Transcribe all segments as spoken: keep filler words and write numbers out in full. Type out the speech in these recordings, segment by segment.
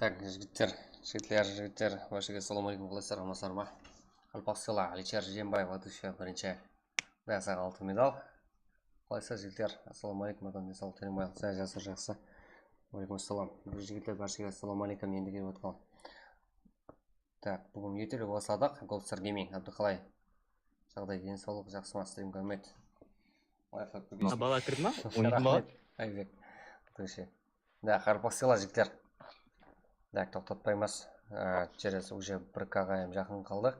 Tak, jigitler, jigitler, jigitler, barshege assalamu aleykum, qalaysızlar, amansızlar ma? Qalpaqsıla, Alichar Jembaev, atışa birinshi. Básaǵa altın medal. Qalaysızlar, jigitler? Assalamu aleykum, adam, densawlıq, Tereńbaev, jaqsı, jaqsı. Aleykum assalam. Bir jigitler, barshege assalamu aleykum, endi kelip atqan. Tak, búgin ertelik basladıq. Goldstar Gaming, Abdı qalay? Jaǵday, densawlıq, jaqsı ma? Stream kórmedi. Lifehack. A, bala kirdi ma? Oynadı ma? Raxmet, Aybek. Atışı. Da, qarpaq sıyla, jigitler. Da, toqtatpaymız. Á, через уже bir K-ǵa hám jaqın qaldıq.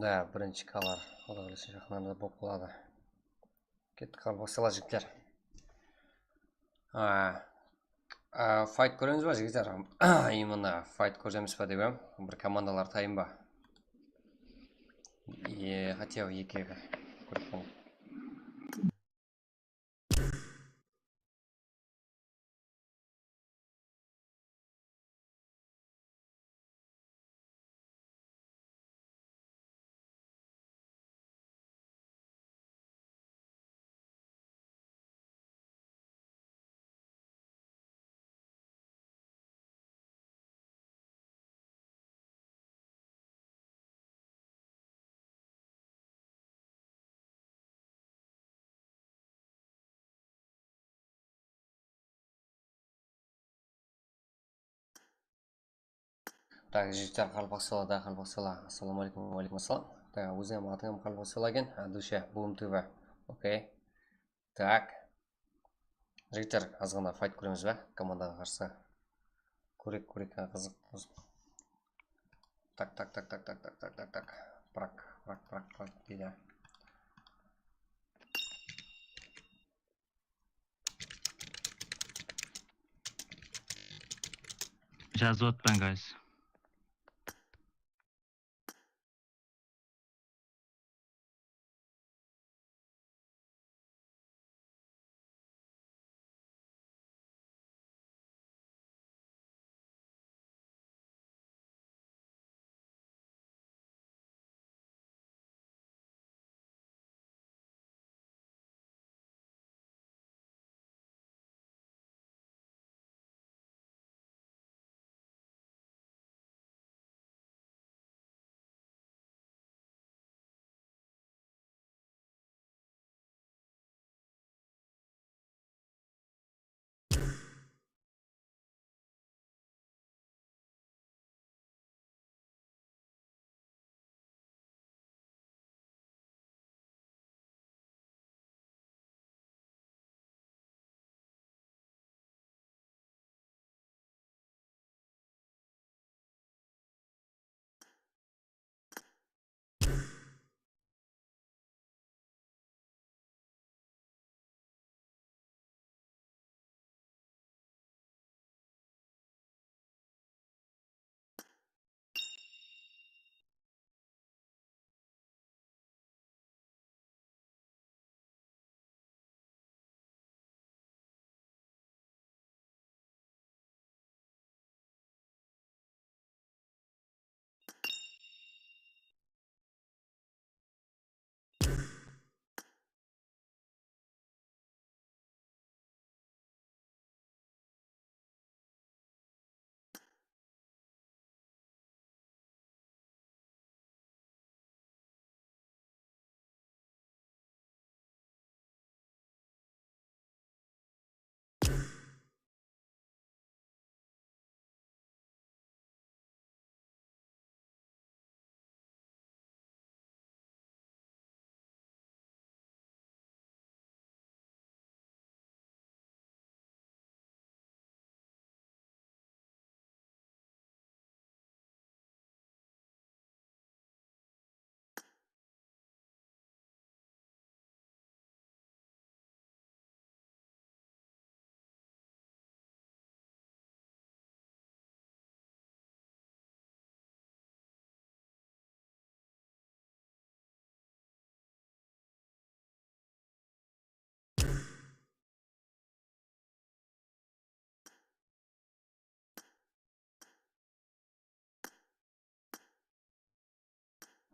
Da, birinshi K-lar, Quda qálese, jaqın arada bolıp qaladı. Kettik, qarpaq sıyla, jigitler. Á, á, fight kóremiz ba, jigitler? Именно fight kóremiz ba dep em. Bir komandalar tayın ba? E, хотя бы eki, eki. Kórip qoyayın. Так, jigitler, qarpaq sıyla da, qarpaq sıyla. Assalamu aleykum, wa aleykum assalam. Так, ózińem atıńam qarpaq sıyla eken, Dusha, Boom T V. Okey. Так. Jigitler, azǵana fight kóremiz ba? Komandaǵa qarsı. Kórek, kórek, ha, qızıq. Tak, tak, tak, tak, tak, tak, tak, tak, tak. Prak, prak, prak, prak, deydi. Jazıp atpan, guys.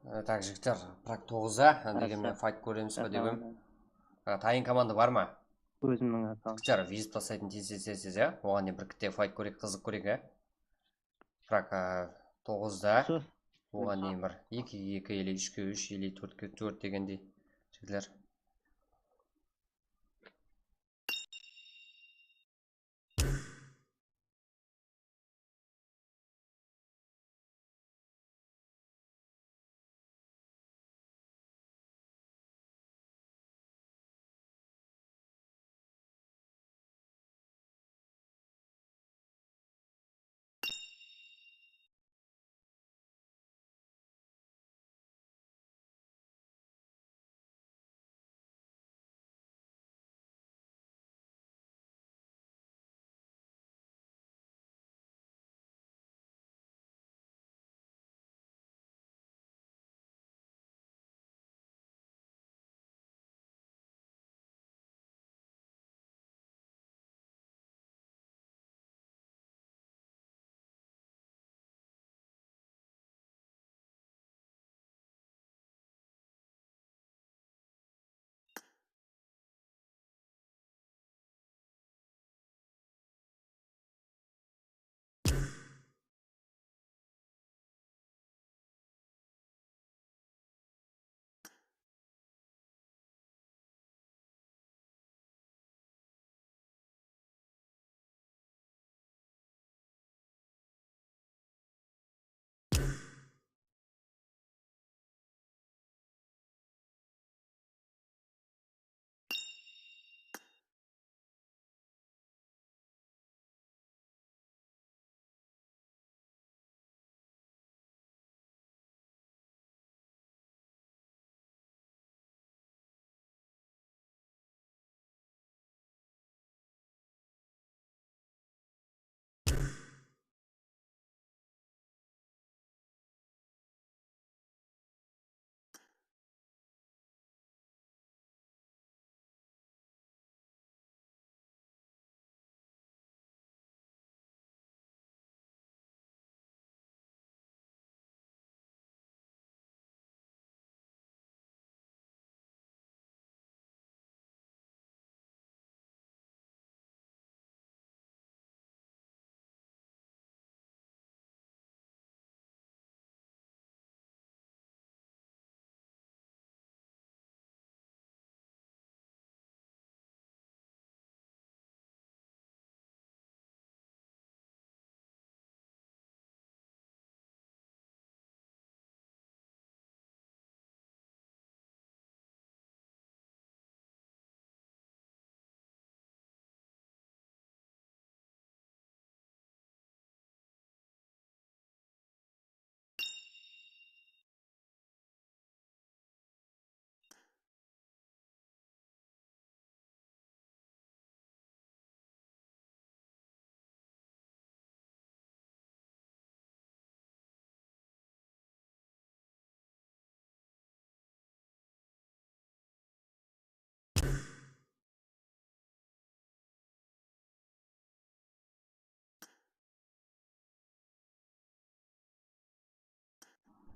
E, tak, jigitler, prak toǵızda, e, degen men fight kóremiz ba dep em. E, tayın komanda bar ma? Ózimniń akkauntım. Jigitler, wizip taslaytın tez-tez-tez, ya. Oǵan deyin bir kitte fayt kóreyik, qızıq kóreyik, ya. Prak, a, toǵızda. Usı. Oǵan deyin bir ekige eki ele úshke úsh ele tórtke tórt degendey. Jigitler.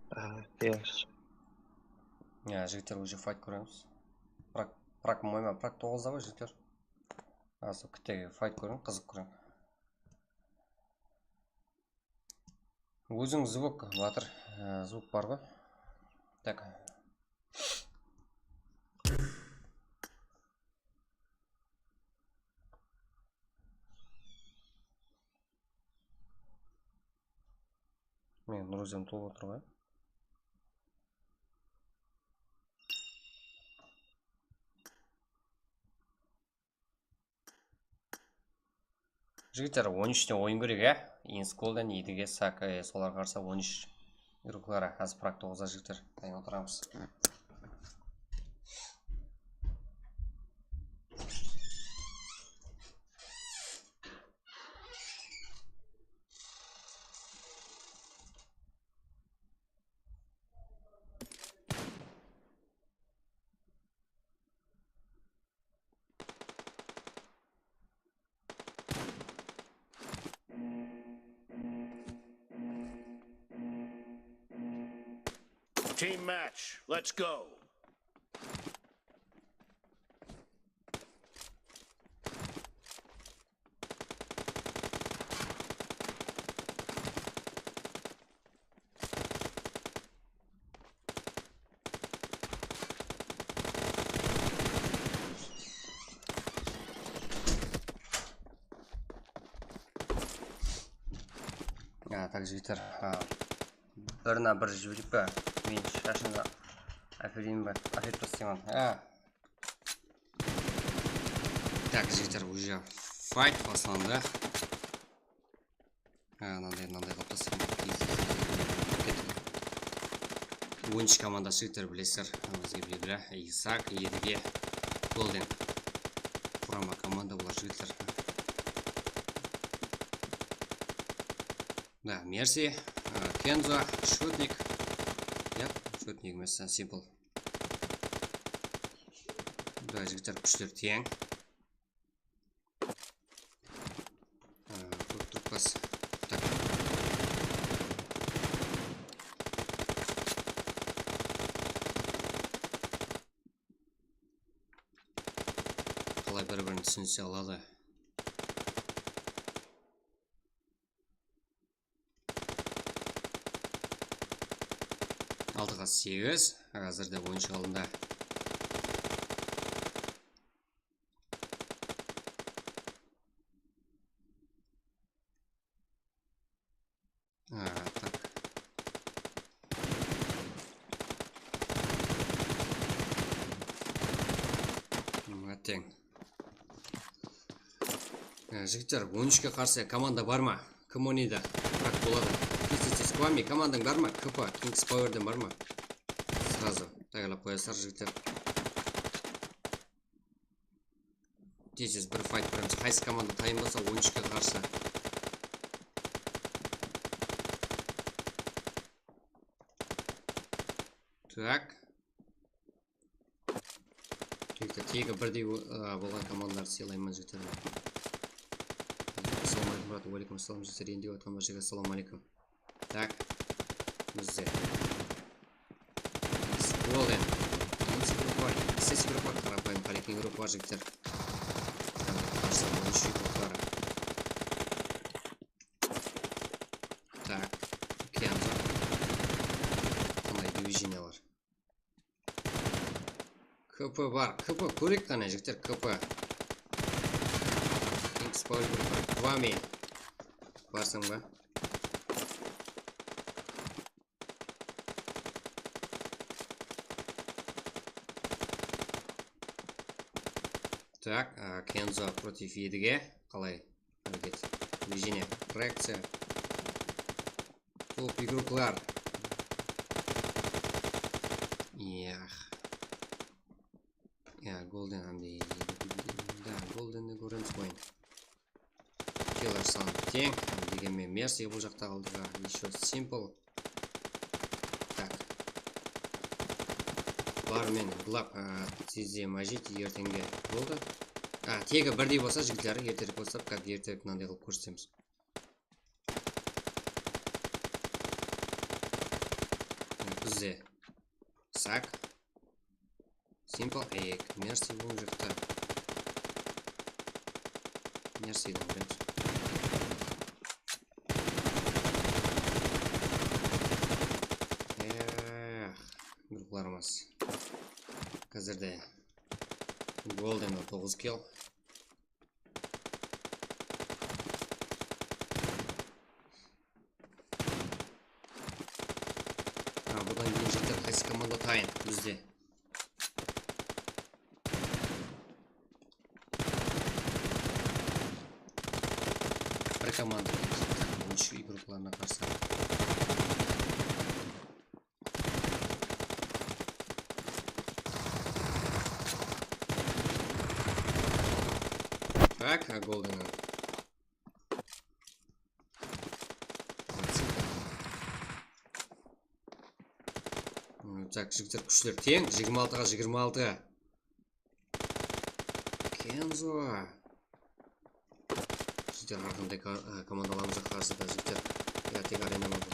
Á, yes. Ya, jigitler, уже fayt kóremiz. Prak, prak, moyma, prak toǵızda ǵoy, jigitler. Azı kittege fayt kóriń, qızıq kóriń. Óziń zvuk, Batır, e, zvuk bar ǵoy. Tak. Mine, Nuruzem tuwıp otır ǵoy. Jigitler, on úshte oyın kóreyik, ya? Inskolden, Edige, Saka, e, solarǵa qarsa on úsh. Iruklari, házir prak toǵızda, jigitler. Dayın otıramız. Team match, let's go. A, tak, jigitler, a, bir na bir jibereyik pa? Men shashımdı ápereyin ba? Áperip tastayman. A. Tak, jigitler, уже fight baslandı. Ha, mınanday, mınanday qılıp taslayman. Kettik. On úsh komanda jigitler, bilesizler. Bizge belgili. Isak, Edige, Golden. Qurama komanda bular, jigitler. Da, Mersi, a, Kenzo, Shotnik. Yap, Shotnik emes, Simple. Da, jigitler, kúshler teń. A, kóp turıppız. Tak. Qalay bir-birin túsinise aladı. Altıǵa segiz. Házirde oyınshı aldında. A, tak. Mına teń. E, jigitler, on úshke qarsı komanda bar ma? Kim oynaydı? Bırak boladı. Tez, tez, tez. Kwami, komandań bar ma? K P, Kings Powerden bar ma? Srazu tayarlap qoyasızlar, jigitler. Tez, tez bir fight beremiz. Qaysı komanda tayın bolsa, on úshke qarsı. Tak. Jigitler, tegi birdey bo-, ı, bolǵan komandalardı sıylayman, jigitler. Assalamu aleykum, brat. Wa aleykum assalam, jigitler. Endi otqan barshege assalamu aleykum. Tak. Bizde. Golden. Ikisi grupa, ikisi grupa, qarapayım, qáne, keń grupa bar, jigitler. Qarsa, on úsh grupları. Tak. Kenzo. Qanday divizionalar? K P bar. K P kóreyik qáne, jigitler, K P. Kings Power bar. Kwami. Barsań ba? Tak, a, Kenzo против Edige. Qalay? Háreket. Движение. Reakciya. Top igroklar. Yah. Ya, Golden hám de, da, Goldenni kóremiz qoyıń. Killer sanı teń, degenmen Mersi bul jaqta qaldı. Еще Simple. Tak. Bar men Glab, a, tezde majit erteńge boldı. A, tegi birdey bolsa, jigitler, erterek bolsa, как erterek mınanday qılıp kórsetemiz. Bizde Sak. Simple, ey, Mersi bul jaqta. Mersiden bilemiz. Eh, gruplarımız. Házirde Golden toǵız kill. Ha, budan keyin jigitler qaysı komanda tayın bizde? Bir komanda, jigitler, on úsh igroklarına qarsı. Tak, a, Golden. Tak, jigitler, kúshler teń, jigirma altıǵa jigirma altı. Kenzo. Jigitler, hár qanday ko-, e, komandalarımızǵa qarsı da, jigitler. Ya, tek arena ma bul?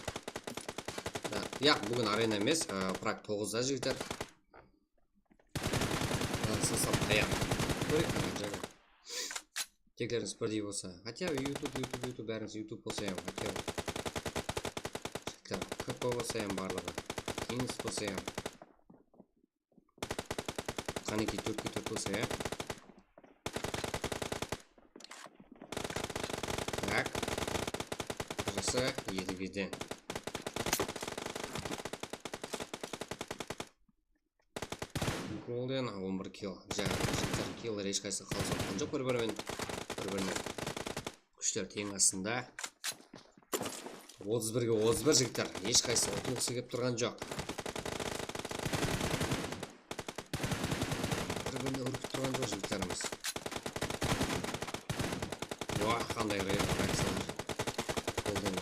Da, yaq, búgin arena emes, e, Prag toǵızda, jigitler. E, sılsam tayar. Kóreyik, qanday jaǵday. Teklerińiz birdey bolsa. Хотя бы YouTube, YouTube, YouTube, bárińiz YouTube bolsa ya, хотя бы. Jigitler, K P bolsa ya barlıǵı. Kings bolsa ya. Qánekey, tórtke tórt bolsa, ya. Tak. Уже Edigeden. Golden on bir kill. Ja, jigitler, killer hesh qaysı qalısıp atqan joq bir-birinen. Bir-birinen. Kúshler teń astında. Otız birge otız bir, jigitler. Hesh qaysı utılǵısı kelip turǵan joq. Bir-birine úrkip turǵan joq jigitlerimiz. Wah, qanday re-, reakciyalar. Golden.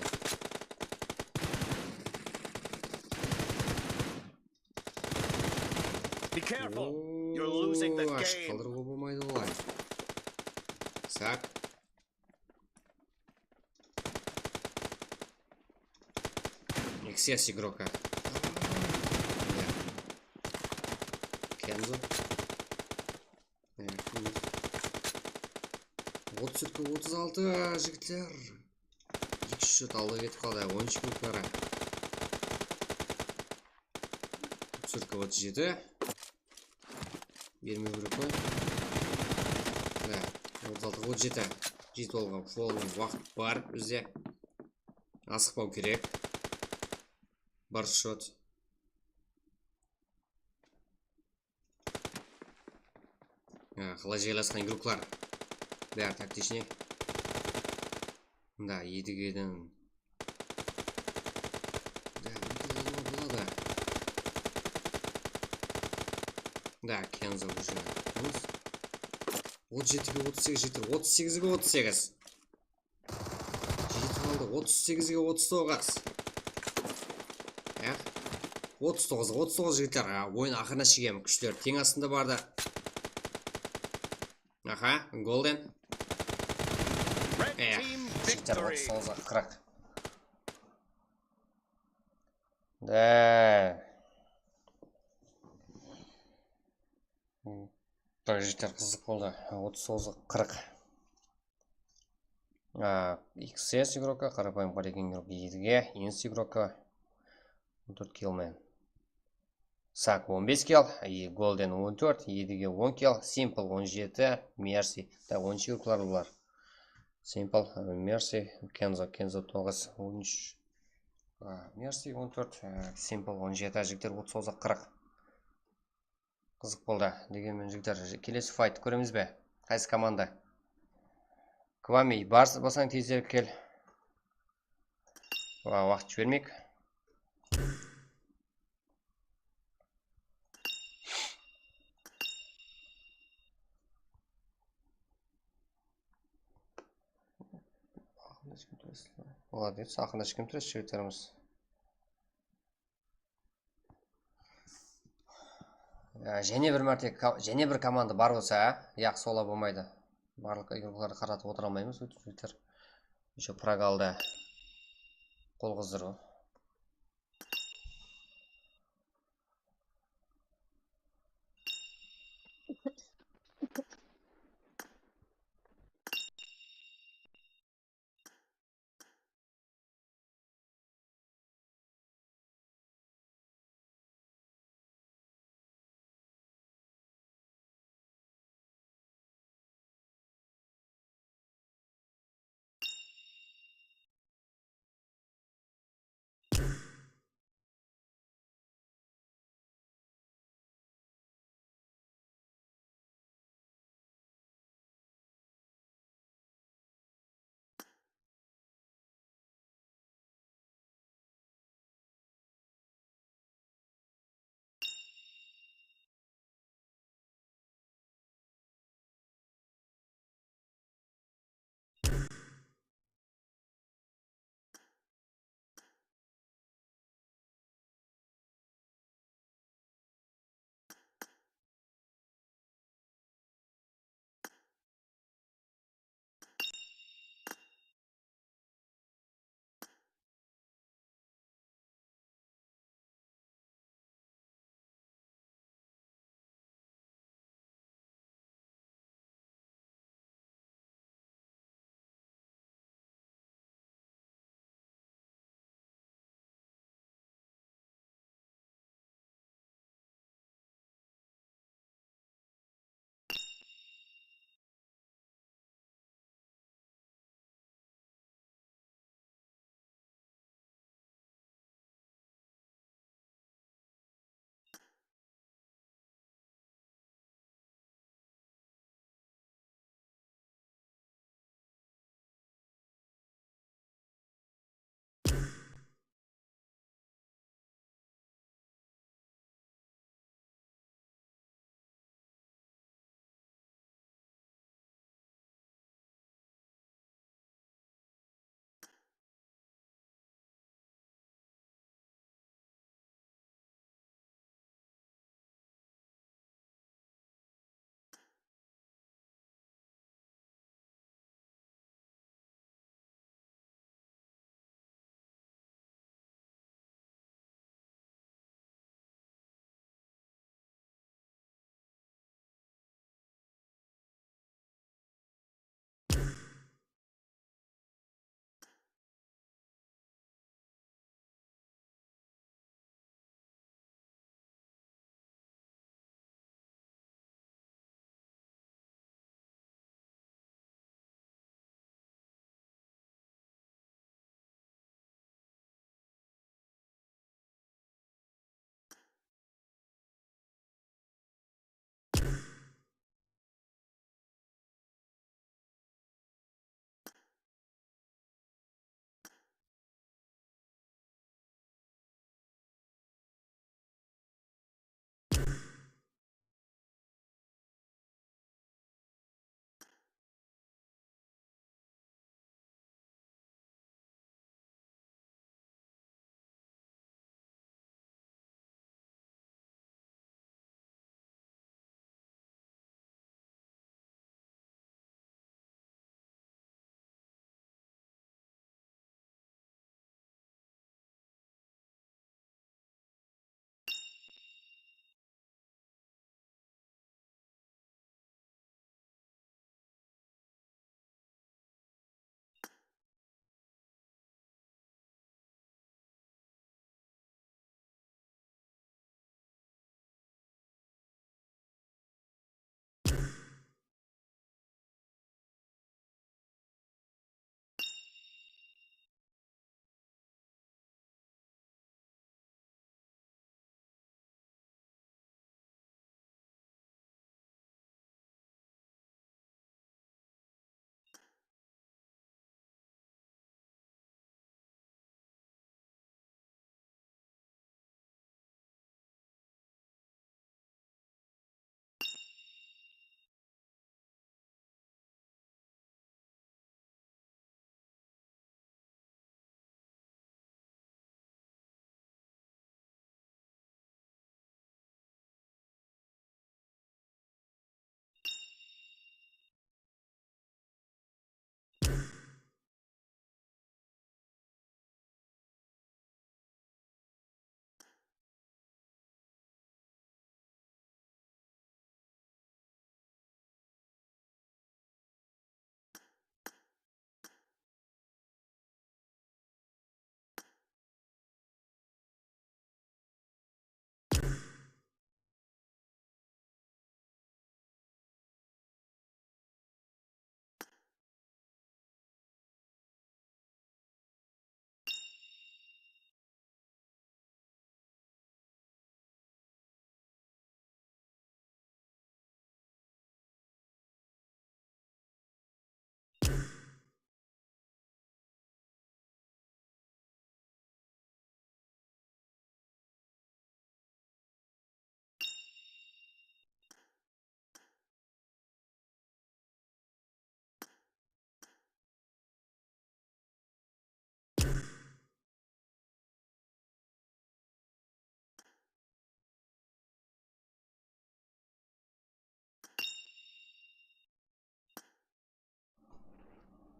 Be careful. You're losing the game. Ashıp qaldırıwǵa bolmaydı olay. Sak. X S игрока. Kenzo. Otız úshke otız altı, jigitler. Eki shot aldı ketip qaldı, on úsh minutlara. Otız úshke otız jeti. Bermeu kerek qoy. Mine, otız altı, otız jeti. Jetip alǵan full waqıt bar bizde. Asıqpaw kerek. Bir shot. Ha, qalay jaylasqan igroklar. Bári taktichniy. Mında, Edigeden. Da, boladı. Da, Kenzo уже. Otız jetige otız segiz jeter. Otız segizge otız segiz. Jetip aldı. Otız segizge otız toǵız. Ya. Otız toǵız, otız toǵız, jigitler. A, oyın aqırına shekem kúshler teń astında bardı. Aha, Golden. Red team victory. Jigitler, otız toǵızǵa qırıq. Da. Bir jigitler, qızıq boldı. Otız toǵızǵa qırıq. A, X S игрока, qarapayım qareken igrok Edige, Ins игрока, on tórt kill men. Sak on bes kill, e, Golden on tórt, Edige on kill, Simple on jeti, Mercy. Da, on úsh igroklar bular. Simple, e, Mercy, Kenzo, Kenzo toǵız, on úsh. A, Mercy on tórt, e, Simple on jeti, jigitler, otız toǵızǵa qırıq. Qızıq boldı. Degenmen, jigitler, kelesi fayttı kóremiz be? Qaysı komanda? Kvami, barsa bolsań, tezirek kel. Wa-, waqıt jibermeyik. Молодец, aqırına shekem tiresiz, jigitlerimiz. Ya, jáne bir márte ko-, jáne bir komanda bar bolsa, yaqsı ola bolmaydı. Barlıq igroklardı qaratıp otıra almaymız, ótip jigitler. Ещё progaldı. Qol qızdırıw.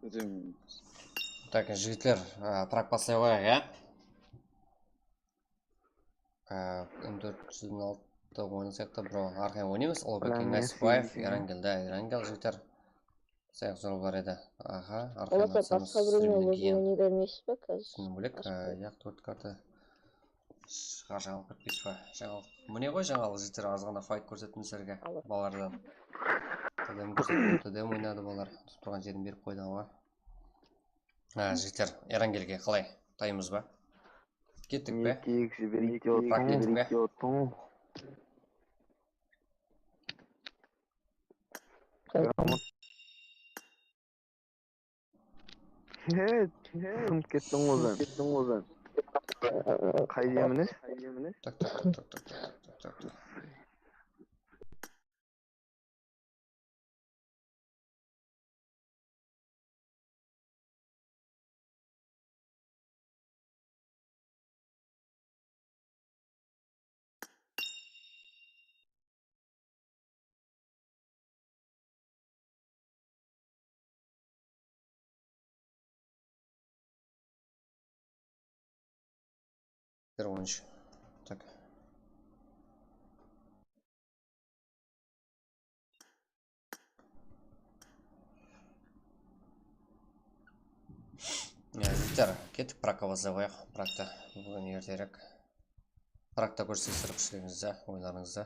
Tak, jigitler, e, prak baslay qoyayıq, ya. E, M tórt júz on altı oynasaq ta, bro, Arxan oynaymiz. Ullıbek Eńáyısbaev, Erangel, da, Erangel, jigitler. Sayıq zor bolar edi. Aha, Arxan atsamız, basqa birew streamnen keyin. Sizden bólek, e, yaq, tórt karta. Shıǵar jańalıq ketpes pa? Jańalıq. Mine ǵoy jańalıq, jigitler, azǵana fayt kórsettim sizlerge. Balalardan. T D M kórsettim, T D M oynadı balar. Utıp turǵan jerin berip qoydı awa. Ha, jigitler, Erangelge qalay? Tayınbız ba? Kettik pe? Kettik pe? He, sınıp kettiń ǵoy sen. Qay jemine? Tak, tak, tak. Bir on úsh. Tak. Ya, jigitler, kettik, prakka baslay qoyaq. Prakta búgin erterek. Prakta kórsetsek, kúshligińizdi, oylarıńızdı.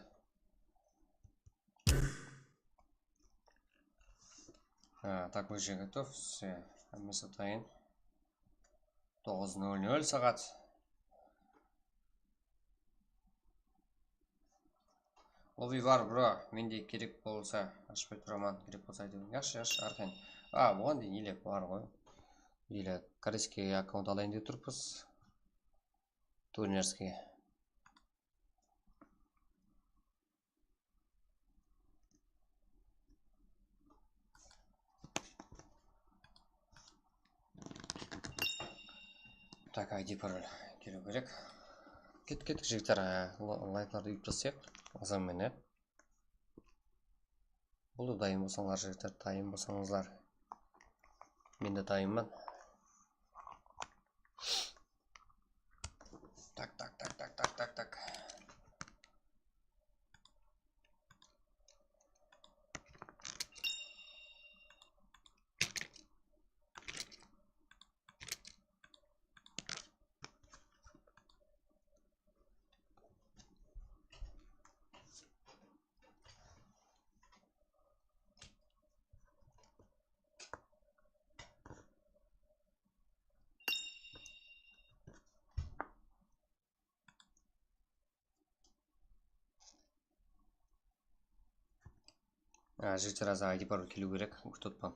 Ha, так, уже готов. Все, hámmesi dayın. Toǵız nol nol saat. Lobby bar, bro. Mende kerek bolsa, ashpay turaman, kerek bolsa aytıwın. Yaqshı, yaqshı, Arxan. A, buǵan deyin ele bar ǵoy. Ele koreyskiy akkaunt alayın dep turıppız. Турнирский. Tak, I D parol keliw kerek. Kettik, kettik, jigitler, e, la-, layklardı úyip taslayıq. Azan menen. Bul da dayın bolsańlar, jigitler, dayın bolsańızlar. Men de dayınman. Tak, tak, tak. Á, jigitler, házir I D parol keliw kerek, kútip otpan.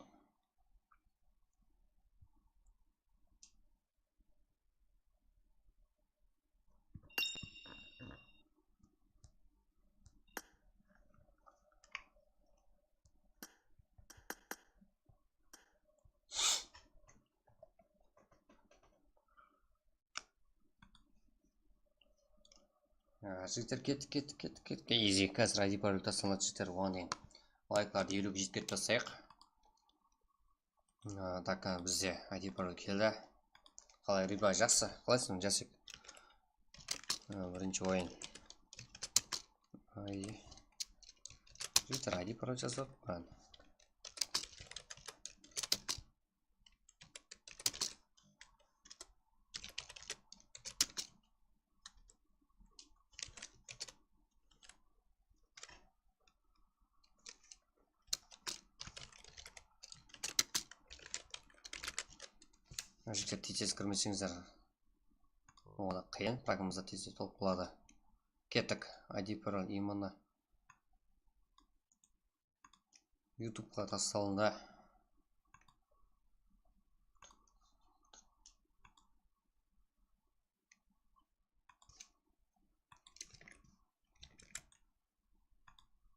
Á, jigitler, kettik, kettik, kettik, kettik. Easy, házir I D parol taslanadı, jigitler, oǵan deyin layklardı eliwge jetkizip taslayıq. Á, tak, á, bizde I D parol keldi. Qalay, ribay, jaqsı? Qalaysıń, Jasik? Á, birinshi oyın. Ay. Jigitler, I D parol jazıp atpan. Jigitler, tez-tez kirmeseńizler, oǵada qıyın, prakımız da tez-tez tolıp qaladı. Kettik, I D parol, именно. Youtubeqa tassalındı.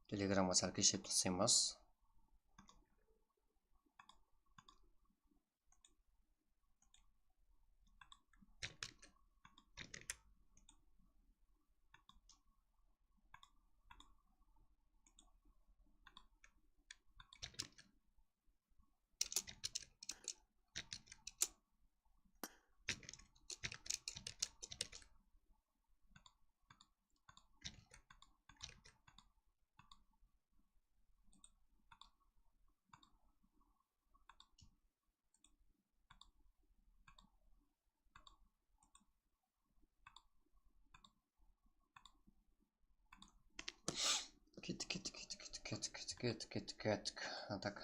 Telegramǵa sál keshirip taslaymız. Kettik, kettik, kettik, kettik, kettik, kettik, kettik, kettik. А так.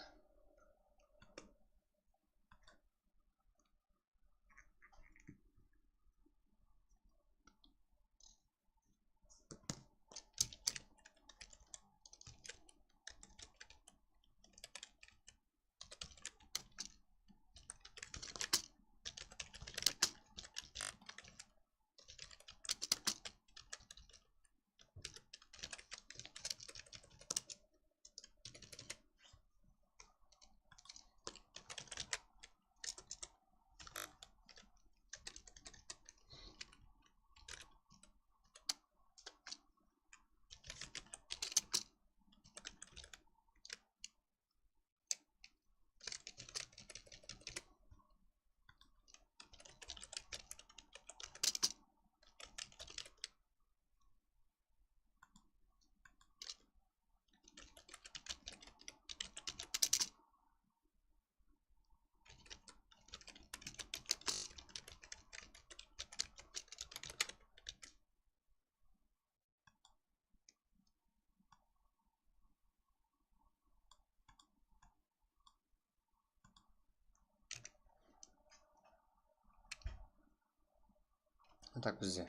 Так, bizde.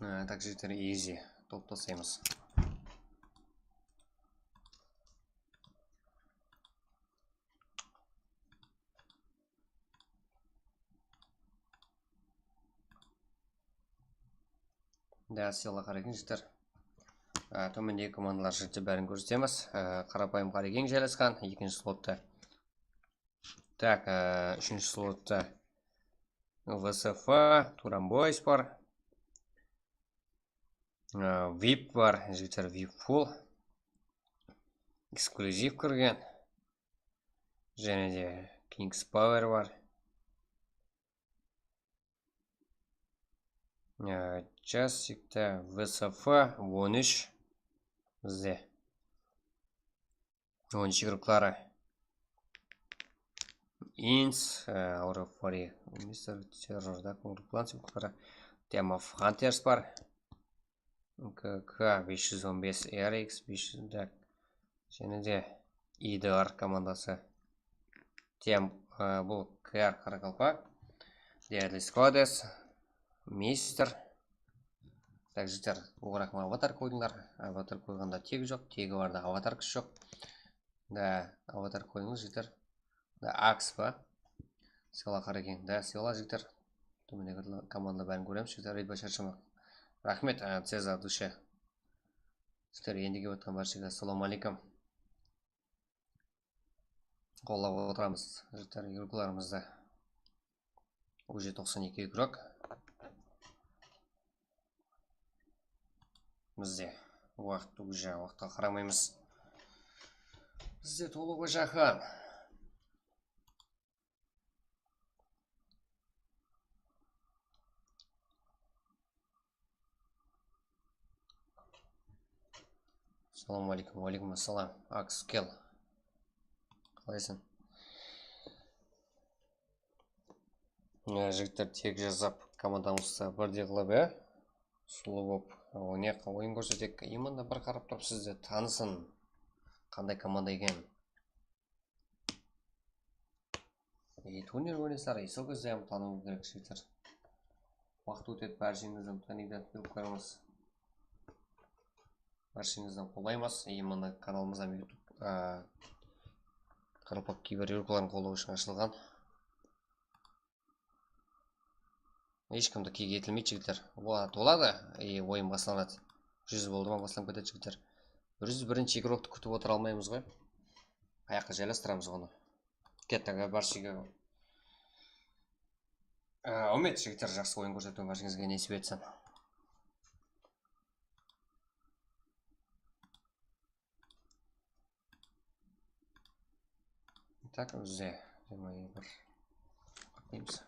Á, так, jigitler, easy. Top taslaymız. Да, sıyaqlı qarań, jigitler. Á, tómendegi komandalar jigitler bárin kórsetemiz. Á, qarapayım qáregeń jaylasqan, ekinshi slotta. Так, á, úshinshi slotta V S F, Turan Boys bar. Á, vip bar, jigitler, vip full. Eksklyuziv kirgen. Jáne de Kings Power bar. Á, Jastikte V S F on úsh bizde. Onınshı grupları. Ins, e, Aura Fury, Mister Terror, da, grupların grupları. Team of Hunters bar. K K bes júz on bes, R X bes júz, da, jáne de I D R komandası. Team, e, bul K R Qaraqalpaq. Deadly Squades, Mister. Так, jigitler, ulıǵıraq avatar qoydıńlar. Avatar qoyǵanda tegi joq, tegi barda avatarkası joq. Da, avatar qoydıńız, jigitler. Da, aks pa? Sıyaqlı qarań, da, sıyaqlı, jigitler. Tómendegi komandalar bárin kóremiz, jigitler, reyt pa sharshama. Raxmet, a, Cezar Dushe. Jigitler, endi kelip atqan bárshege assalamu aleykum. Qollap otıramız, jigitler, igrukalarımızdı. Уже toqsan eki igrok. Bizde waqıt, уже waqıtqa qaramaymız. Bizde tolıwǵa jaqın. Assalamu aleykum. Wa aleykum assalam. Aks, kel. Qalaysıń? Mına jigitler tek jazap, komandamızdı birdey qılıp, e, sulıw bolıp, o, ne oyın kórsetek, именно bir qarap turıp sizde tanısın. Qanday komanda eken? E, turner oynaysızlar, e, sol gezde hám tanıw kerek, jigitler. Waqıt ótedi, bársheńizdi tanıydı, bilip qoyıńız. Bársheńizdi qollaymiz. E, mına kanalımız hám YouTube, e, Qaraqalpaq kiber yurıqların qollaw ushın ashılǵan. Hesh kimdi kiyge etilmeydi, jigitler. Wa, toladı, e, oyın baslanadı. Júz boldı ma, baslanıp ketedi, jigitler. Bir júz birinshi igroktı kútip otıra almaymız ǵoy. Ayaqqa jaylastıramız onı. Kettik, bárshege. Á, úmit, jigitler, jaqsı oyın kórsetiw bárshengizge nesip etsin. Так, bizde jigirma bir deymiz.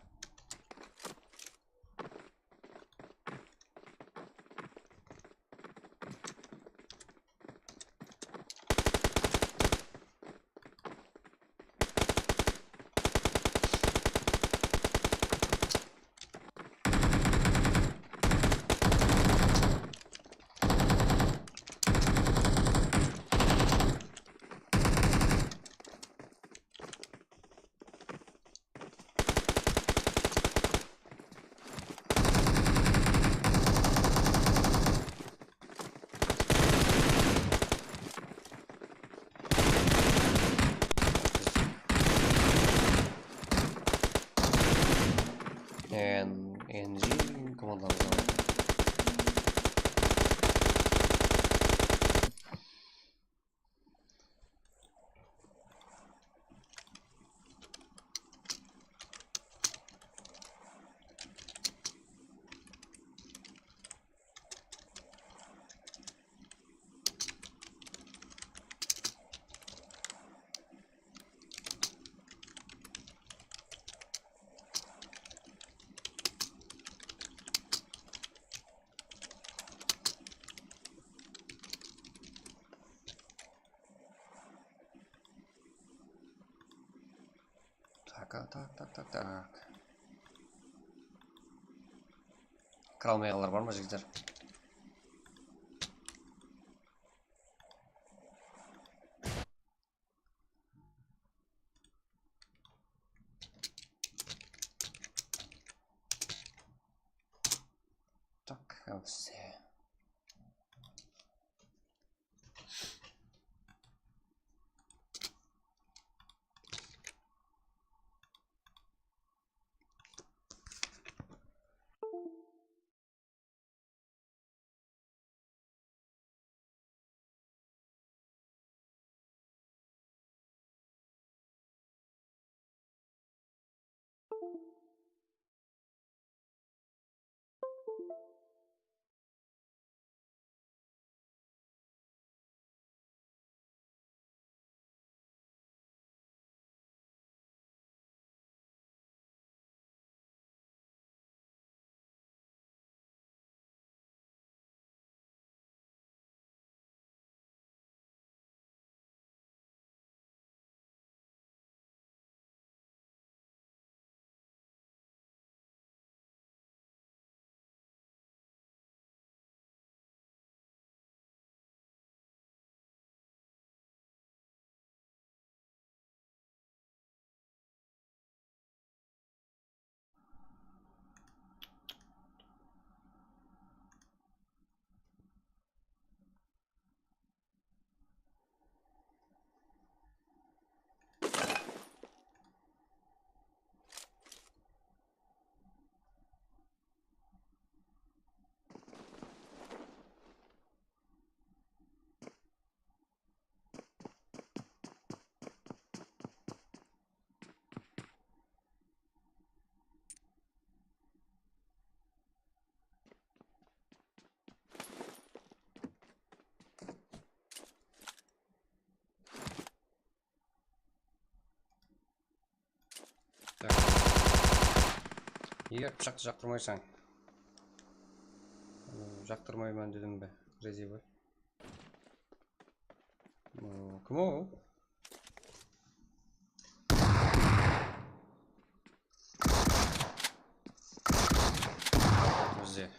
En, N G komandalarımız da bar. Tak, tak, tak, tak, tak. Kira almay qalǵanlar bar ma, jigitler? Tak, hám sizde. Tak. Eger pıshaqtı jaqtırmaysań, ıı, jaqtırmayman dedim be, Rezi be? Iı, kim o? Bizde.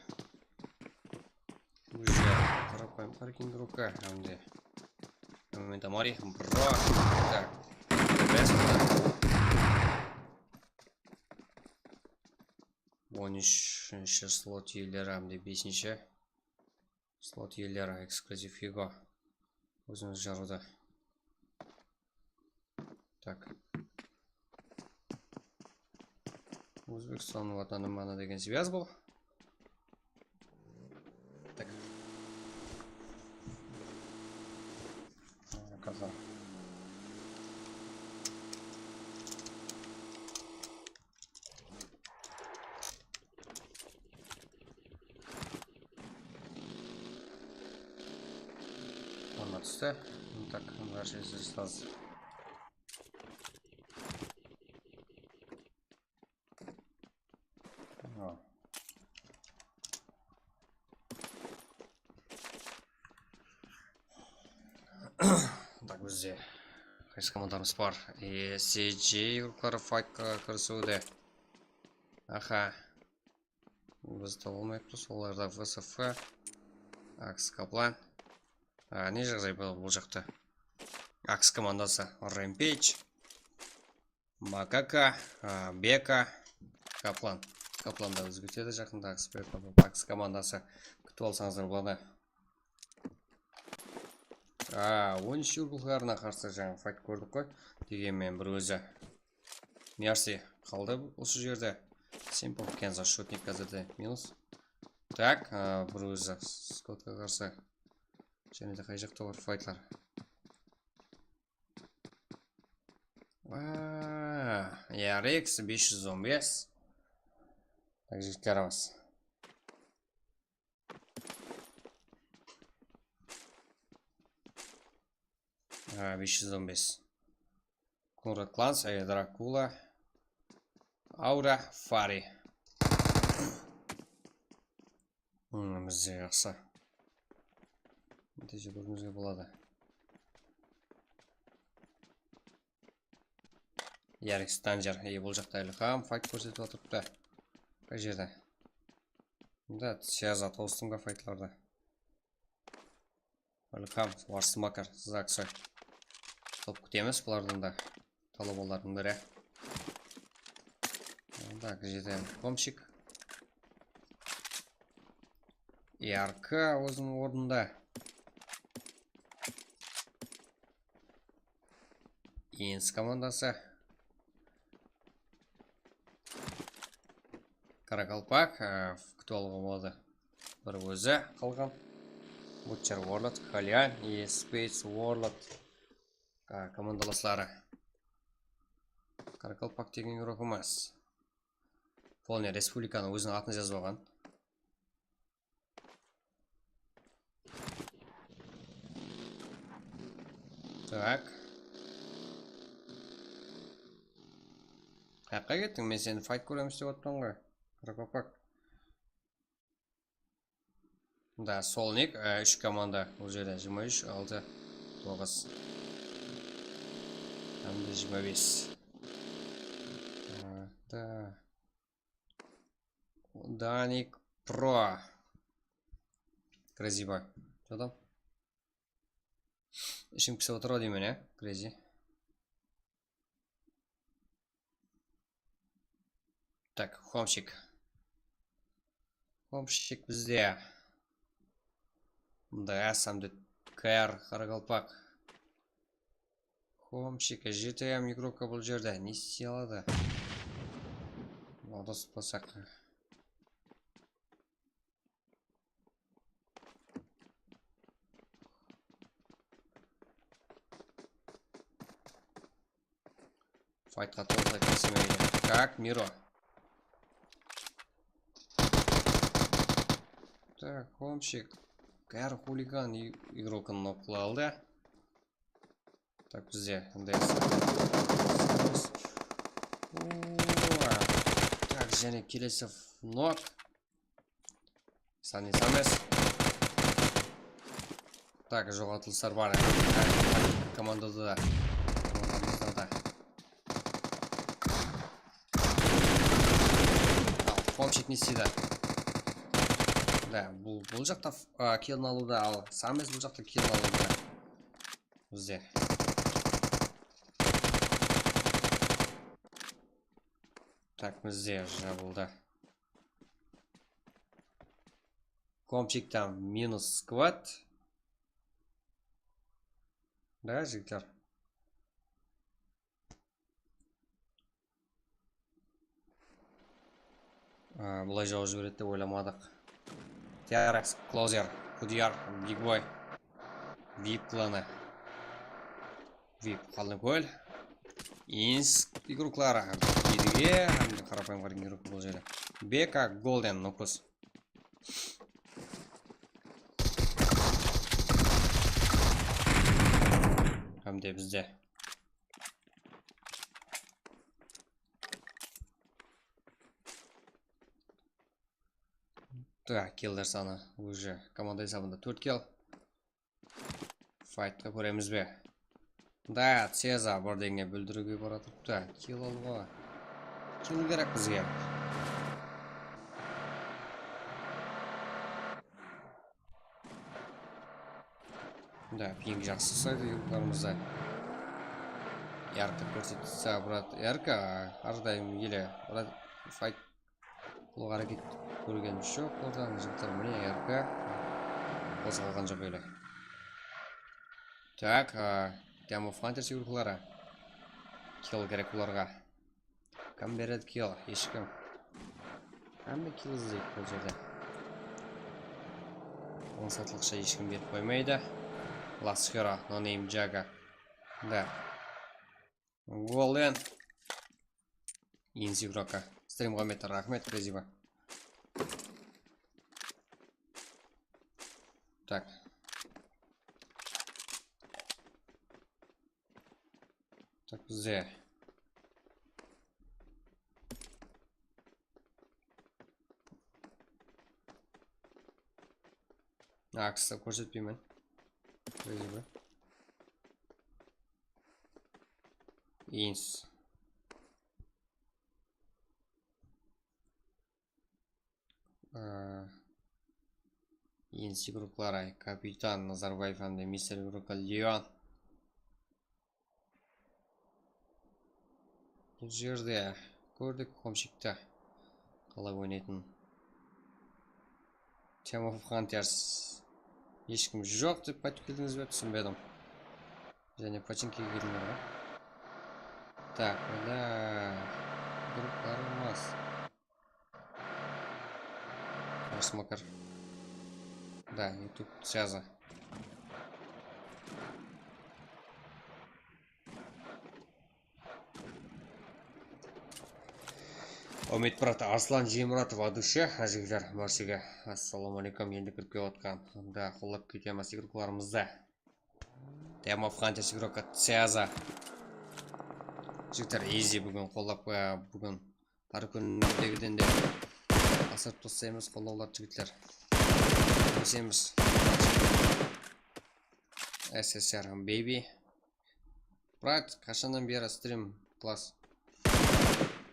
Уже. Qarap qoyayım, parking ruka, hám de. Memento mori, bro. Tak. Bes bunı. On úshinshi slot iyeleri hám de besinshi slot iyeleri, ekskluzivga. Ózińiz jarıwda. Tak. Ózbekstan vatanım mana degen svyaz bul. Tak. Kazan. Forma tústi. Tak, bárshesi saz. Tak, bizde qaysı komandamız bar? E, C J yurtları faytqa kirisiwde. Aha. Biz taba almayapız. Olarda V S F, Aks Kaplan. A, ne jaǵday bul, bul jaqta? Aks komandası. Rampage. Makaka, a, Beka, Kaplan. Kaplan da ózgertedi jaqında, Aks Beka, Aks komandası. Kútip alsańızlar boladı. A, on úsh yurgulxarına qarsı jańa fayt kórdik qoy. Degenmen bir ózi. Mersi qaldı usı jerde. Simple Kansas shotnik házirde minus. Tak, a, bir ózi Skottqa qarsı. Jáne de qay jaqta bar faytlar? Vaa, ya, Rex bes júz on bes. Tak, jigitler, alamız. Ha, bes júz on bes. Konrad Klans, e, Drakula. Aura, Fari. Hmm, bizde jaqsı. Netice kórgimizge boladı. Yarik Stanjer, e, bul jaqta Ilham fayt kórsetip atırıptı. Qay jerde? Da, Siyazat, Ostımga faytlarda. Ilham, Varsmakar, Zaksoy. Top kútemiz bulardan da. Talabalardıń biri. Tak, jete Komchik. Yarkı óziniń ornında. Ins komandası. Qaraqalpaq, e, kútip alıwǵa boladı. Bir ózi qalǵan. Butcher Warlord, Kalyan, e, Space Warlord, e, komandalasları. Qaraqalpaq degen yuraq emes. Polnıy respublikanıń óziniń atın jazıp alǵan. Tak. Qayaqqa kettiń? Men seni fayt kóremiz dep atırman ǵoy. Qaraqalpaq. Da, Solnik, e, úsh komanda. Bul jerde jigirma úsh, altı, toǵız. Hám de jigirma bes. E, da. Danik Pro. Crazy boy. Jadam. Ishim pisip otır-aw deymen, ya, Crazy. Tak, Homchik. Homchik bizde. Mında Assam dep K R Qaraqalpaq. Homchik, G T M igrokka bul jerde ne istey aladı? Alıspasaq. Faytqa tolıq kirsemen. Tak, Miro. Tak, Homchik. Kar xuligan i-, igrokın nok qıla aldı. Tak, bizde M D S. Ooo. Tak, jáne kelesi nok. Sani Sames. Tak, joǵaltılıslar bar. Komandada da. Komandamızda da. Al, Homchik ne isteydi? Da, bul, bul jaqta, a, killin alıwda, al, Sames bul jaqta killin alıwda. bizde. Tak, bizde jabıldı. Komchikten minus skvat. Da, jigitler. A, bulay jawıp jiberedi dep oylamadıq. T R X, Closer, Kudiyar, Big Boy. Vip klanı. Vip, Qaldınkól. Ins igrukları. Edige, hám de qarapayım qarayın igruk bul jerde. Beka, Golden, Nukus. Hám de bizde. Tak, killer sanı уже komanda esabında tórt kill. Faytqa kóremiz be? Da, Ceza bir denge bildiriwge baratırıptı. Kill alıwǵa. Kill kerek bizge. Da, ping jaqsı uslaydı yurtlarımızda. Yarqı kórsetsa, brat, yarqı, har dayım ele, brat, fayt qılıwǵa háreket kórgenimiz joq. Oradan jigitler, mine, yarqı qozǵalǵan joq ele. Tak, a, Team of Hunters yurtları. Kill kerek bularǵa. Kim beredi kill? Hesh kim. Hámme kill izleydi bul jerde. On satlıqsha hesh kim berip qoymaydı. Last Hero, No Name Jaga. Da. Golden. Ins igrokka. Stream Muhammed, raxmet, Preziba. Tak. Tak, bizde. Aksta kórsetpeymen. Preziba. Ins. Á, Ins igrukları, Kapitan Nazarbaev hám de Mister Igruk Leon. Bul jerde kórdik Xomshikti qalay oynaytının. Team of Hunters. Hesh kim joq dep aytıp keldińiz be, túsinbedim. Jáne pochinkige keldińler ǵoy. Tak, mında gruppalar emas. Smokar. Da, YouTube связи. Umid, brat, Arslan Jeymuratov, Adushe, jigitler, bárshege assalawma aleykum, endi kirip kep atqan. Da, qollap ketemiz igruklarımızdı. Team of Hunters igrokka Ceza. Jigitler, easy búgin qollap, e, búgin har kúndegiden de asırıp taslaymız qollawlardı, jigitler. Kórsemiz. S S R baby. Brat, qashannan beri stream qılasız?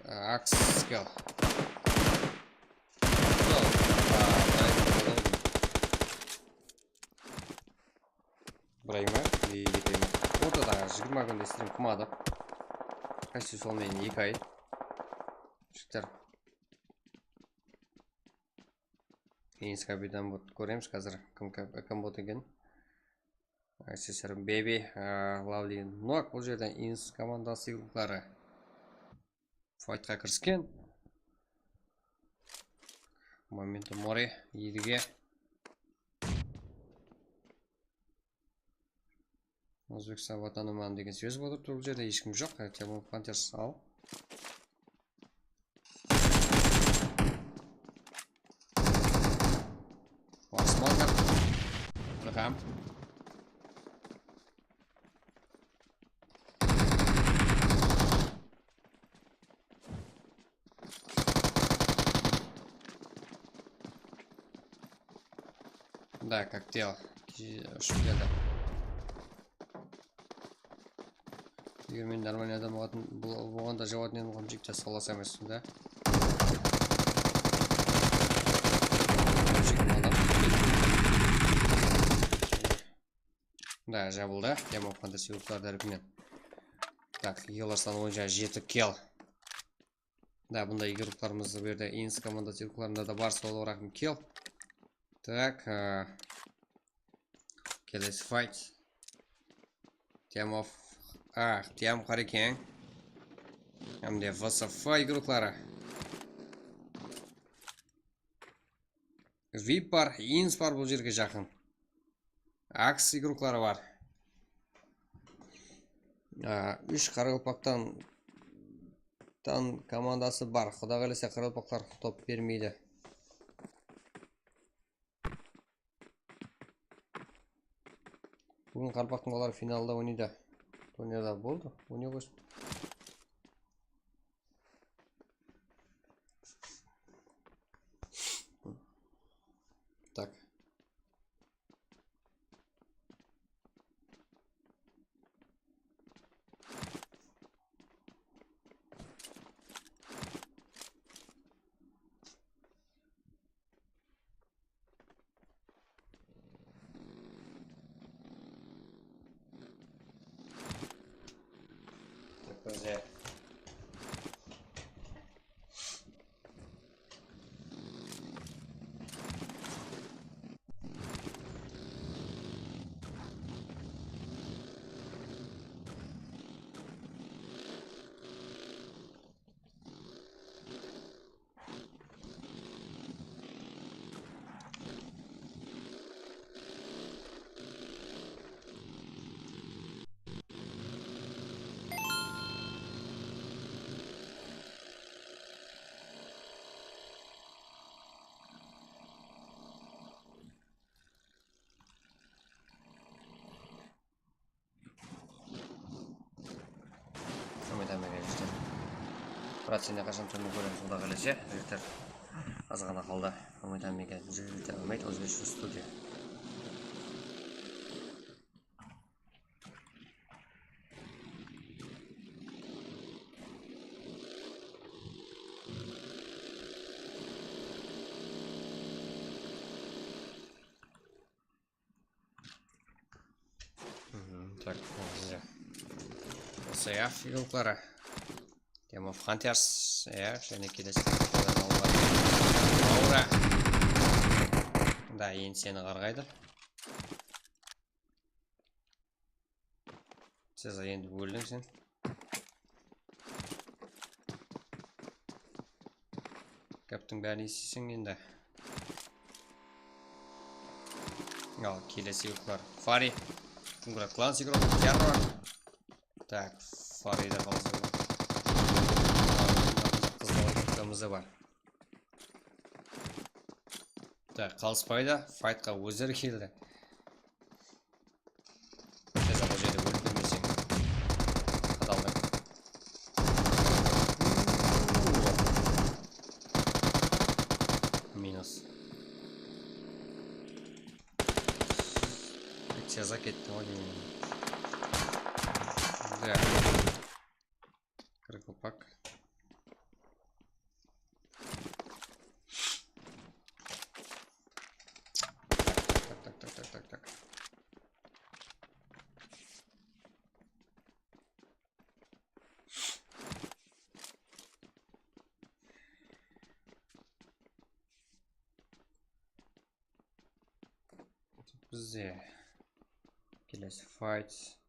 E, Axe Skill. Brayma, Brayma. Ortada jigirma kúnde stream qılmadıq. Почти sol menen eki ay. Jigitler. Keyin Skabiden bot kóremiz házir. Kim, kim bot eken? S S R baby, e, Lovely Nok, bul jerde Ins komandası igrukları. Faytqa kirisken. Momentum Mori, Edige. Ózbekstan vatanıman degen sóz bolıp tur, bul jerde hesh kim joq, Team of Hunters al. Basmalar. Ilham. Da, kokteyl. Ushıp keldi. Eger men нормальный adam bolǵan, bol-, bolǵanda jawatın edim, jigitler, sallas emes da. Jigit adam. Da, jabıldı. Team of Hunters igrokları tárepinen. Tak, Yılastan boyınsha jeti kill. Da, bunday igroklarımız bul jerde Ins komandası igroklarında da bar, sol olaraq kill. Tak, e, kelesi fight. Team of, ah, Team Qareken. Hám de V S F igrokları. Vip bar, Ins bar bul jerge jaqın. Aks igrokları bar. A, úsh qaraqalpaqtan tan komandası bar. Quda qálese qaraqalpaqlar top bermeydi. Búgin qaraqalpaqtıń balaları finalda oynaydı. Turnirda boldı, oynay qoysın. Tak. Umid Amega jigitler. Brat, sende qashan turniy kóremiz, Quda qálese. Jigitler, az ǵana qaldı. Umid Amega jigitler, Umid Ózbekistan studiya. Mhm, tak, házir. Usı ya, figurkları. Team of Hunters, ya, jáne kelesi. Laura. Da, endi seni qarǵaydı. Seza, endi óldiń sen. Gáptiń bárin esitseń endi. Al, kelesi igroklar. Fari. Kungrat Klans igrok. Terror. Tak, Fari de qalsa. Qızıl igroklarımız da bar. Tak, qalıspaydı. Faytqa ózleri keldi. Tez ol jerde ólip bermeseń. Adamlar. Minus. Tez kettim ǵoy deymen. Da. Kırıkılpak. Tak, tak, tak, tak, tak, tak. Bizde kelesi fight.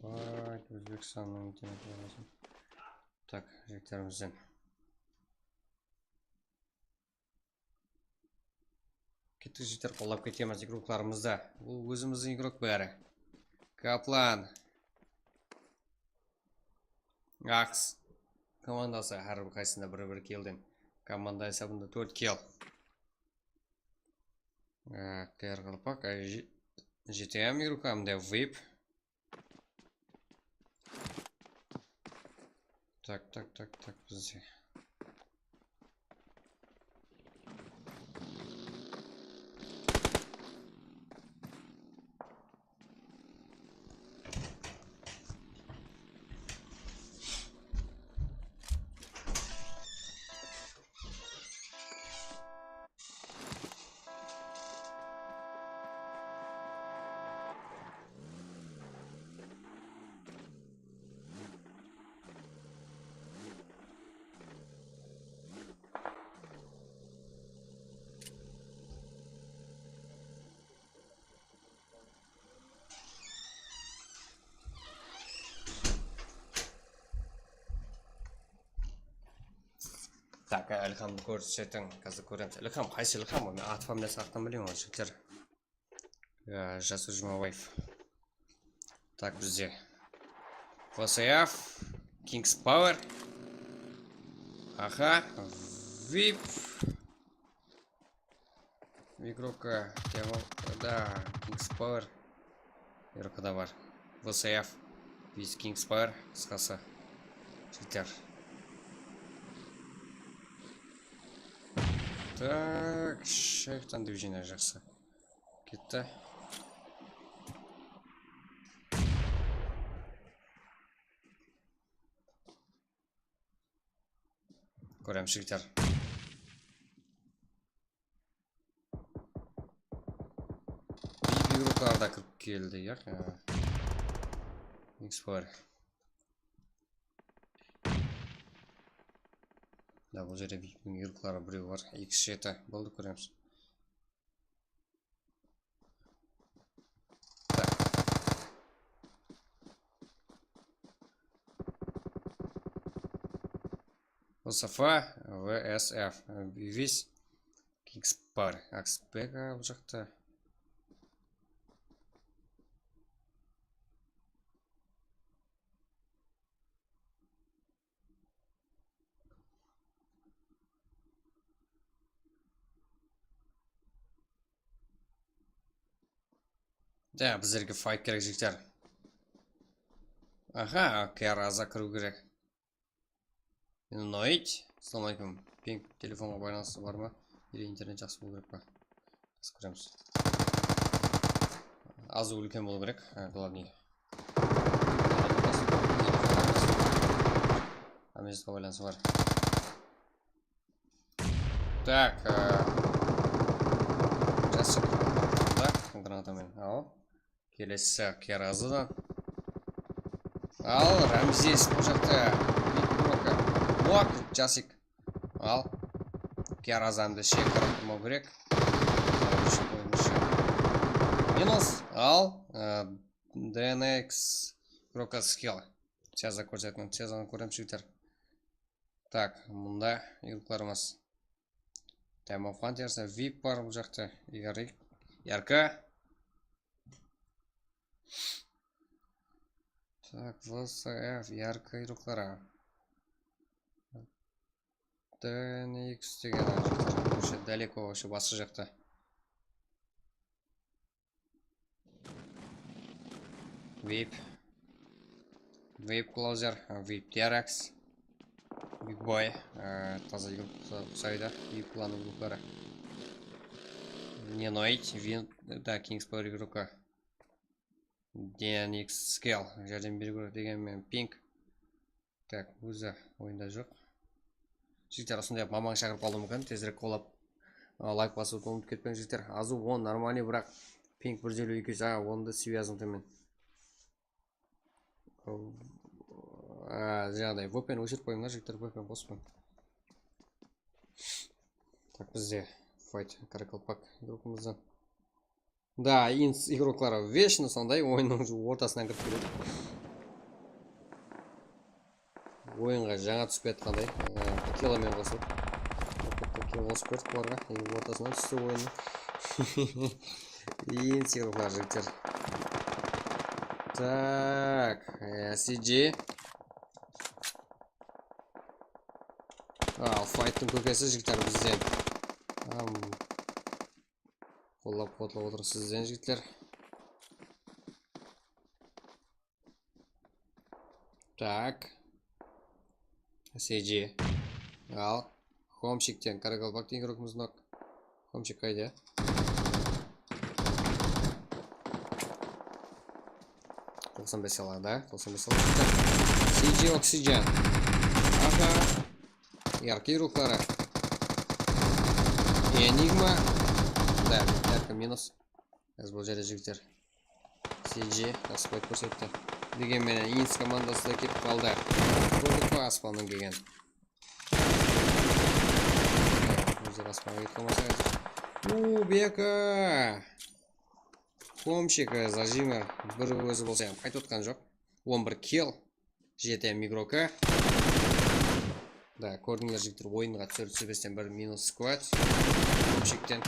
Ебать, Ózbekstannıń interneti bolmasın. Tak, jigitlerimizden. Kettik, jigitler, qollap ketemiz igroklarımızdı. Bul ózimizdiń igrok bári. Kaplan. Aks komandası hár bir qaysısında bir-bir killden. Komanda esabında tórt kill. Á, T R Qalpaq, á, G T M igrok, hám de Vip. Tak, tak, tak, tak, bizde. Tak, Ilhamdı kórsetiń, házir kóremiz. Ilham, qaysı Ilham ol? Men atı familiyasın aqtan bilmeymen ol, jigitler. Ya, Jasur Jumabaev. Tak, bizde V S F, Kings Power. Aha, vip. Igróka, da, Kings Power. Igróka da bar. V S F. Biz Kings Power, qısqası. Jigitler. Tak, shayxtan dvijeniye jaqsı. Ketti. Kóremiz, jigitler. Vip igróklar da kirip keldi, ya. X P R. Da, bul jerde vip igrókları birew bar. X jeti. Boldı, kóremiz. Tak. V S F, V S F, Vivis, Kings Power, Axpack, a, bul jaqta. Da, bizlerge fight kerek, jigitler. Aha, K R A-ǵa kiriw kerek. Noit, assalawma aleykum. Ping telefonǵa baylanıslı bar ma? Ele internet jaqsı bolıw kerek pa? Házir kóremiz. Azı úlken bolıw kerek, ha, главный. Amizatqa baylanısı bar. Tak, e, jasik. Tak, granatamen al. Kelesi K R A-ǵa. Al, Ramzes, bul jaqta. Big Broka. Mok, jasik. Al. K R A-ǵa da shek qaratıp turmaw kerek. Minus. Al, e, D N X Broka skill. Tez kórsetken, tez kóremiz, jigitler. Tak, mında igróklarımız. Time of Hunters, vip bar bul jaqta. Yarka. Tak, V S F, yarka igrókları. D N X degen, вообще далеко, вообще basqa jaqta. Vip. Vip Closer, Vip T R X. Big Boy, e, taza igróklar usaydı. Vip qılanıw igrókları. Nenoid, Vin, da, Kings Power igróka. D N X Scale, járdem beriw kerek degen men ping. Tak, ózi oyında joq. Jigitler, usınday mamań shaqırıp qaldıw múmkin. Tezirek qollap, a, layk basıwdı umıtıp ketpeń, jigitler. Azı on нормальный, biraq ping bir júz eliw eki, a, ondı связан tómen. A, jańaday V P N óshirip qoyıń da, jigitler, V P N qosıp qoyıń. Tak, bizde fight, Karakalpak igrókımızdan. Da, ins igrókları vesh sonday, oyınnıń ortasınan kirip keledi. Oyınǵa jańa túsip kiyatqanday, e, kill menen qosılıp. Kill qosıp berdik bularǵa, endi ortasınan tústi oyınnıń. Ins igrókları, jigitler. Tak, e, C G. Al, fayttıń kókesi, jigitler, bizden. Am, Qollap-quwatlap otırıpsız sizden, jigitler. Tak. S G. Al. Homchikten Karakalpak degen igrókimiz nok. Homchik qayda? Toqsan bes aladı, toqsan bes aladı. S G Oxygen. Aha. Yarkı igrókları. Enigma. Da, yarkı minus. Biz bul jerde, jigitler. S G, aspayt kórsetti. Degen menen Ins komandası da kelip qaldı. Kórdik pa, aspannıń kelgen. Ózleri aspanǵa ketip qalmasa házir. Uuu, Beka! Komchik, Zajimer, bir ózi bolsa ham qaytıp atqan joq. On bir kill. Jeti M igróka. Da, kórdińler, jigitler, oyınǵa túsir-túsibesten bir minus squad. Komshikten.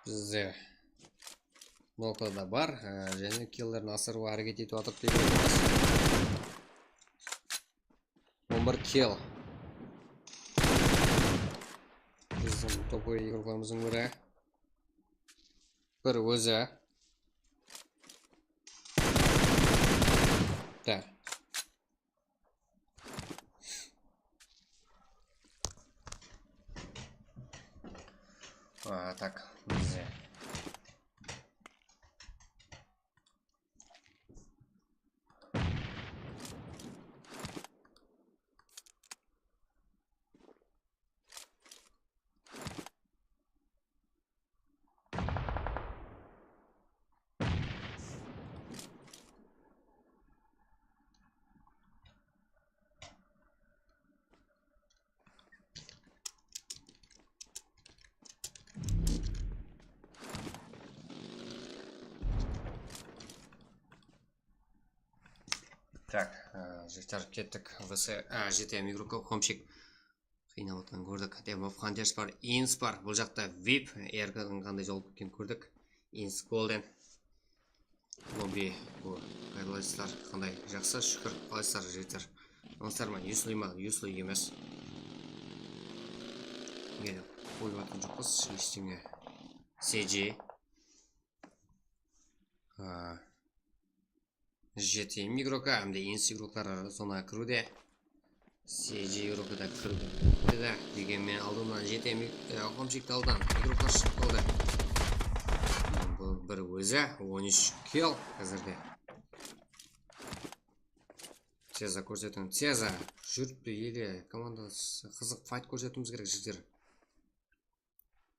Bizde nokta da bar. Á, jáne killerdi asırıwǵa háreket etip atır dep otırmız. On bir kill. Bizdiń topoy igroklarımızdıń biri. Bir ózi. Da. A, tak, bizde. Tak, e, jigitler, kettik. V S, e, G T M igrokı, Komshik. Qıynap atqanın kórdik. Dem of Hunters bar, Ins bar. Bul jaqta vip, R K-dıń qanday jol ketkenin kórdik. Ins Golden. Lobby, bu, qalaysızlar? Qanday? Jaqsı, shúkir. Qalaysızlar, jigitler? Ańsızlar ma? Useless ma? Useless emes. Mine, qoyıp atqan joqpız, eshteńe. C G. A, G T M igroka, hám de Ins igrokları zonaǵa kiriwde. C G igroka da kirdi. Bitti de, degenmen aldımnan G T M, e, Komshikti aldan igroklar shıǵıp qaldı. Bul bir ózi, on úsh kill házirde. Teza kórsetiń, teza. Júrip pe ele komandası, qızıq fayt kórsetiwimiz kerek, jigitler.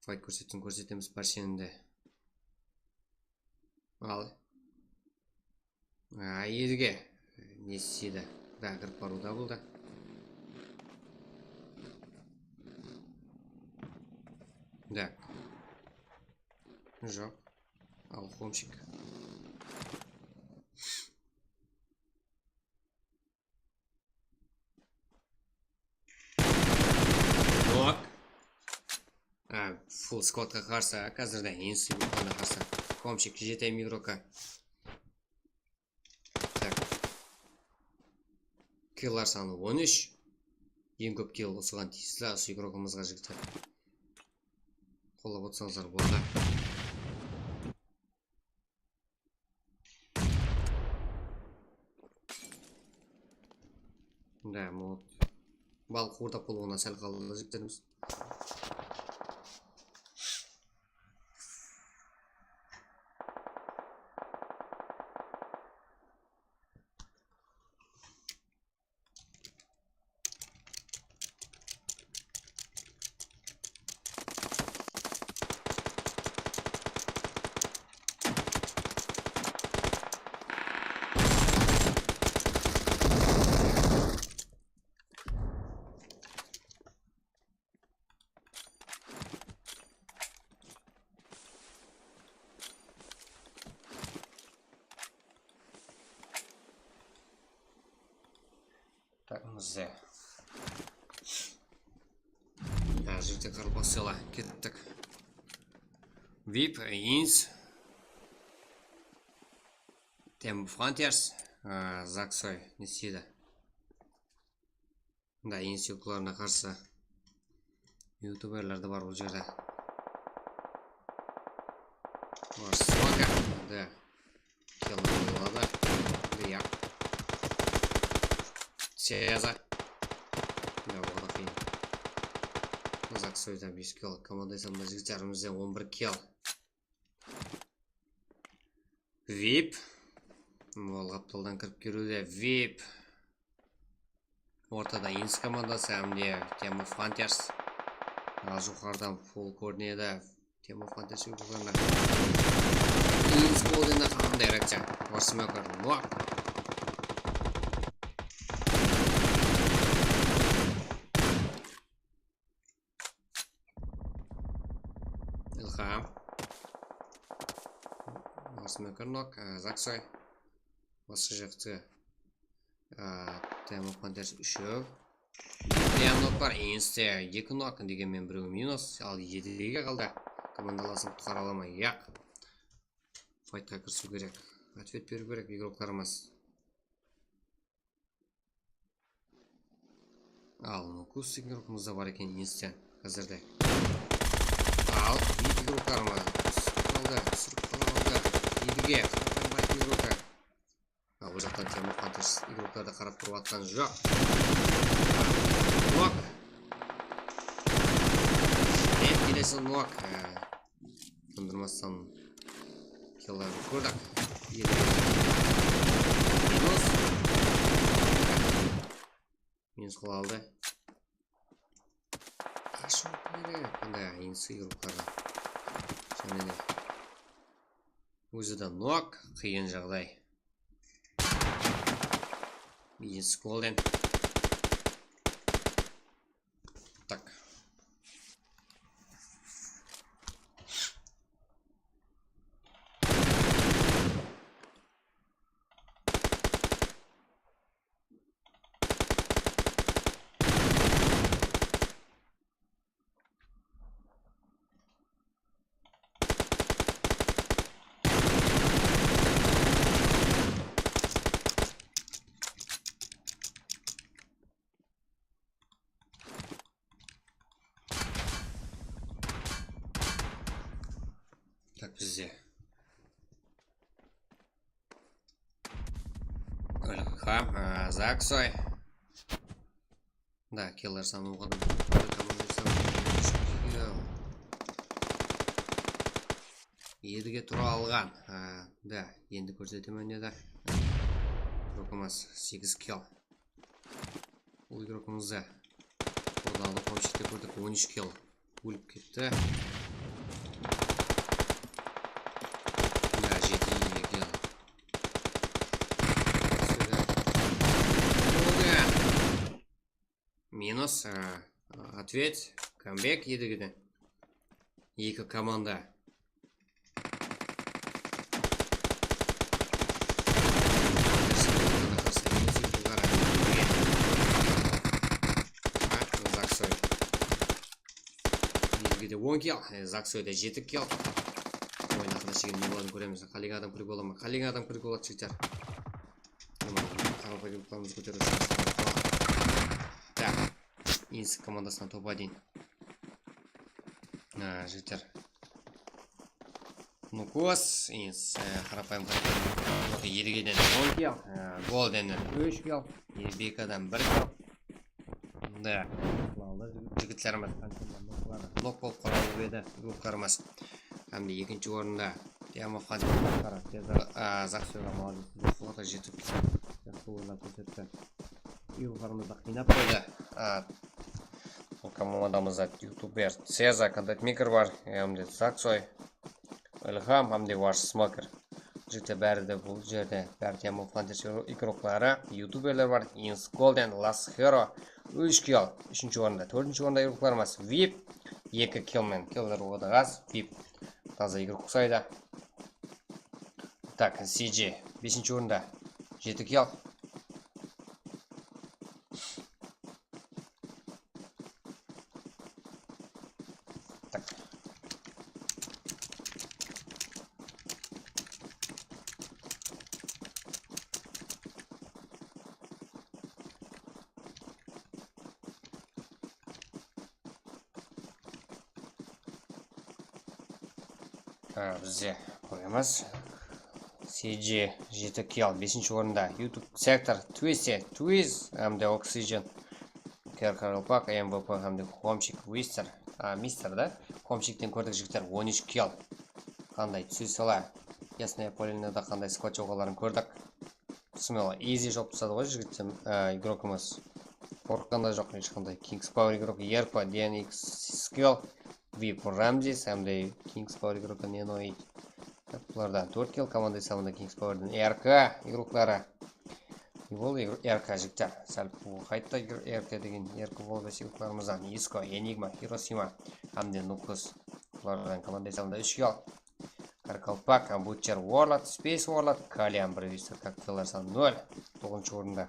Fayt kórsetiń, kórsetemiz bársheni de. Al. A, Edge ne isteydi? Da, kirip barıwda boldı. Da. Joq. Al, Komshik. Nok. A, full skladqa qarsı, házirde Ins igroklarına qarsı. Komshik, G T M igroka. Tak. Killlar sanı on úsh. Eń kóp kill usıǵan tiyisli, usı igrokımızǵa, jigitler. Qollap otsańızlar boladı. Da, mod. Balıq ortap bolıwına sál qaldı, jigitlerimiz. Tak, mızda. Házirde kolbasala kettik. Vip, Ins. Dem of Hunters, a, Zaksoy, ne isteydi? Da, Ins igroklarına qarsı. Youtuberler de bar bul jerde. Var, Smoker. Da. Kill boladı. Da, ya. Seza. Da, o da qıyın. Zaksoyda bes kill. Komanda esamda jigitlerimizde on bir kill. Vip. Ol qaptaldan kirip keliwde Vip. Ortada Ins komandası hám de Dem of Hunters. Al, joqarıdan full kórinedi. Dem of Hunters igroklarına. Ins Golden qanday reakciya? Var, Smoker. Nok. Ilham. Var, Smoker, nok, e, Zaksoy. Basqa jaqtı. E, A, Time of Hunters úshew. Eki nok bar, Inste eki nok, degenmen birewi minus, al Edige qaldı. Komandalasın qutqara ala ma? Yaq. Faytqa kirisiw kerek. Otvet beriw kerek igroklarımız. Al, Nukus igrokımız da bar eken, Inste házirde. Al, Vip igroklarımız túsirip qaldı, túsirip qala qaldı. Edige, Faytın igrokı. Al, bul jaqtan Time of Hunters igroklar da qarap turıp atqan joq. Nok. Ret kelesi nok. Ee, Tındırmastan killardı kórdik. Minus. Minus qıla aldı. Qashıw kerek bunday insi gruppaǵa. Jáne de. Ózi de nok, qıyın jaǵday. Insi golden. Tak. Tak, bizde. Ilham, a, Zaksoy. Da, killar sanı oǵan. Komanda sanı. Edige tura alǵan. A, da, endi kórsetemen dedi. Rukumas segiz kill. Bul igrokımızdı. Odalı komshikte kórdik, on úsh kill. Ólip ketti. Mına jeti kill. Minus, a, otvet, comeback Edigeden. Eki komanda. Zaksoy. Edigede on kill, e, Zaksoyda jeti kill. Oyın haqında shegen ne bolatın kóremiz. Qálegen adam kirip bola ma? Qálegen adam kirip bolatın shıǵar. Qaraqalpaqlarımızdı kóteriw. Tak. Insi komandasınan top один. Ha, jeter. Nukos, Ins, e, qarapayım, qarapayım. Edigeden on kill, e, Goldennen úsh kill, e, Bekadan bir kill. Da, jigitlerimiz qanshama nok bolıp qaldı edi, gruppalarımız. Hám de ekinshi orında Diamond Hunt, a, Zaksoyǵa, molodec, jaqsı oynap kórsetti. Gruppalarımızdı qıynap qoydı. A, komandamızda youtuber Ceza, content maker bar, hám de Zaksoy, Ilham, hám de Wash Smoker. Jigitler bári de bul jerde, bári Diamond Hunters igrokları, youtuberler bar, Ins Golden, Last Hero, úsh kill, úshinshi orında, tórtinshi orında igroklarımız Vip, eki kill men, killer oda az, Vip. Taza igrok usaydı. Tak, C J, besinshi orında, jeti kill. Tak. Ha, bizde kóremiz. C J jeti kill, besinshi orında. YouTube sektor, Twisted, Twiz, hám de Oxygen. Ker Qaraqalpaq, M V P hám de Homchik, Wister. A, Mister da. Homchikten kórdik, jigitler, on úsh kill. Qanday túse sala. Yasnaya Polinada qanday squad joǵaların kórdik. Bismillah, easy job tasladı ǵoy, jigitler, e, igrokımız. Qorqqan da joq hesh qanday. Kings Power igrok, Yerpa, D N X Skill, Vip Ramzis, hám de Kings Power igrok, Nenoid. Bulardan tórt kill, komanda esabında Kings Powerden R K igrokları. Bul R K jigitler. Sál qaytta R K degen R K bolıp, igroklarımızdan Isko, Enigma, Hiroshima, hám de Nukus. Bulardan komanda esabında úsh kill. Qaraqalpaq, Butcher Warlord, Space Warlord, Kalian bir ús, killer sanı nol, toǵızınshı orında.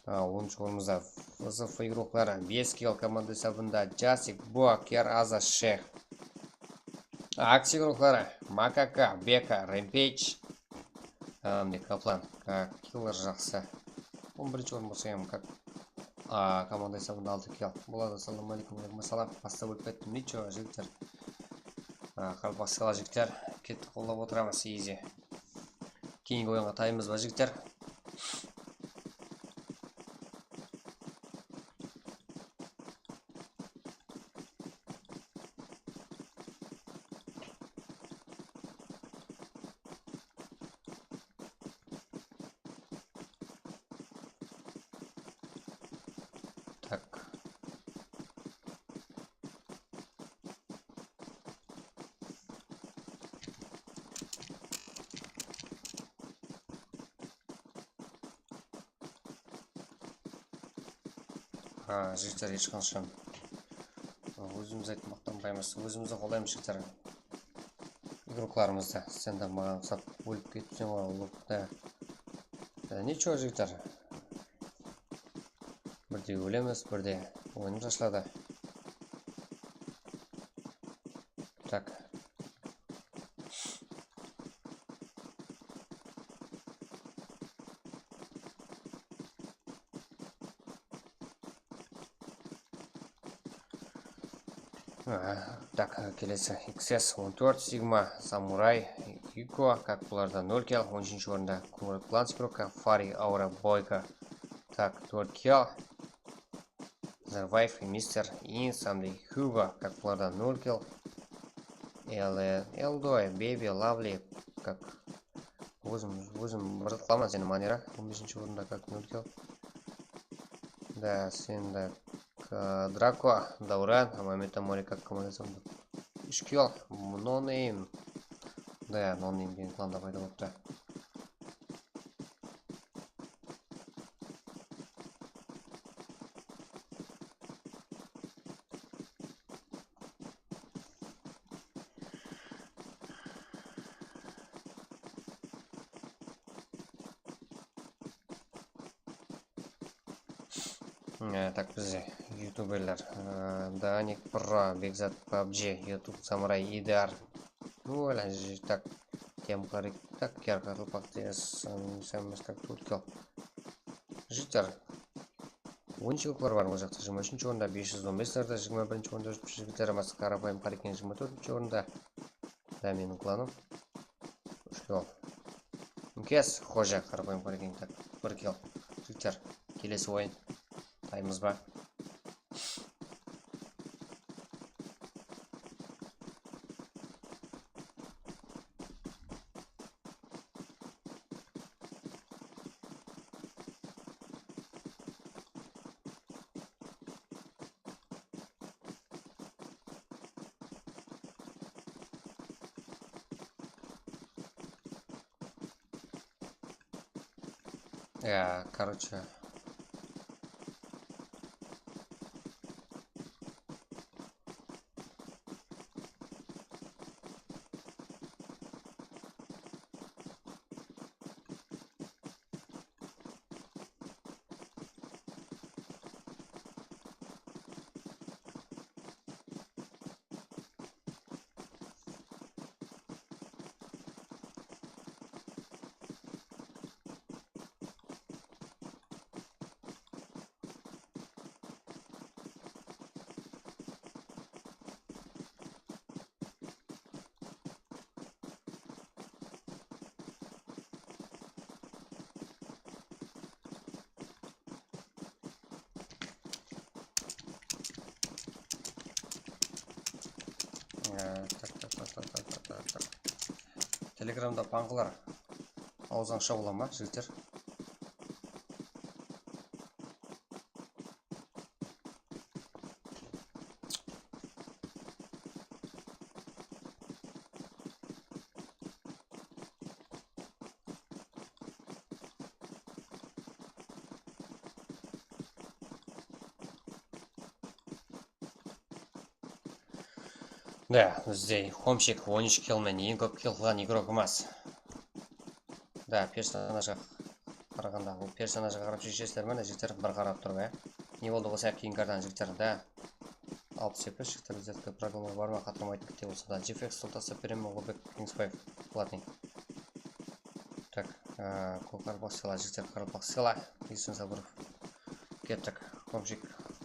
A, onınshı orınımızda V Z F igrokları, bes kill komanda esabında Jasik, Boker, Aza, Sheyx. Aksi igrokları, Makaka, Beka, Rampage, hám de Kaplan. A, killer jaqsı. On birinshi orın bolsa hám kak-, a, komanda esabında altı kill. Boladı, assalamu aleykum, aleykum assalam. Basta bólip kettim, nicho, jigitler. A, qaraqalpaqshalar, jigitler. Kettik, qollap otıramız, easy. Keyingi oyınǵa taymız ba, jigitler? Tak. Ha, jigitler, hesh qashan ózimiz aytıp maqtanbaymız. Ózimizdi qollaymız, jigitler. Igroklarımızdı. Sen de maǵan uqsap ólip ketseń ǵoy, ullıqta. E, nicho, jigitler. Birde ólemiz, birde oyınımız ashıladı. Tak. A, tak, kelesi X S on tórt, Sigma, Samuray, Iko, kak bularda nol kill, on úshinshi orında Kungrat Klan, Skroka, Fari, Aura, Boyka, tak, tórt kill. Survive, Mister Ins, hám de Hugo, kak bularda nol kill. Ellen, Eldoy, Baby, Lovely, kak ózim, ózim bir zat qılaman seni, Manera, on besinshi orında, kak nol kill. Da, sen de, k-, Draco, Dauran, Mametamori, kak komandası, úsh kill, No Name. Da, No Name degen klanda payda bolıptı. E, tak, bizde youtuberler, e, Danik Pro, Bekzat, PUBG, YouTube, Samuray, Idar. Ну, так, Temqarik, tak, Yarqarlı Paqtiyas, Sammes, tak, tórt kill. Jigitler, oyınshılar bar ol jaqta, jigirma úshinshi orında, bes júz on bes lerde, jigirma birinshi orında júrip júr jigitler, Qarapayım Qareken jigirma tórtinshi orında. Da, meniń klanım. Úsh kill. Kes, xoja, Qarapayım Qareken, tak, bir kill. Jigitler, kelesi oyın. Taymız ba? Ya, короче. Ee, tak, tak, tak. Telegramda pańqılar awzıńa shawıla ma, jigitler? Da, bizde Homsik on úsh kill menen eń kóp kill qılǵan igrok emas. Da, personajǵa Qaraǵanda bul personajǵa qarap sheshesizler me, jigitler, bir qarap turıp, ya. Ne boldı bolsa, keyingi kartanı, jigitler, da. Alpıs ep pi es, jigitler, bizlerde programma bar ma, qatırmaydı, bitte bolsa da. G F X tul taslap beremen, Ulıbek Keńesbaev, platnıy. Tak, e, kók qaraqalpaq sıyla, jigitler, qaraqalpaq sıyla. Esin Sabırov. Kettik. Komshik.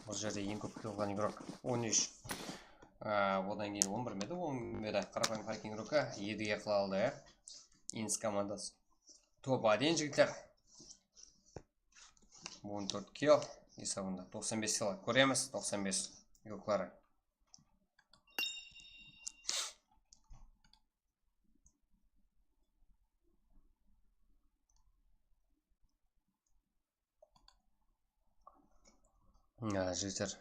Bul jerde eń kóp kil qılǵan igrok on úsh. E, odan keyin on bir me edi, on bir me edi? Qaraqalpaq Fighting Rock-a Edige qıla aldı, ya. Innis komandası. Top один, jigitler. On tórt kill esabında. Toqsan bes kill. Kóremiz, toqsan bes igrokları. Ya, jigitler.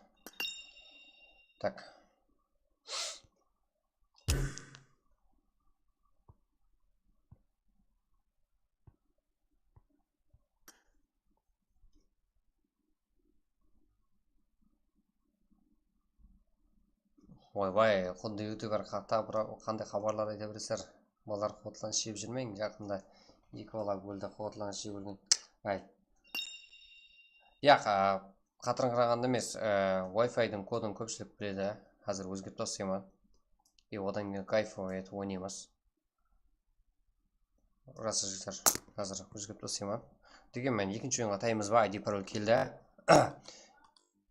Tak. Oybay, Qundı youtuber qata bir qanday xabarlar ayta beresizler. Balalar, quvvatlanısh jep júrmeń, jaqında eki bala óldi, quvvatlanısh jep ólgen. Ay. Yaq, a, qatırıńqıraǵanda emes, e, Wi-Fi-diń kodın kópshilik biledi. Házir ózgertip taslayman. E, odan keyin kayfo etip oynaymız. Rası, jigitler, házir ózgertip taslayman. Degenmen, ekinshi oyınǵa tayımız ba? I D parol keldi.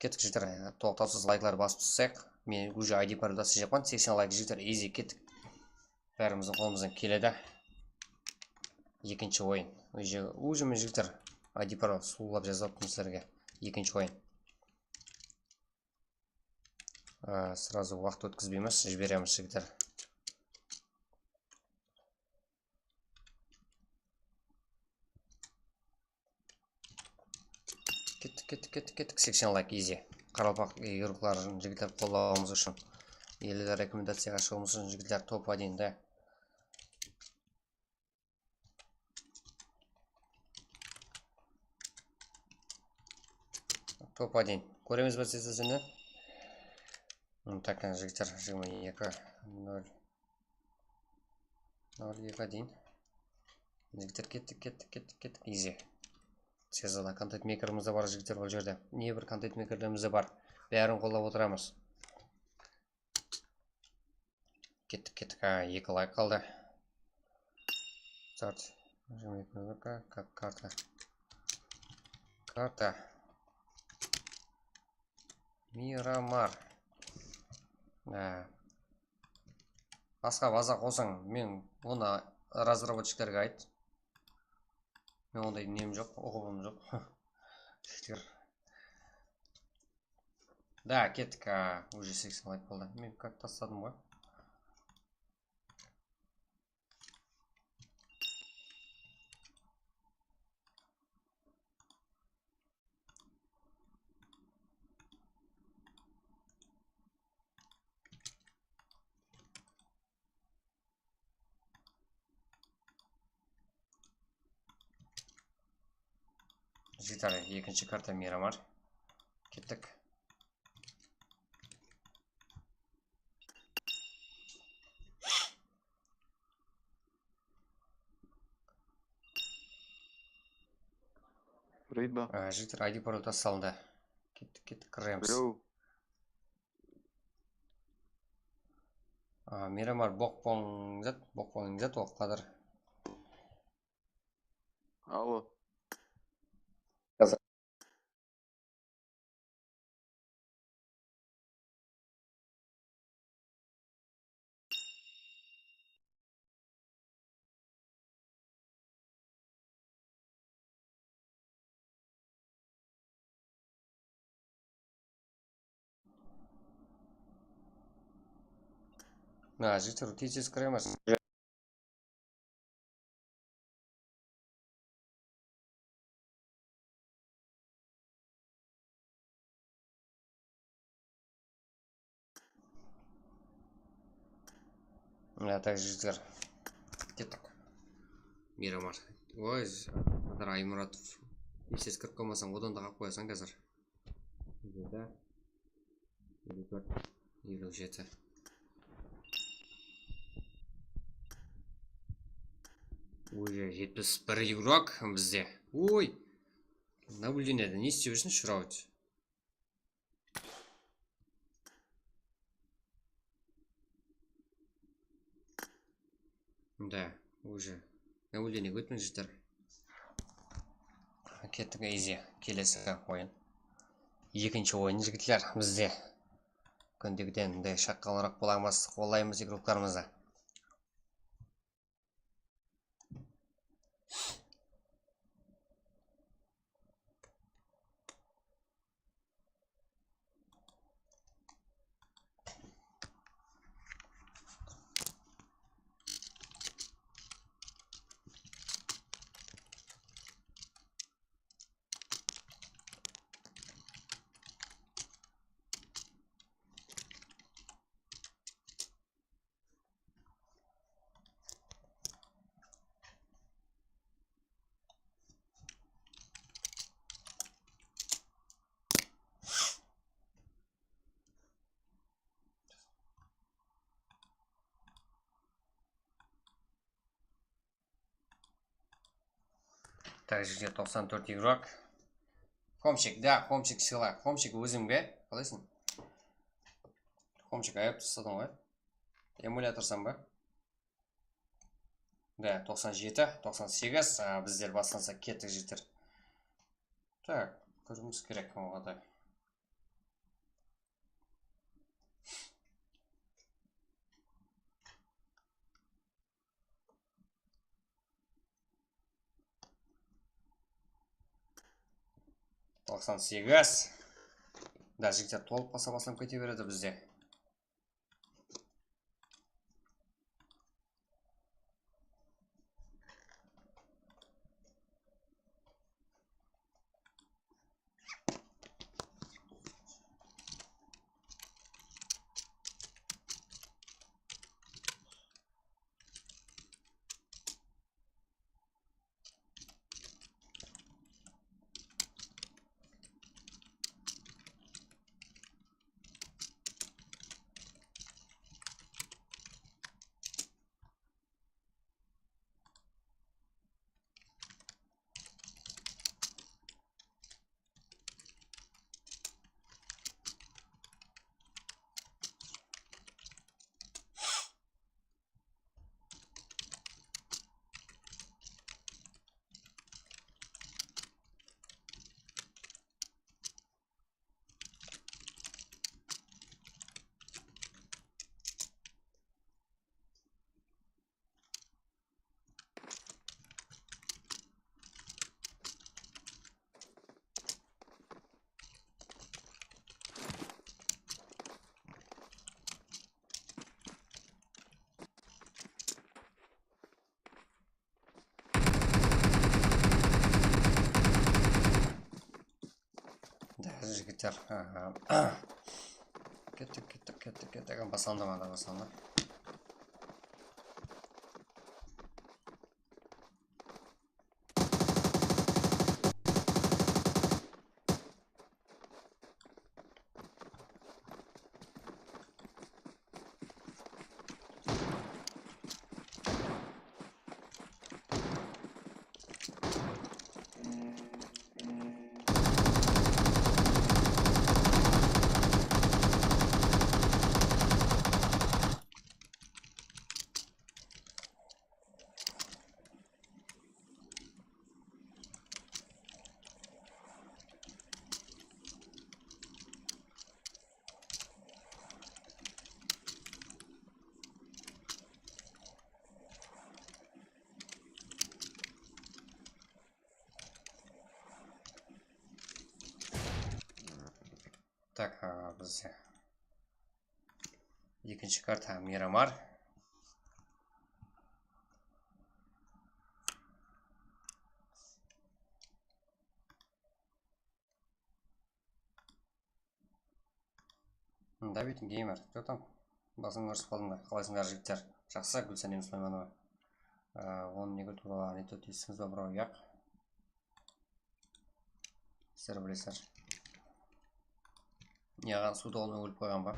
Kettik, jigitler, toqtawsız layklar basıp tursaq. Men uje I D parol taslayjaqpan. Seksen layk, jigitler, easy, kettik. Bárimizdiń qolımızdan keledi. Ekinshi oyın. Uje, uje, men, jigitler, I D parol sulıwlap jazıp atırman sizlerge. Ekinshi oyın. A, srazu waqıt ótkizbeymiz, jiberemiz, jigitler. Kettik, kettik, kettik, kettik. Seksen layk, easy. Qaraqalpaq igrokların, jigitler, qollawımız ushın, elli rekomendaciyaǵa shıǵıwımız ushın, jigitler, top один de. Top один. Kóremiz be sesini? Hı, tak, jigitler, jigirma eki nol nol eki deyin. Jigitler, kettik, kettik, kettik, kettik. Easy. Sezada kontent mekerimiz de bar, jigitler, ol jerde. Ne bir kontent mekerlerimiz de bar. Bárin qollap otıramız. Kettik, kettik. Ha, eki layk qaldı. Start. Ka-, ka-, karta. Karta. Miramar. Ha. Basqa baza qolsań, men onı razravodchiklerge ayt. Men onday nem joq, uqıbım joq. Jigitler. Da, kettik, a, uje seksen layk boldı. Men как tasladım ǵoy. Jigitler, ekinshi karta Miramar. Kettik. Reyd ba? Á, jigitler, I D parol taslandı. Kettik, kettik, kiremiz. Birew. Á, Miramar, boq bolıń zat, boq bolıń zat, ol qadar. Allo. Mına jigitler tez-tez kiremiz. Mına tak, jigitler. Kettik. Miramar. Oy, Qadar Aymuratov. Tez-tez kirip qalmasań, odan da qalıp qoyasań házir. Bizde elli tórt, elli jeti. Уже jetpis bir igrok bizde. Oy! Nablюдениеdi, ne islep júrsin, shırawıt? Да, уже. Nablюдение ótmey júrler. Kettik, easy. Kelesi oyın. Ekinshi oyın, jigitler, bizde. Kúndegiden de shaqqanıraq bolamız, qollaymız igroklarımızdı. Так, jigitler, toqsan tórt igrok. Xomchik, да, Xomchik sıyla. Xomchik ózimge. Qalaysıń? Xomchik ayap tasladıń ǵoy. Emulyatorsań ba? Да, toqsan jeti, toqsan segiz. A, bizler baslansaq kettik, jigitler. Так, kiriwimiz kerek oǵada. Toqsan segiz. Да, jigitler, tolıp qalsa baslanıp kete beredi bizde. Да, jigitler. Aha. Kettik, kettik, kettik, kettik. Baslandı ma da, baslandı. Так, a, bizde ekinshi karta Miramar. David Gamer, кто там? Basın kórisip qaldım da. Qalaysıńlar, jigitler? Jaqsı, Gúlsánem Sulaymanova. Á, onıń negi tuwralı anekdot esitińiz ba, biraq? Yaq. Sizler bilesizler. Yaǵan suwda ol ólip qoyǵan ba?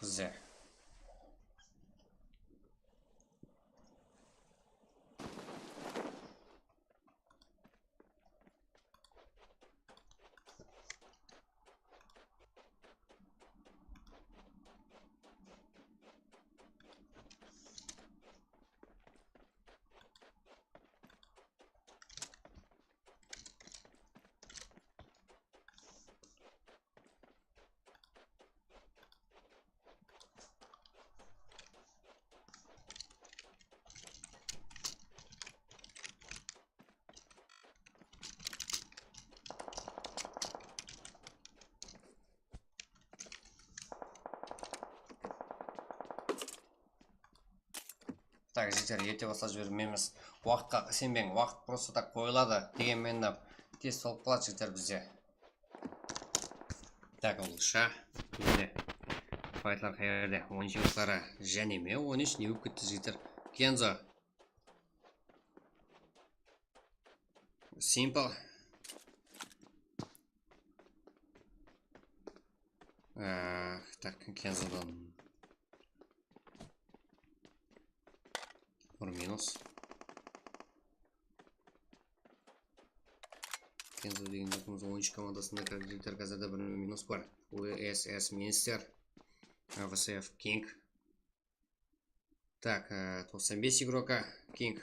Bizde. Tak, jigitler, erte baslap jibermeymiz. Waqıtqa isenbeń, waqıt prosta tak qoyıladı. Degen menen tez tolıp qaladı, jigitler, bizde. Tak, ulıwsha. Bizde. Faytlar qayerde? On úsh yılları. Jáne me? On úsh ne bolıp ketti, jigitler? Kenzo. Simple. Ee, tak, Kenzodan. Bir minus. Kenzo degen zatımız on úsh komandasında kreditler házirde bir minus bar. U S S Minister, V S F King. Так, э, toqsan bes igroka King.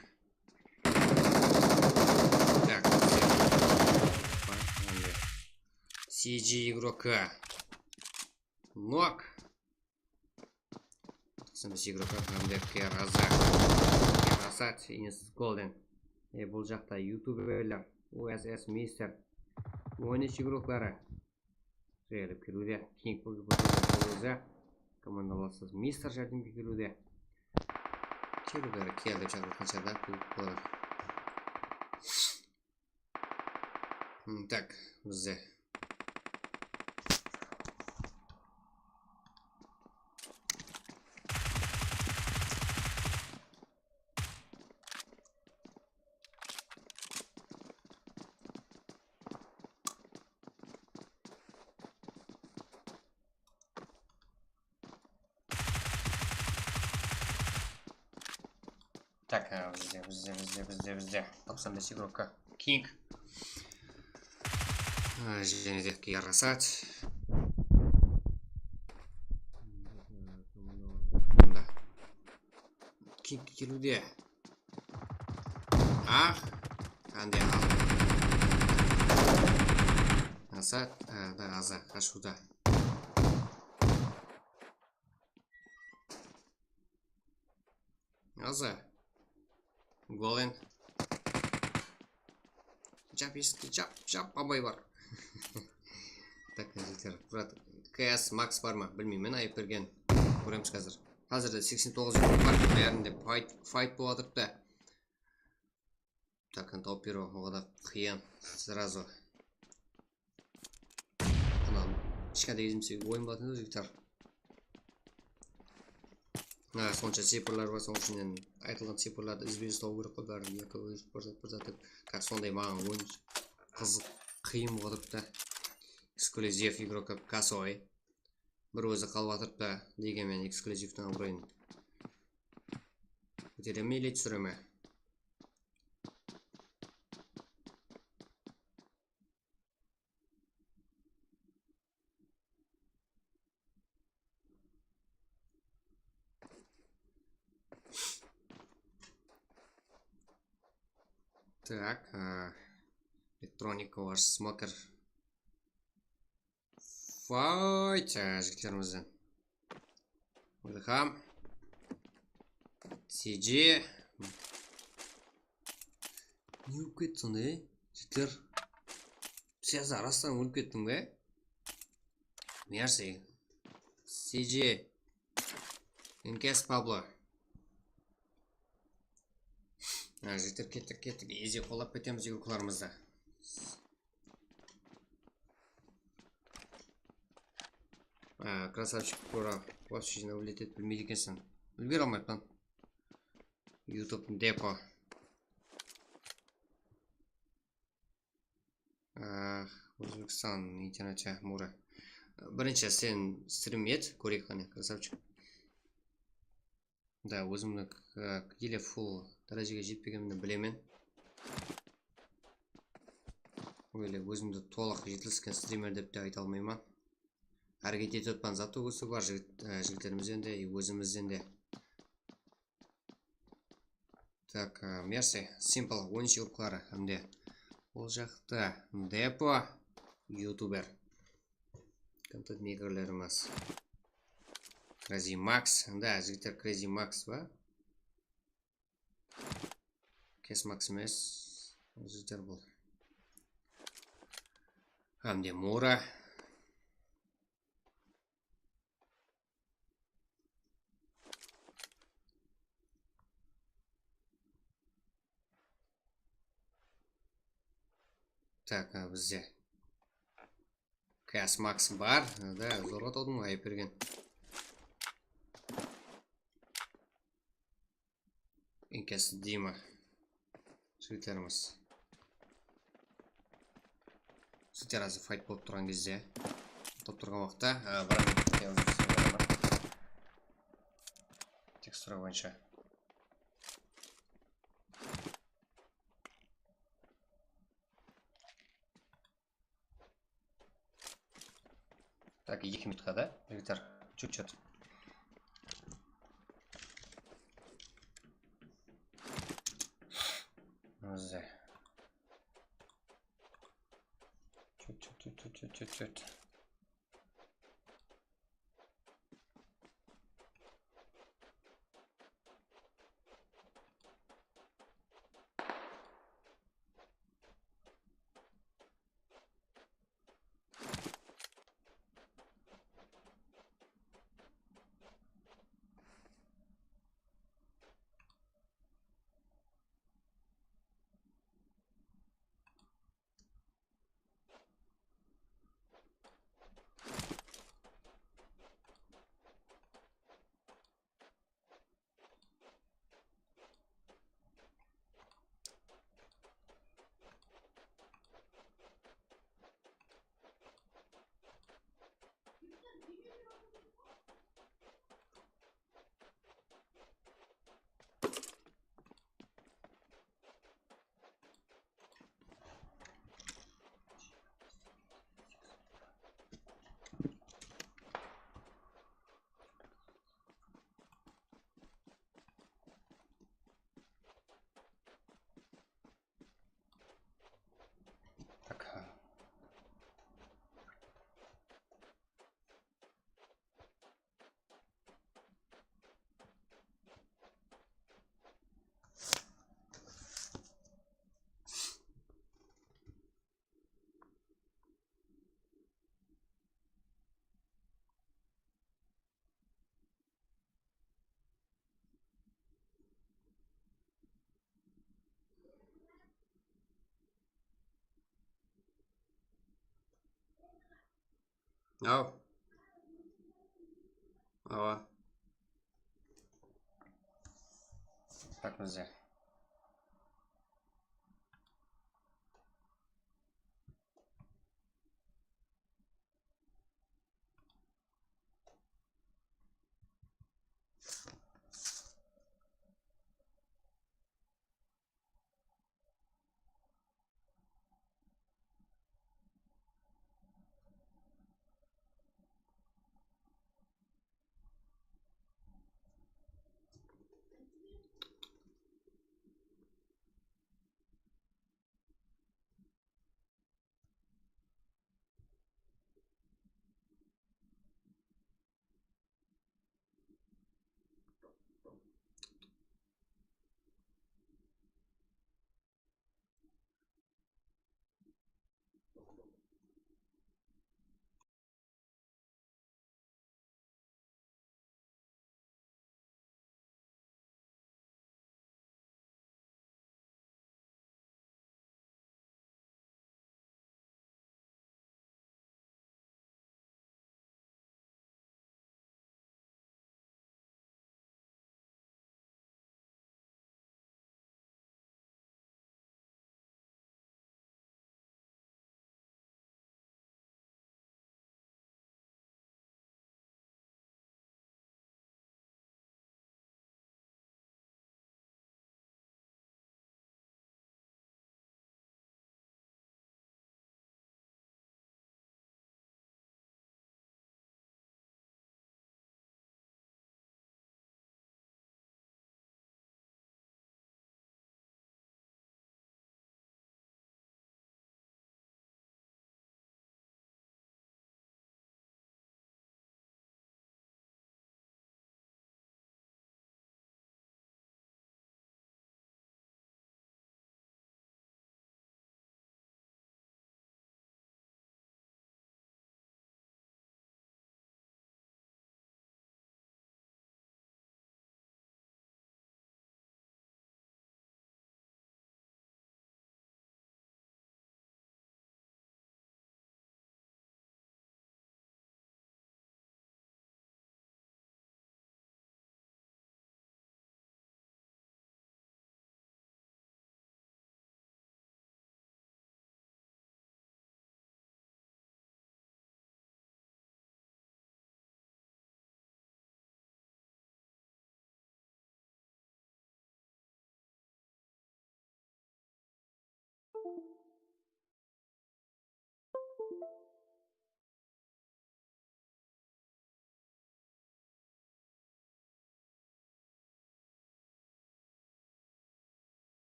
Так, C G igroka Nok. Toqsan bes igroka Hamdek Keraza. Keraza, Ines Golden. E, bul jaqta youtuberler, U S S Mister, on úsh igrokları. Jayılıp keliwde. King bul ózi. Komandalasız Mister járdemge keliwde. Keliwleri kel dep jazıp atqan shıǵar da, klub olar. Hmm, tak, bizde. Tak, e, bizde, bizde, bizde, bizde, bizde. Toqsan bes igroka. King. E, jáne de yarasat. Bunda. King keliwde. Ah, qanday al. Asat, e, da, aza, qashıwda. Aza. Golden. Jap, esikti, jap, jap, abay bar. Tak, jigitler, brat, K S Max bar ma? Bilmeymen, ayıp bergen. Kóremiz házir. Házirde seksen toǵız bar, bárinde fight, fight bolıp atırıptı. Tak, endi tawıp beriw oǵada qıyın. Сразу. Mına, kishkentay gezimizde oyın bolatın edi, jigitler. Ha, sonsha cifrlar bar, sonıń ishinen aytılǵan cifrlardı izbe-iz tabıw kerek ǵoy, bárin bir zat, bir zat dep. Как sonday maǵan oyın qızıq, qıyın bolıp atırıptı. Эксклюзив игрока косой. Bir ózi qalıp atırıptı, degen menen эксклюзивtiń abırayın kótere me, ele túsire me? Так, а, Electronic Wars Smoker. Fight, e, jigitlerimizden. Ilham. C G. Ne bolıp ketti sonda, ey? Jigitler. Siyasa, rastan ólip kettiń be? Mercy. C G. Enkes Pablo. Ha, jigitler, kettik, kettik. Eze qollap ketemiz igroklarımızdı. Ha, красавчик, Kura. Вообще ne biledi, bilmeydi ekenseń. Úlgere almayappan. YouTube depo. Ah, Ózbekstan interneti, Mura. Birinshi sen strim et, kóreyik qáne, krasavchik. Da, ózimniń, e, ele full dárejege jetpegenimdi bilemen. Ele ózimdi tolıq jetilisken strimer dep te ayta almayman. Háreket etip atpan, zato ósi bar jigit, e, jigitlerimizden de, ózimizden de. Tak, e, Mercy, Simple, on úsh urıqları, hám de ol jaqta Depo, youtuber. Kontent makerlerimiz. Crazy Max, da, jigitler, Crazy Max ba? Kes Max emes, jigitler bul. Hám de Mura. Tak, a, bizde Kas Max bar, da, zorǵa tawdım, ayıp bergen. Enkesi Dima. Jigitlerimiz. Jigitler, házir fayt bolıp turǵan gezde, top turǵan waqıtta, a, baraman. Tekstura boyınsha. Так, eki minutqa da, jigitler, чуть-чуть. Ózi. Чуть-чуть, чуть-чуть, чуть-чуть. Так. Aw. Awa. Tak, bizde.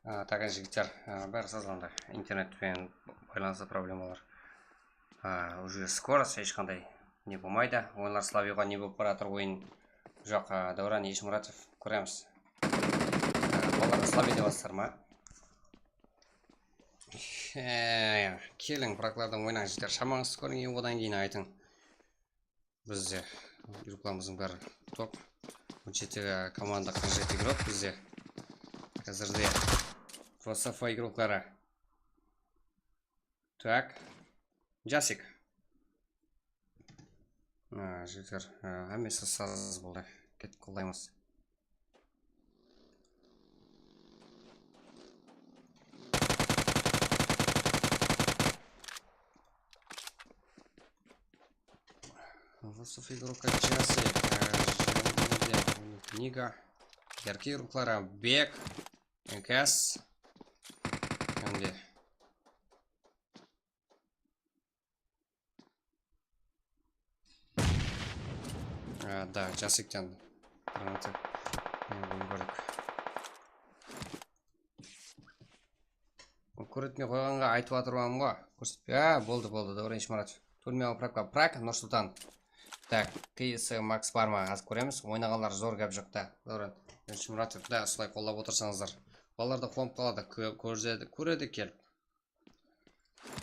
A, taǵan jigitler, a, bári sazlandı. Internet penen baylanısta problemalar. A, уже скорость hesh qanday ne bolmaydı. Oyınlar slabıyǵa ne bolıp baratır oyın. Joq, a, Dáwran Eshmuratov, kóremiz. A, balalar slabıy dep atırlar ma? E, keliń, fraklardan oynań, jigitler, shamańızdı kóriń, e, odan keyin aytıń. Bizde igroklarımızdıń bári top. On jeti komanda, qırq jeti igrok bizde. Házirde V S F igrokları. Tak. Jasik. A, jigitler, a, hámmesi saz boldı. Ketip qollaymız. Высокий игрок Джаси, э, Джанеде, Книга, яркий игроклар Бек, Кас, Энди. A, da, Jasikten. Granata. Ne, bunı kórdik. Kóretpey qoyǵanǵa aytıp atırman ǵo. Kórsetpey. A, boldı, boldı. Dáwran Eshmuratov. Tólme Prak, Prak, Nur-Sultan. Tak, K S Max bar ma? Házir kóremiz. Oynaǵanlar zor gáp joq ta. Dáwran Eshmuratov. Da, usılay qollap otırsańızlar. Balalar da quwanıp qaladı. Kó-, kóredi, kóredi kelip.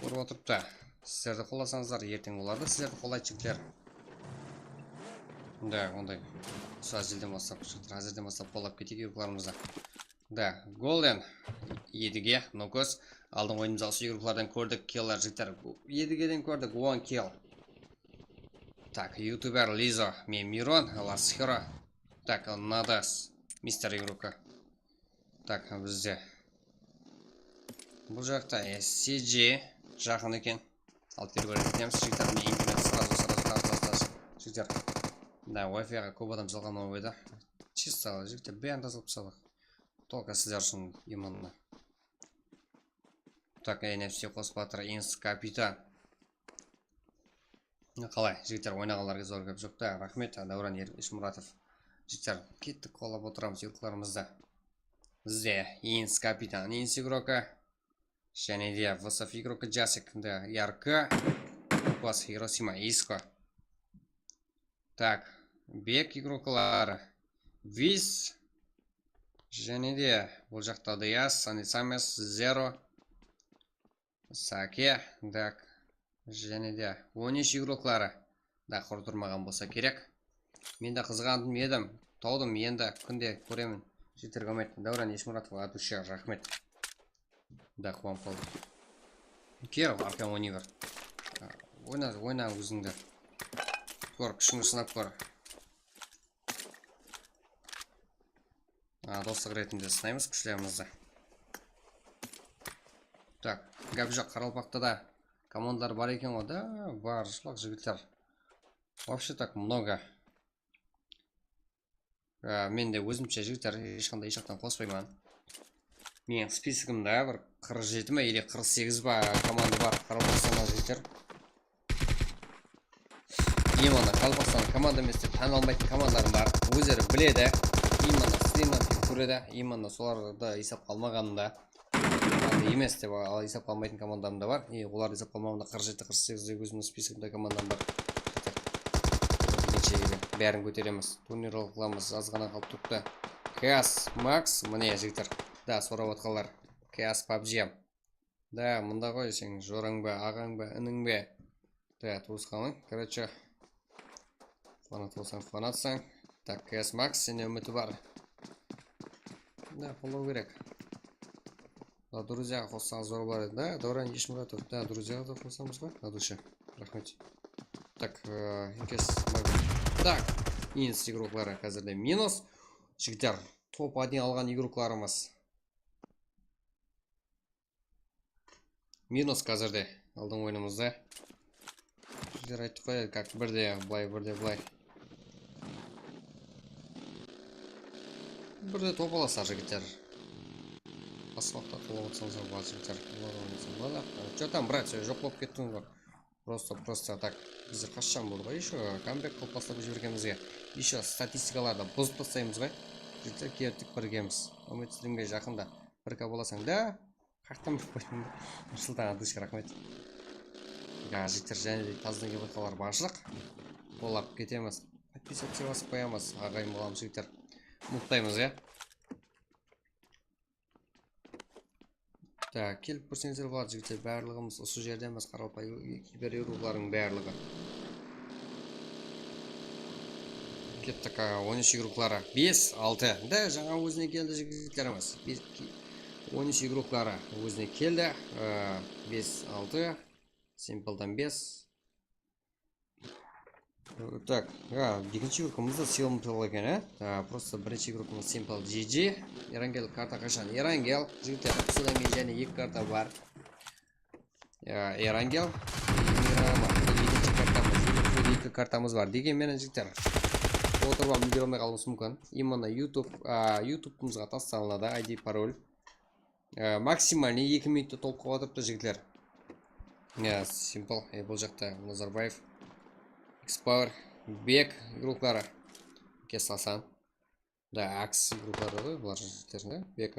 Kórip otırıptı. Sizler de qollasańızlar, erteń olar da sizlerdi qollaydı, jigitler. Da, onday. Usı házirden baslap, jigitler, házirden baslap qollap keteyik igroklarımızdı. Da, Golden, Edige, Nokos. Aldın oyınımızda usı igroklardan kórdik, killer, jigitler. Edigeden kórdik, on kill. Tak, youtuber Lizo, men Miron, Lasxero. Tak, Nadas, Mister igroka. Tak, bizde. Bul jaqta S C G jaqın eken. Alıp kelip etemiz, jigitler, mine, internet srazu, srazu, srazu, srazu, jigitler. Da, Wi-Fi-ǵa kóp adam salǵan bolıp edi. Чисто, jigitler, bárin tazalap tasladıq. Только sizler ushın именно. Так, N F C qosıp atır, Ins Kapitan. Qalay, jigitler, oynaǵanlarǵa zor gáp joq ta. Raxmet, Dáwran Er-, Eshmuratov. Jigitler, kettik, qollap otıramız igroklarımızdı. Bizde Ins Kapitan, Ins igroka. Jáne de Vsov igroka, Jasik, da, Yarkı. Pas, Hirosima, Isko. Tak, Bek igrokları. Viz. Jáne de bul jaqta Dias, Sanisames, Zero. Sake, tak. Jáne de on úsh igrokları da qurı turmaǵan bolsa kerek. Men de qızǵandım edim, tawdım, endi kúnde kóremen. Jigitler, Dáwran Eshmuratov, от души, raxmet. Da, quwanıp qaldım. Kel, arqan oynaber. Oyna, oyna ózińdi. Kór, kúshińdi sınap kór. A, doslıq retinde sınaymız kúshlerimizdi. Tak, gáp joq, Qaraqalpaqta da komandalar bar eken ǵoy da, bar, jılaq jigitler. Вообще так много. A, men de ózimshe jigitler hesh qanday hesh jaqtan qospayman. Meniń spisogımda bir qırq jeti ma, или qırq segiz ba komanda bar, Qaraqalpaqstannan jigitler. Именно Qaraqalpaqstan komanda emes dep tan almaytın komandalarım bar. Ózleri biledi. Именно strimnan kep kóredi. Именно solardı esapqa almaǵanımda. Komanda emes dep al-, esapqa almaytın komandam da bar. E, olardı esapqa almaǵanda qırq jeti, qırq segiz de ózimniń spisogımda komandam bar. Bárin kóteremiz. Turnir qılamız. Az ǵana qalıp turıptı. Kas, Max, mine jigitler. Da, sorap atqanlar. Kas, pabji. Da, mında ǵoy, seniń jorań ba, aǵań ba, iniń be? Da, tuwısqanıń, короче. Fanat bolsań, fanatsań. Tak, K S Max, sende úmiti bar. Ne qolǵa kerek? Da, druzyaǵa qossańız zor bolar edi. Da, Doran Eshmuratov. Da, druzyaǵa da qosamız ǵoy, na dushe. Raxmet. Tak, e, K S Max. Tak, ins igrokları házirde minus. Jigitler, top один alǵan igroklarımız. Minus házirde aldıń oyınımızda. Bizler ayttıq qoy, как birde bılay, birde bılay. Birde topalasar jigitler. Asfaltta qılıp otsańızlar boladı jigitler. Boladı, oynasań boladı. Чё там, братья, joq bolıp kettińiz ba? Просто, просто так. Bizler qashshan boldı ǵoy, ещё камбэк qılıp taslap jibergenimizge. Ещё statistikalardı buzıp taslaymız ǵoy. Jigitler, kettik, birgemiz. Umid, sizlerge jaqında bir K bolasań da. Qayaqtan bilip qoydım. Nursultan Adышka, raxmet. Ya, jigitler, jáne de tazadan kelip atqanlar barshılıq. Qollap ketemiz. Подписаться basıp qoyamız. Aǵayin bolamız, jigitler. Umıtpaymız, ya. Tak, kelip kórseńizler boladı, jigitler, barlıǵımız usı jerdenbiz, qaraqalpaq kiber igroklardıń barlıǵı. Kettik, a, on úsh igrokları. Bes, altı. Da, jańa ózine keldi jigitlerimiz. Bes, on úsh igrokları ózine keldi. A, bes, altı. Simpledan bes. Tak, ya, ekinshi igrokımız da Simple eken, e? Ta, просто birinshi igrokımız Simple G G. Erangel karta qashan? Erangel, jigitler, usıdan keyin jáne eki karta bar. Ya, Erangel. Ekinshi kartamız, eki kartamız bar. Degen menen, jigitler, otırıp alıp úlgere almay qalıwımız múmkin. Именно YouTube, a, YouTube'ımızǵa taslanadı I D, parol. E, maksimalnıy eki minutta tolıp qalıp atırıptı, jigitler. Ya, Simple, e, bul jaqta Nazarbaev, X-Power, Bek igrokları. Kes Hasan. Da, Aks igrokları da bular jigitler, da, Bek.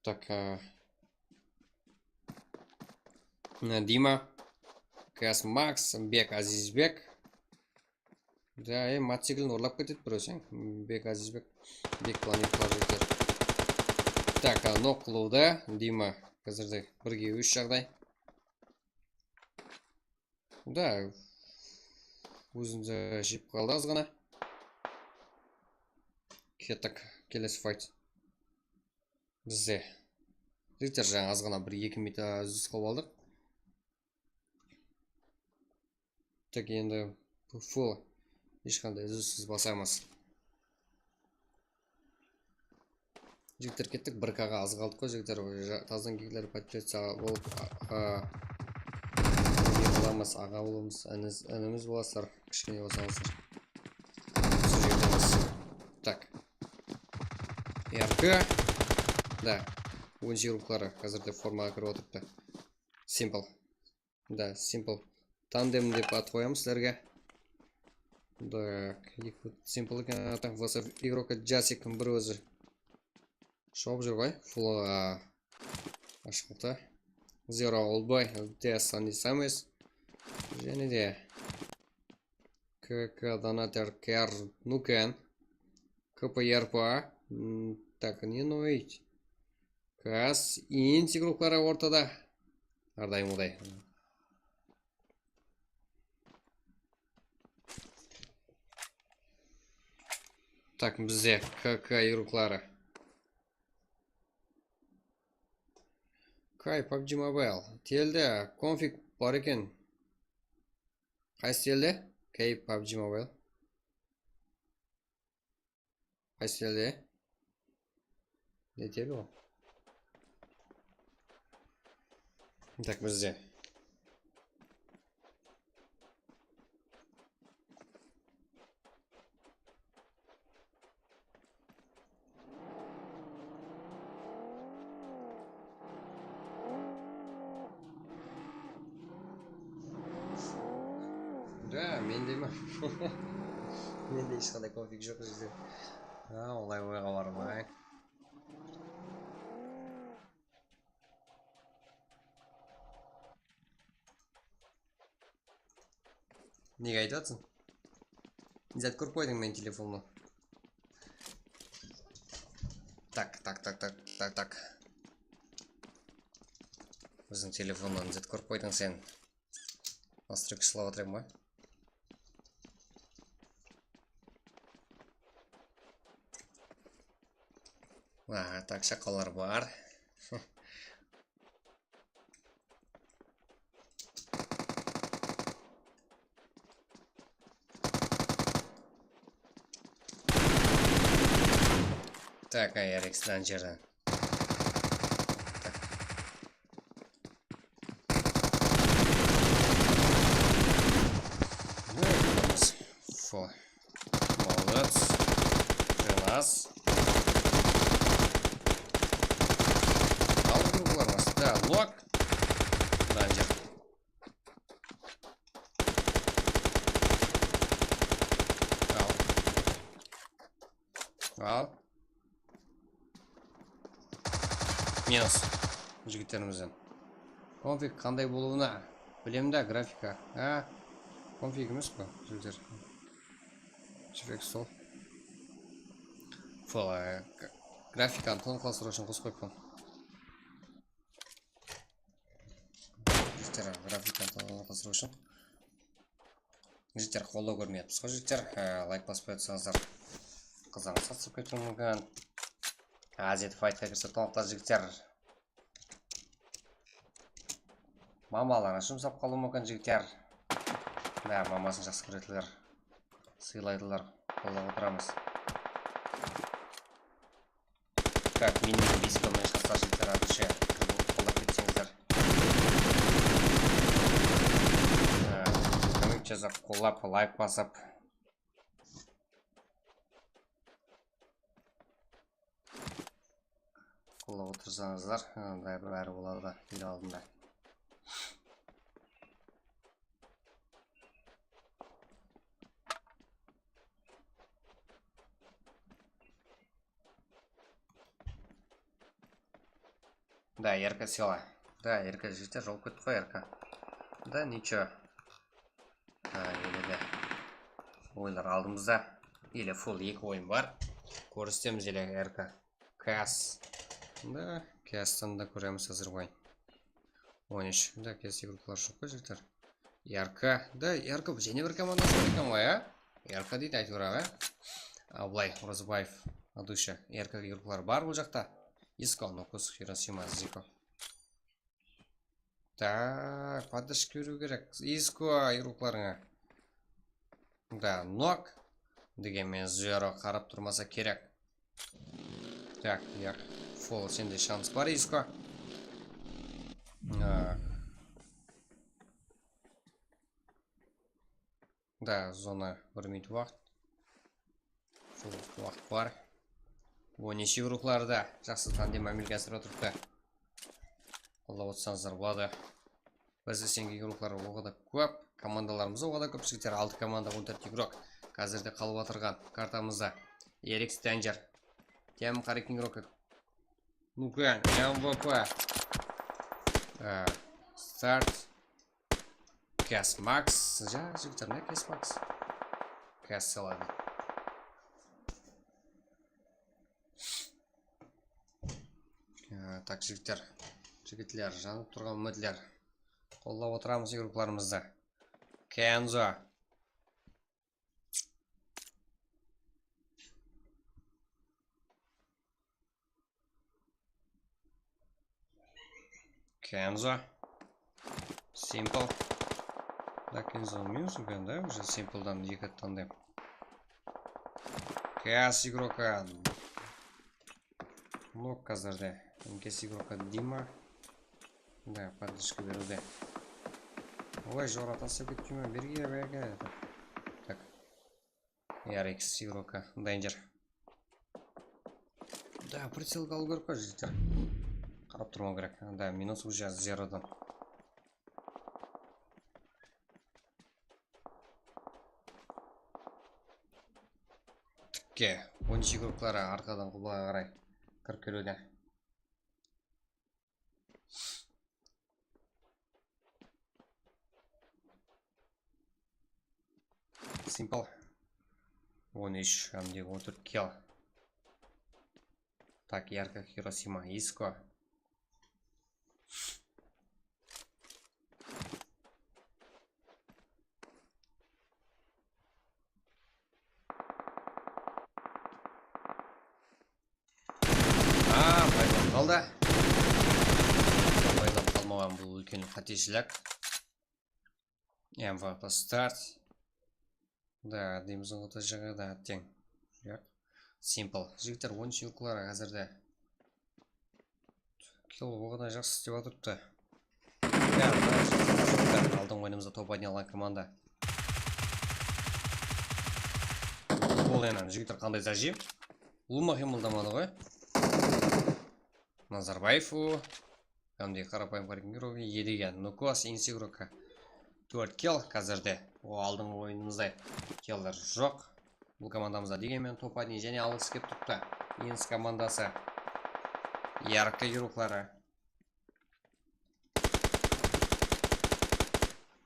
Tak, e, mına Dima, Kas Max, Bek Azizbek. Da, e, mototsiklin urlap ketedi birew sen. Bek Azizbek. Bek planetlar jeter. Tak, a, nok qılıwda Dima. Házirde birge úsh jaǵday. Da, ózin de jep qaldı azǵana. Kettik. Kelesi fight. Bizde. Jigitler, jańa azǵana bir eki minut, a, úzilis qılıp aldıq. Tak, endi full, hesh qanday úzilissiz basamız. Jigitler, kettik, bir K-ǵa az qaldıq ǵoy, jigitler. Ja-, tazadan kiyikler подписаться bolıp, a, a, ne bolamız, aǵa bolamız, inimiz bolasızlar, kishkene bolsańızlar. Sol jerde biz. Tak. R K. Da. Oyınshiq ruxları házirde formaǵa kirip otırıptı. Simple. Da, Simple. Tandem dep at qoyamız sizlerge. Tak, eki Simple eken atı. Вызов игрока Jasik bir ózi. Shawıp júr ǵoy. Full, a, ashıqta. Zero Oldboy, Death and Isamis. Jáne de K K Donater Ker Nuken. K P R P. M, tak, ne noyt. Kas, ins igrokları ortada. Ardayım oday. Tak, bizde K K igrokları. Kay, PUBG Mobile. Telde konfig bar eken. Qaysı telde? Kay, PUBG Mobile. Qaysı telde? Ne teli ol? Tak, bizde. Da, mende me? Mende hesh qanday konfig joq bizde. Ha, olay oyǵa barmay. Nege aytıp atırsań? Zat kórip qoydıń meniń telefonımnan. Tak, tak, tak, tak, tak, tak. Biziń telefonnan zat kórip qoydıń sen. Nastroyka sılap atırayın ba? Aha, tak, shaqallar bar. Tak, ay, Alex, mınan jerden. Fo. Молодец. Jenas. Al, gruppalar. Da, nok. Mınan jer. Al. Al. Minus. Jigitlerimizden. Konfig qanday bolıwına bilem da, grafika. Ha? Konfig emes pa, jigitler? Júrek sol. Fol, e, g-, grafikanı tonıqlastırıw ushın qosıp qoyıppan. Jigitler, grafikanı tonıqlastırıw ushın. Jigitler, qollaw kórmeyatpız ǵoy, jigitler. E, layk basıp qoyatsańızlar, qızlarıńız satıp ketiwi múmkin. Aziyat faytqa kirse tonıqlar, jigitler. Mamalarına jumsap qalıwı múmkin, jigitler. Mına, mamasın jaqsı kóretuǵınlar, sıylaydılar. Qollap otıramız. Как минимум бес килоmetр шықса, jigitler, вообще qollap ketseńizler. Komment jazıp, qollap, layk basıp. Qollap otırsańızlar, bári, bári boladı da, el aldında. Да, R K sıyla. Да, R K jigitler, jolıp kettik ǵoy R K. Да, ничего. Ha, ele de. Oyınlar aldımızda. Ele full eki oyın bar. Kórsetemiz ele R K. Kas. Da, Kastan da kóremiz házir oyın. On úsh. Da, Kas gruppalar joq ǵoy, jigitler. R K. Da, R K jáne bir komandası bar eken ǵoy, ya? R K deydi, áytewir, aǵa. A, bılay, Orazbaev, Adusha. R K gruppalar bar bul jaqta. Isko, Nokus, Hirosima, Ziko. Tak, podderjka beriw kerek. Isko, igroklarıńa. Da, nok. Degen menen Zero qarap turmasa kerek. Tak, yaq. Fol, sende shans bar, Isko. Tak. Da, zona bir minut waqıt. Sol waqıt bar. On úsh igroklar da jaqsı tandem ámelge asırıp atırıptı. Qollap otırsańızlar boladı. Bizde isengen igroklar oǵada kóp, komandalarımız oǵada kóp, jigitler, altı komanda, on tórt igrok. Házirde qalıp atırǵan kartamızda Erik Stencer. Tem Qarakin igrok. Nukan, M V P. Á, start. Kas Max. Ja, jigitler, ne Kas Max? Kas saladı. Á, tak, jigitler. Jigitler, janıp turǵan úmitler. Qollap otıramız igroklarımızdı. Kenzo. Kenzo. Simple. Da, Kenzo minus eken, da, уже Simpledan eki tandem. Kas igroka. Nok házirde. Kas igroka Dima. Da, podderjka beriwde. Oy, jora taslap ketpeymen, berge, berge. Tak. Yarix, igroka, danger. Da, pricelǵa alıw kerek ǵoy, jigitler. Qarap turmaw kerek. Da, minus уже Zerodan. Tikke. On úsh igrokları arqadan qublaǵa qaray kirip keliwde. Simple. On úsh, ámde on tórt kill. Tak, Yarko, Hirosima, Isko. qaldı. Baylanıp qalmaǵan bul úlken qáteshilik. M V P start. Da, deymiz ǵoy, jańa da teń. Yoq. Simple. Jigitler, on úsh yurıqları házirde. Kill oǵada jaqsı islep atırıptı. Ya, aldın oyınımızda top oynay alǵan komanda. Bul endi, jigitler, qanday zajim? Ulıwma qıymıldamadı ǵoy. Nazarbaev u. Kádimgidey qarapayım parkingirovka, Edige, Nukos, Insigroka. Tórt kill házirde. O aldınǵı oyınımızday killer joq. Bul komandamızda degenmen top oynay jáne alǵısı kelip turıptı. Ins komandası. Yarkı yurıqları.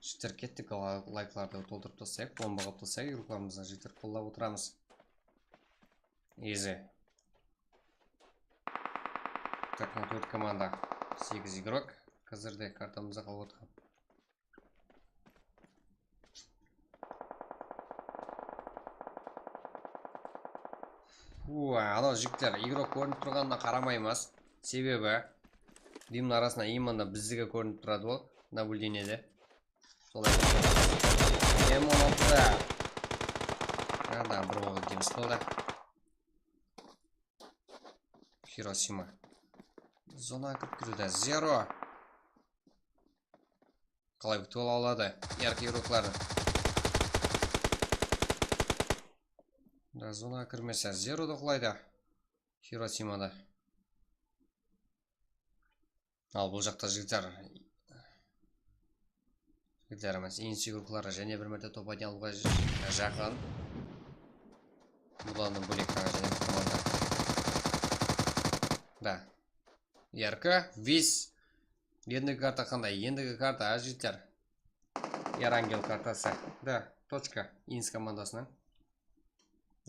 Jigitler, kettik, la-, layklardı toltırıp taslayıq, bomba qılıp taslayıq, yurıqlarımızdı jigitler qollap otıramız. Easy. Qırq tórt komanda, segiz igrok. Házirde kartamızda qalıp otırǵan. Ua, anaw jigitler, igrok kórinip turǵanına qaramaymız. Sebebi, dimniń arasına именно bizdegi kórinip turadı ol, nablюдениеde. Solay. M on altı. Há, da, bir oǵ deymiz, boldı. Hirosima. Zona kirip kirdi. Zero. Qalay utıp ala aladı? Yarkı yurıqları. Da, zona kirmese, zero da qulaydı. Hirosimada. Al, bul jaqta jigitler. Jigitler emes, Insigrokalar jáne bir márte top ayta alıwǵa jaqın. Bulardan bólek taǵı jáne bir komanda. Da. Yarkı, Vis. Endigi karta qanday? Endigi karta, jigitler. Erangel kartası. Da, tochka. Ins komandasınan.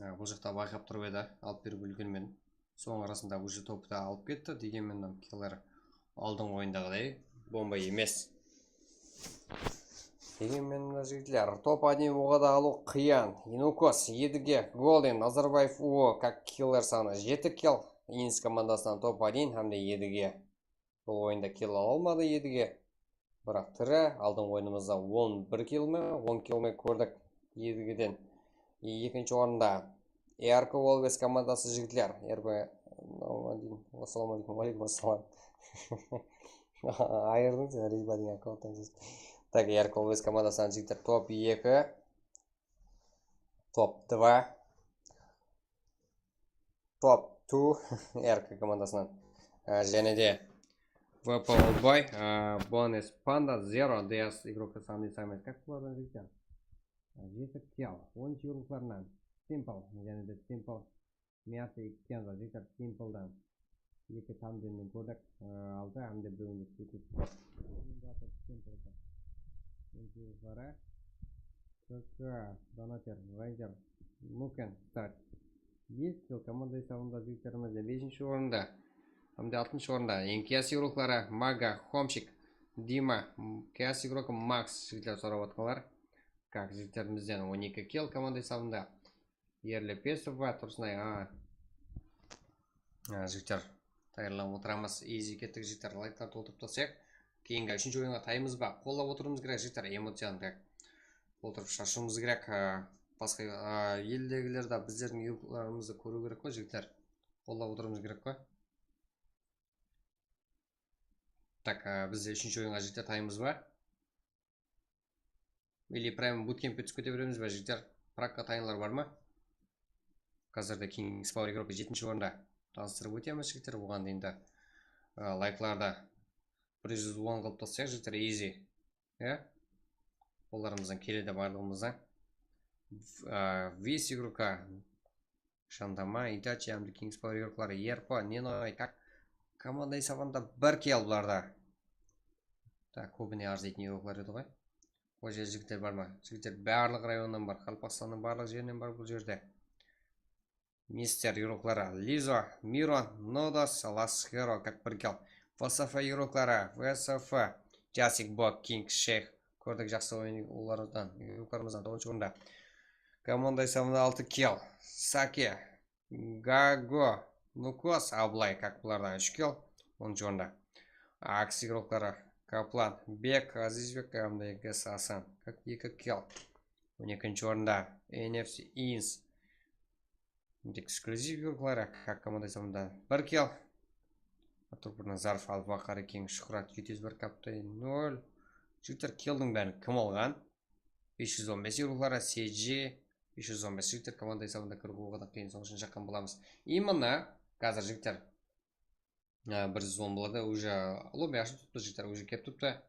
Ha, bul jaqta bayqap turıp edi, alıp berip úlgermen. Sonıń arasında уже topı da alıp ketti. Degenmen, mınaw killer aldınǵı oyındaǵıday bomba emes. Degenmen, mına jigitler, top один oǵada alıw qıyın. Inukos, Edige, Golden, Nazarbaev, Uo, kak killer sanı jeti kill. Ins komandasınan top один hám de Edige. Bul oyında kill ala almadı Edige. Biraq tiri, aldınǵı oyınımızda on bir kill me, on kill me kórdik Edigeden. Ekinshi orında Erko Wolves komandası, jigitler. Erko, assalawma aleykum. Wa aleykum assalam. Ayırdıń sen, Rejba degen akkaunttan. Tak, Erko Wolves komandasınan, jigitler, top eki. Top два. Top two R K komandasınan. Á, jáne de V P Oldboy, á, Bones Panda, Zero, D S igrokı sanı saymaydı. Kak bulardan jigitler? Á, jeti kill, on úsh yurıqlarınan. Simple, jáne de Simple. Miyasa eki Kenzo, jigitler, Simpledan. Eki tandemden kórdik. Á, altı hám de birewinde sekiz. Simple. On úsh yurıqları. K K, Donater, Ranger, Nuken, Start. Bes kill komanda esabında jigitlerimizde besinshi orında. Hám de altınshı orında. Eń kiyas igrokları Maga, Homchik, Dima, m, kiyas igrokı Max, jigitler sorap atqanlar. Kak jigitlerimizden on eki kill komanda esabında. Erlepesov ba, Tursınay, a. A, jigitler, tayarlanıp otıramız. Easy kettik, jigitler, layklardı toltırıp taslayıq. Keyingi úshinshi oyınǵa taymız ba? Qollap otırıwımız kerek, jigitler, emociyanı da toltırıp shashıwımız kerek. A, basqa, a, eldegiler de bizlerdiń yurıqlarımızdı kóriw kerek ǵoy, jigitler. Qollap otırıwımız kerek ǵoy. Tak, a, bizde úshinshi oyınǵa, jigitler, taymız ba? Или прям буткемпке túsip kete beremiz be, jigitler? Prakka tayınlar bar ma? Házirde Kings Power Evropa jetinshi orında. Tanıstırıp ótemiz, jigitler. Oǵan deyin de, ı, layklarda bir júz on qılıp taslayıq, jigitler, easy. Ya? Qollarımızdan keledi, barlıǵımızdan. V-, ı, Vis igroka. Jandama, Itachi, hám de Kings Power igrokları, Erko, Nenoy, kak komanda esabında bir kill bularda. Tak, kóbine arzıytın igroklar edi ǵoy. Xoja, jigitler bar ma? Jigitler barlıq rayonnan bar, Qaraqalpaqstannıń barlıq jerinen bar bul jerde. Mister igrokları, Lizo, Miron, Nodos, Laskero, kak bir kill. V S F igrokları, V S F, Jasik, Bok, King, Sheyx. Kórdik, jaqsı oyın olardan, igroklarımızdan, toǵızınshı orında. Komanda esabında altı kill. Sake, Gago, Nukos, Ablay, kak bulardan úsh kill. Onınshı orında Aks igrokları Kaplan, Bek, Azizbek, hám de Ges Asan. Kak-, eki kill. On ekinshi orında N F C Ins. Eksklyuziv igrokları, kak komanda esabında bir kill. Artur Burnazarov, Albaqari Keń, Shuhrat, jeti júz bir, Kaptay, nol. Jigitler, killdiń bárin kim alǵan? Bes júz on bes igrokları, C G, bes júz on bes. Jigitler, komanda esabında kiriw oǵada qıyın, sonıń ushın jaqqan bolamız. Именно házir, jigitler, á, bir júz on boladı, уже lobby ashılıp turıptı, jigitler, уже kelip turıptı.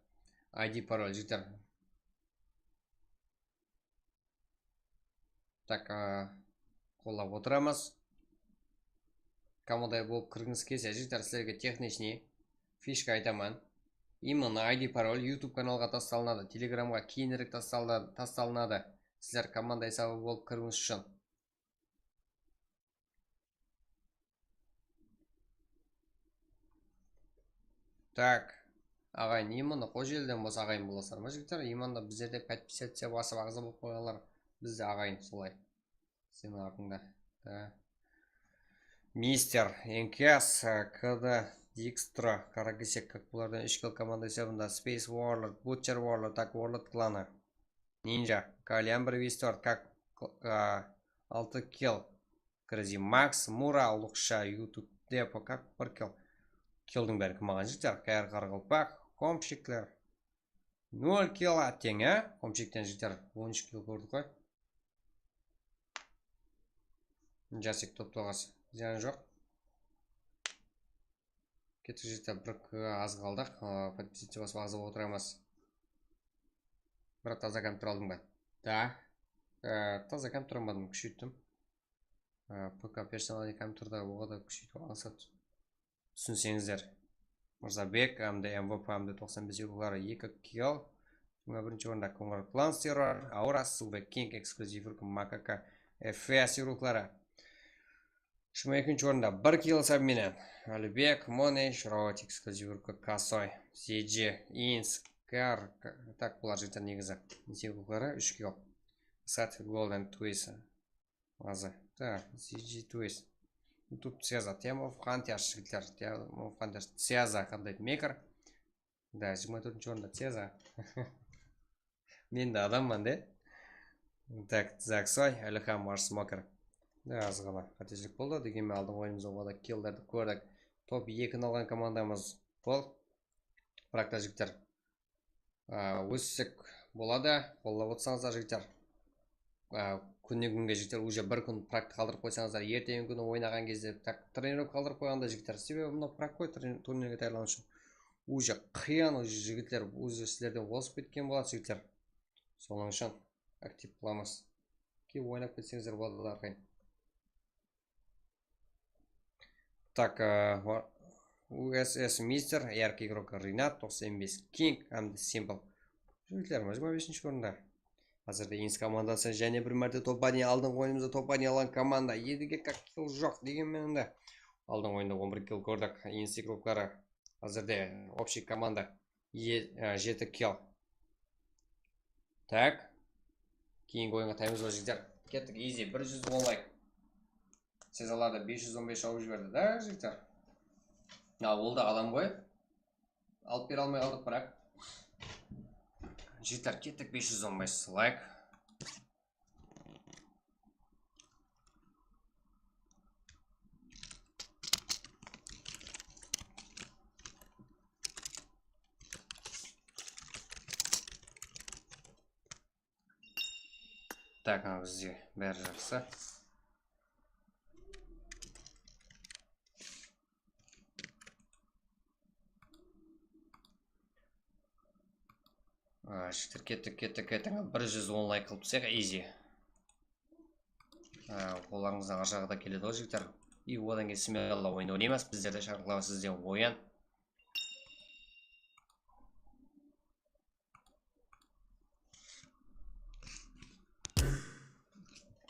I D, parol, jigitler. Tak, á, qollap otıramız. Komanda bolıp kirgińiz kelse, jigitler, sizlerge техничный fishka aytaman. Именно I D, parol YouTube kanalǵa taslalınadı, Telegramǵa keyinirek taslalı-, taslalınadı. Sizler komanda esabı bolıp kiriwińiz ushın. Tak. Aǵayin, именно Xojeliden bolsa aǵayin bolasızlar ma, jigitler? Именно bizlerde podpisaciya basıp, aǵza bolıp qoyǵanlar bizde aǵayin solay. Seniń artıńda. Da. Mister, Enkas, K D, Dijkstra, Karagisek, kak bulardan úsh kill komanda esabında, Space Warlord, Butcher Warlord, tak, Warlord klanı. Ninja, Kalyan bir Vistor, kak, a, altı kill. Crazy Max, Mura, Uluqsha, YouTube Depo, kak bir kill. Killdiń bárin kim alǵan, jigitler? Kayar Qaraqalpaq, Kompshikler. Nol kill teń, á? Kompshikten, jigitler, on úsh kill kórdik ǵoy. Jasik, top toǵız. Zıyan joq. Kettik, jigitler, bir kill az qaldıq. A, podpisaciya basıp, aǵza bolıp otıramız. Biraq taza kompyuter aldıń ba? Da. E, taza kompyuter almadım, kúsheyttim. E, P K personalnıy kompyuterde oǵada kúsheytip ańsat. Túsinseńizler. Mırzabek, hám de M V P, hám de toqsan bes igrokları, eki kill. Jigirma birinshi orında Końırat Klan, Server, Aura, Silver King, Exclusive Rook, Makaka, F S igrokları. Jigirma ekinshi orında bir kill esabı menen Alibek, Money, Shrotik, Exclusive Rook, Kasoy, C J, Ins, Kar, K-, tak, bular jigitler negizi. Igrokları úsh kill. Sat Golden Twist. Azı. Tak, C G Twist. YouTube Ceza. Team of Hunters, jigitler. Team of Hunters. Ceza, qanday maker. Da, jigirma tórtinshi orında Ceza. Men de adamman de. Tak, Zaksoy, Ilham, Mars Smoker. Da, azǵana qáteshilik boldı. Degenmen aldınǵı oyınımızda oǵada killlerdi kórdik. Top ekini alǵan komandamız bul. Biraq ta, jigitler, á, óssek boladı, qollap otsańızlar, jigitler. Á, kúnnen kúnge, jigitler, уже bir kún praktika qaldırıp qoysańızlar, erteń kúni oynaǵan gezde tak, trenirovka qaldırıp qoyǵanda, jigitler, sebebi mınaw prak ǵoy, tren-, turnirge tayarlanıw ushın. Уже qıyın, уже jigitler, уже sizlerden ozıp ketken boladı, jigitler. Sonıń ushın aktiv qılamız. Kelip oynap ketseńizler boladı, arqayın. Tak, e, va-, U S S Mister, yarkıy igrok Rinat, toqsan bes King, hám de Simple. Jigitler, jigirma besinshi orında. Házirde Ins komandası jáne bir márte topani aldınǵı oyınımızda topani alǵan komanda. Edige kak kill joq degen menen de. Aldınǵı oyında on bir kill kórdik. Ins igrokları házirde общий komanda e, e, jeti kill. Tak. Keyingi oyınǵa taymız ba, jigitler? Kettik, easy, bir júz on layk. Sezalarda bes júz on bes jawıp jiberdi da, jigitler. Ya, ol da adam ǵoy. Alıp bere almay qaldıq, biraq. Jigitler, kettik, bes júz on bes layk. Tak, mına bizde bári jaqsı. A, jigitler, kettik, kettik, kettik. Bir júz on layk qılıp tursaq, easy. A, qollarıńızdan arjaǵı da keledi ǵoy, jigitler. I odan keyin smello oyın oynaymız. Bizler de shaqırıqlamız sizden oyın.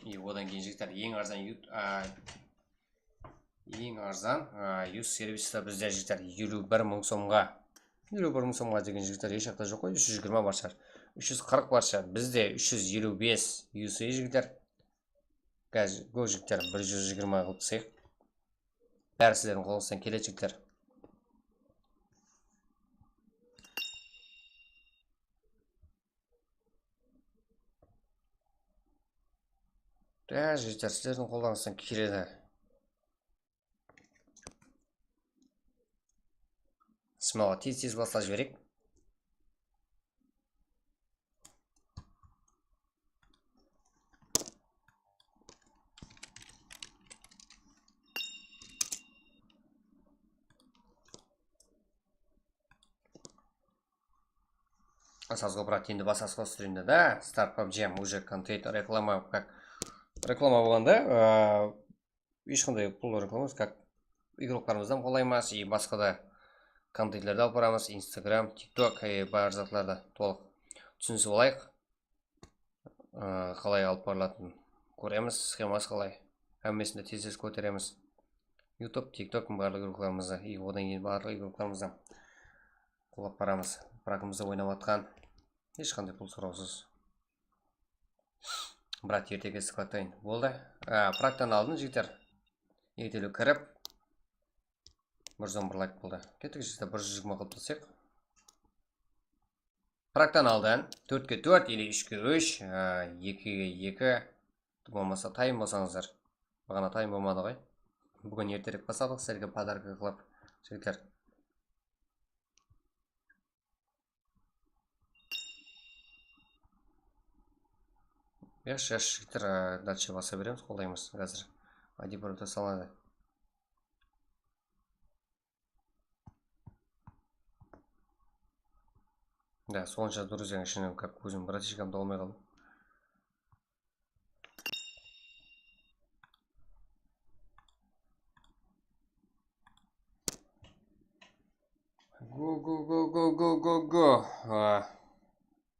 I odan keyin, jigitler, eń arzan yut-, a, eń arzan, a, yus servista bizde, jigitler, eliw bir mıń somǵa. Eliw bir mıń somǵa degen, jigitler, hesh jaqta joq ǵoy, úsh júz jigirma bar shıǵar. Úsh júz qırq bar shıǵar. Bizde úsh júz eliw bes yus, jigitler. Gaz-, go, jigitler, bir júz jigirma qılıp taslayıq. Bári sizlerdiń qolıńızdan keledi, jigitler. Dá, jigitler, sizlerdiń qollarıńızdan keledi. Smala tez-tez baslap jibereyik. Sazǵo, brat, endi basqası qostır endi da. Start PUBG, уже контент, reklama, как reklama bolǵanda, ıı, hesh qanday pul reklaması, как igroklarımızdan qolaymız, и basqa da kontentlerdi alıp baramız, Instagram, TikTok, e, bar zatlarda tolıq túsinisip alayıq. Aa, qalay alıp barılatının kóremiz, sxeması qalay. Hámmesin de tez-tez kóteremiz. YouTube, TikTok barlıq igroklarımızdı, и odan keyin barlıq igroklarımızdı qollap baramız. Prakımızda oynap atqan, hesh qanday pul sorawsız. Brat, ertege skladtayın. Boldı. Aa, praktan aldın, jigitler. Ertele kirip, bir júz on bir layk boldı. Kettik, jigitler, bir júz jigirma qılıp taslayıq. Praktan aldın. Tórtke tórt ili úshke úsh, á, ekige eki. Bolmasa tayın bolsańızlar. Baǵana tayın bolmadı ǵoy. Búgin erterek basladıq, sizlerge podarka qılıp, jigitler. Yaqshı, yaqshı, jigitler, á, dalshe basa beremiz, qollaymız házir. I D parolda saladı. Да, sonsha друзьяның ishinen как ózim bratishkamdı almay qaldım. Go, go, go, go, go, go, go. Aa.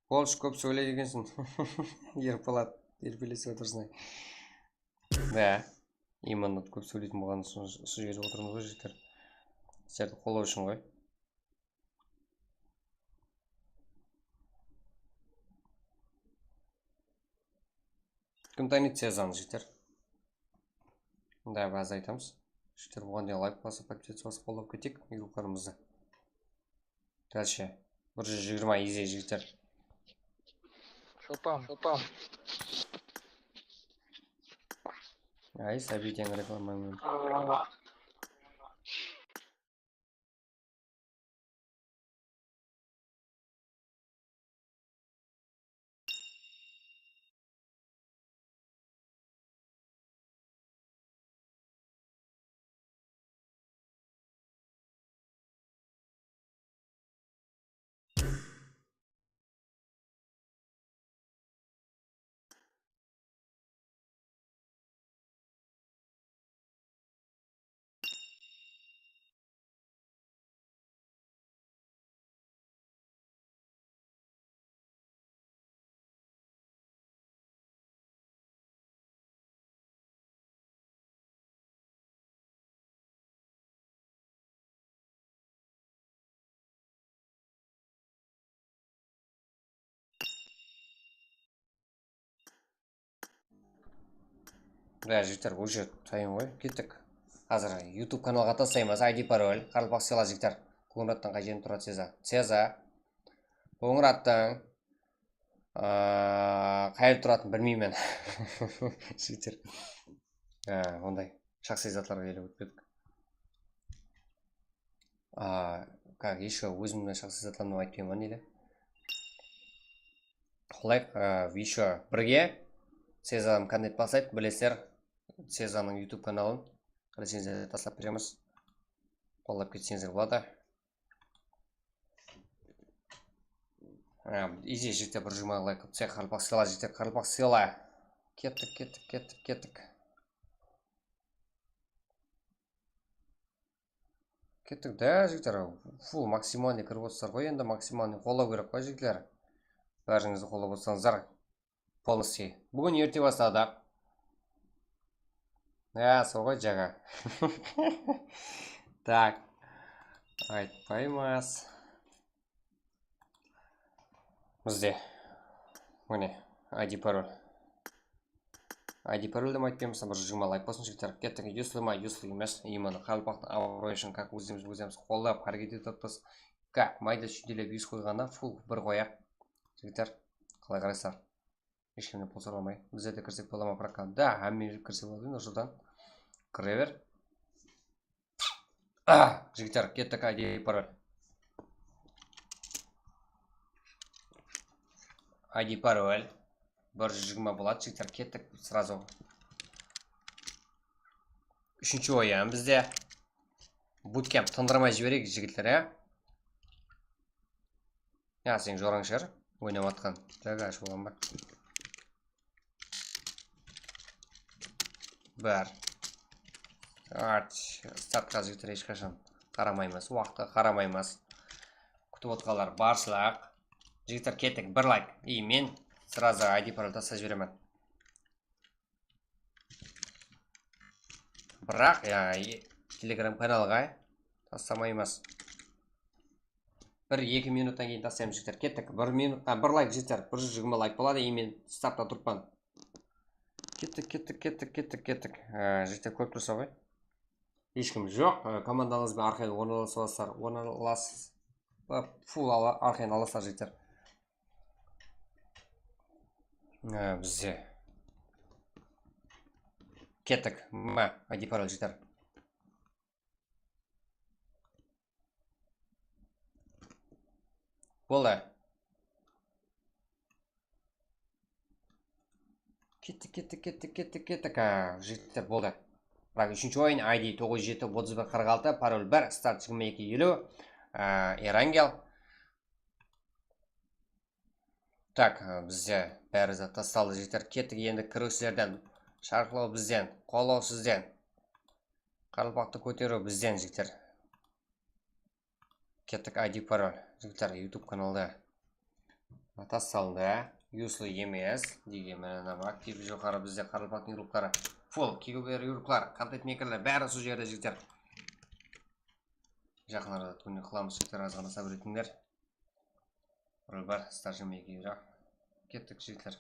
Bolsh, kóp sóyleydi ekenseń. Erpolat, erpelesip otırsın. Да. Именно kóp sóyleytin bolǵanı usı, usı jerde otırmız ǵoy, jigitler. Sizlerdi qollaw ushın ǵoy. Kim tanıydı Sezanı, jigitler? Да, bazı aytamız. Jigitler, buǵan deyin layk basıp, podpisatsiya basıp, qollap keteyik igroklarımızdı. Dalshe. Bir júz jigirma, easy, jigitler. Что там? Что там? Ay, sábiy teń reklama menen. Да, jigitler, уже tayın ǵoy, kettik. Házir YouTube kanalǵa taslaymız, I D parol, qaraqalpaq sıyla, jigitler. Qońırattan qay jerinde turadı Seza? Seza. Qońırattan, aa, qayerde turatın bilmeymen. Jigitler. Aa, onday shaxsiy zatlarǵa ele ótpedik. Aa, как, еще ózimniń shaxsiy zatlarımdı aytpayman, neyle. Qolayıq, aa, еще birge Sezanıń kontent baslaydı, bilesizler. Sezanıń YouTube kanalın recenziya taslap beremiz. Qollap ketseńizler boladı. Aa, easy, jigitler, bir júz jigirma layk qılıp taslayıq, qaraqalpaq sıyla, jigitler, qaraqalpaq sıyla. Kettik, kettik, kettik, kettik. Kettik da, jigitler. Full maksimalnıy kirip otırsızlar ǵoy, endi maksimalnıy qollaw kerek ǵoy, jigitler. Bárińizdi qollap otsańızlar. Полностью. Búgin erte basladıq. Ya, sol ǵoy, jańa. Так. Aytpaymız. Bizde. Mine, I D parol. I D parol dep aytpaymiz, bir júz jigirma layk bolsın, jigitler. Kettik, uslama, uslı emes, именно qaraqalpaqtıń abırayı ushın, как, ózimiz, ózimiz qollap, háreket etip atırmız. Как, mayda-shúydelep yuz qoyǵanda full bir qoyaq. Jigitler, qalay qaraysızlar? Hesh kimnen pul soramay. Bizler de kirsek bola ma prokatqa? Da, hámme kirse boladı, Nursultan. Kire ber. Ah, jigitler, kettik, I D parol. I D parol. Bir júz jigirma boladı, jigitler, kettik srazu. Úshinshi oyın bizde. Bootcamp tındırmay jibereyik, jigitler, ya. Ya, sen jorań shıǵar, oynap atqan. Jaǵa ashıp alǵan ba? Bir. Art, startqa jigitler hesh qashan qaramaymız, waqıtqa qaramaymız. Kútip otqanlar barshılıq. Jigitler, kettik, bir layk. I men srazu I D parol taslap jiberemen. Biraq, ya, e, Telegram kanalǵa taslamaymız. Bir-eki minuttan keyin taslaymız, jigitler. Kettik. Bir minut, a, bir layk, jigitler. Bir júz jigirma layk boladı, i men startta turıppan. Kettik, kettik, kettik, kettik, kettik. A, jigitler, kórip tursa ǵoy. Hesh kim joq. A, komandańız benen arqayın ornalasasızlar. Ornalasız. Full ala, arqayın alasızlar, jigitler. A, bizde. Kettik. Ma, I D parol, jigitler. Boldı. Kettik, kettik, kettik, kettik, kettik. A, jigitler, boldı. Biraq úshinshi oyın, I D toǵız jeti otız bir qırq altı, parol bir, start jigirma eki eliw. A, Erangel. Tak, a, bizde bári zat tastaldı, jigitler. Kettik, endi kiriw sizlerden, sharqlaw bizden, qollaw sizden. Qaraqalpaqtı kóteriw bizden, jigitler. Kettik, I D parol. Jigitler, YouTube kanalda tastaldı. Uslı emes. Degen menen aktiv joqarı bizde qaraqalpaqtıń yurıqları. Full, kiyikler, yurıqlar, kontent mekerler, bári usı jerde, jigitler. Jaqın arada túnine qılamız, jigitler, azǵana sabır etińler. Rol bar, starshim eki yuraq. Kettik, jigitler.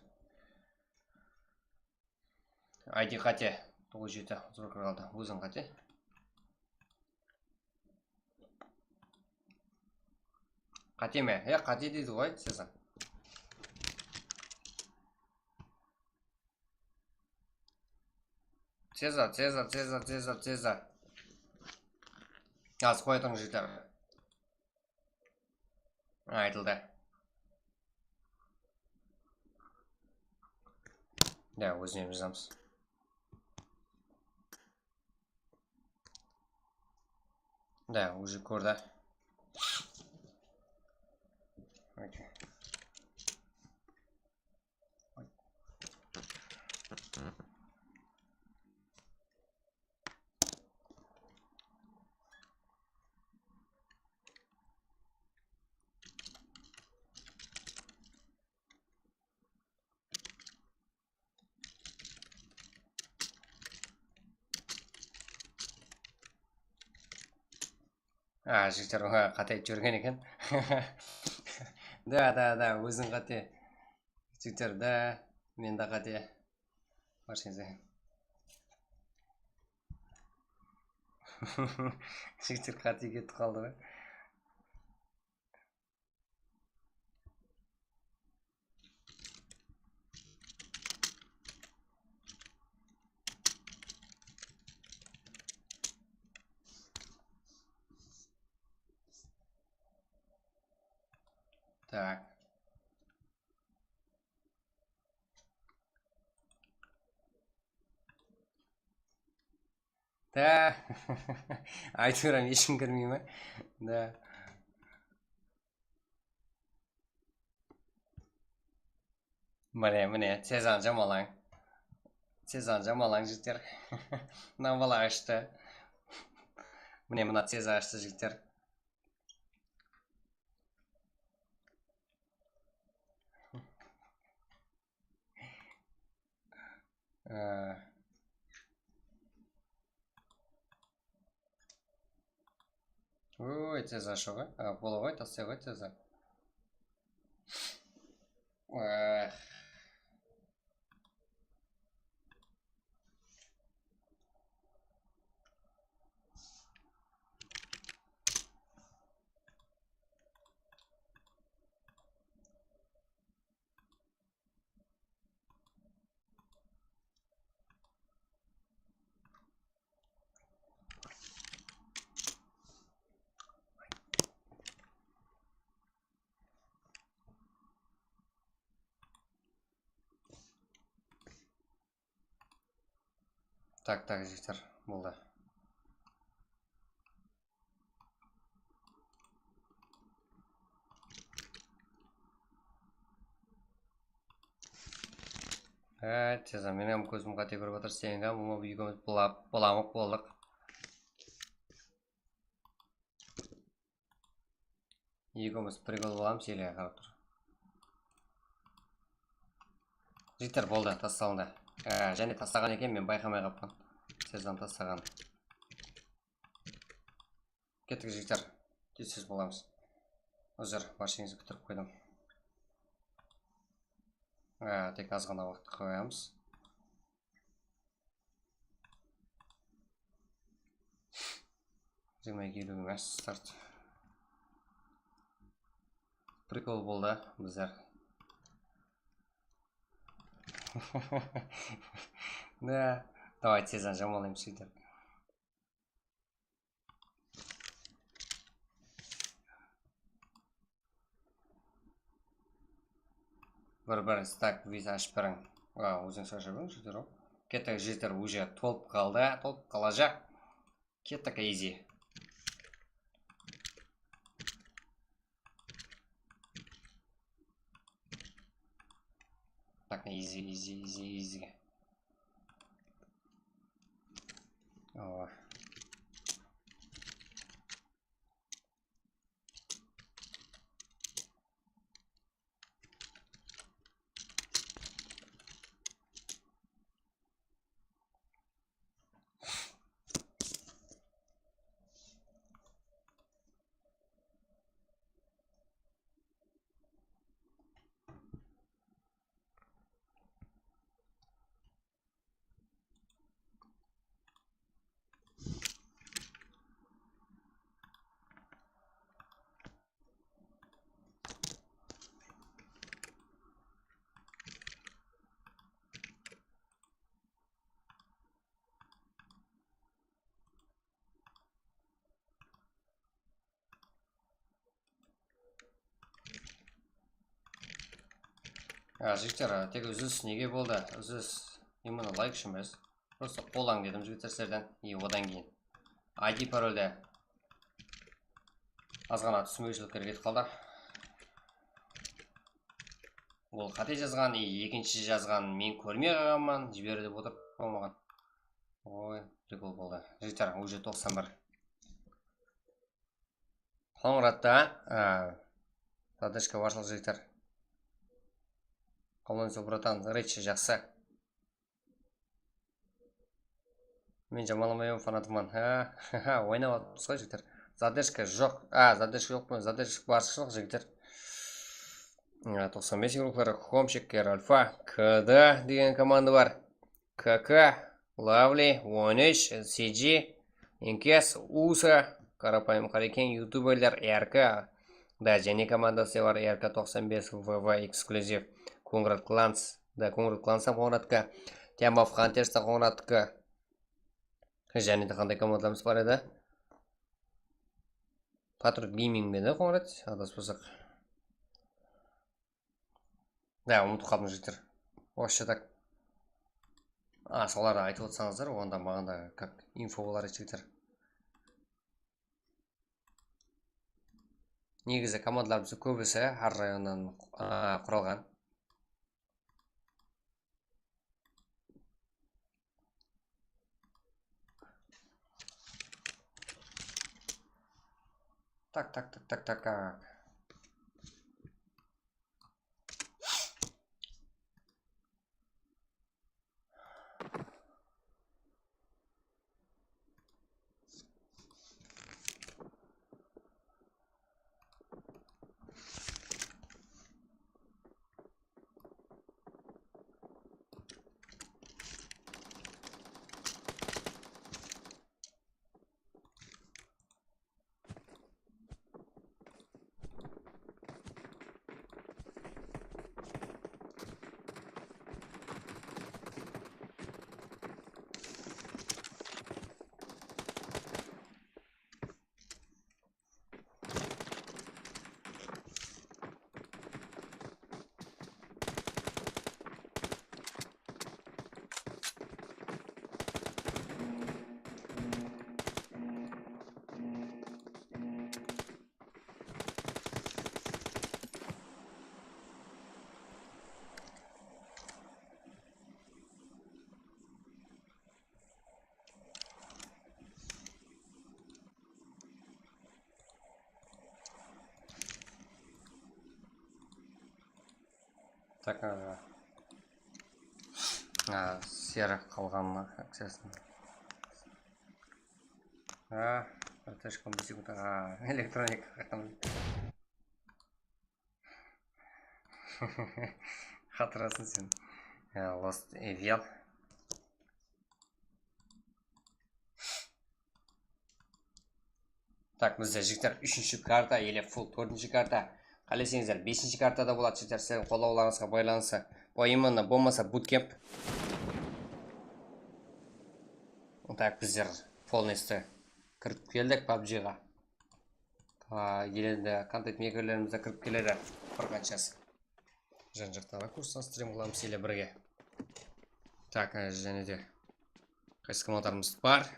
I D qáte. Toǵız jeti, otız bir qırq altı. Óziń qáte. Qáte me? E, qáte deydi ǵoy, Cezar. Cezar, Cezar, Cezar, Cezar, Cezar. Az qoya turıń, jigitler. Aytıldı. Da, ózine jazamız. Da, уже kórdi. Okey. A, jigitler, oǵan qáte aytıp jibergen eken. Da, da, da, óziń qáte. Jigitler, da, men de qáte. Barshangizge. Jigitler, qáte ketip qaldı ǵoy. Так. Da. Aytıp berem, eshkim kirmey me? Da. Mine, mine, Cezanı jamalań. Cezanı jamalań, jigitler. Mına bala ashtı. Mine, mına Ceza ashtı, jigitler. Á. Oy, Ceza shıǵı. A, bola ǵoy, taslay ǵoy Ceza. Á. Tak, tak, jigitler, boldı. Há, tezden, meniń hám kózim qáte kórip atır, seniń hám, ulıwma, ekewimiz bula-, bulamıq boldıq. Ekewimiz prikol bolamız, ele qarap tur. Jigitler, boldı, tastalıńda. Á, jáne tastaǵan eken, men bayqamay qappan. Tezden tastaǵan. Kettik, jigitler. Tez-tez bolamız. Uzr, barsheńizdi kútirip qoydım. Á, tek azǵana waqıt qoyamız. Jigirma eki eliw emes, start. Prikol boldı, bizler. Da, давай, tezden jamalaymız, jigitler. Bir, bir stak viz ashıp beriń. A, ózińiz ashıp beriń, jigitler. Kettik, jigitler, уже tolıp qaldı, tolıp qalajaq. Kettik, easy. Так, easy, easy, easy, easy. О. A, jigitler, a, tek úzilis nege boldı? Úzilis именно layk ushın emes. Просто qol ań dedim, jigitler, sizlerden. И odan keyin I D parolde azǵana túsinbewshilikler ketip qaldı. Ol qáte jazǵan, и ekinshi jazǵanın men kórmey qalǵanman, jibere dep otırıp bolmaǵan. Oy, prikol boldı. Jigitler, уже toqsan bir. Qońıratta, a, zadrjka barshılıq, jigitler. Qalay, bratan, rechi jaqsı. Men jamanlamayman, fanatıman. Ha, ha, ha, oynap atırmız ǵoy, jigitler. Zadrjka joq. A, zadrjka joq pa? Zadrjka barshılıq, jigitler. A, toqsan bes yuruklar, Homchek, Alfa, K D degen komanda bar. K K, Lovely, on úsh, C G, Inkes, Usa, Qarapayım Qareken, youtuberler, R K, da, jáne komandası bar, R K toqsan bes, V V Exclusive, Kongrad Clans, da, Kongrad Clans hám Kongrad K, Time of Hunters ta Kongrad K. Jáne de qanday komandalarımız bar edi? Patriot Gaming menen Kongrad, adaspasaq. Da, umıtıp qaldım, jigitler. Вообще так. A, solardı aytıp otsańızlar, onda maǵan da как info bolar edi, jigitler. Negizi komandalarımızdıń kóbisi hár rayonnan, a, quralǵan. Tak, tak, tak, tak, tak, tak. Tak, a, a, seri qalǵanına akciyasın. A, bir sekund. A, elektronik. Xatırasın sen. Ya, Lost Evil. Tak, bizde, jigitler, úshinshi karta ele full tórtinshi karta. Qáleseńizler, besinshi karta da boladı, jigitler, sizlerdiń qollawlarıńızǵa baylanıslı. Boyımına bolmasa bootcamp. Tak, bizler полностью kirip keldik pabjiǵa. Endi kontent meykerlerimiz de kirip keledi. Bir qanshası. Jan-jaqtaǵı kurstan strim qılamız ele birge. Tak, jáne de qaysı kommandalarımız bar.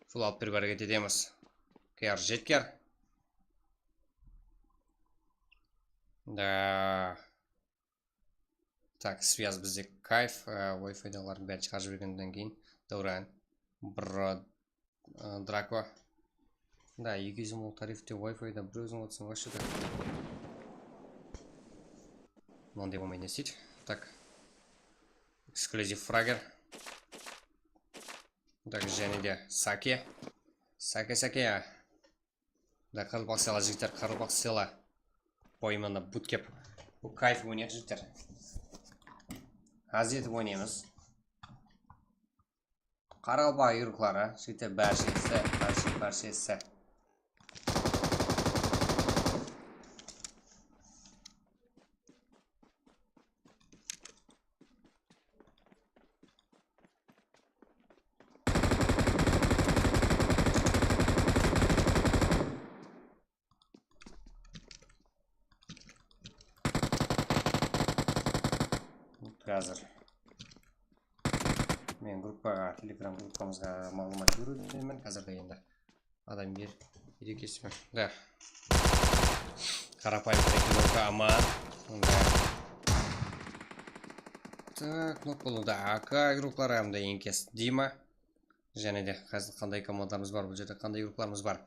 Sol alıp berip háreket etemiz. K R jetker. Da. Tak, связь bizde kayf, e, Wi-Fi-daǵılardıń bárin shıǵarıp jibergennen keyin. Davran. Bro, e, Drako. Da, eki júz mul tarifte Wi-Fi-da bir óziń otırsań, вообще da. Mınday bolmay ne isteydi? Tak. Эксклюзив фрагер. Tak, jáne de Sake. Sake, Sake. Da, qaraqalpaq sıyla, jigitler, qaraqalpaq sıyla. Boyımında bootcamp. Bul kayf oynayıq, jigitler. Ház etip oynaymız. Qaraqalpaq igruklari, jigitler, bárshesi, bárshesi, bárshesi. Házir men gruppaǵa, Telegram gruppamızǵa maǵlıwmat jiberiwden men házirde endi. Adam bir, bir ekesi. Da. Qarapayım, bir eki minutqa aman. Da. Tak, nok boldı. A K igrukları hám de enkes Dima. Jáne de házir qanday komandalarımız bar, bul jerde qanday igruklarımız bar?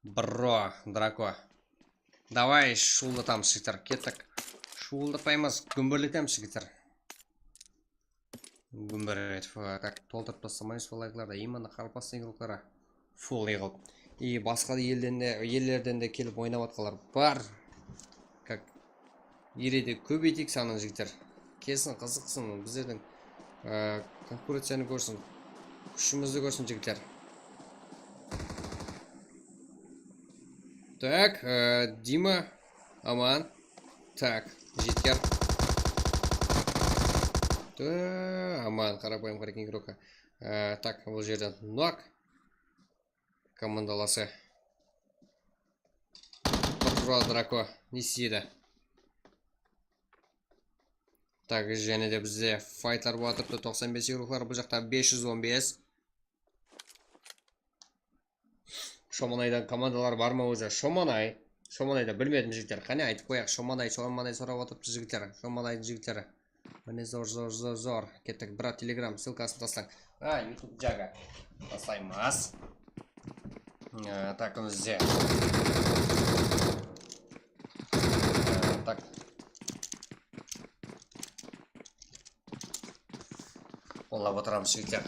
Bro, Drako. Davay, shuwıllataymız, jigitler. Kettik. Shuwıllatpaymız, gúmberletemiz, jigitler. Gúmber etip, e, tak, toltırıp taslamayız bul layklardı. Именно qaraqalpaq igrukları. Full yıǵıp. И basqa da elden de, ellerden de kelip oynap atqanlar bar. Как, ele de kóbeyteyik sanın, jigitler. Kelsin, qızıqsın, bizlerdiń, e, konkurenciyanı kórsin. Kúshimizdi kórsin, jigitler. Так, e, Dima, aman. Tak, jetker. Tı, aman, qarapayım, qaraqalpaq igruka. E, tak, bul jerde nok. Komandalası. Bro, Drako, ne isteydi? Tak, jáne de bizde faytlar bolıp atırıptı. Toqsan bes igruklar, bul jaqta bes júz on bes. Shomanaydan komandalar bar ma ózi? Shomanay. Shomanayda bilmedim, jigitler. Qáne, aytıp qoyaq. Shomanay, Shomanay sorap atırıptı, jigitler. Shomanaydıń jigitleri. Mine, zor, zor, zor, zor. Kettik, brat, Telegram ssılkasın taslań. A, YouTube jaǵa taslaymız. E, tak, bizde. E, tak. Qollap otıramız, jigitler.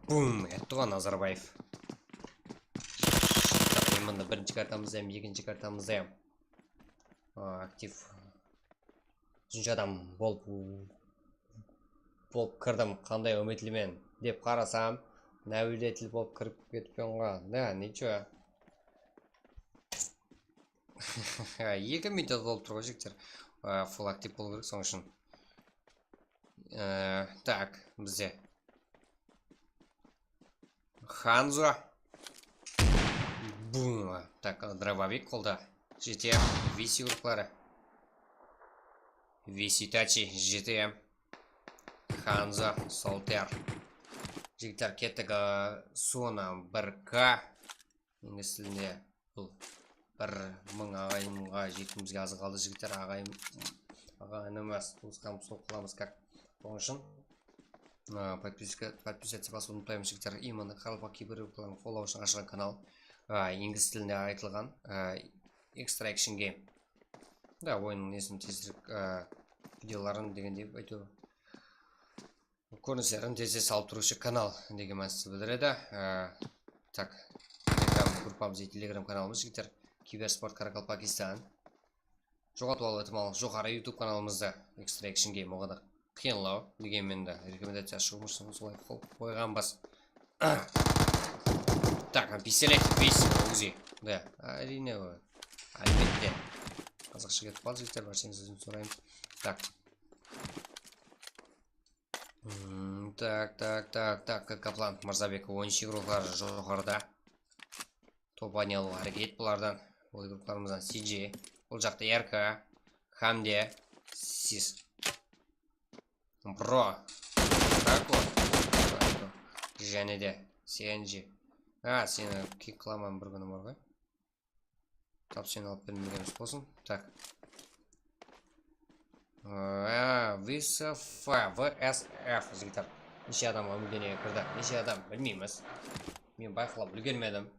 Bum, etti ǵoy Nazarbaev. Mında birinshi kartamızda hám, ekinshi kartamızda hám, a, aktiv. Úshinshi adam bolıp, bolıp kirdim, qanday úmitlimen dep qarasam, náwletil bolıp kirip ketippen ǵoy. Da, ничего. Eki minut bolıp tur ǵoy, jigitler. A, full aktiv bolıw kerek, sonıń ushın. E, tak, bizde Hanzo. Bum. Tak, dробовик qolda. G T M, V C urıqları. V C Tachi, G T M. Hanzo, Solter. Jigitler, kettik, e, Sona bir K. Ingliz tilinde bul bir mıń aǵayinge jetkimizge az qaldı, jigitler, aǵayin, aǵayin emes, tuwısqanımız bolıp qalamız, как. Sonıń ushın, a, подписка, подписаться basıwdı umıtpaymız, jigitler. Именно qaraqalpaq kiberurıqların qollaw ushın ashılǵan kanal. A, ingliz tilinde aytılǵan, a, Extraction Game. Da, oyınnıń nesin tezirek, e, videoların degendey, áytewir, kórinislerin tez-tez salıp turıwshı kanal degen mániste bildiredi. E, tak, Telegram gruppamız, Telegram kanalımız, jigitler, Kibersport Karakalpakistan. Joǵaltıp alıw itimallıǵı joqarı YouTube kanalımızda Extraction Game oǵada qıyınlaw degenmen de rekomendaciya shıǵıwımız ushın solay qılıp qoyǵanbız. Tak, pistolet, bes, Uzi. Da, áriyne, álbette. Qazaqsha ketip qaldı, jigitler, bársheniz uzın sorayım. Tak. Hmm, tak, tak, tak, tak, Kaplan, Mırzabek, on úsh igroklar joqarıda. Topanıya alıw háreket bulardan. Bul igroklarımızdan C J, bul jaqta R K, Hamde, Sis. Bro. Tako. Tako. Jáne de C N G. A, seni kik qılaman bir kúnim bar ǵoy. Tap seni alıp bermegenimiz bolsın. Tak. A, V S F, V S F, jigitler. Neshe adam úmdenege kirdi, neshe adam bilmeymiz. Men bayqalap úlgermedim.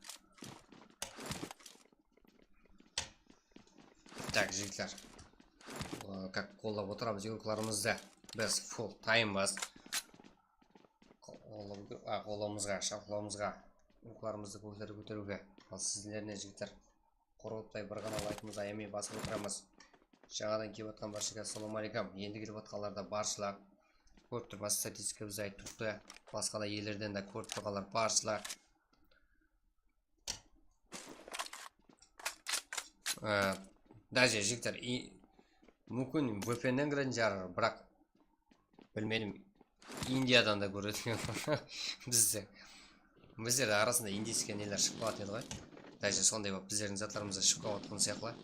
Tak, jigitler. Aa, kak qollap otıramız igroklarımızdı. Biz full timebız. Qollap, a, qollawımızǵa, sharqlawımızǵa, igroklarımızdı kóklerge kóteriwge. Al sizler ne, jigitler? Qorqıttay bir ǵana laykımızdı ayamay basıp otıramız. Jańadan kelip atqan bárshege assalawma áleykum. Endi kelip atqanlar da barsılar. Kórip turmız, statistika bizde aytıp turıptı. Basqa da ellerden de kórip turǵanlar barsılar. Ee, Daje, jigitler, i-, múmkin, V P N-nen kiredi, biraq bilmedim. Indiyadan da kóredi bizdi. Bizlerde arasında indiyskiy neler shıǵıp qalatuǵın edi ǵoy. Daje sonday bolıp bizlerdiń zatlarımız da shıǵıp qalıp atırǵan sıyaqlı.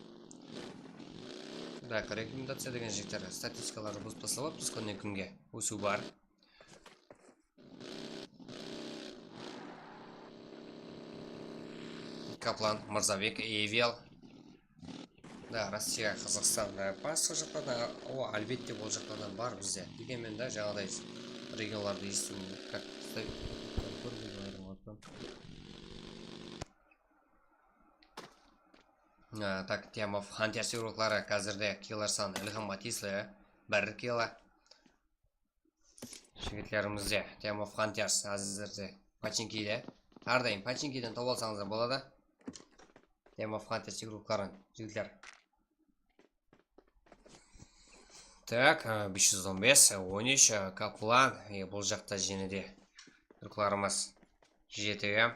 Biraq rekomendaciya degen, jigitler, statistikalardı buzıp taslap atırmız kúnnen kúnge. Ósiw bar. Kaplan, Mırzabek, Evil. Da, Rossiya, Qazaqstan, da, basqa jaqlardan, awa, álbette, ol jaqlardan bar bizde. Degenmen da, jańaday, regionlardı esitiwim, как, kórmegen ayırım. A, tak, Temov, Hunter sıyıqlıqları, házirde killer sanı Ilham Matisli, bir killer. Jigitlerimizde Team of Hunters házirde Pochinkide. Hár dayım Pochinkiden tawıp alsańız da boladı. Team of Hunters igrokların, jigitler. Tak, e, bes júz on bes, on úsh, e, Kaplan, e, bul jaqta jáne de igroklarımız. Jeti.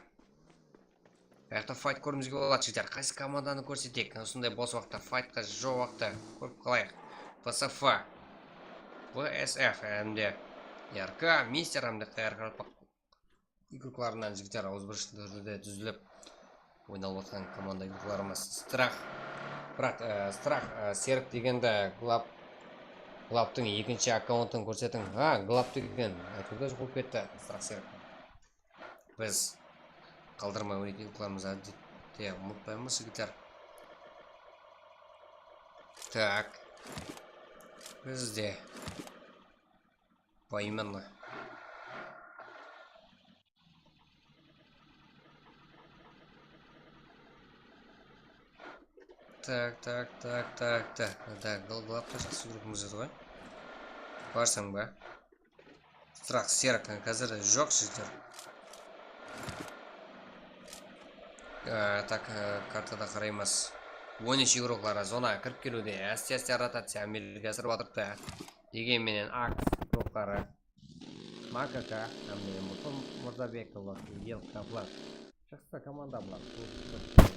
Buyaqta fayt kórgimizge boladı, jigitler. Qaysı komandanı kórsetek? Usınday bos waqıtta, faytqa joq waqıtta kórip qalayıq. P S F, V S F, hám de R K, Mister hám de Q R Q igroklarınan, jigitler, awızbirshilikli túrde dúzilip oynalıp atqan komanda igroklarımız. Strah. Biraq, e, Strah, e, Serik degendi Glab, Glabtıń ekinshi akkauntın kórsetiń. Ha, Glab degen aytıwda joq bolıp ketti, Strah Serik. Biz qaldırmay oynaytuǵın igroklarımızdı, ádette, umıtpaymız, jigitler. Tak. Bizde. Поименно. Tak, tak, tak, tak, tak. Tak, Gl-, Glabta jaqsı kóretuǵın bolsa ǵoy. Barsań ba? Strah Serik házir joq, jigitler. Ee, tak, e, kartada qaraymız. On úsh igrokları zonaǵa kirip keliwde, áste-áste rotaciya ámelge asırıp atırıptı. Degen menen, Aks igrokları M K K hám de Murtın Mırzabekov, Yel Kaplan. Jaqsı komanda bular.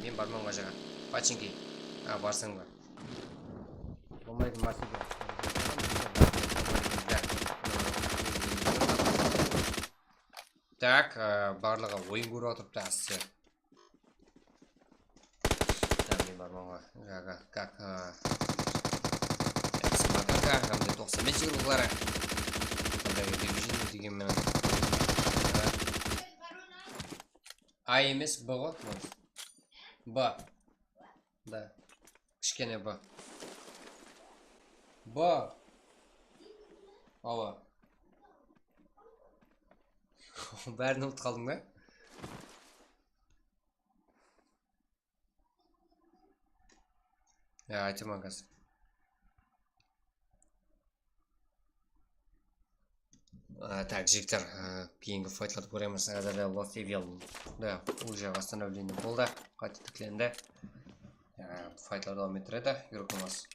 Men barman ǵoy jaǵa. Pachinki. A, barsań ba? Bolmaydı, Masida. Tak, e, barlıǵı oyın kórip atırıptı, áste. Hám men barman ǵoy jaǵa. Kak, e, X M K K hám de toqsan bes igrokları. Qanday divizion degen menen. A emes, B ǵoy, B. Da. Kishkene B. B. Awa. Bárin umıtıp qaldıń ba? Ya, aytaman házir. Á, tak, jigitler, á, keyingi faytlardı kóremiz. Házirde Lost Evil da уже восстановление boldı, qayta tiklendi. Á, faytlar dawam ettiredi, yurgimiz.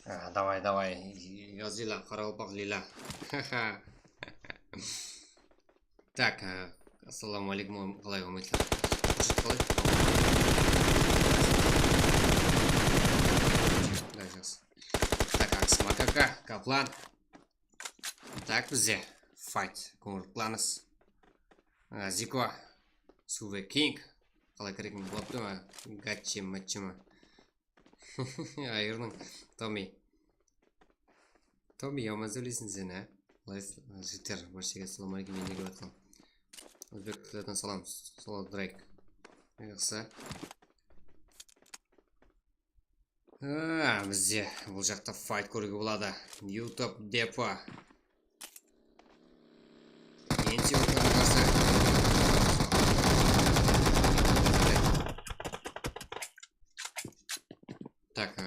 A, davay, davay, yoz lila, qaraqalpaq lila. Tak, a, assalamu aleykum, qalay, ometler? Qalay? Qalay, jaqsı. Tak, Aks Makaka, Kaplan. Tak, bizde fight, końırtlanıs. A, Ziko, Suve King. Qalay, kiregen boldı ma? Gatchi, matchi ma? Ayırdıń. Tommy. Tommy, yaman sóyleysiń sen, á? Jigitler, bárshege assalawma aleykum, men de kelip atqan. Ózbek tillerden salam, Solo Drake. Jaqsı. A, bizde bul jaqta fight kóriwge boladı. YouTube depo. Endi otlarına qarsı. Tak, a,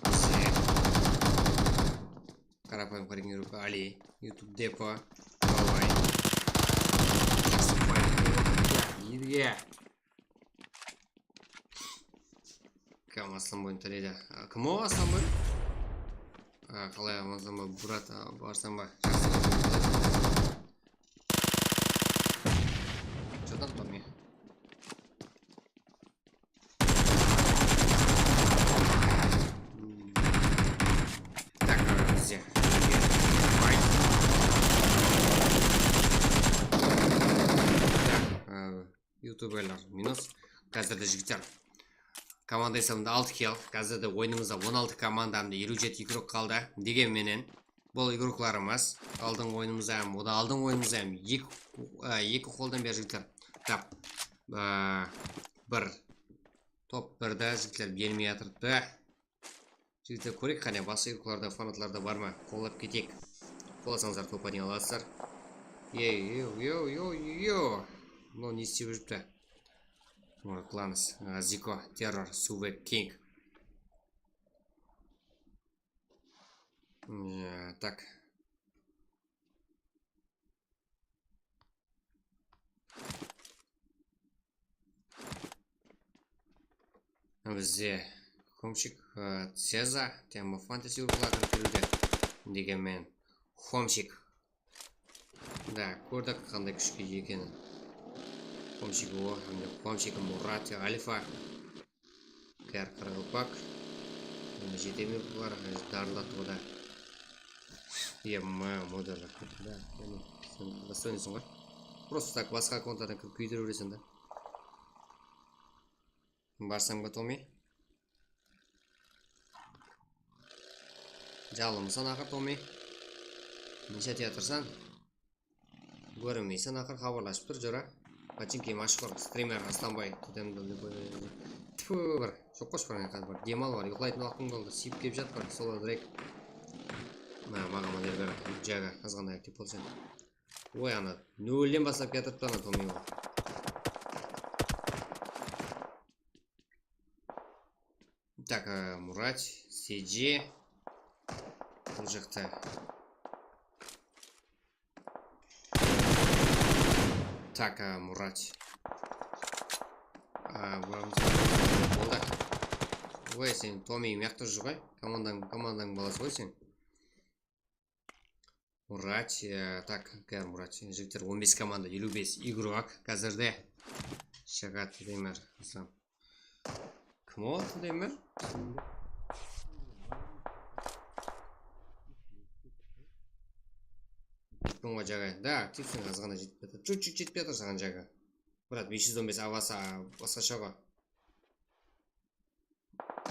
bizde qarapayım korigirovka Ali. YouTube depo. Davay. Jaqsı fight. Edge. Kim Aslanboydı tániydi? A, kim o Aslanboy? A, qalay, amansań ba, brat, a, barsań ba? Jaqsı. Что там по мне? Так, a, bizde. Fight. Так, a, Youtuberler minus. Házirde, jigitler, komanda esabında altı kill. Házirde oyınımızda on altı komanda hám de eliw jeti igrok qaldı. Degen menen, bul igroklarımız aldın oyınımızda hám, odan aldın oyınımızda hám eki, e, eki qoldan beri, jigitler, tap, e, bir top birdi, jigitler, bermey atırıptı. Jigitler, kóreyik qáne, basqa igroklarda, fanatlarda bar ma? Qollap keteyik. Qolasańızlar, topa ne alasızlar. Ey, yo, yo, yo, yo. Mınaw ne islep júripti? Murıqlanıs, a, Ziko, Terror, Suve King. E, tak. Bizde Homshik, e, Ceza, Tema Fantasy urıqlar kirip keldi. Degenmen, Homshik. Da, kórdik qanday kúshli ekenin. Homshik o, hám de Homshik Murat, Alfa. Kar Qaraqalpaq. Endi jetemiz bular, házir darıldattı da. Ema, modern. Da, endi sen basqa oynaysın ǵoy. Просто так, basqa kontadan kirip kúydire bereseń da. Barsań ba, Tomi? Jalımısań aqır, Tomi. Neshe tiyatırsań? Kórinbeysen aqır, xabarlashıp tur, jora. Pochinkiyim ashqır, strimer Aslanbay, totemdi. Tfu, bir, joq qosh bir, házir bir dem al bar, uyqılaytın waqtım boldı, sıyıp kelip jatpır, solo direkt. Mına, maǵan model ber, jaǵa, azǵana aktiv bolsın. Oy, ana, nolden baslap kiyatırıptı, ana, Tomiwa. Так, e, Murat, C J. Bul jaqta. Так, e, Murat. A, buramız boldı. Oy, sen Tomi mıyaqta júr ǵoy. Komandań, komandań balası ǵoy sen. Murat, e, так, K R Murat, jigitler, on bes komanda, eliw bes igrok házirde. Shaqat deymer, Aslan. Kim o, deymer? Kim o, jaǵa? Da, aktivseń, azǵana jetip atır. Чуть-чуть jetip atır saǵan, jaǵa. Murat, bes júz on bes avasa, basqasha ǵoy.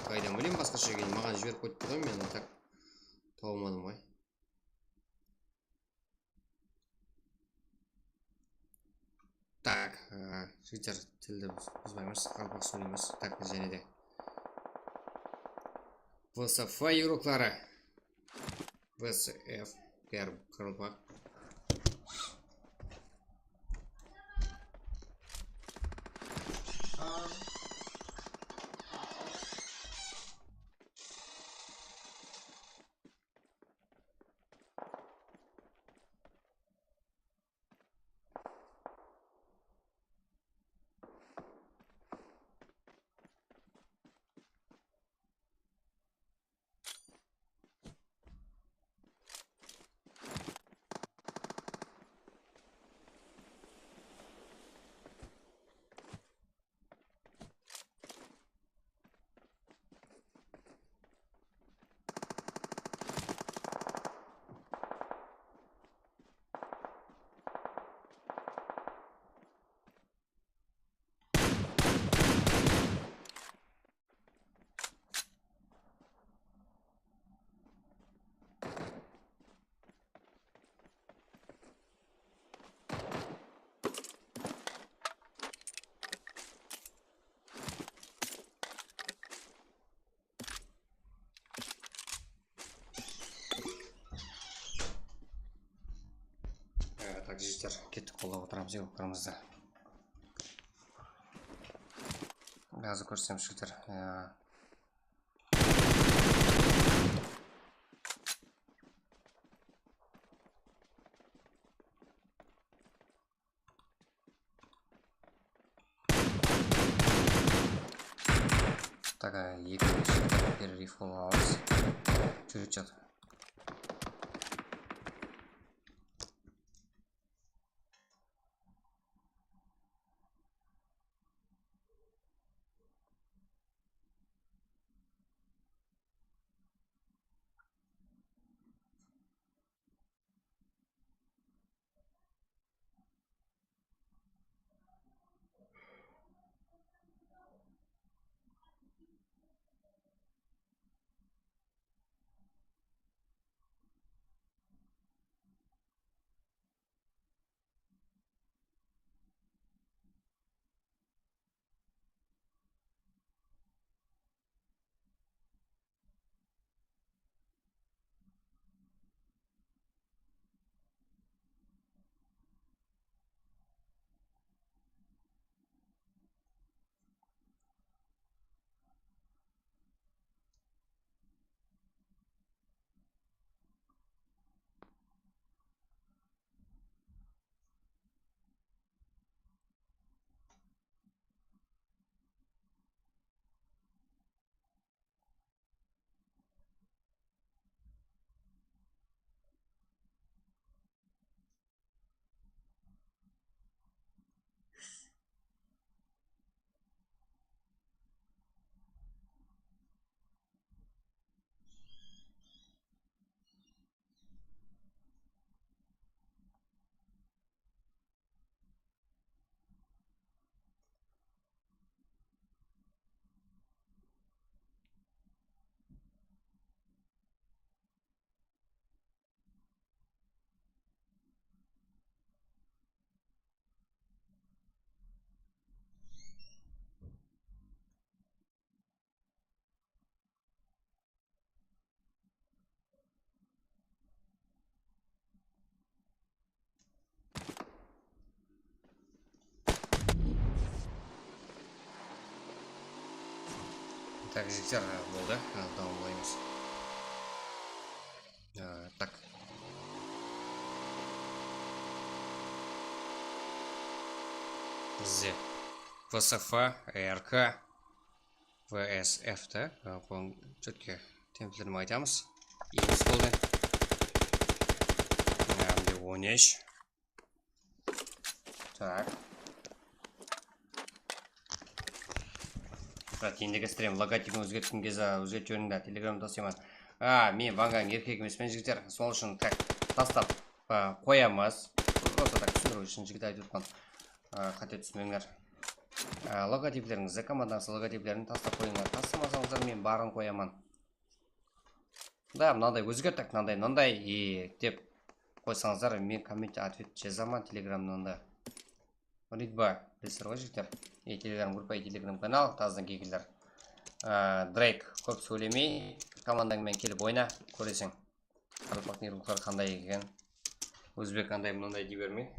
Qaydan bileyim basqasha ekenin? Maǵan jiberip qoyıptı ǵoy, men tak tawmadım ǵoy. Так, e, jigitler, tildi buz-, buzbaymız, qaraqalpaq sóyleymiz. Так, jáne de. V S F urıqları. V S F, Kar-, Qaraqalpaq. E, tak, jigitler, kettik, qollap otıramız, yurıqlarımızdı. Házir kórsem, jigitler, e, Tak, e, eki minut bir rifle alamız. Júrip jatır. Tak, jigitler, boldı. Dawamlaymız. A, tak. Bizde V S F, R K, V S F ta, a, bunıń chetke templerine aytamız. Emes boldı. Hám de on úsh. Tak. Brat, endigi stream logotipin ózgertken kezi ózgertip jiberdiń da, telegramda taslayman. A, men Vangań erkegi emespen, jigitler. Sol ushın tak tastap, a, qoyamız. Prosta tak túsindirip ushın jigit aytıp otqan. A, qáte túsmeńler. A, logotiplerińizdi, komandańızdıń logotiplerin tastap qoyıńlar. Tastamasańızlar men barın qoyaman. Da, mınanday ózgerttik, mınanday, mınanday, e, dep qoysańızlar, men kommentte otvet jazaman telegramnan da. Ritba, bilesizler ǵoy, jigitler. E, telegram gruppa, e, telegram kanal, tazıdan kelgenler. A, Drake, kóp sóylemey, komandań menen kelip oyna, kóreseń. Qaraqalpaqtıń ruwxları qanday eken. Ózbek anday, mınanday dey bermey.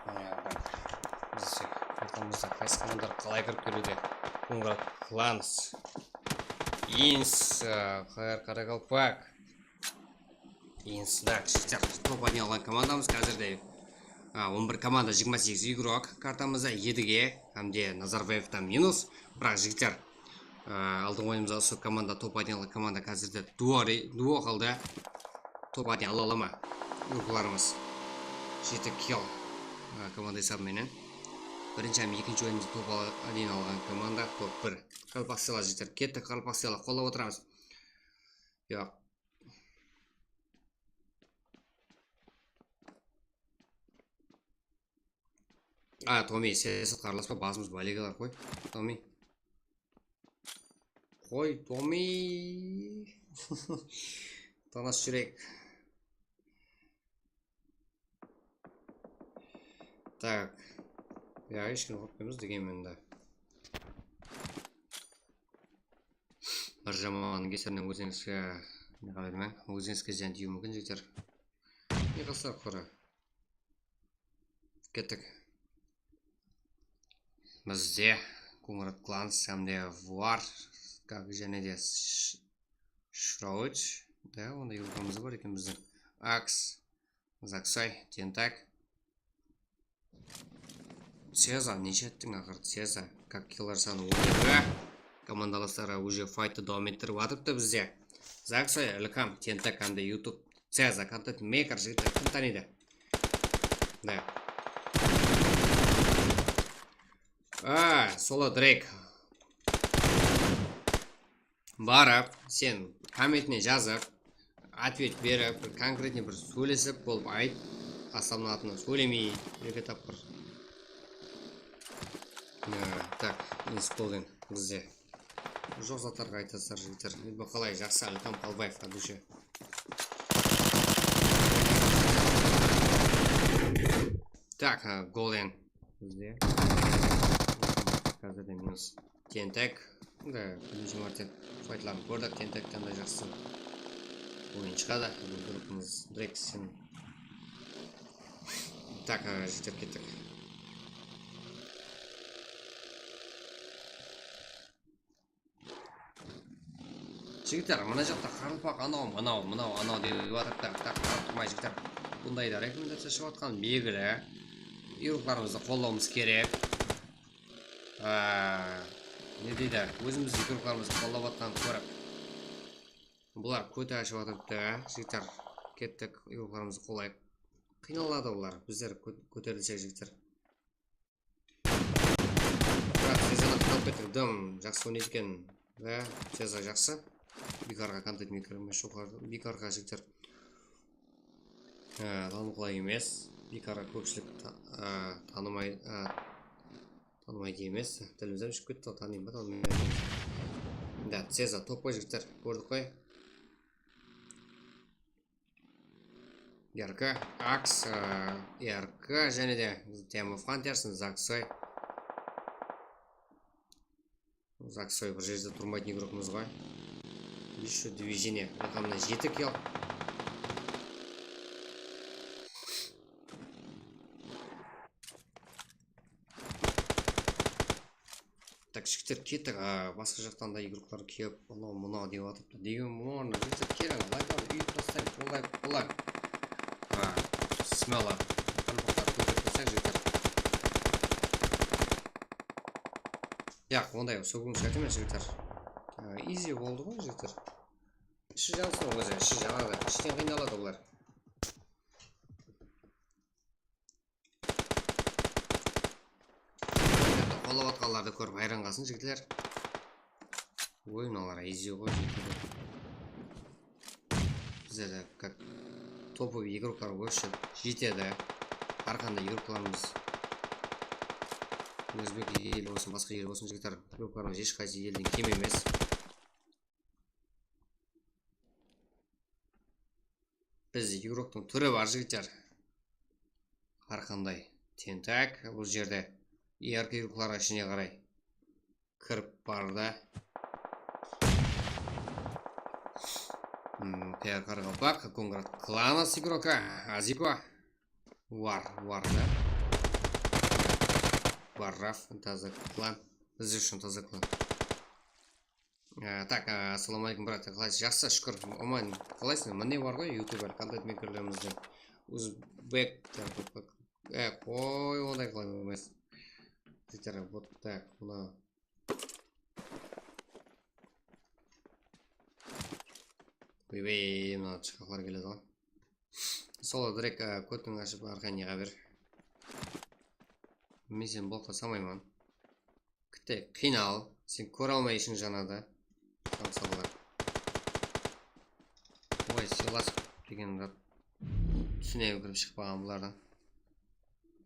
Mine, bizde ortamızda qaysı komandalar qalay kirip keledi? Qońırat Clans, Ins, a, Qar-, Qaraqalpaq. Ins, da, jigitler, top oynay alǵan komandamız házirde. A, on bir komanda, jigirma segiz igrok kartamızda, Edige hám de Nazarbaevta minus. Biraq, jigitler, a, aldın oyınımızda usı komanda, top oynay alǵan komanda házirde duo re-, duo qaldı. Top oynay ala ma? Igroklarımız. Jeti kill, a, komanda esabı menen. Birinshi hám ekinshi oyınımızda top ala-, oynay alǵan komanda top bir. Qaraqalpaq sıyla, jigitler, kettik, Qaraqalpaq sıyla, qollap otıramız. Yoq. A, Tomi, siyasatqa aralaspa, basımız bálege alar, qoy, Tomi. Qoy, Tomi. Tanas júrek. Tak. Ya, hesh kimdi qorqıtpaymız degenmen de. Bir jamanıń keserinen ózińizge ne qıla bermeń. Ózińizge zıyan tiyiwi múmkin, jigitler. Ne qılsa qurı. Kettik. Bizde Qońırat Clans hám de War, kak, jáne de Sh-, Shroud. Da, onday igroklarımız bar eken bizdiń. Aks, Zaksoy, Tentak. Seza, neshe ettiń aqırı? Seza, kak, killar sanı on eki. Komandalasları уже fayttı dawam ettirip atırıptı bizde. Zaksoy, Ilkam, Tentak hám de YouTube. Seza, content maker, jigitler, kim tanıydı? Da. A, Solo Drake. Barıp, sen kommentine jazıp, otvet berip, bir konkretnıy bir sóylesip, bolıp ayt, aslamnıń atına sóylemey, eke tapqır. Ha, tak, Ins Golden bizde. Joq zatlarǵa aytasızlar, jigitler. Endi qalay, jaqsı, Ilkam Qalbaev, adushe. Tak, ha, Golden bizde. Házirde minus. Tentak. Da, birinshi márte faytların kórdik. Tentak qanday jaqsı oyın shıǵadı. Bul grupamız Drexen. Tak, ha, jetip kettik. Jigitler, mına jaqta qaraqalpaq anaw, mınaw, mınaw, anaw dep atırıptı. Tak, qarap turmay, jigitler. Bunday da rekomendaciya shıǵıp atqan belgili. Igroklarımızdı qollawımız kerek. Aa, ne deydi? Ózimizdiń igroklarımızdı qollap atqanın kórip. Bular kóte ashıp atırıptı. Jigitler, kettik, igroklarımızdı qollayıq. Qıynaladı olar. Bizler kó-, kóterilsek, jigitler. Biraq Cezanı qıynap kettik. Dım, jaqsı oynaydı eken. Da, Ceza jaqsı. Biykarǵa kontent meyker emes, joqarıda. Biykarǵa jigitler. Há, tanıqlı emes. Biykarǵa kópshilik ta-, á, tanımay-, á, tanımaydı emes. Tilimizden shıǵıp ketti, tanıyın ba, tanımayın ba. Da, Ceza, top qoy, jigitler. Kórdik qoy. Yarka, Aks, á, Yarka, jáne de Time of Hunters, Zaksoy. Zaksoy bir jerde turmaytın igrokımız ǵoy. Ещё движение. Mına jeti kill. Tak, jigitler, kettik. A, basqa jaqtan da igroklar kelip, anaw mınaw dep atıptı. Degen, mına jigitler, keliń, layk alıp, úyip taslayıq, qollayıq, qollayıq. A, smela. Qalpaqlardı kóterip taslayıq, jigitler. Yaq, onday sógiwim shárt emes, jigitler. A, easy boldı ǵoy, jigitler. Ishi jansın ózi, ishi janadı, ishten qıynaladı olar. Qollap atqanlardı kórip hayran qalsın, jigitler. Oy, mınalar easy ǵoy, jigitler. Bizlerde как топовый игрокlar вообще jetedi. Hár qanday igroklarımız, ózbek eli bolsın, basqa el bolsın, jigitler, igroklarımız hesh qaysı elden kem emes. Biz igroktıń túri bar, jigitler. Hár qanday tentak bul jerde. Erki igroklarǵa ishine qaray kirip bardı. Hmm, P R qaraqalpaq, Kongrad Klanas igroka, Aziko. War, war da. Barraf, taza klan. Biz ushın taza klan. Á, tak, á, assalawma aleykum, brat, qalaysız? Jaqsı, shúkir. Aman, qalaysız? Mine bar ǵoy, youtuber, kontent meykerlerimizdiń. Uzbek, tak, tak, tak. E, qoy, onday qıla bermez. Jigitler, вот так, mına. Oybey, mına shıqaqlar keledi ǵoy. Solar direkt, á, kótiń ashıp, arqayın yıǵa ber. Men seni blokqa salmayman. Kitte qıynal, sen kóre almay ishing janadı. Tamsalar. Oy, Silas degen zat túsine kirip shıqpaǵan bulardan.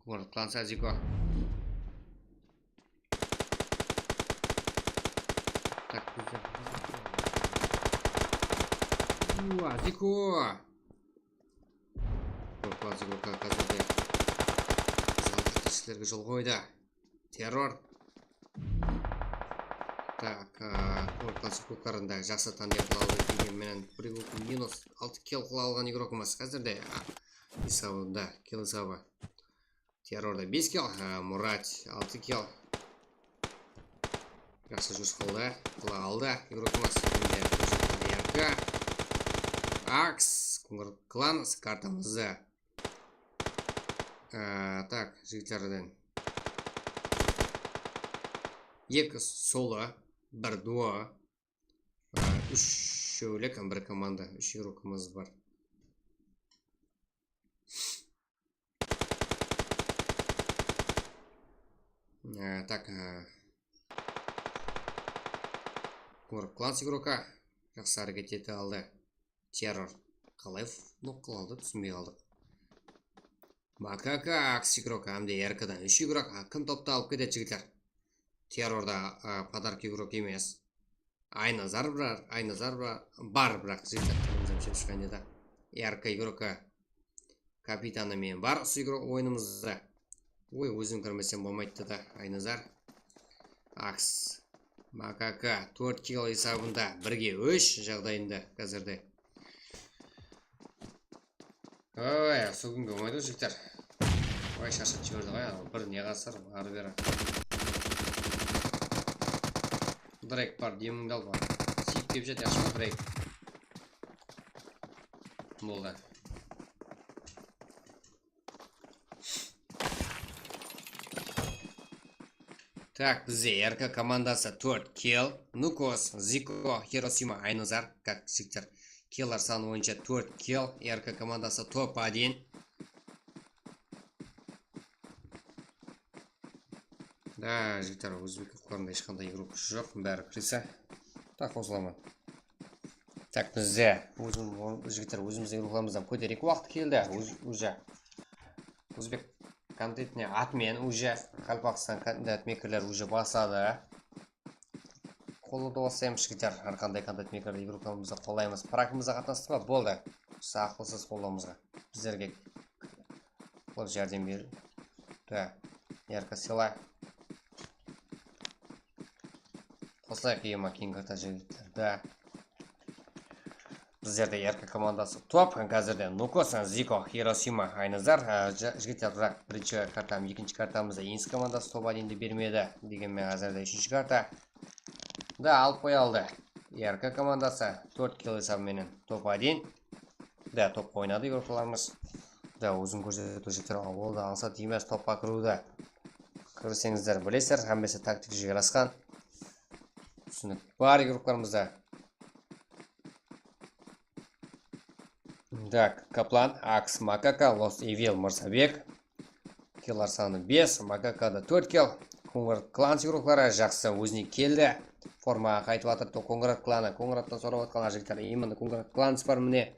Город Клан, Сазико. Tak, bizde. Uuu, Aziko! Gorod Klan, Aziko, házirde. Bizler jol qoydı. Terror. Tak, a, Gorod Klan, Aziko, jaqsı tanıya qıla aldı degen menen bir minus altı kill qıla alǵan igrokımız házirde. A, esabında, kill esabı. Terrorda bes kill, há, Murat altı kill. Jaqsı júris qıldı, qıla aldı. Igrokımız endi Yarka. Aks, Kongrad Klan, kartamızda. Á, tak, jigitlerden. Eki solo, bir duo. Á, úshewlik, bir komanda, úsh igrokımız bar. Á, tak, á. Gorod Klan igroka. Jaqsı háreket ete aldı. Terror. Qalay f-, nok qıla aldı, túsinbey qaldıq. Makaka, Aks igrok, hám de Erkadan úsh igrok. A, kim toptı alıp ketedi, jigitler? Terrorda, á, podarka igrok emes. Aynazar bar, Aynazar bar, bar, biraq jigitler, tilimizden shep shıqqan edi. Erka igroka. Kapitanı men bar usı igrok oyınımızda. Oy, ózim kirmesem bolmaydı da, Aynazar. Aks. Makaka, tórt kill esabında, birge úsh jaǵdayında házirde. Oy, usı kúnge bolmaydı ǵoy, jigitler. Oy, sharshatıp jiberdi ǵoy, anaw bir ne qasır, arı beri. Drake bar, demińdi al, bar. Siyip kep jat, yaqshı ma, Drake? Boldı. Tak, bizde R K komandası tórt kill. Nukos, Ziko, Hirosima, Aynazar, как jigitler. Killer sanı boyınsha tórt kill. R K komandası top один. Da, jigitler, ózbek klublarında hesh qanday igrok joq, bári krisa. Tak, qosılaman. Tak, bizde ózim, jigitler, ózimizdiń igroklarımızdan kótereyik, waqtı keldi. Óz-, уже. Ózbek kontentine admin уже, Qaraqalpaqstan kontent meykerler уже basladı. Qollawdı baslaymız, jigitler. Hár qanday kontent meykerdi igroklarımızdı qollaymız. Prakimizge qatnastı ma? Boldı. Saqlısız qollawımızǵa. Bizlerge qılıp járdem ber. Da, yarka sılay. Qosılayıq, ema, keyin karta, jigitler. Da. Bizlerde R K komandası top, házirde Nukos, Ziko, Hirosima, Aynazar, á, ja-, jigitler, biraq birinshi kartam, ekinshi kartamızda Insk komandası top один de bermedi. Degen menen házirde úshinshi karta da alıp qoya aldı. R K komandası tórt kill esabı menen top один. Da, topqa oynadı igroklarımız. Da, ózin kórsetiw, jigitler, awılda ańsat emes topqa kiriwdi. Kirseńizler bilesizler, hámmesi taktik jarasqan. Túsinik bar igroklarımızda. Tak, Kaplan, Aks, Makaka, Lost Evil, Mırsabek. Killlar sanı bes, Makakada tórt kill. Kongrad Clans igrokları jaqsı, ózine keldi. Formaǵa qaytıp atır, to-, Kongrad Klanı. Kongradtan sorap atqanlar, jigitler, именно Kongrad Clans bar, mine.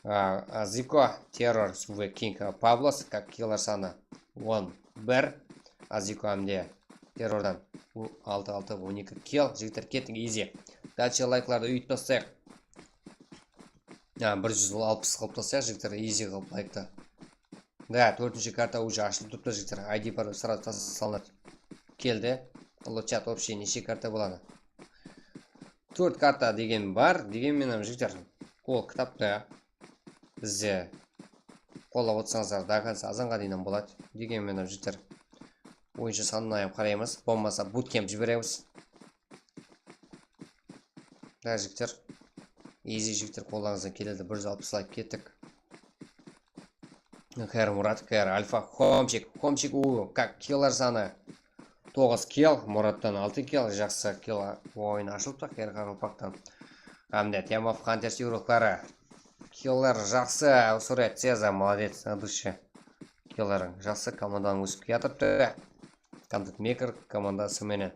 A, Aziko, Terror ve King, a, Pablos, kak, killlar sanı on bir. Aziko hám de Terrordan altı, altı, on eki kill. Jigitler, kettik, easy. Dalshe layklardı úytip taslayıq. Ya, bir júz alpıs qılıp taslayıq, jigitler, easy qılıp laykta. Da, tórtinshi karta уже ashılıp turıptı, jigitler. I D bar srazı taslanadı. Keldi. Ulı chat, общий neshe karta boladı? Tórt karta degen bar, degen menen, jigitler, ol kitapta bizde qollap otırsańızlar, до конца azanǵa deyin boladı. Degen menen, jigitler, oyınshı sanına hám qaraymız, bolmasa bootcamp jiberemiz. Da, jigitler. Easy, jigitler, qollańızdan keledi. Bir júz alpıs layk, kettik. K R Murat, K R Alfa, Homchik, Homchik, u, kak, killlar sanı toǵız kill, Murattan altı kill, jaqsı kill oyın ashılıptı, K R Qaraqalpaqtan. Hám de Temov Hunters igrokları. Killlar jaqsı, Suret, Ceza, молодец, от души. Killarıń jaqsı, komandań ósip kiyatırıptı. Content Maker komandası menen.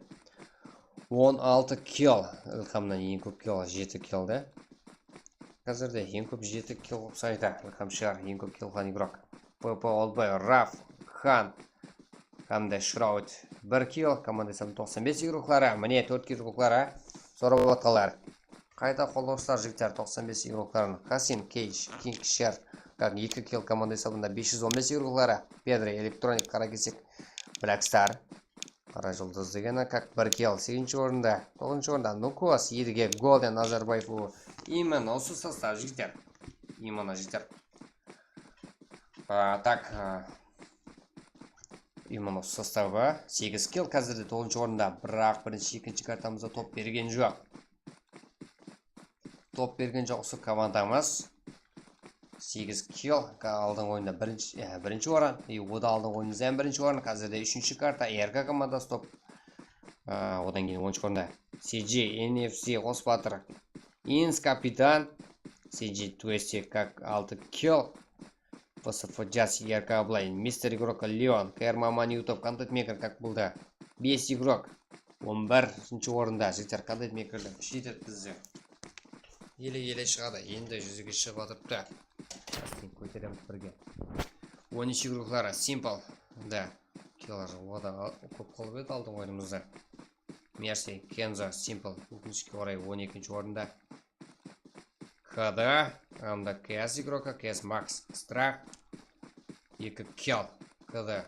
On altı kill. Ilhamnan eń kóp kill, jeti kill de. Házirde eń kóp jeti kill qılıp saydı. Ilham shıǵar, eń kóp kill qılǵan igrok. P P Oldboy, Raf, Xan hám de Shroud bir kill. Komanda sanı toqsan bes igrokları. Mine, tórt kill igrokları. Sorap atqanlar. Qayta qollawshılar, jigitler, toqsan bes igrokların. Kasin, Cage, King, Sher, kak, eki kill komanda esabında, bes júz on bes igrokları. Pedri, Electronic, Qara Kesek, Black Star. Qara Juldız degeni, kak, bir kill, segizinshi orında. Toǵızınshı orında Nukos, Edige, Golden, Nazarbaev, u. Именно usı sostav, jigitler. Именно, jigitler. A, tak, a, именно usı sostavı, segiz kill, házirde toǵızınshı orında. Biraq birinshi, ekinshi kartamızda top bergen joq. Top bergen joq usı komandamız. Segiz kill, ka-, aldınǵı oyında birinshi, e, birinshi orın. E, o da aldınǵı oyınımızda hám birinshi orın. Házirde úshinshi karta, R K komandası top. A, odan keyin onınshı orında C G, N F C, Qosbatır, Ins Kapitan, C G Twesti, kak, altı kill. P S F Jazz, R K Ablay, Mister Igrok, Leon, K R Maman, YouTube, Content Maker, kak, boldı. Bes igrok. On birinshi orında, jigitler, Content Makerler jetedi bizde. Ele-ele shıǵadı, endi júzege shıǵıp atırıptı. Keyin kóteremiz birge. On úsh igrokları, Simple, da. Killar, o da kóp qılıp edi aldınǵı oyınımızda. Mercy, Kenzo, Simple, ókinishke oray, on ekinshi orında. K D, anda K S igroka, K S Max, Strah, eki kill, K D,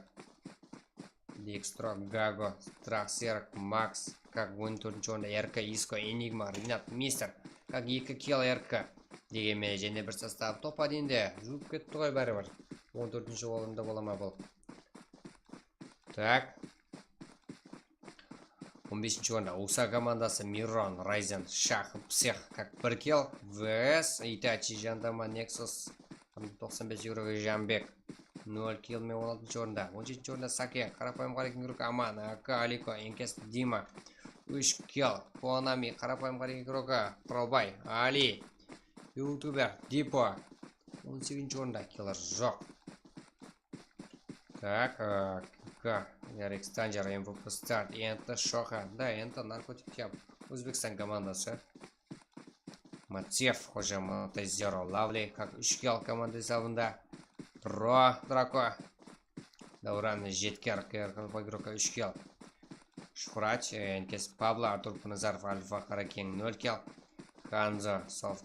Dextro, Gago, Strah, Serk, Max, kak, on tórtinshi orında, R K, Isko, Enigma, Rinat, Mister, kak, eki kill, R K. Degen menen jáne bir sostav top один de juwıp ketti ǵoy báribir. On tórtinshi orında bola ma bul? Tak. On besinshi orında U S A komandası, Miron, Ryzen, Shax, Psix, kak, bir kill, V S, Itachi, Jandama, Nexus, toqsan bes igroki, Jambek, nol kill menen on altınshı orında. On jetinshi orında Sake, qarapayım qareken igroki, Aman, A K, Aliko, Enkes, Dima, úsh kill, Konami, qarapayım qareken igroki, Probay, Ali, youtuber, Dipo, on segizinshi orında, killer joq. Tak, e, Yarik Stanjar, M V P Start, endi Shoxa, da, endi Narkotik Yab. Ózbekstan komandası. Matsev, Xoja Matay, Zero, Lovely, kak úsh kill komanda esabında. Pro, Drako. Davran, Jetker, K R K Bagroka, úsh kill. Shuhrat, e, N K S, Pablo, Artur Pnazarov, Alfa Qarakeń, nol kill. Kanzo, Soft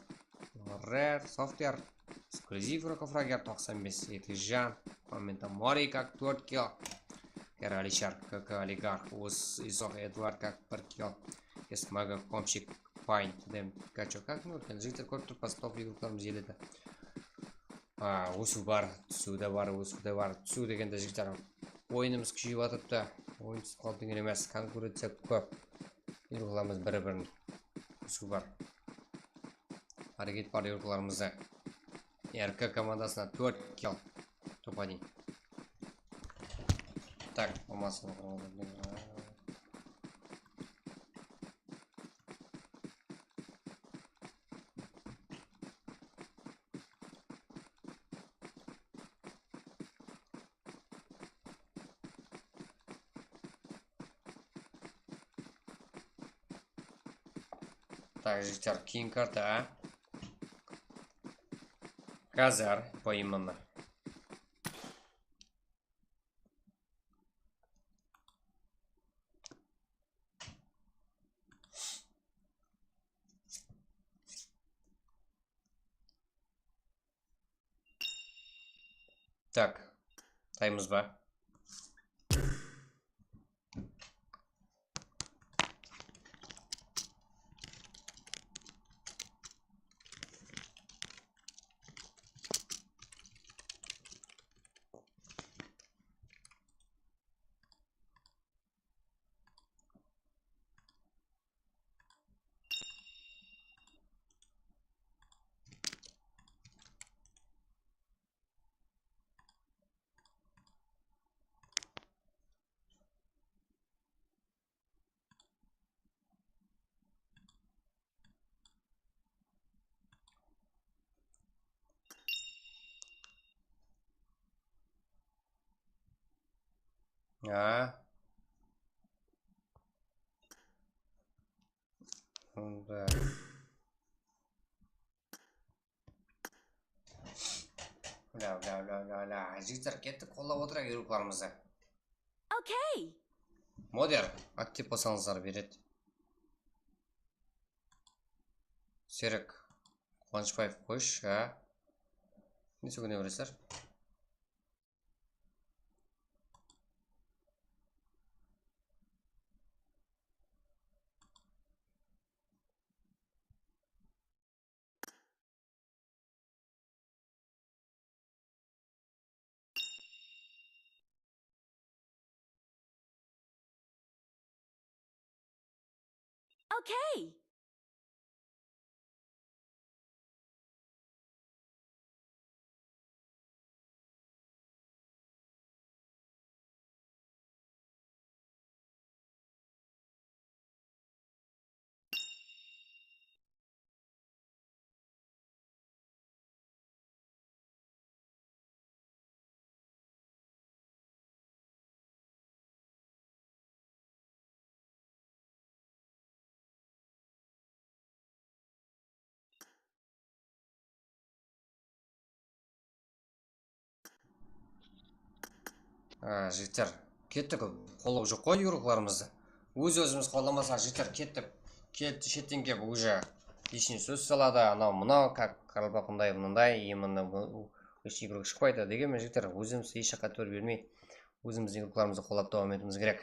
Rare, Software, Eksklyuziv, Rokofrager, toqsan bes, Etijan, Momento Mori, kak, tórt kill. Kera Alishar, K K Oligarx, Us, Isox Edward, kak, bir kill. Esmaga, Komshik, Paint, Dem, Kacho, kak, nol kill. Jigitler, kórip turıppız, top igroklarımız eledi. A, ósiw bar, túsiw de bar, ósiw de bar. Túsiw degende, jigitler, oyınımız kúsheyip atırıptı. Oyın túsip qaldı degen emes, konkurenciya kóp. Igroklarımız biri-birin, ósiw bar. Háreket bar, igroklarımızda. R K komandasına tórt kill. Topa deyin. Tak, bolmasın. Так, jigitler, keyin karta, a? Gazar, поименно. Tak, taymız ba? Ha. Onda. Ula, ula, ula, ula, ula. Jigitler, kettik, qollap otırayıq igroklarımızdı. Okey. Moder, aktiv bolsańızlar beredi. Serek Quwanıshbaev, qoyshı, a? Ne sógene beresizler? Okey. A, jigitler, kettik, qollaw joq ǵoy igroklarımızdı. Óz-ózimiz qollamasaq, jigitler, kettik. Keldi, shetten kelip, уже лишний sóz saladı, anaw-mınaw, как qaraqalpaq mınday, mınday, именно bu, bu, hesh igrok shıqpaydı. Degenmen, jigitler, ózimiz hesh jaqqa itibar bermey, ózimizdiń igroklarımızdı qollap dawam etiwimiz kerek.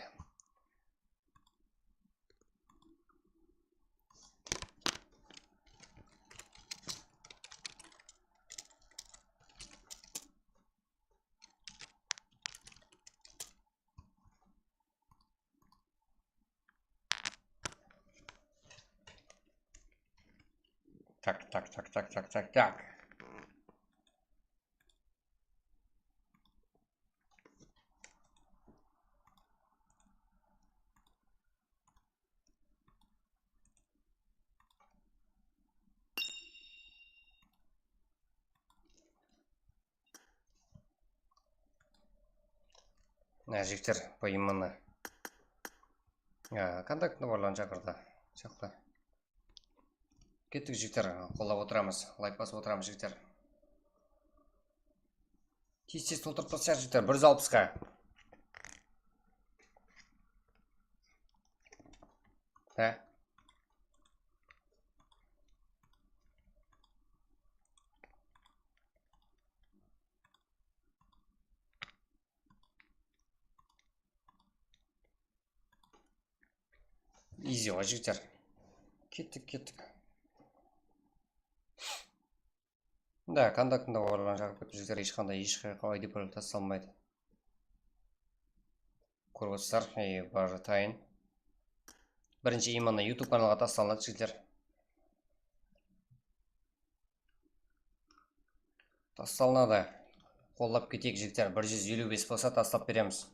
Tak, tak, tak, tak, tak, tak, tak. Mına jigitler, bu imенно. Ya, kontaktında barların shaqırdı. Shaqla. Kettik, jigitler, qollap otıramız, layk basıp otıramız, jigitler. Tez-tez toltırıp basayıq, jigitler, bir júz alpısqa. Há. Easy ǵoy, jigitler. Kettik, kettik. Da, kontaktında barların shaqırıp ketip, jigitler, hesh qanday, hesh qayaqqa I D parol tasalmaydı. Kórip otırsızlar, e, barı tayın. Birinshi imенно YouTube kanalǵa taslanadı, jigitler. Taslanadı. Qollap keteyik, jigitler. Bir júz eliw bes bolsa, taslap beremiz.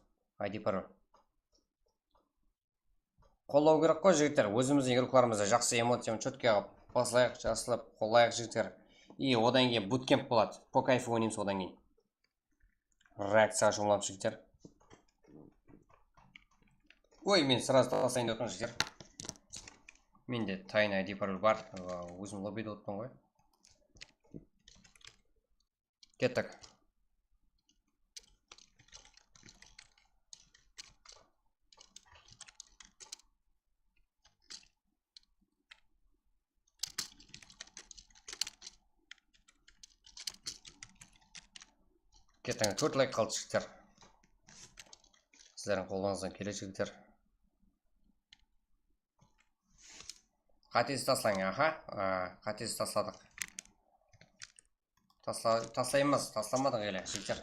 I D parol. Qollaw kerek ǵoy, jigitler. Ózimizdiń igroklarımızdı jaqsı emotsiya menen chotki qılıp baslayıq, jaqsılap qollayıq, jigitler. I odan keyin butkemp boladı. Po kayfu oynaymız odan keyin. Reakciyaǵa shomılamız, jigitler. Oy, men srazı taslayın dep otırman, jigitler. Mende тайный I D parol bar. Ózim lobbide otırman ǵoy. Kettik. Kettiń, tórt layk qaldı, jigitler. Sizlerdiń qollarıńızdan keledi, jigitler. Qátesiz taslań, aha. A, qátesiz tasladıq. Tasla-, taslaymız, taslamadıq ele, jigitler.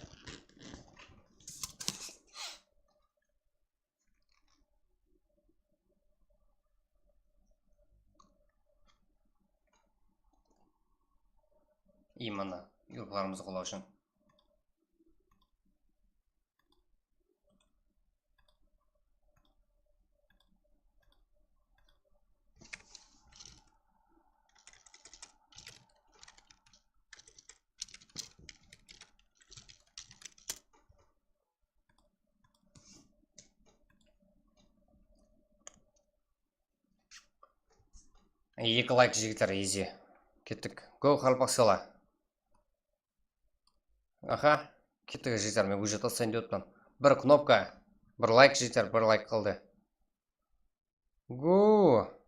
Именно, igroklarımızdı qollaw ushın. Eki layk, jigitler, easy. Kettik. Go, Qaraqalpaq sela. Aha. Kettik, jigitler, men уже taslayın dep otırman. Bir knopka, bir layk, jigitler, bir layk qaldı. Go.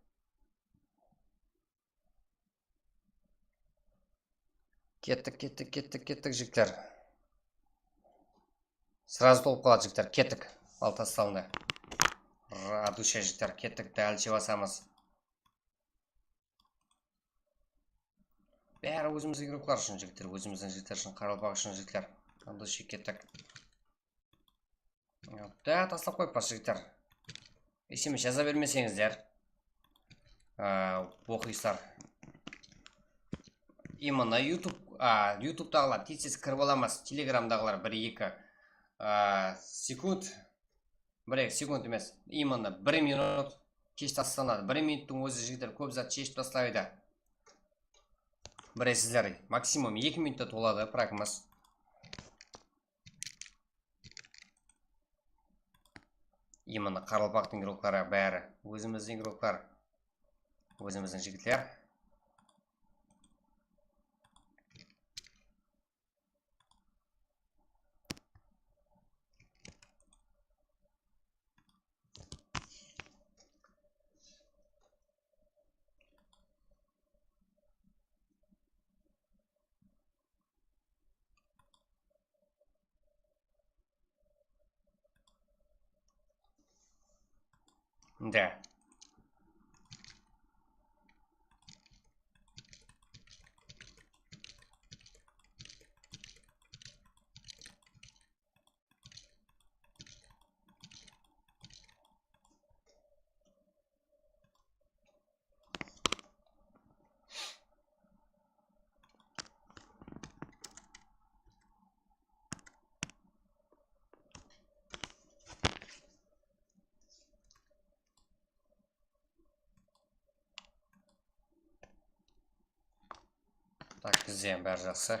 Kettik, kettik, kettik, kettik, jigitler. Srazı tolıp qaladı, jigitler, kettik. Al, taslandı. Radusha, jigitler, kettik, dálshe basamız. Bári ózimizdiń igroklar ushın, jigitler, ózimizdiń jigitler ushın, qaraqalpaq ushın, jigitler. Radusha, kettik. Da, taslap qoyıppız, jigitler. Eseme jaza bermeseńizler. Aa, boqıysızlar. Именно YouTube, a, YouTube'daǵılar tez-tez kirip alamız. Telegramdaǵılar bir-eki, a, sekund. Bir-eki sekund emes. Именно bir minut kesh taslanadı. Bir minuttıń ózi, jigitler, kóp zat sheship taslaydı. Bilesizler, maksimum eki minutta toladı prakımız. Именно qaraqalpaqtıń igrokları bári. Ózimizdiń igroklar. Ózimizdiń jigitler. Да. Tak, bizde hám bári jaqsı.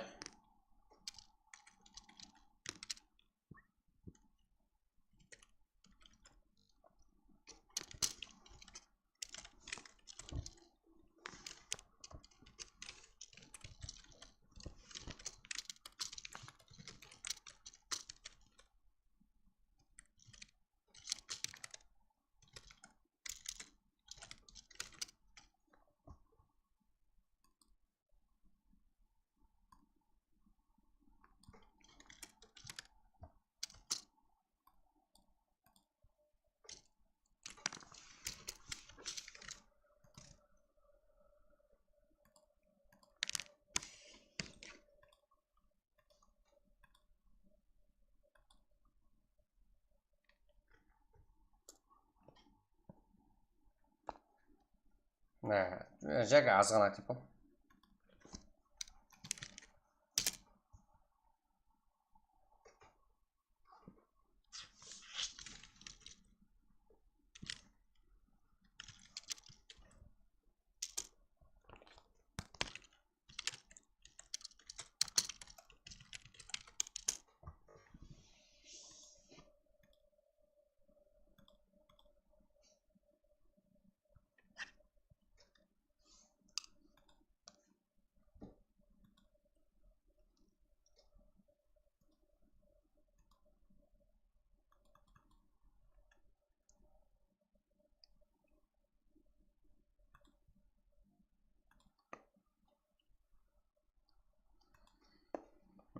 Há, jáne azǵana tipa.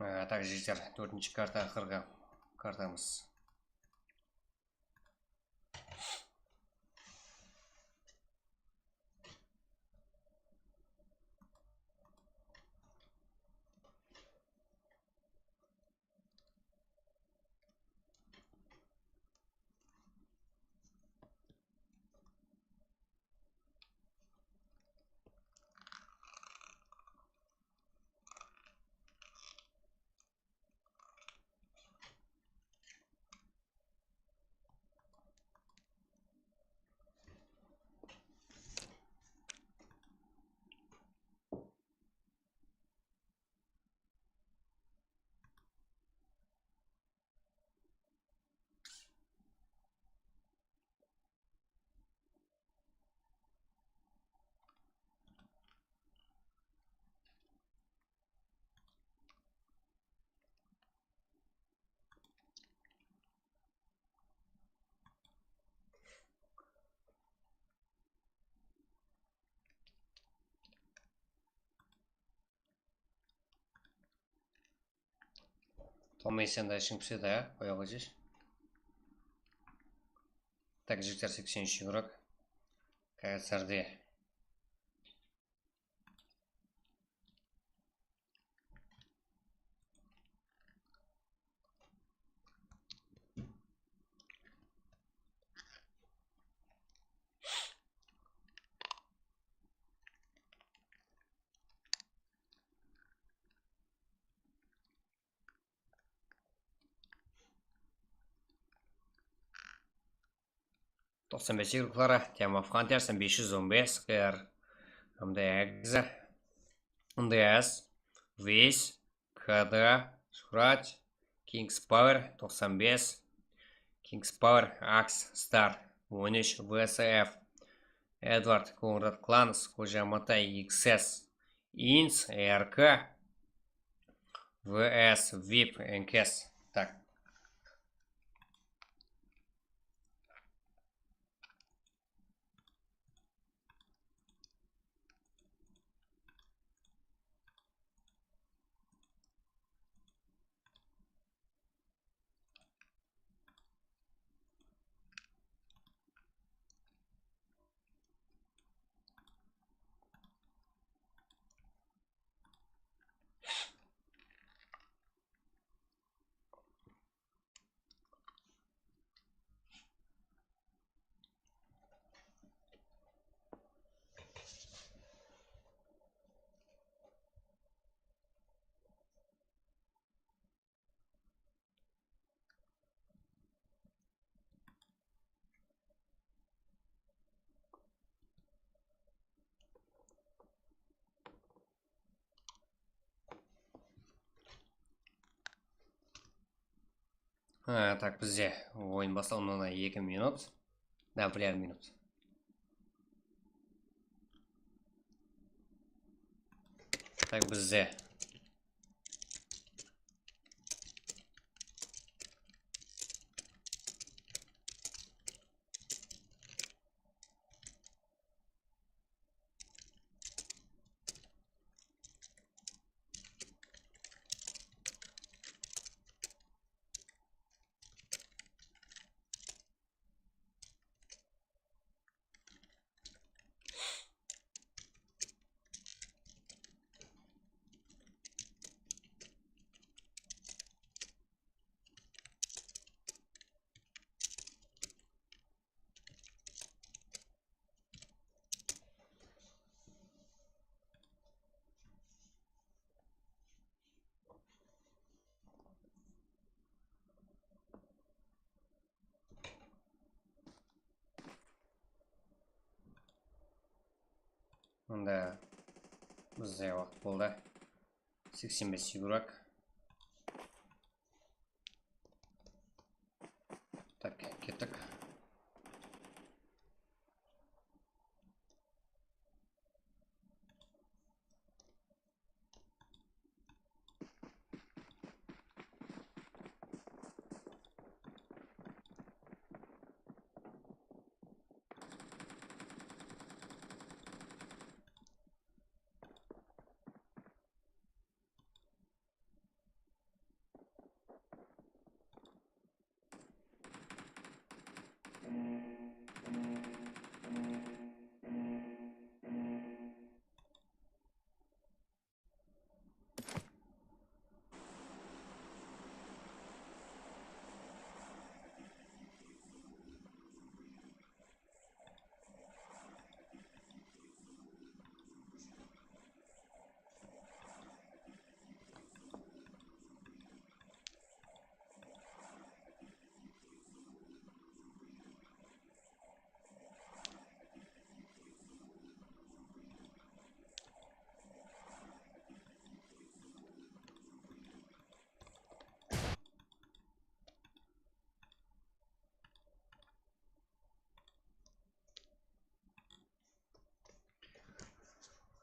Á, tak, jigitler, tórtinshi karta, aqırǵı kartamız. Tommay, sen de ishing pisedi, ya, qoya qoysash. Tak, jigitler, seksen úsh igrók. Kázirde. Toqsan bes igrókları, Team of Hunters, bes júz on bes, G R, M D X, N D S, Wiz, K D, Surat, Kings Power, toqsan bes, Kings Power, Axe, Star, on úsh, V S F, Edward, Konrad Clans, Xoja Matai, X S, Ins, R K, V S, vip, N K S. Tak. Ha, tak, bizde oyın baslanıwına eki minut. Da, birer minut. Tak, bizde. Mında bizde waqıt boldı. Seksen bes игрок. Tak, kettik.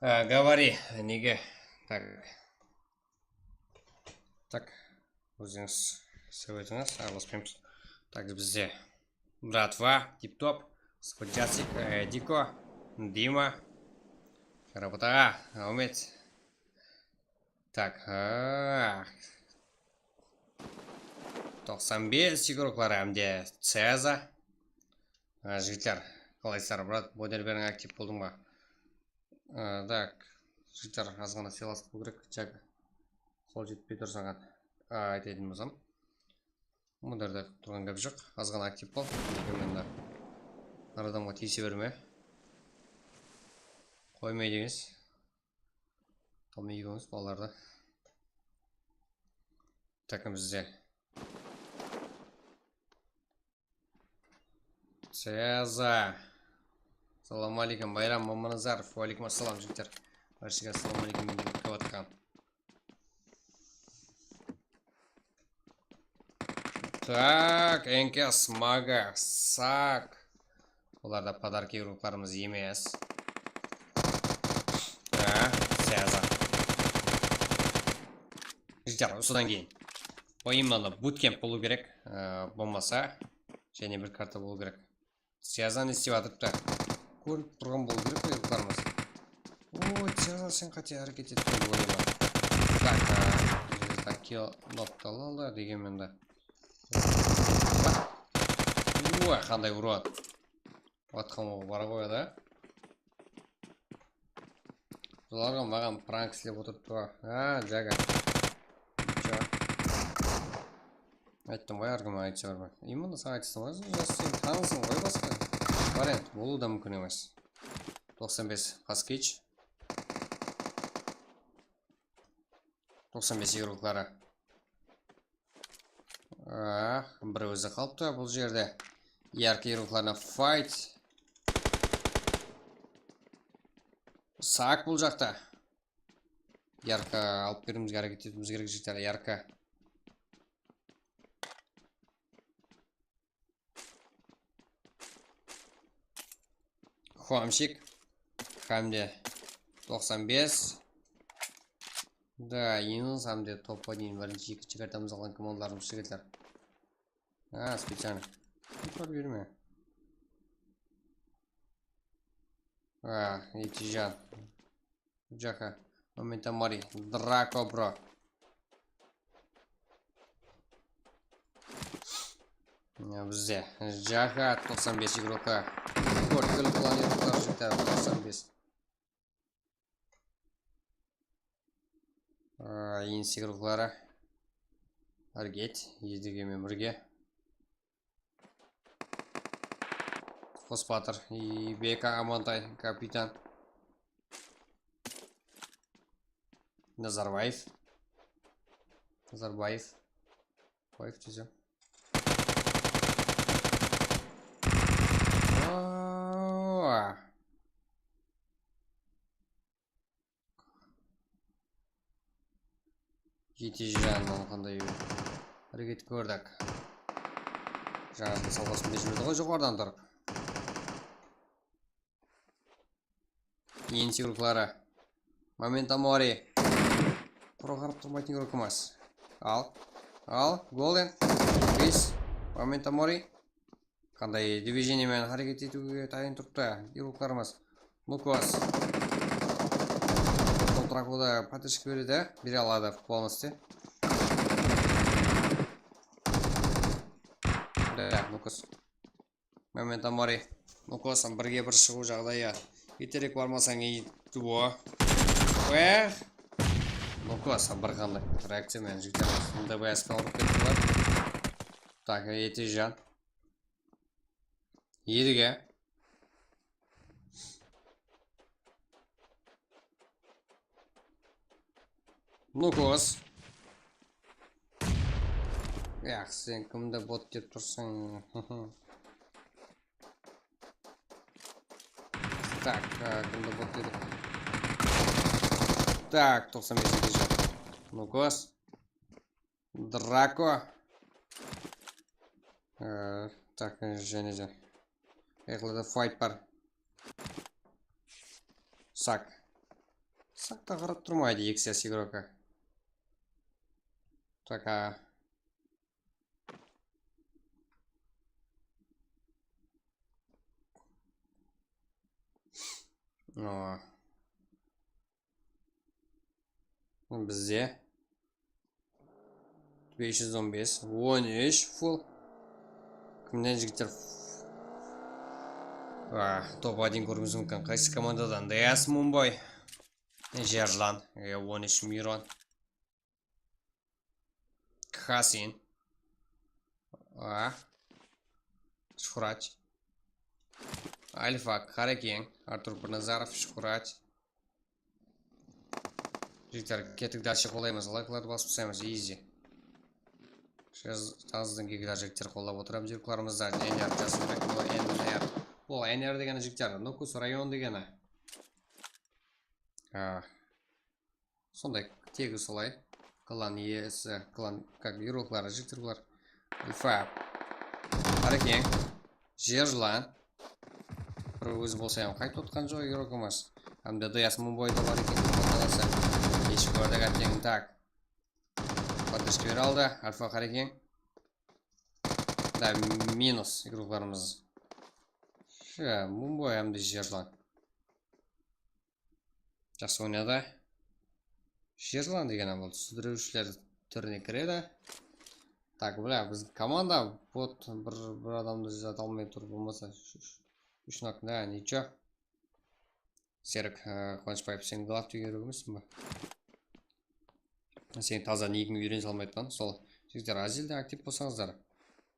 Á, говори, nege? Tak. Tak. Ózińiz sóytińiz, aralaspaymız. Tak, bizde bratva, Tip-Top, Spudjasik, e, Diko, Dima, Karapıt aǵa, Áwmet. Tak, a, toqsan bes игрокları hám de Ceza. A, jigitler, qalaysızlar, brat, model beriń, aktiv boldıń ba? A, tak, jigitler, azǵana sıylaslıq bolıw kerek, Jak. Qol jetpey tur saǵan. A, aytayın bolsam. Bundarda turǵan gáp joq. Azǵana aktiv bol. Endi har adamǵa tiyise berme. Qoymaydı emes. Tamay ekewimiz balalardı. Takımızda. Ceza. Assalamu aleykum, Bayram Mamanazarov. Wa aleykum assalam, jigitler. Bárshege assalamu aleykum, men de kútip atırǵan. Tak, N K S Maga, Sak. Olarda podarka игрокlarımız emes. Ha, Ceza. Jigitler, usıdan keyin. O, именно bootcamp bolıw kerek. Ee, bolmasa, jáne bir karta bolıw kerek. Ceza ne istep atırıptı? Kórip turǵan bolıw kerek qoy, игрокlarımız. O, Ceza, sen qáte háreket ettiń dep oylayman. Tak, a, tak, kill noktalı aldı, degenmen de. Oy, qanday urıp atır. Atqan oǵı bara qoyadı. Bularǵa maǵan prank islep otırıptı ǵo. Ha, Jaga. Ayttım ǵoy, hár kim aytısa bir. Именно saǵan aytıstım ǵoy, jas sen tanısıń ǵoy basqa. Variant bolıwı da múmkin emes. Toqsan bes Paskich. Toqsan bes игрокları. Ah, bir ózi qalıptı bul jerde. Yarka игрокlarına fight. Sak bul jaqta. Yarka alıp beriwimizge háreket etiwimiz kerek, jigitler, Yarka. Xuamshik. Hám de toqsan bes. Da, Yunus hám de topqa deyin birinshi, ekinshi kartamız alǵan komandalarımız, jigitler. Ha, специально. Uqar berme. Ha, Etijan. Jaka. Momenta Mari. Drako, bro. Ya, bizde. Jaka, toqsan bes игрока. Kórtkil planetalar, jigitler, toqsan bes. Aa, Insi игрокları. Háreket, Edigenen birge. Qosbatır, i, B K Amantay, kapitan. Nazarbaev. Nazarbaev. Baev dese. Aa! Jeti jan, onı qanday hareket kórdik. Jańasın sawǵasın berip júredi ǵoy joqarıdan turıp. Endi igrokları. Momento mori. Qurı qarap turmaytın igrok emas. Al. Al. Golden. Pis. Momento mori. Qanday движение menen háreket etiwge tayın turıptı igroklarımız. Lukos. Sol trakuda поддержка beredi. Bere aladı полностью. Да, Lukos. Momento mori. Lukos birge bir shıǵıw jaǵdayı. Erterek barmasań, ey, duo. Eh. Lukos bir qanday reakciya menen jigitler. Mınday bayasqa urıp ketti bular. Tak, eti jan. Edige. Lukos. Yaq, sen kimdi bot dep tursań? Tak, e, kimdi bot dedik? Tak, toqsan besinshi jan. Lukos. Drako. Ee, tak, jáne de. Eklada fight bar. Sak. Sak ta qarap turmaydı, eki ses igroka. Taka. Bizde bes júz on bes, on úsh full. Kimden jigitler? Ah, top один kóriwimiz múmkin. Qaysı komandadan? Deas Mumbai. Jerlan. E, on úsh Miron. Khasin. A. Shuhrat. Alfa, Qarekeń, Artur Pirnazarov, Shuhrat. Jigitler, kettik, dálshe qollaymız. Layklardı basıp taslaymız, easy. Tazıdan kegidar jigitler qollap otıramız. Juriklarımızda N R jasılbek, bu N R. Bul N R degeni jigitler, Nukus rayon degeni. Ah. Sonday tegi solay. Klan iyesi, klan, как, igrokları jigitler bular. Ilfa. Qarekeń. Jer jılan. Bir ózi bolsa hám qaytıp otqan joq igrok emas. Hám de Deas Mumbai da bar eken, dep atasa. Keship kórdik, átteń, tak. Поддержка bere aldı. Alfa Qarekeń. Da, minus igroklarımız. Sha, Mumbai hám de jer jılan. Jaqsı oynadı. Jer jılan degen hám bul súdiriwshiler túrine kiredi. Tak, bla, biziń komanda bot bir, bir adamdı jata almay tur, bolmasa úsh, úsh, úsh nok, da, nicho. Serik, e, Quwanıshbaev, sen glav degen igrok emessiń ba? Sen taza nigińdi úyrenip almayatpan, sol. Jigitler, Azilde aktiv bolsańızlar.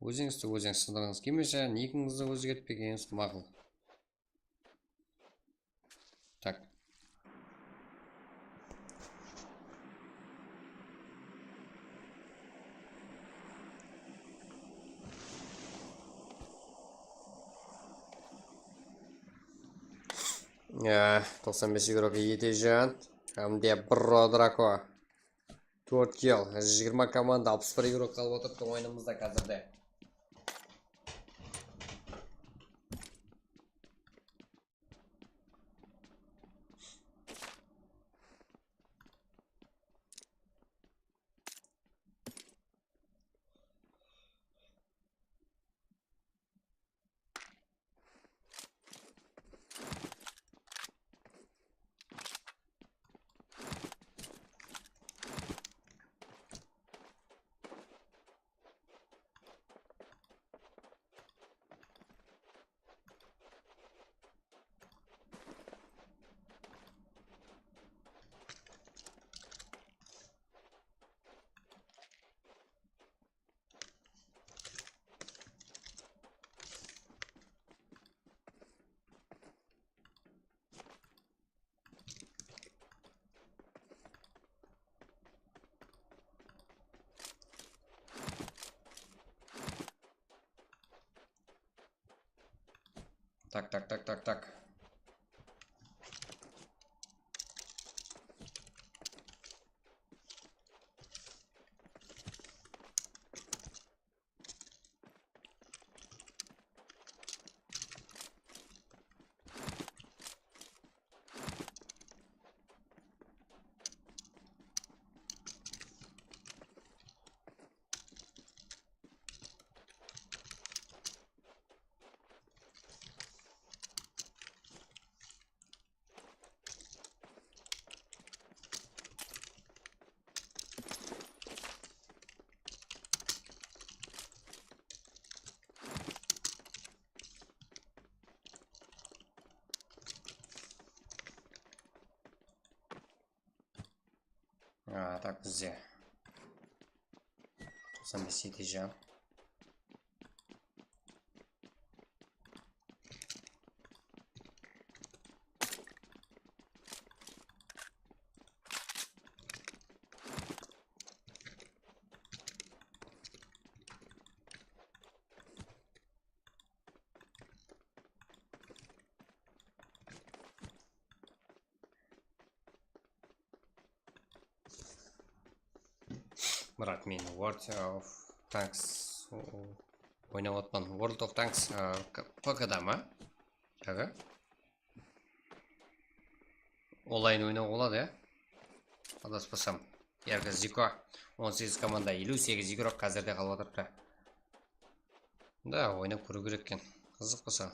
Ózińizdi ózińiz sındıǵıńız kelmese, nigińizdi ózgertpegenińiz maqul. Tak. Ya, toqsan bes igrok, eti jan. Hám de bir Rodrako. Tórt kill, jigirma komanda, alpıs bir igrok qalıp otırıptı oyınımızda házirde. Tak, tak, tak, tak, tak. A, tak bizde toqsan bes jeti jan. Murat, men World of Tanks oynap atpan. World of Tanks, a, P K da ma? Aga. Onlayn oynawǵa boladı, ya? Adaspasam. Yarkı Ziko, on segiz komanda, eliw segiz igrok házirde qalıp atırıptı. Da, oynap kóriw kerek eken. Qızıq bolsa.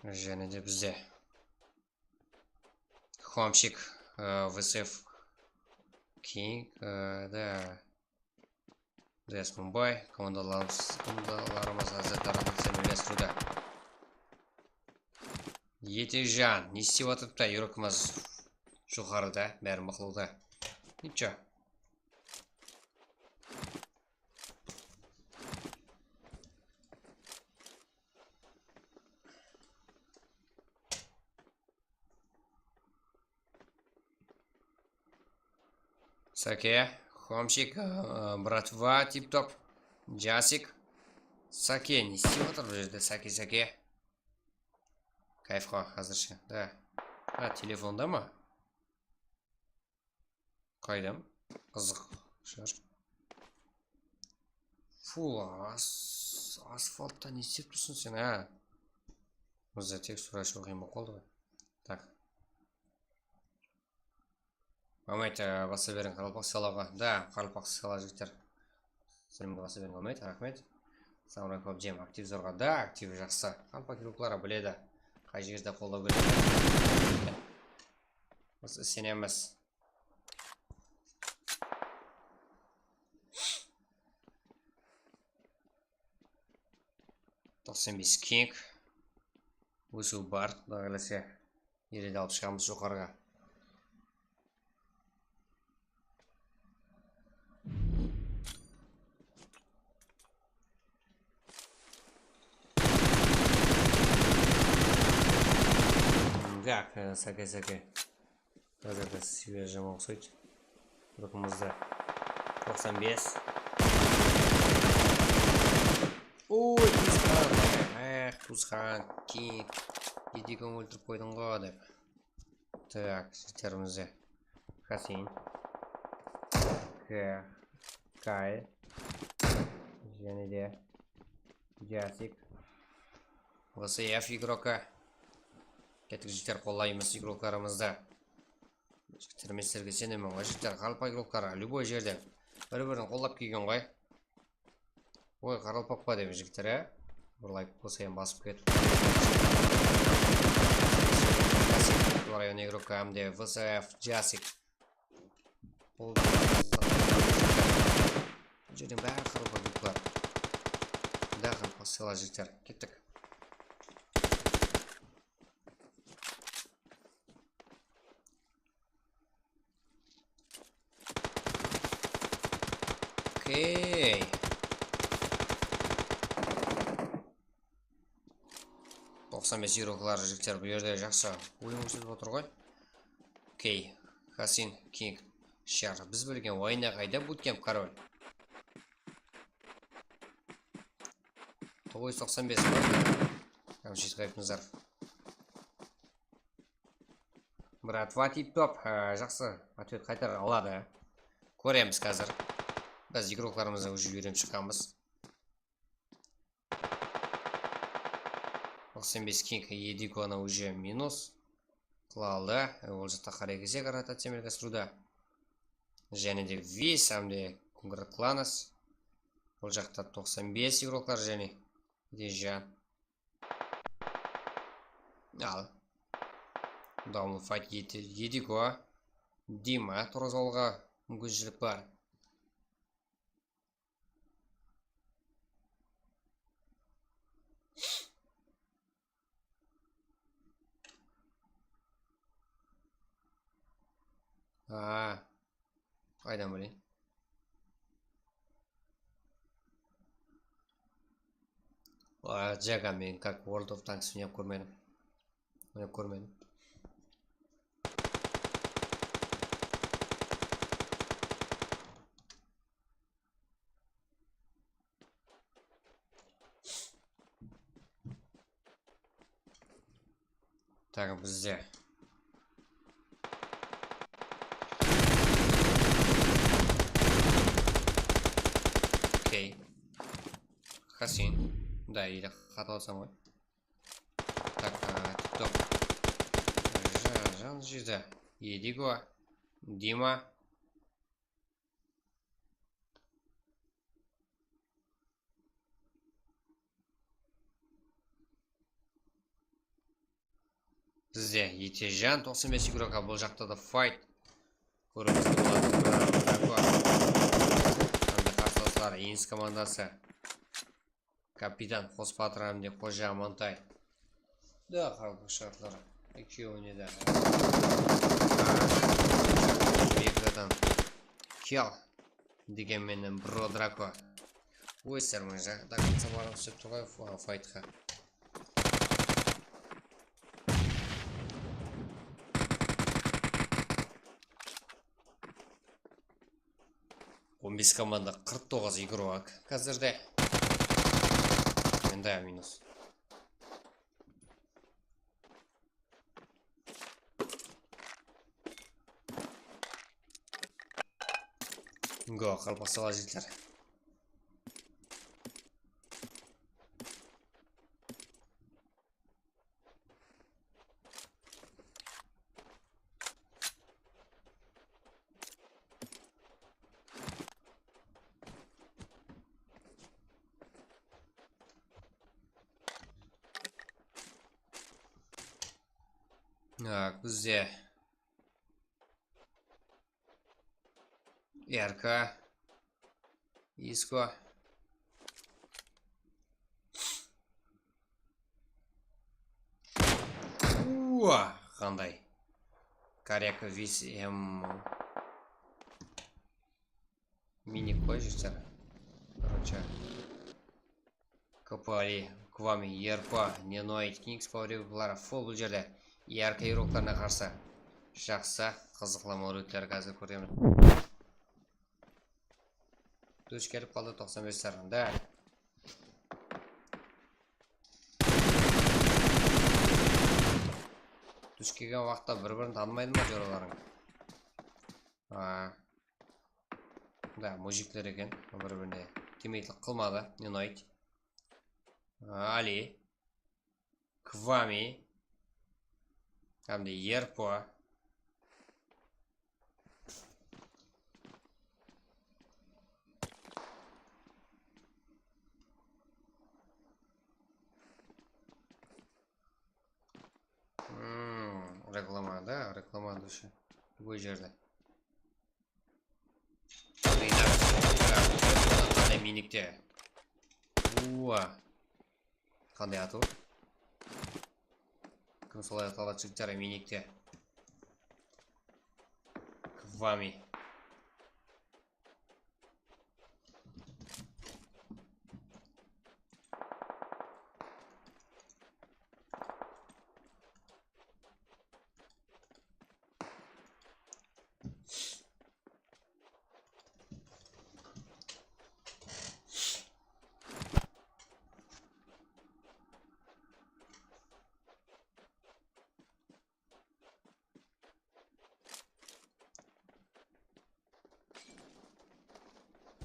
Jáne de bizde. Homchik, e, V S F King, e, da. Dres Mumbai, komandalarımız, komandalarımız házir tarafı sen uylastırıwda. Etejan, ne istep atırıptı, yurikimiz joqarıda, bári mıqlıwda. Nicho. Sake, Homchik, ı, bratva, tip-top, Jasik. Sake, ne istep atır bul jerde, Sake, Sake? Kayfqa házirshi, da. Ha, telefonda ma? Qaydam? Qızıq shıǵar. Ful as-, asfaltta ne istep tursın sen, ha? Bizde tekstura ashıw qıyın bolıp qaldı ǵoy. Tak. Mamet, e, basa beriń qaraqalpaq sıylaǵa. Da, qaraqalpaq sıyla jigitler. Sólemge basa beriń, Mamet, raxmet. Samuray pabjem aktiv zorǵa. Da, aktiv jaqsı. Qaraqalpaq gruppaları biledi. Qay jerde qollaw kerek. Biz isenemiz. Toqsan bes King. Ósiw bar, Quday qálese, ele de alıp shıǵamız joqarıǵa. Так, e, Sake, Sake. Házir de sıyla jaman uqsaydı. Ruxımızda toqsan bes. Oy, tuwısqan. Eh, tuwısqan. Keyin Edigoń óltirip qoydıń ǵo dep. Tak, jigitlerimizdi. Hasin. K-, Kay. Jáne de Jasik. V S F igroka. Kettik, jigitler, qollaymız igroklarımızdı. Jigitler, men sizlerge isenemen ǵoy, jigitler, qaraqalpaq igrokları, lyuboy jerden bir-birin qollap kelgen ǵoy. Oy, qaraqalpaq pa deymen, jigitler, á? Bir layk bolsa, em, basıp ketip. Rayon igrok hám de V S F Jasik. Bul jerden bári qaraqalpaq igroklar. Da, qaraqalpaq sıyla jigitler. Kettik. Okey. Toqsan bes igroklar, jigitler, bul jerde jaqsı oyın kórsetip otır ǵoy. Okey. Hasin, King, Shar. Biz bilgen oyında qayda Bootcamp, korol? Toǵız júz toqsan bes bar. Hám jetip qaytıpmızlar. Bratva, tip-top. Há, jaqsı. Otvet qaytar aladı. Kóremiz házir. Biz igroklarımızdı уже úyrenip shıqqanbız. Toqsan bes King Edigonı уже minus qıla aldı. Ol jaqta qaray kesek, rotaciyamen kastırıwda. Jáne de Vis hám de Kungrat Klanas. Ol jaqta toqsan bes igroklar jáne. Dejan. Al. Dawamlı fayt eti-, Edigo. Dima turǵızıp alıwǵa múmkinshilik bar. Aa, qaydan bileyin? Aa, Jaga, men как World of Tanks oynap kórmedim. Oynap kórmedim. Taǵı bizde. Okey. Hasin. Da, ele xat alsam ǵoy. Так, а, TikTok. Jan jedi. Edigo. Dima. Bizde Etejan, toqsan bes igroka, bul jaqta da fight. Kórip turasızlar, Drago. Hám de qarsılaslar, Enis komandası. Kapitan Qosbatır hám de Xoja Amantay. Da, Qaraqalpaq shıǵatları. Ekewine de. Bekzadan. Kel. Degen menen, bro, Drago. Oy, sermaja, da konca barıp túsip tur ǵoy, fa-, faytqa. On bes komanda, qırq toǵız igrok házirde. Endi minus. Go, qaraqalpaqlar, jigitler. Tak, bizde R K. Isko. Ua, qanday. Koryak vis em. Minik qoy, jigitler. Короче. Kvami, Kvami, Yerpa, Nenoid, Kings Power, bular full bul jerde. Yarka igroklarına qarsı. Jaqsı, qızıqlı molodkler házir kóremiz. Dush kelip qaldı, toqsan bes zarında. Dush kelgen waqıtta bir-birin tanımaydı ma joralarıń? A. Da, mujikler eken, bir-birine timeytlik qılmadı, Nenoid. Ali. Kvami. Hám de Yerpo. Hmm, reklama, da, reklama dushe. Любой jerde. Qanday miynikte. Ua. Qanday atı bar? Kim solay ataladı, jigitler, miynikte? Kvami.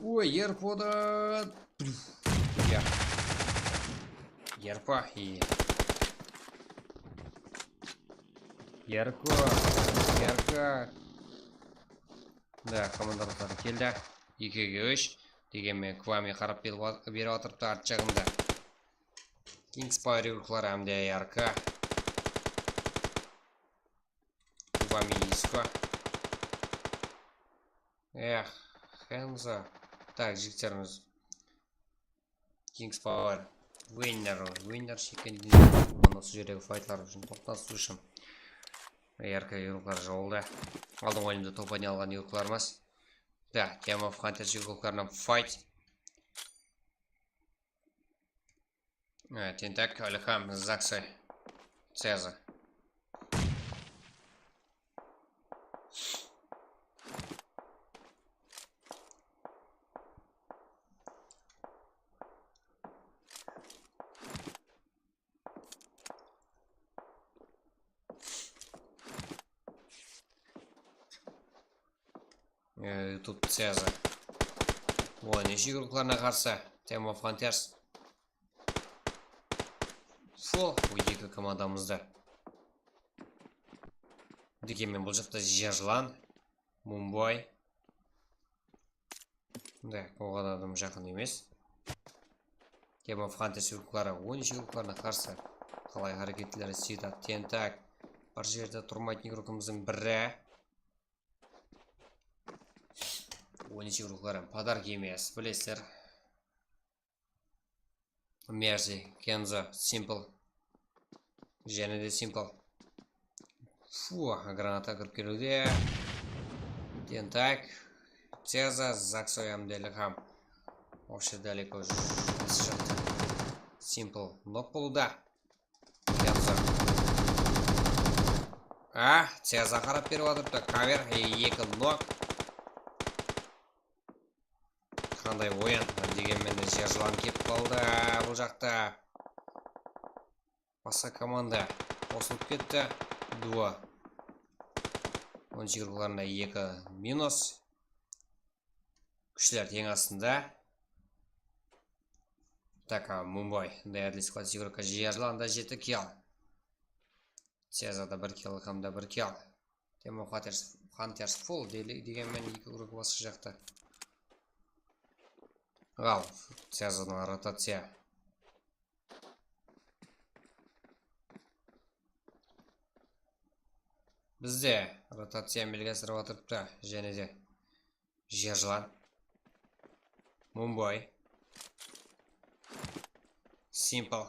Oy, Yerpodan. Ya. Yerpa, iye. Yerko, Yerko. Da, komandalar keldi. Ekige úsh. Degen menen Kvami qarap berip at-, berip atırıptı art jaǵında. Kings Power igrokları hám de Yarka. Kvami Isko. Eh, Henzo. Tak, jigitlerimiz. Kings Power. Winner, winner shekilli. Usı jerdegi faytlar ushın toqtasıw ushın. R K yurıqlar jawıldı. Aldın oyınımızda topanı alǵan yurıqlarımız. Da, Team of Hunters yurıqlarınan fight. E, Tentak, Ilham, Zaksoy, Ceza. E, YouTube Ceza. O, neshe yurıqlarına qarsı? Team of Hunters. Fol, bu eki komandamızda. Degenmen bul jaqta Jerjılan, Mumboy. Da, oǵan adam jaqın emes. Team of Hunters yurıqları, on eki yurıqlarına qarsı. Qalay háreketleri, Sita, Tentak. Bir jerde turmaytın yurıqımızdıń biri. On eki yurıqları, podarka emes, bilesizler. Mercy, Kenzo, Simple. Jáne de Simple. Fu, granata kirip keliwde. Tentak, Ceza, Zaksoy hám de Ilham. Вообще далеко j-, jaqta. Simple nok bolıwda. Kenzo. Ah, Ceza qarap berip atırıptı. Kaver, e, eki nok. Qanday oyın, degenmen de Jerjılan kelip qaldı bul jaqta. Basqa komanda qosılıp ketti. Duo. On eki yurıqlarında eki minus. Kúshler teń astında. Tak, a, Mumboy. Deadly Squad yurıqqa Jerjılanda jeti kill. Cezada bir kill, Ilhamda bir kill. Team of Hunters, Hunters full deli-, degenmen eki yurıqı basqa jaqta. Al, Cezadan rotaciya. Bizde rotaciya amelge asırıp atırıptı, jáne de. Jerjılan. Mumboy. Simple.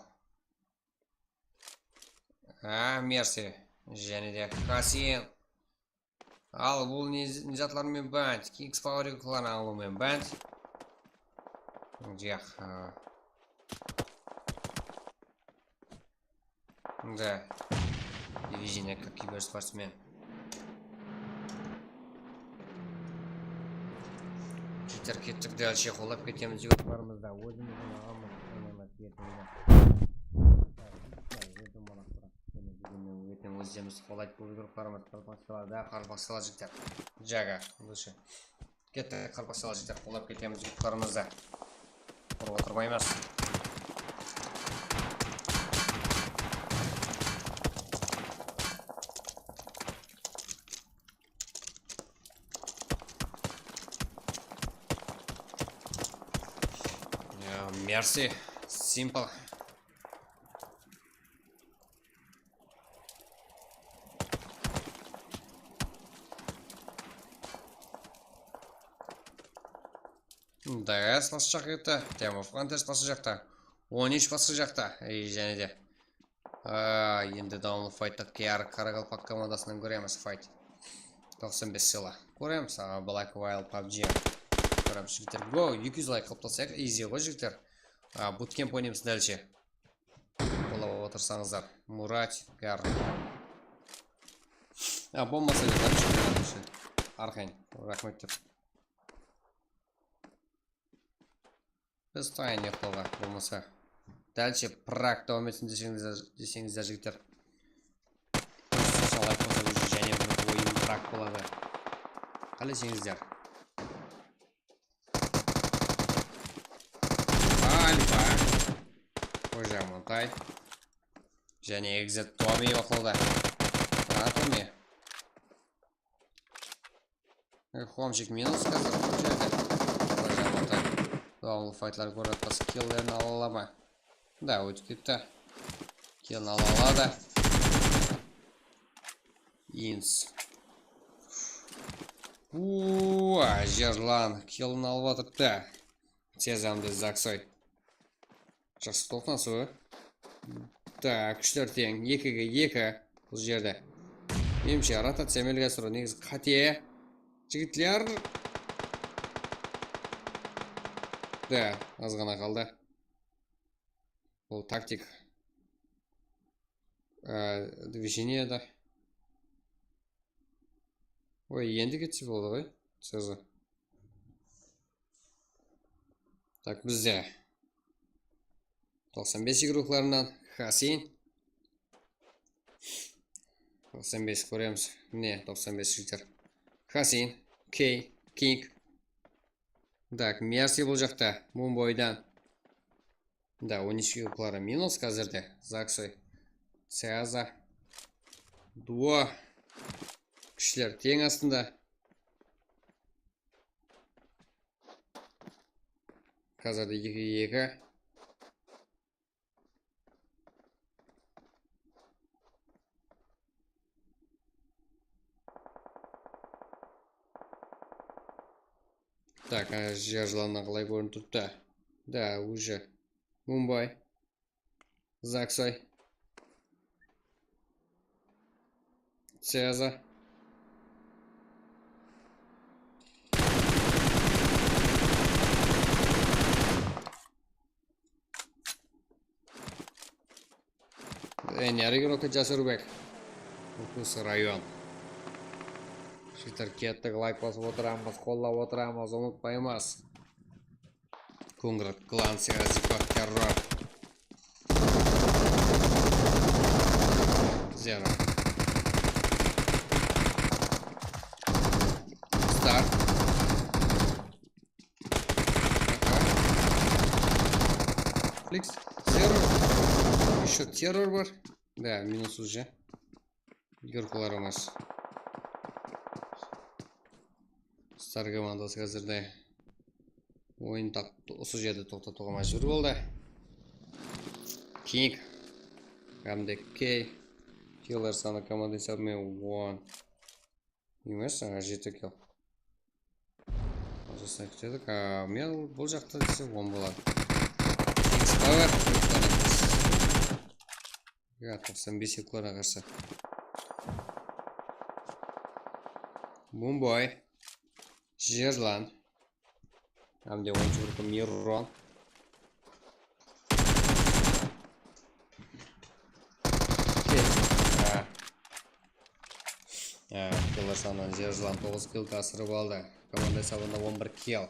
A, Mercy. Jáne de Hasin. Al, bul ne, ne zatlar menen bánt? Kings Power yurıqların alıw menen bánt. Jaq, a. Da. Divizion, как киберспортсмен. Jigitler, kettik, dálshe qollap ketemiz yurıqlarımızda. Ózimizdiń aǵamız, aǵamız ertende. Erteń ózlerimiz qollap yurıqlarımız, qarpaqshalarda, qarpaqshalar jigitler. Jaga, lучше. Kettik, qarpaqshalar jigitler, qollap ketemiz yurtlarımızdı. Urıp otırmaymız. Ya, Mercy, Simple. D S basqa jaqta, Team of Hunters basqa jaqta, on úsh basqa jaqta, e, jáne de. A, endi dawamlı fayttı K R Qaraqalpaq komandasınan kóremiz, fayt. Toqsan bes sıylı. Kóremiz, a, Black Whale, pabji. Kóremiz, jigitler. Go, eki júz layk qılıp taslayıq, easy ǵoy, jigitler. A, bootcamp oynaymız dálshe. Qollap otırsańızlar. Murat, K R. A, bolmasa da, dálshe. Arxayn, raxmet dep. Biz tayın yoqlawǵa, bolmasa. Dálshe prak dawam etsin deseńizler, deseńizler, jigitler. Shalay qosa, jáne bir oyın prak boladı. Qáleseńizler. Alfa. Xoja Montay. Jáne Exit Tommy yoqlawda. A, Tommy. E, Homchik minus házir bul jerde. Xoja Montay. Dawamlı faytlar kórip atpasa, killerin ala ala ma? Da, ótip ketti. Killin ala aladı. Ins. Uaa, Jerlan killin alıp atırıptı. Sezamdı Zaksoy. Jaqsı toqınasıw. Tak, kúshler teń. Ekige eki bul jerde. Menimshe, rotaciya amelge asırıw negizi qáte. Jigitler. Da, azǵana qaldı. Bul taktik. Á, движение da. Oy, endi ketse boldı ǵoy. Sızı. Tak, bizde toqsan bes igroklarınan Hasin. Toqsan bes kóremiz. Mine, toqsan bes jigitler. Hasin, Key, King. Tak, Mersi bul jaqta. Mumbaydan. Da, on úsh igrokları minus házirde. Zaksoy. Seaza. Duo. Kúshler teń astında. Házirde ekige eki. Tak, ana jer jılanınan qalay kórinip turıptı. Da, уже. Mumbay. Zaksoy. Seaza. Ey, niyari girokka Jasırbek. Ukusı rayon. Shıtır kettik, layk basıp otıramız, qollap otıramız, umıtpaymız. Kungrat klan, Seaza, Ziko, terror. Zero. Star. Aha. Flix. Terror. Ещё terror bar. Da, minus уже. Igroklarımız. Star komandası házirde oyın taq-, usı jerde toqtatıwǵa májbúr boldı. King. Hám de Key. Killer sanı komanda esabı menen on. Emes, ańa jeti kill. Jasap ketedik. A, men bul jaqta dese on boladı. X power. Ya, toqsan bes eklarına qarsı. Mumbai. Jerlan. Hám de onınshı gruppa Miron. Kes. Ha. Ha, killer sanınan Jerlan toǵız kill asırıp aldı. Komanda esabında on bir kill.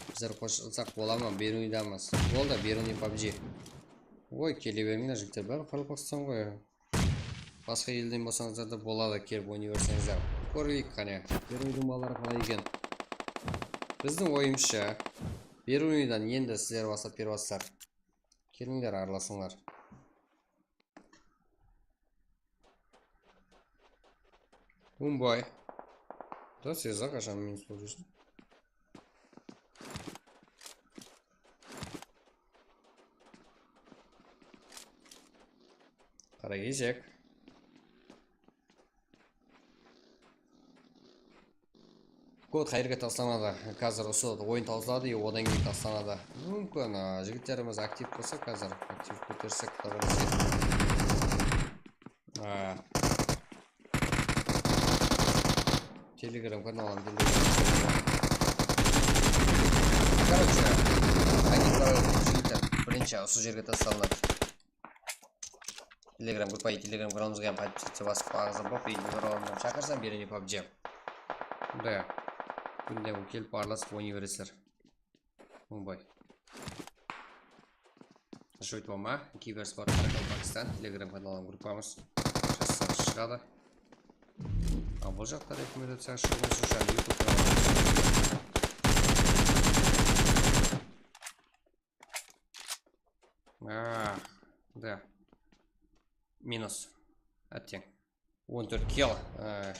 Bizler qosılsaq bola ma? Beruniydamız. Boldı, Beruniy pabji. Oy, kele berińler, jigitler, bári Qaraqalpaqstan ǵoy. Basqa elden bolsańızlar da boladı, kelip oynay berseńizler. Kóreyik qáne, Beruniydiń balaları qalay eken. Bizdiń oyımızsha, Beruniydan endi sizler baslap berip atsızlar. Kelińler, aralasıńlar. Mumbai. Da, Seza, qashan minus bolıp júrseń? Qara keshek. Kod qayerge taslanadı? Házir usı oyın tawsıladı, e, odan keyin taslanadı. Múmkin, a, jigitlerimiz aktiv bolsa házir, aktiv kótersek, Quday qálese. A, Telegram kanalım, Telegram. Короче, jigitler, birinshi usı jerge taslanadı. Telegram gruppa, Telegram kanalımızǵa hám podpisatsiya basıp, aǵza bolıp, videolarımızdan shaqırsań, Beruniy pabji. Da, kúnde kelip aralasıp oynay beresizler. Mumbai. Shóytip alma, Kibersport Qaraqalpaqstan, Telegram kanalım, gruppamız. Jazsańız, shıǵadı. A, bul jaqta rekomendaciya shıǵıp otır, YouTube kanalı. A, da. Minus. Átteń. On tórt kill. E,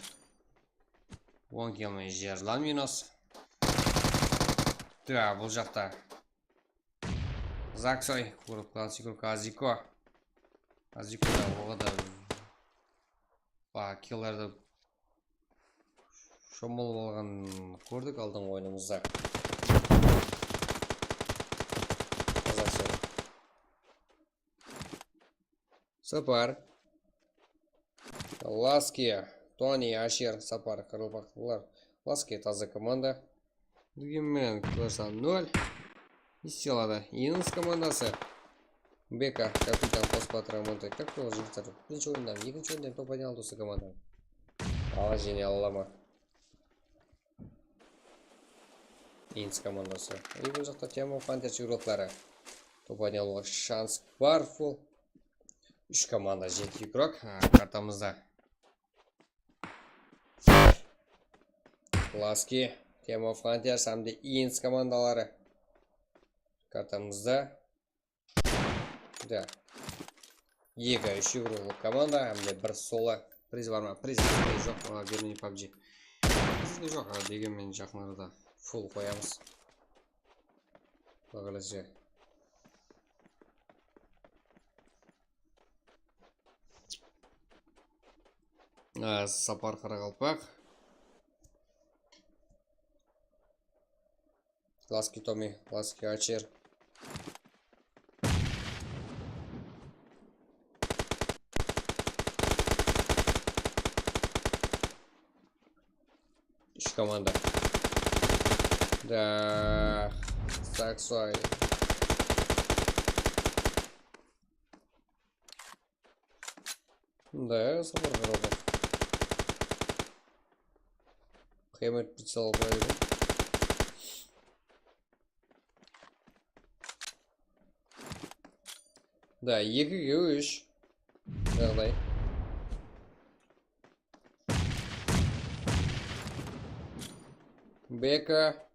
on kill menen Jerlan minus. Da, bul jaqta. Zaksoy, Kurov, Klansiko, Aziko. Aziko da oǵada. Ba, killerdi shomılıp alǵanın kórdik aldınǵı oyınımızda. Azak soń. Sapar. Laski, Toni, Ashir, Sapar, qaraqalpaqlar. Laski taza komanda. Degenmen, klasan nol. Iste aladı. Inns komandası. Beka, kapitan, qosıp atır, Amonte. Как было, jigitler? Birinshi orınnan, ekinshi orınnan top ayta aldı usı komanda. Ala, jeńe ala ma? Inns komandası. E, bul jaqta Team of Hunters igrokları. Top ayta alıwǵa shans bar, full. Úsh komanda, jeti igrok, ha, kartamızda. Laski, Team of Hunters hám de Inns komandaları. Kartamızda. Da. Eki, úsh igroklı komanda hám de bir solo. Priz bar ma? Priz, priz joq, a, bermey PUBG. Priz de joq, a, degenmen jaqın arada full qoyamız. Quda qálese. A, Sapar qaraqalpaq. Laski Tomi, Laski Ashir. Úsh komanda. Da, Saksoy. Mınday Sapar qaraqalpaq. Qıyamet pricel qoydı. Da, ekige úsh. Jaǵday. Beka.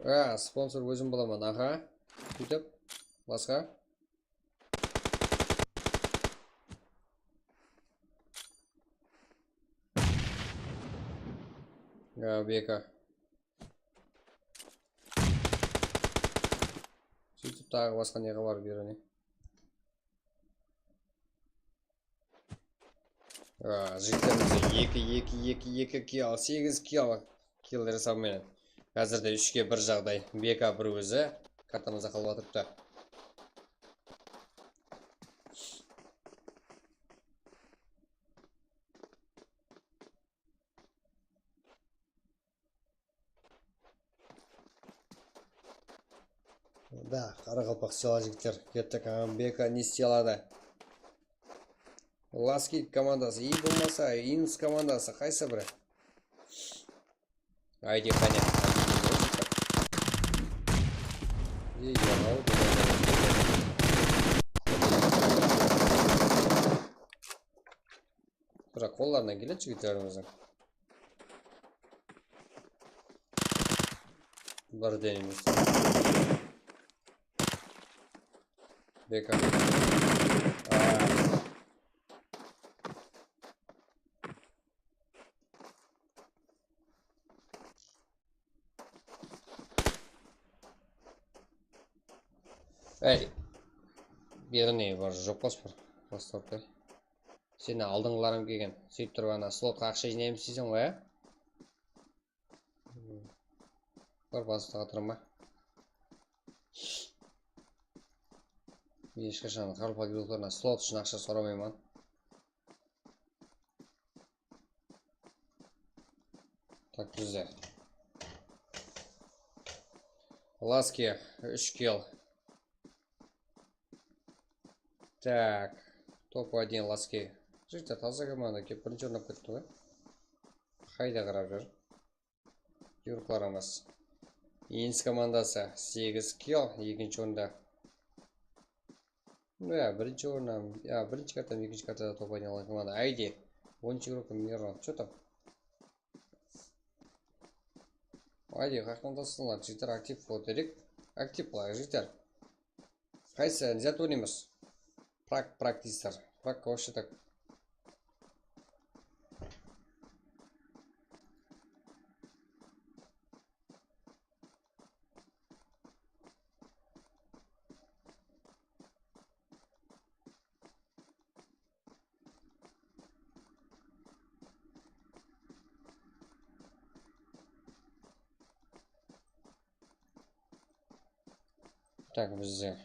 A, sponsor ózim bolaman, aha. Sóytip, basqa. Ya, Beka. Sóytip, taǵı basqa ne bar, berene? A, jigitlerimizde eki, eki, eki, eki kill, segiz kill. Killer sanı menen. Házirde úshke bir jaǵday. Beka bir ózi kartamızda qalıp atırıptı. Da, qaraqalpaq istey aladı, jigitler. Kettik, a, Beka ne istey aladı? Laski komandası, i bolmasa, Inns komandası, qaysı biri? Ayde, qáne. Ey, yaǵaw, Biraq qollarınan keledi jigitlerimizdiń. Birden emes. Beka. Aa. Ey, birine bar, joq bas bir, bas tortay. Seni aldınǵılarım kelgen. Sóytip turıp ana slotqa aqsha jınaymız deyseń ǵoy, á? Bir basıp atırma. Hesh qashan qaraqalpaq igroklarınan slot ushın aqsha soramayman. Tak, bizde. Laski, úsh kill. Tak, top один Laski. Jigitler, taza komanda kelip birinshi orın alıp ketti ǵoy. Qayda qarap júr. Yurıqlarımız. Inns komandası segiz kill, ekinshi orında. Ya, birinshi orınnan, ya, birinshi kartam, ekinshi kartada top ayta alǵan komanda. Ayde, onınshı igrok Miron. Что там? Ayde, qayaqtan taslasınlar, jigitler, aktiv bol derek. Aktiv qılayıq, jigitler. Qaysı, ne zat oynaymız? Prak, prak deysizler. Prak вообще так. Так, bizde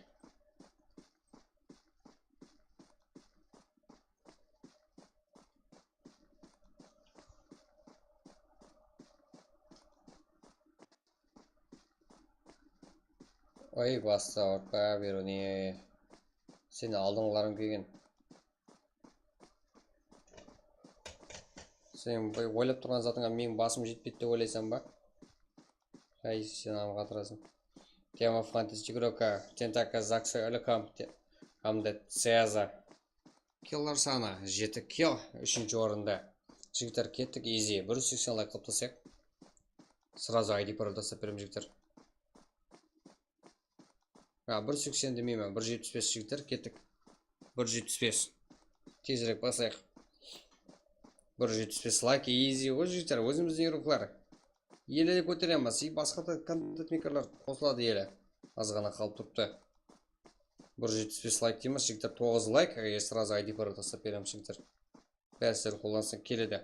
Oy, basta awırtpa, Beruniy. Sen aldınǵılarıń kelgen. Sen bu oylap turǵan zatıńa meniń basım jetpeydi dep oylaysań ba? Ay, sen ańǵa atırasıń. Tema fantasy igroka, Tentaka, Zaksa, Ölkam, te-, hamda Ceza. Killlar sanı jeti kill, úshinshi orında. Jigitler, kettik, easy. Bir júz seksen layk qılıp taslayıq. Srazu I D parol taslap beremiz, jigitler. Ha, bir júz seksen demeymen, bir júz jetpis bes, jigitler, kettik. Bir júz jetpis bes. Tezirek baslayıq. Bir júz jetpis bes layk, easy ǵoy, jigitler, ózimizdiń igroklar. Ele de kóteremiz. I basqa da kontent meykerler qosıladı ele. Az ǵana qalıp turıptı. Bir júz jetpis bes layk deymiz, jigitler, toǵız layk. E, srazu I D parol taslap beremiz, jigitler. Bári sizler qollansın, keledi.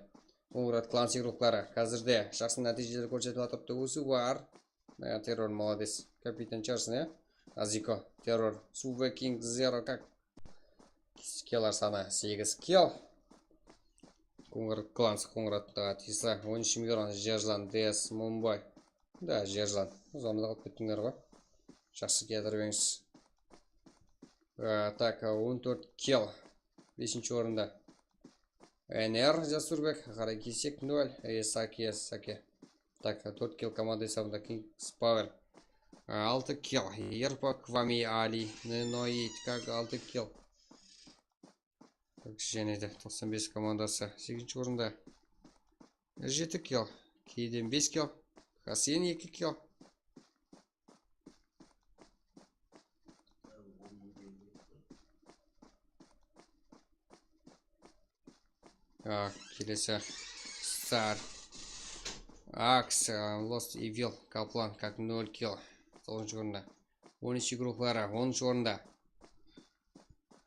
Leningrad Clans igrokları házirde jaqsı nátiyjeler kórsetip atırıptı, ósiw bar. Mına, Terror, molodec. Kapitan Charson, ya? Aziko, Terror, Suve King, Zero, kak. Killlar sanı segiz kill. Leningrad Clans, Leningrad, a, Tesla, on úsh million, Jerjan, D S, Mumbai. Da, Jerjan. Zonada qalıp kettińler ǵoy. Jaqsı kiyatırıp eńiz. A, tak, on tórt kill. Besinshi orında. N R Jasurbek, qaray kesek, nol. E, Saki, Saki. Tak, tórt kill komanda esabında Kings Power. Altı kill. Yerpa, Kvami, Ali, Nenoid, kak, altı kill. Tak, jáne de toqsan bes komandası. Segizinshi orında. Jeti kill. Keyden bes kill. Hasen eki kill. Tak, kelesi. Star. Ax, e, Lost Evil, Kaplan, kak, nol kill. Toǵızınshı orında. On úsh igrokları, onınshı orında.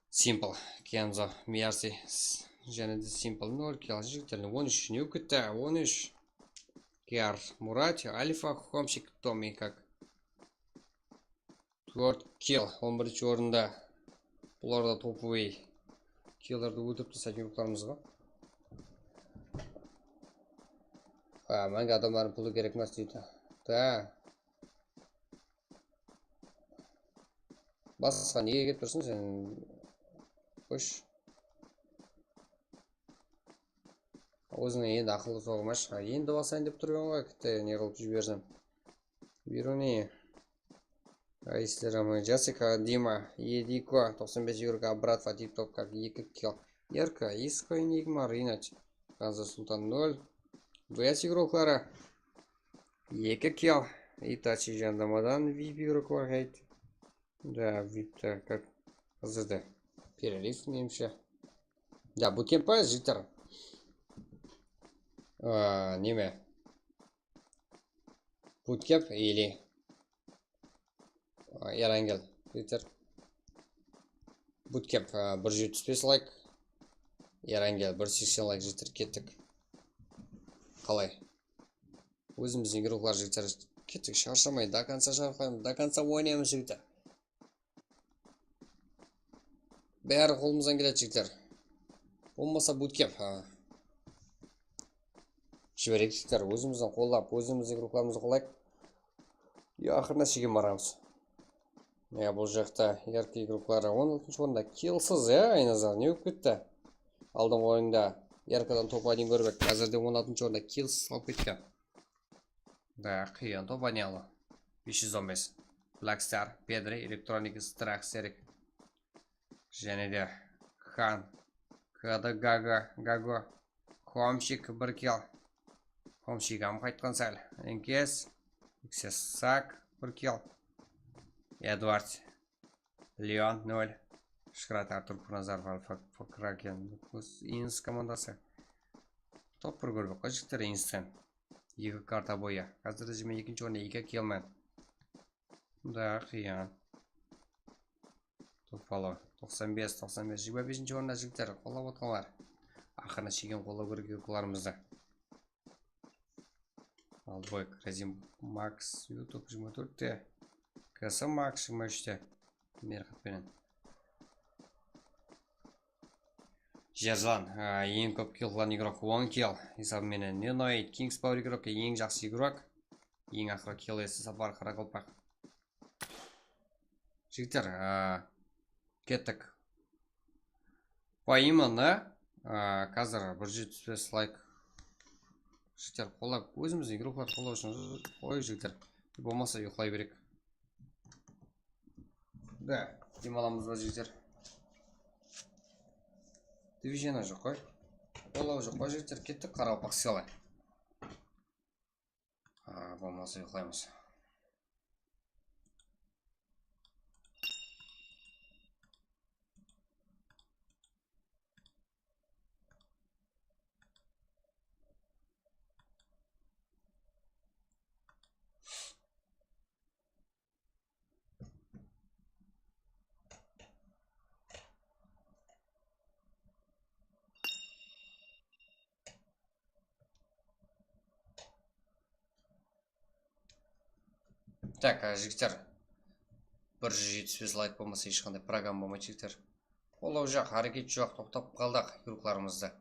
Simple, Kenzo, Mercy, s-, jáne de Simple, nol kill, jigitler, on úsh, ne bolıp ketti, on úsh. K R, Murat, Alfa, Homsik, Tommy, kak. Tórt kill, on birinshi orında. Bular da topovıy killerdi óltirip taslaydı igroklarımızǵa. Ha, manga adamlardıń pulı kerek emes deydi. Da. Basqa nege kelip tursın sen? Qoysh. Ózińe endi aqıllı soǵım ash. Ha, endi basayın dep turman ǵoy, kitte ne qılıp jibersem. Beruniy. Ay, sizler aman. Jessica, Dima, Ediko, toqsan bes igrok, Abratva, Tip Top, kak, eki kill. Erka, Isko, Enigma, Rinac, Hanza Sultan, nol. V S igrokları. Eki kill. Itachi, Jandamadan, V I P igrok, Warhead. Da, V I P-te, kak, házirde. Pererif, menimshe. Da, bootcamp pa, jigitler? A, neme? Bootcamp ili, a, Erangel, jigitler. Bootcamp, a, bir júz jetpis bes layk. Erangel, bir júz seksen layk, jigitler, kettik. Qalay? Ózimizdiń igroklar, jigitler, kettik, sharshamay, до конца sharshamaymız, до конца oynaymız, jigitler. Bári qolımızdan keledi, jigitler. Bolmasa bootcamp, ha. Jibereyik, jigitler, ózimizden qollap, ózimizdiń igroklarımızdı qollayıq. Ya, aqırına shekem baramız. Ya, bul jaqta Erka igrokları on altınshı orında, killsız, ya, Aynazar, ne bolıp ketti? Aldınǵı oyında Erkadan top один kórbek, házirde on altınshı orında, killsız qalıp ketken. Da, qıyın, top один alı. Bes júz on bes. Black Star, Pedri, Electronic, Strax, Erik. Jáne de Khan. Kada, Gaga, Gago. Homsik, bir kill. Homsik hám qaytqan sál. Enkes. Ikses Sak, bir kill. Edward. Leon, nol. Shkrat, Artur, Kurnazar, Valfa, Kraken, Ins komandası. Top bir kórbek ǵoy, jigitler, Insten. Eki karta boyı. Házir jigirma ekinshi orında, eki kill men. Da, qıyın. Topalo. Toqsan bes, toqsan bes, jigirma besinshi orında, jigitler, qollap otqanlar. Aqırına shekem qollaw kerek igroklarımızdı. Alboy, Krazim, Max, YouTube jigirma tórtte. K S Max jigirma úshte. Merqat penen. Jerzan, a, eń kóp kill qılǵan igrok, on kill. Esabı menen Nenoid, Kings Power igrok, eń jaqsı igrok. Eń aqırı kill iyesi Sapar Qaraqalpaq. Jigitler, a, kettik. Poimanda, a, házir bir júz jetpis bes layk. Jigitler, qollap, ózimizdiń ruxlar qollaw ushın qoyıq, jigitler. Bolmasa uyıqlay bereyik. Da, dem alamız ba, jigitler? Движение joq qoy. Qollaw joq qoy, jigitler, kettik Qaraqalpaqskaǵa. A, bolmasa uyıqlaymız. Tak, a, jigitler, bir júz jetpis bes layk bolmasa hesh qanday program bolmaydı, jigitler. Qollaw joq, háreket joq, toqtap qaldıq yurıqlarımızda.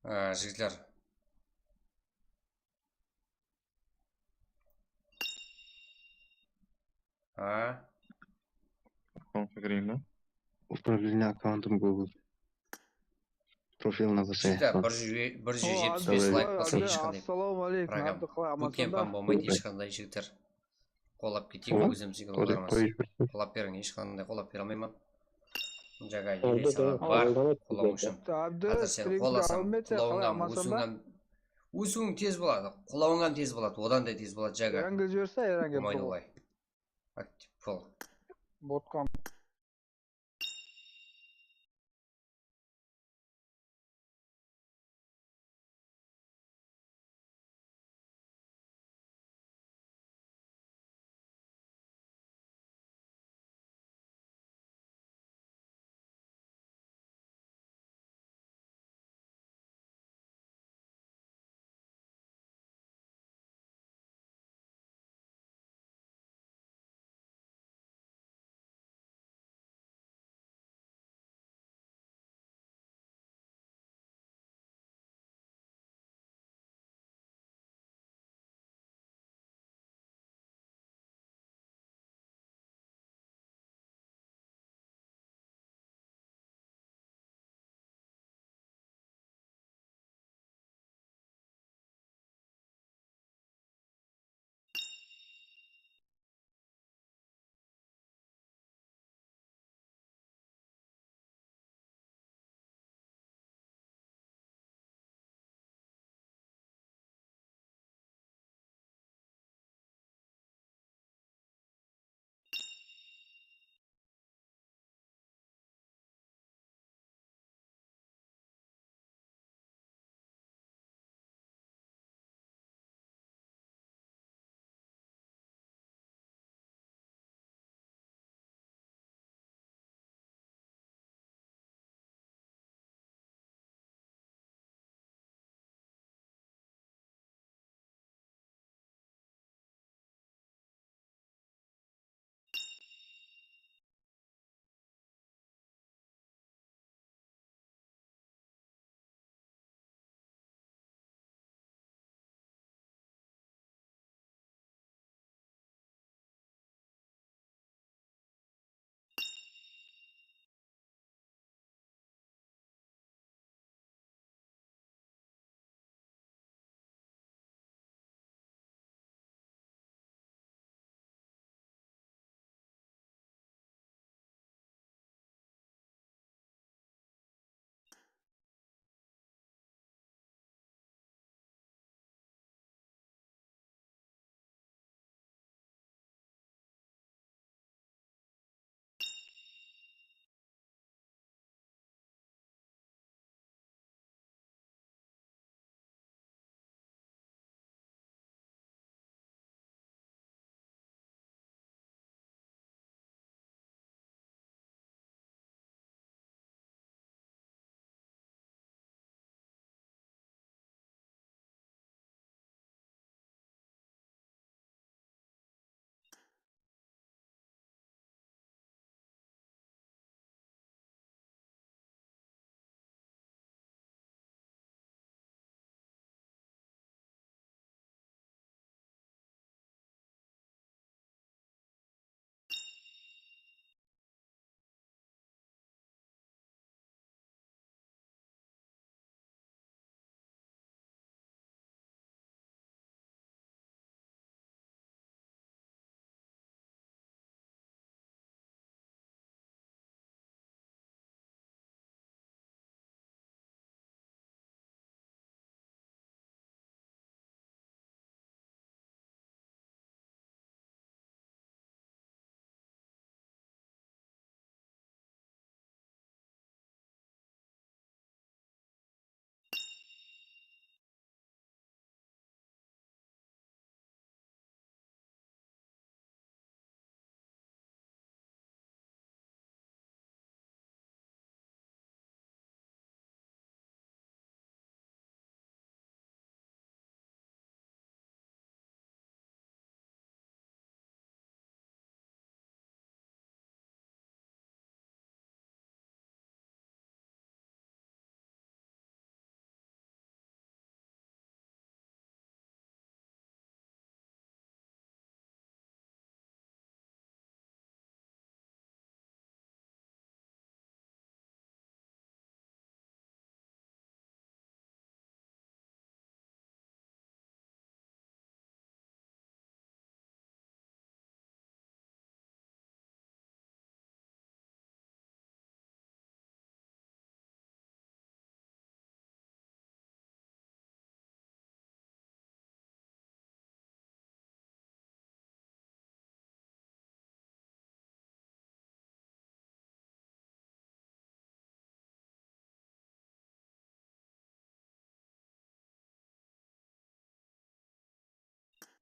Á, jigitler. Á? Akkauntıma kireyin be? Управление аккаунтом Google. Profilına basayıq. Jigitler, bir júz, bir júz jetpis bes layk bolsa hesh qanday program. Bootcamp ham bolmaydı, hesh qanday, jigitler. Qollap keteyik ózimizdiń ruxlarımız. Qollap beriń, hesh qanday qollap bere almayman. Jaǵa ele saǵan bar qollawıń ushın. Házir sen qollasań, qulawıńnan, ósiwiń tez boladı. Qulawıńnan tez boladı, odan da tez boladı, Jaǵa. Bolmaydı olay. Aktiv bol. Botkan.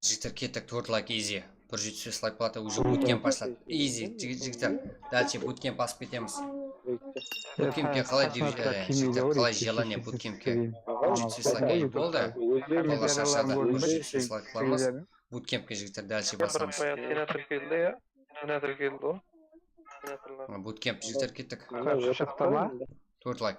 Jigitler, kettik, tórt layk, easy. Bir júz jetpis bes layk boldı, уже bootcamp bashladı. Easy, jigi-, jigitler. Dálshe bootcamp basıp ketemiz. Bootcampke qalay, e, jigitler, qalay jelanie bootcampke? Bir júz jetpis bes layk, easy boldı. Olar sharshadı. Bir júz jetpis bes layk qılamız. Bootcampke, jigitler, dálshe basamız. Senator keldi, ya. Senator keldi o. Senatorlar. Bootcamp, jigitler, kettik. Tórt layk.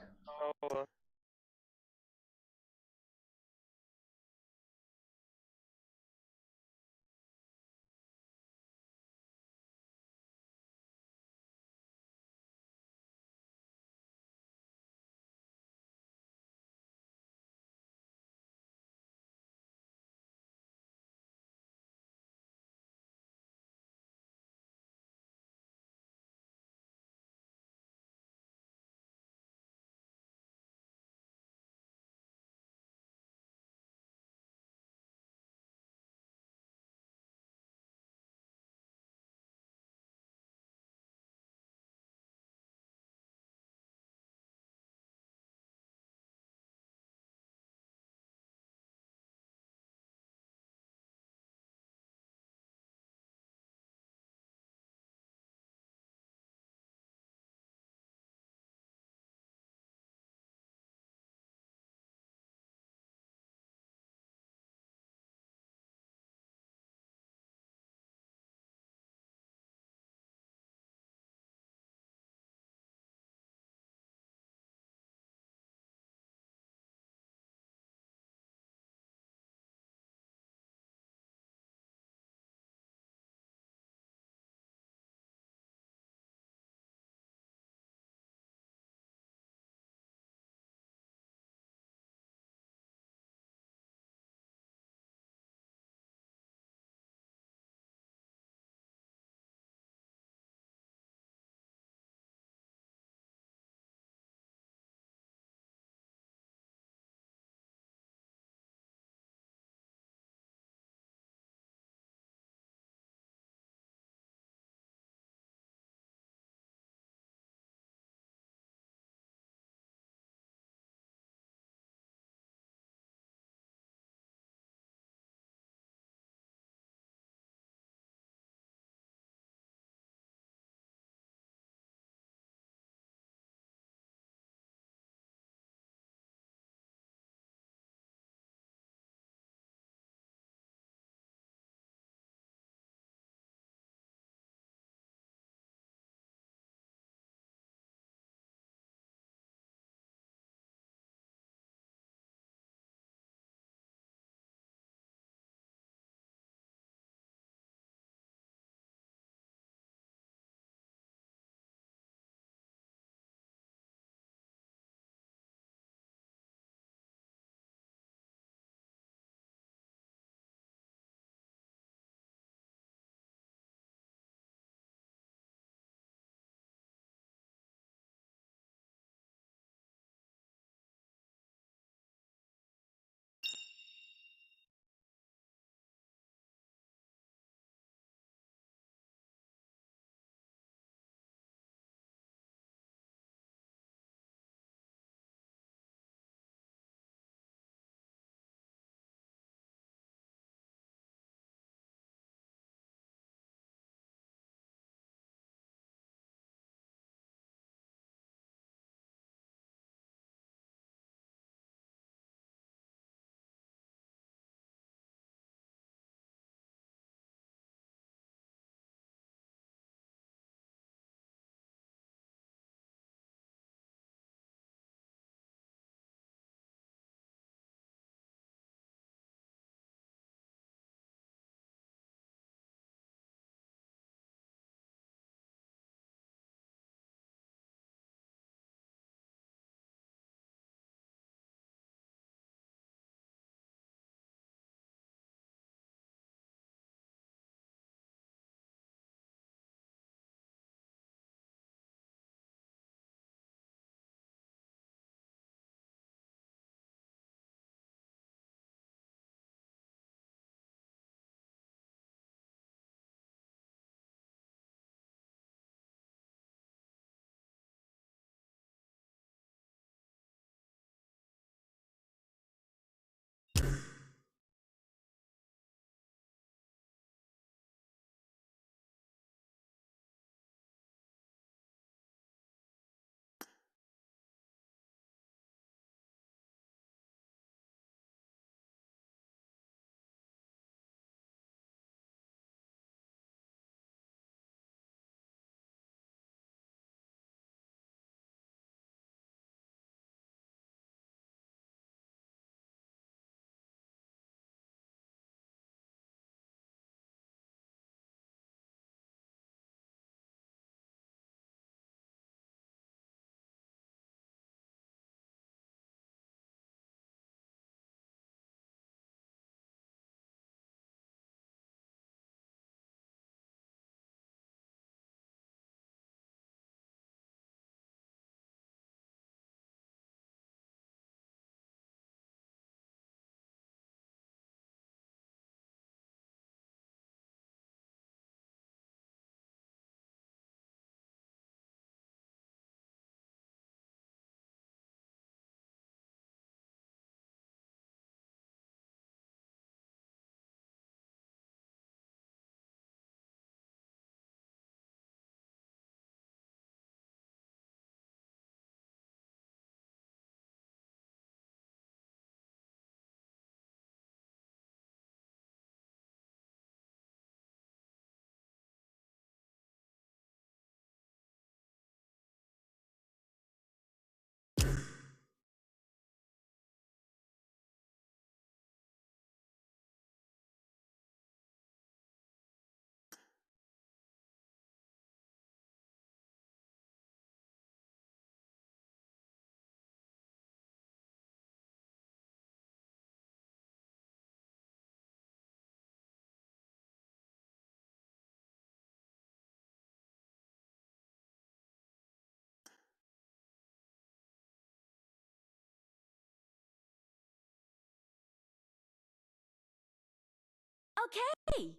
Okay.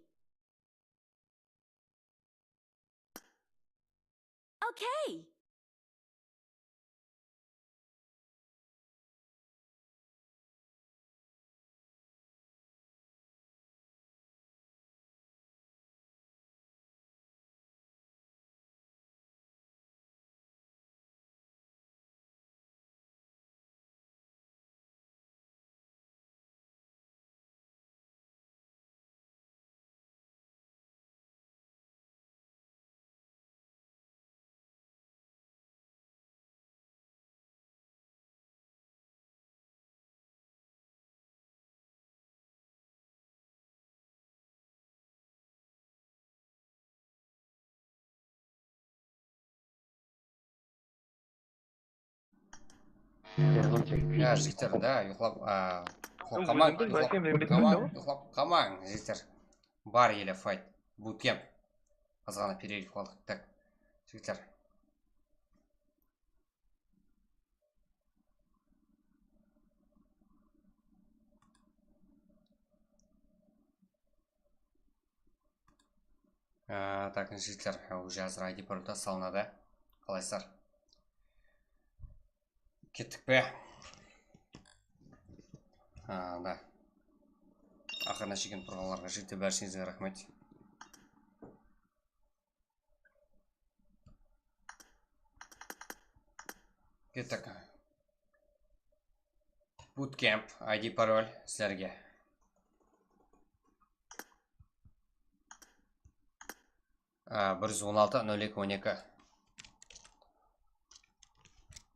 Okay. Ya, jigitler, da, uyıqlap, a, uyıqlap qalmań, uyıqlap qalmań, uyıqlap qalmań, jigitler. Bar ele fight, bootcamp. Azǵana перерыв qıldıq. Tak, jigitler. Á, tak, jigitler, уже házir I D parolda salınadı. Qalaysızlar? Kettik pe? Á, da. Aqırına shekem turǵanlarǵa, jigitler, bársheńizge raxmet. Kettik. Bootcamp, I D parol sizlerge. Á, bir júz on altı, nol eki, on eki.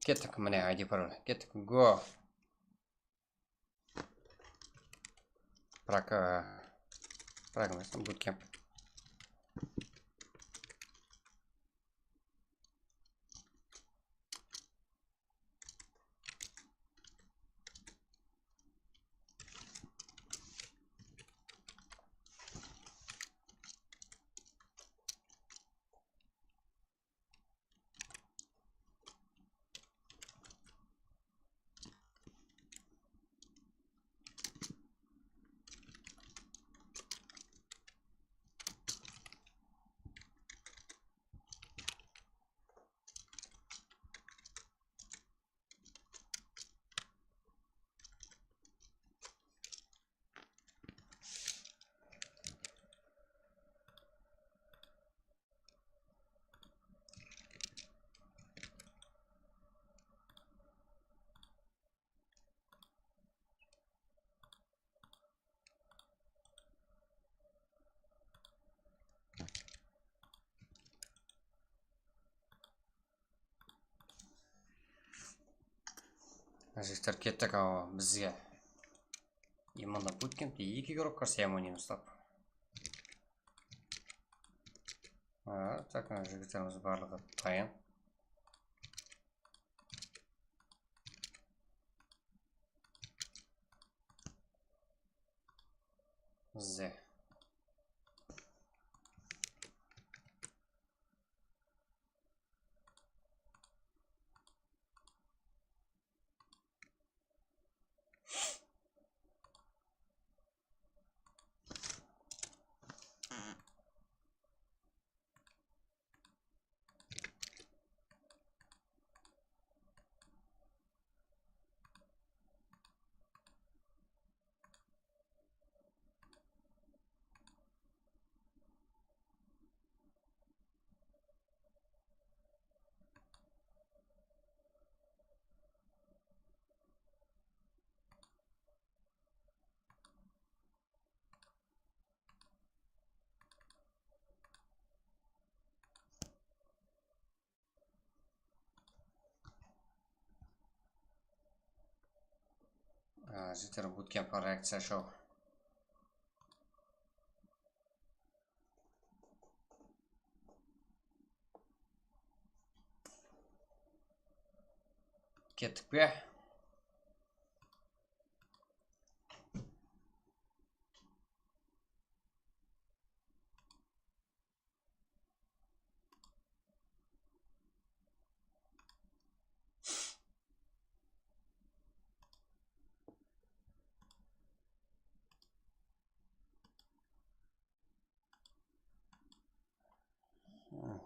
Kettik, mine, I D parol. Kettik, go. Prag, á, Prag emes, bootcamp. Jigitler, kettik, awa, bizge. Imенно bootcampte eki игрок kir, Simon uslap. A, tak, mına jigitlerimiz barlıǵı tayın. Bizde. Á, jigitler, bootcamp reakciya show. Kettik pe?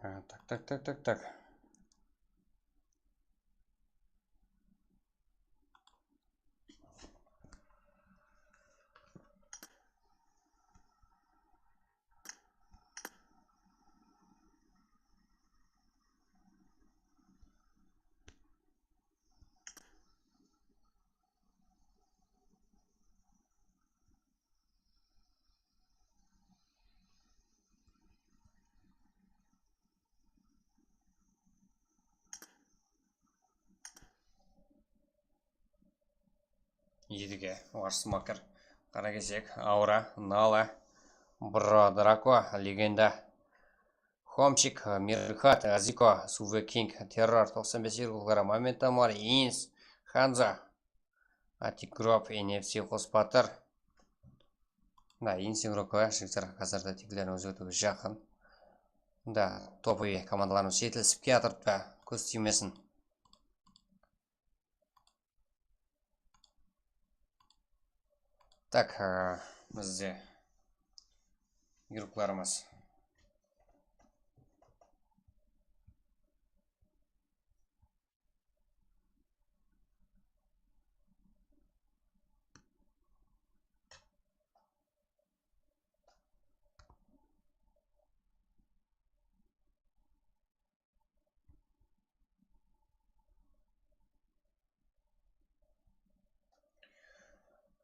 Ha, tak, tak, tak, tak, tak. Edige, War Smoker, Qara Kesek, Aura, Nala, Bro Drako, Legenda, Homchik, Mirkhat, Aziko, Suve King, Terror, toqsan bes yigirma, Momentum War, Ins, Hanzo, Atik Grop, N F C Qos Batır. Da, Ins Grop, jigitler, házirde tiklerin ózgertiwge jaqın. Da, topoviy komandalarımız jetilisip kiyatırıptı, kóz tiymesin. Tak, e, bizde igroklarımız.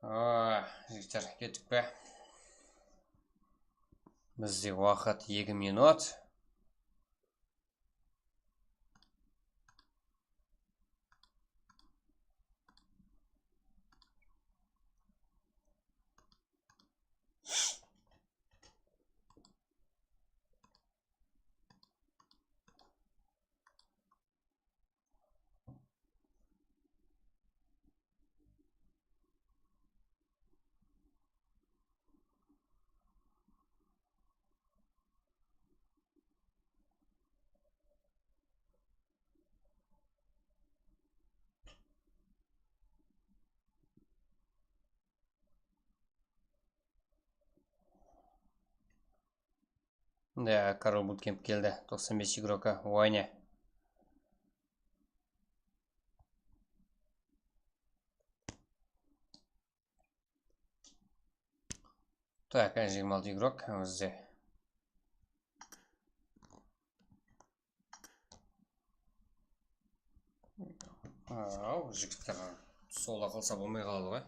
Aa, jigitler, kettik pe? Bizde waqıt eki minut. Mine, Korol Butkemp keldi. Toqsan bes igrokı, oyna. Tak, jigirma altı igrok bizde. Aw, jigitler, sola qalsa bolmay qaladı ǵoy.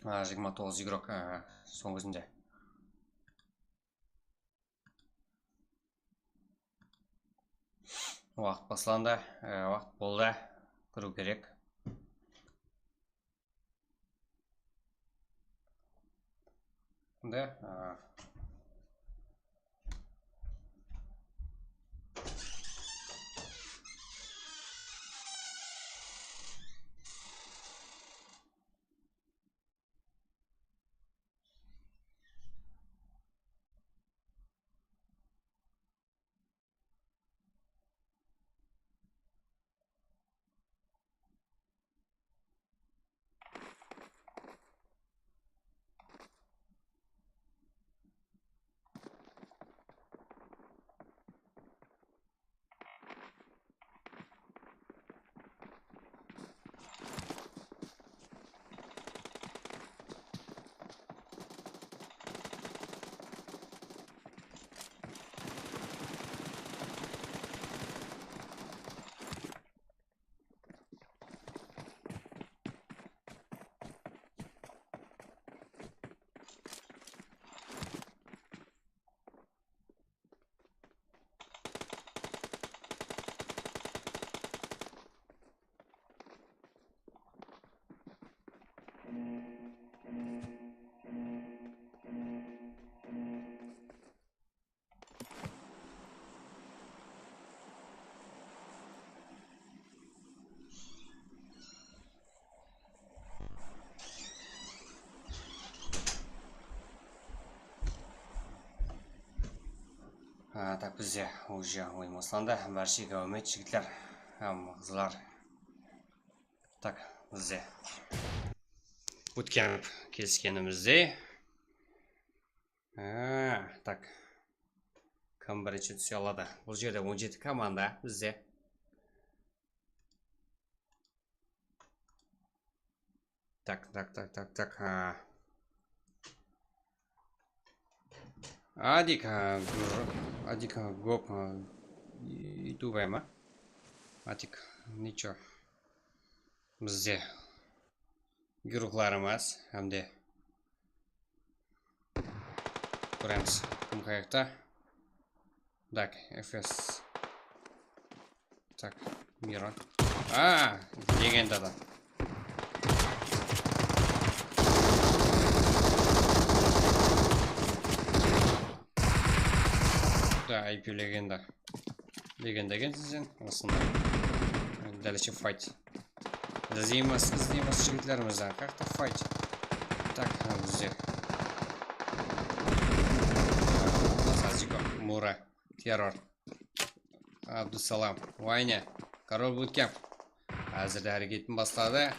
A, jigirma toǵız igrok, a, soń ózinde. Waqıt baslandı, e, waqıt boldı. Kiriw kerek. Mında, a, A, tak, bizde уже oyın baslandı. Bárshege áwmet, jigitler hám qızlar. Tak, bizde bootcamp keliskenimizdey. A, tak. Kim birinshi túse aladı? Bul jerde on jeti komanda bizde. Tak, tak, tak, tak, tak. Ha. Adik, ha, gr-, Adik, ha, gop, ha, YouTube ma? Adik, nicho. Bizde guruhlarımız hám de kóremiz, kim qayaqta. Tak, F S. Tak, Miron. A, legenda da. Da, I P legenda. Legenda ekensiz sen, aslında. Дальше fight. Izleymiz, izleymiz jigitlerimizden. Qayaqta fight. Tak, bizde. Aziko, Mura, Terror. Abdusalam, Vayne, Korol Bootcamp. Házirde háreketin basladı.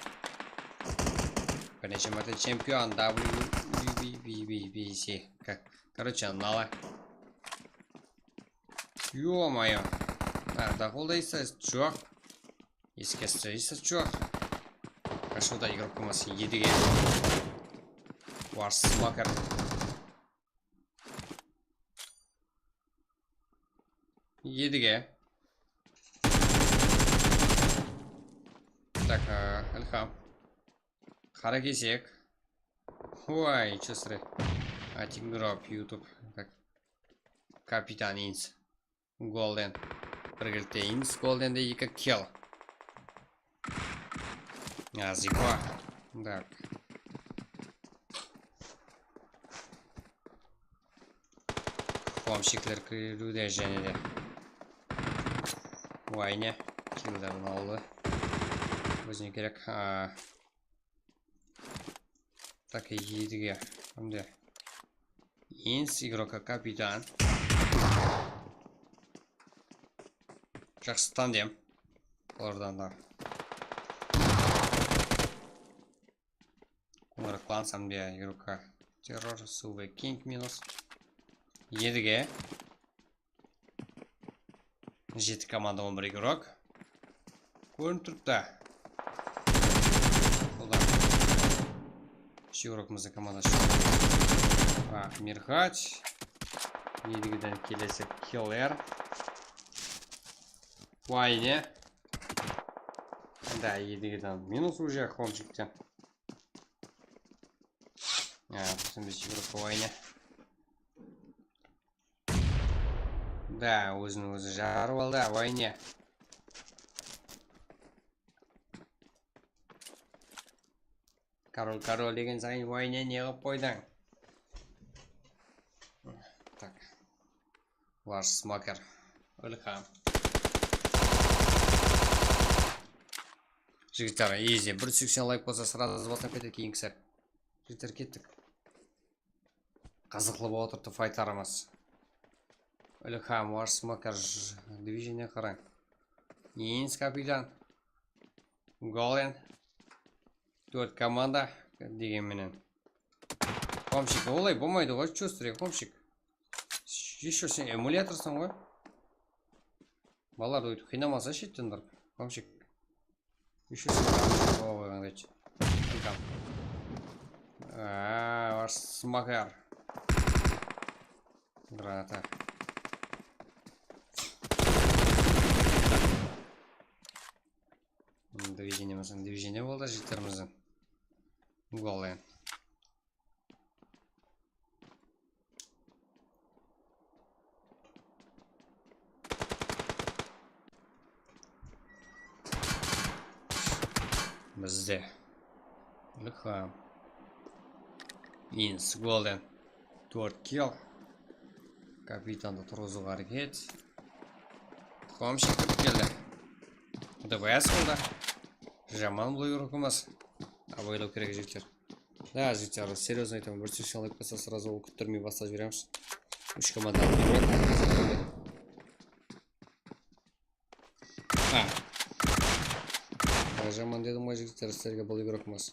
Bir neshe márte chempion, W B B B C. Ka-, короче, nala. Ё-моё. Taqda qolda esa joq. Eske esa joq. Qashıwda игрокımız Едіге. Wars Smoker. Едіге. Так, а, Ilham. Qarakesek. Oy, чё сре. Atik Mirop, YouTube. Так. Kapitan Ins. Golden. Birgelikte Ins Goldende eki kill. Aziko. Так. Homshikler kiriwde jáne de. Vayne. Killlerdi aldı. Ózine kerek. Ha. Tak, Едіге. Hám de. Ins игрока kapitan. Jaqsı tandem. Olardan da. Qońıraq Klans hám de игрока Terror, Silver King minus. Едіге. Jeti komanda, on bir игрок. Kórinip turıptı. Ular. Úsh игрокımızdıń komandası. Ah, Mirxaç. Edigiden kelesi Killer. Vayne. Da, Edigiden minus уже, Homshikten. Ha, bizden úsh игрок Vayne. Da, ózin ózi jarıp aldı, Vayne. Korol, korol degen sayın Vayne ne qılıp qoydıń? Tak. Lars Smoker. Ilham. Jigitler, easy. Bir seksen layk bolsa, сразу basıp ketedi keyingisi. Jigitler, kettik. Qızıqlı bolıp turıptı faytlarımız. Ilham, War Smoker, j-, движение qarań. Ins kapitan. Golden. Tórt komanda degen menen. Homshik, olay bolmaydı ǵoy, чё сре, Homshik. Ещё sen эмуляторсың ǵoy. Balalar, óytip qıynamasa shetten turıp, Homshik. Ещё sen. Oy, ангать. Ilham. Aa, War Smoker. Granata. Движение, masalan, движение boldı jigitlerimizdiń. Golden. Bizde. Ilham. Ins, Golden. Tórt kill. Kapitandı turǵızıwǵa háreket. Homshik kirip keldi. D P S boldı. Jaman bul игрокımız. Abaylaw kerek, jigitler. Da, jigitler, серьёзно aytaman, bir seksen layk bolsa, сразу ol kúttirmey baslap jiberemiz. Úsh komanda aldı, igorok. Ha. Aa, jaman dedim ǵoy, jigitler, sizlerge bul igorok emes.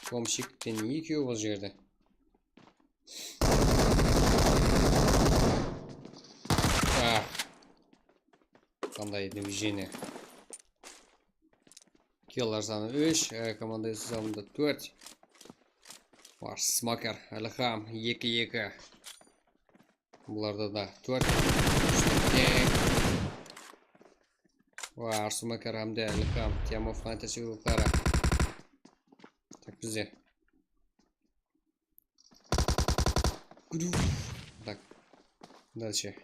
Komshik penen ekewi bul jerde. Ah. Qanday движение. Killer sanı úsh, e, komanda sanında tórt. Var, Smoker, Ilham, eki eki. Bularda da tórt. Úshte teń. Var, Smoker hám de Ilham, Temo Fantasy ruhları. Tak, bizde. Gudu. Так. Дальше.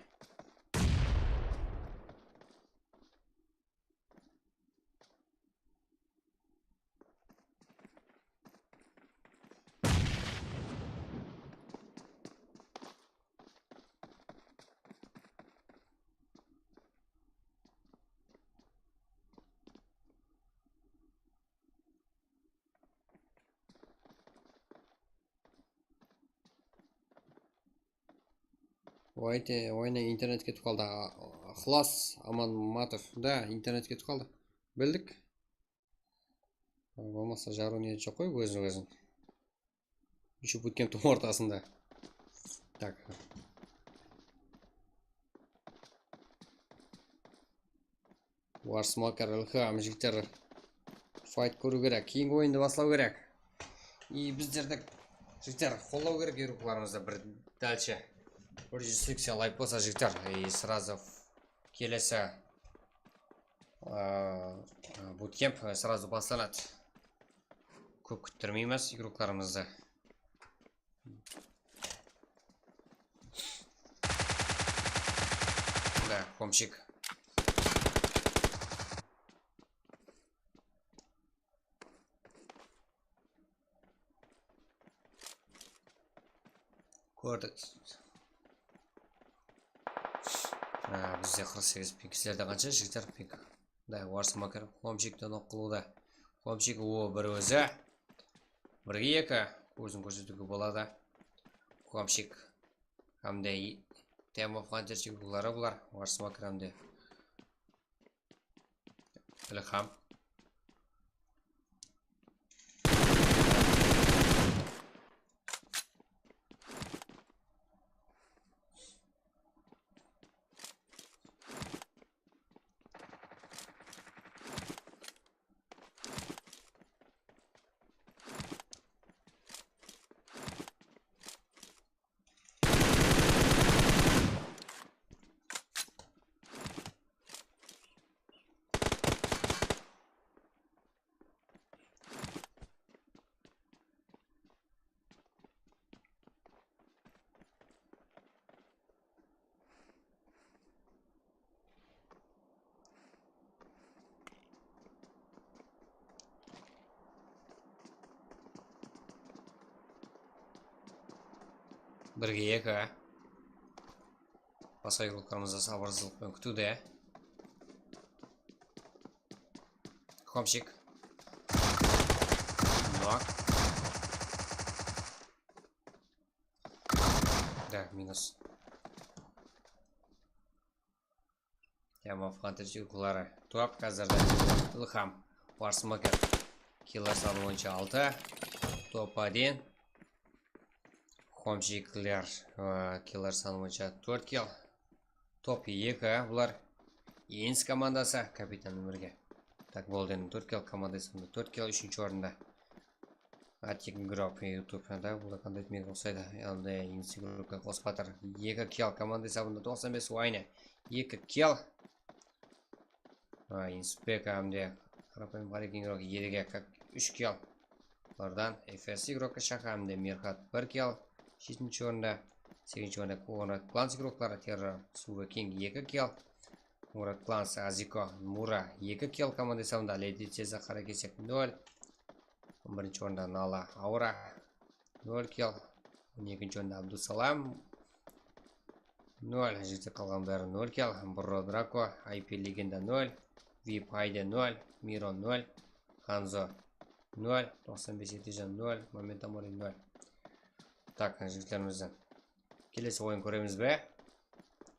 Oyte, oyna, internet ketip qaldı. A-, Ixlas Amanmatov. Da, internet ketip qaldı. Bildik. Bolmasa jarıw niyet joq qoy, ózin-ózin. Еще bootcamptıń ortasında. Так. War Smoker, Ilham, jigitler. Fight kóriw kerek. Keyingi oyındı baslaw kerek. И bizlerdi, jigitler, qollaw kerek игрокlarımızdı bir дальше. Bir júz seksen layk bolsa, jigitler. И сразу kelesi, aa, bootcamp, aa, сразу baslanadı. Kóp kúttirmeymiz игрокlarımızdı. Да, Komshik. Kórdik. Ha, bizde qırq segiz ping. Sizlerde qansha, jigitler, ping? Da, War Smoker Komshikten oq qılıwda. Komshik o bir ózi. Birge eki. Ózin kórsetiwge boladı. Komshik. Hám de i-, Time of Hunter figuraları bular. War Smoker hám de Ilham. Birge eki. Basqa игрокlarımız da sabırsızlıqpen kútiwde. Komshik. Nok. Da, minus. Time of Hunter figuraları. Top házirde Ilham. War Smoker. Killer sanı boyınsha altı. Top один. Komshikler, aa, killer sanı boyınsha tórt kill. Top eki bular. Ins komandası kapitan birge. Tak, boldı endi, tórt kill komanda esabında, tórt kill, úshinshi orında. Attik Grop YouTube da, bul da qanday etmege uqsaydı. Endi Ins grupqa qosıp atır. Eki kill komanda esabında, toqsan bes wayne. Eki kill. Ha, Inspek hám de qarapayım, Qarek igrok, Edege, úsh kill. Bulardan F S igrok, Shaqa hám de Mirhat bir kill. Jetinshi orında, segizinshi orında Konrad Klans igrokları, Terror, Suva King eki kill. Konrad Klans, Aziko, Mura eki kill komanda esabında, Ledi Ceza, Qarakesek nol. On birinshi orında Nala, Aura nol kill. On ekinshi orında Abdusalam nol, jigitler qalǵan bári nol kill. Burro Drako, I P Legenda nol, Vip Hayde nol, Miro nol, Hanzo nol, toqsan bes Etejan nol, Momentamori nol. Tak, jigitlerimizden kelesi oyın kóremiz be?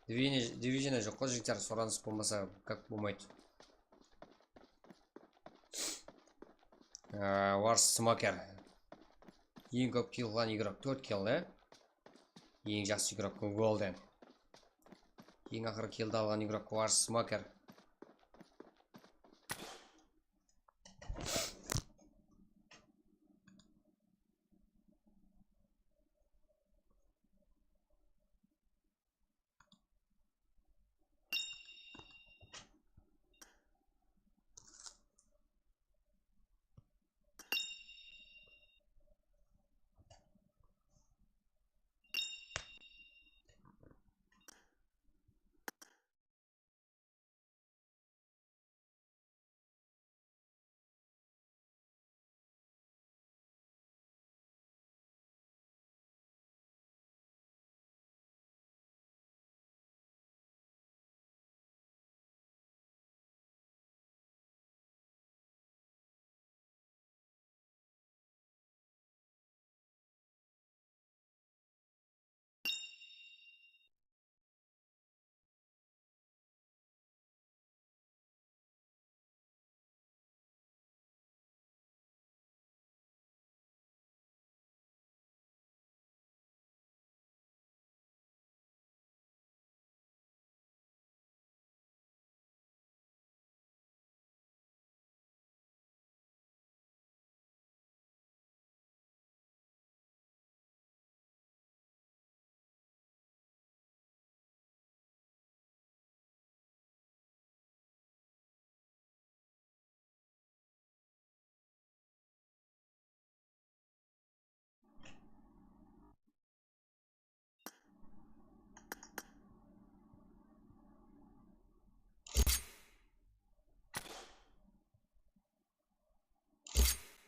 Division joq ǵoy, jigitler, soranıs bolmasa, kak bolmaydı. Ee, Wars Smoker. Eń kóp kill qılǵan igrok, tórt kill, e? Eń jaqsı igrok Golden. Eń aqırǵı killdi alǵan igrok Wars Smoker.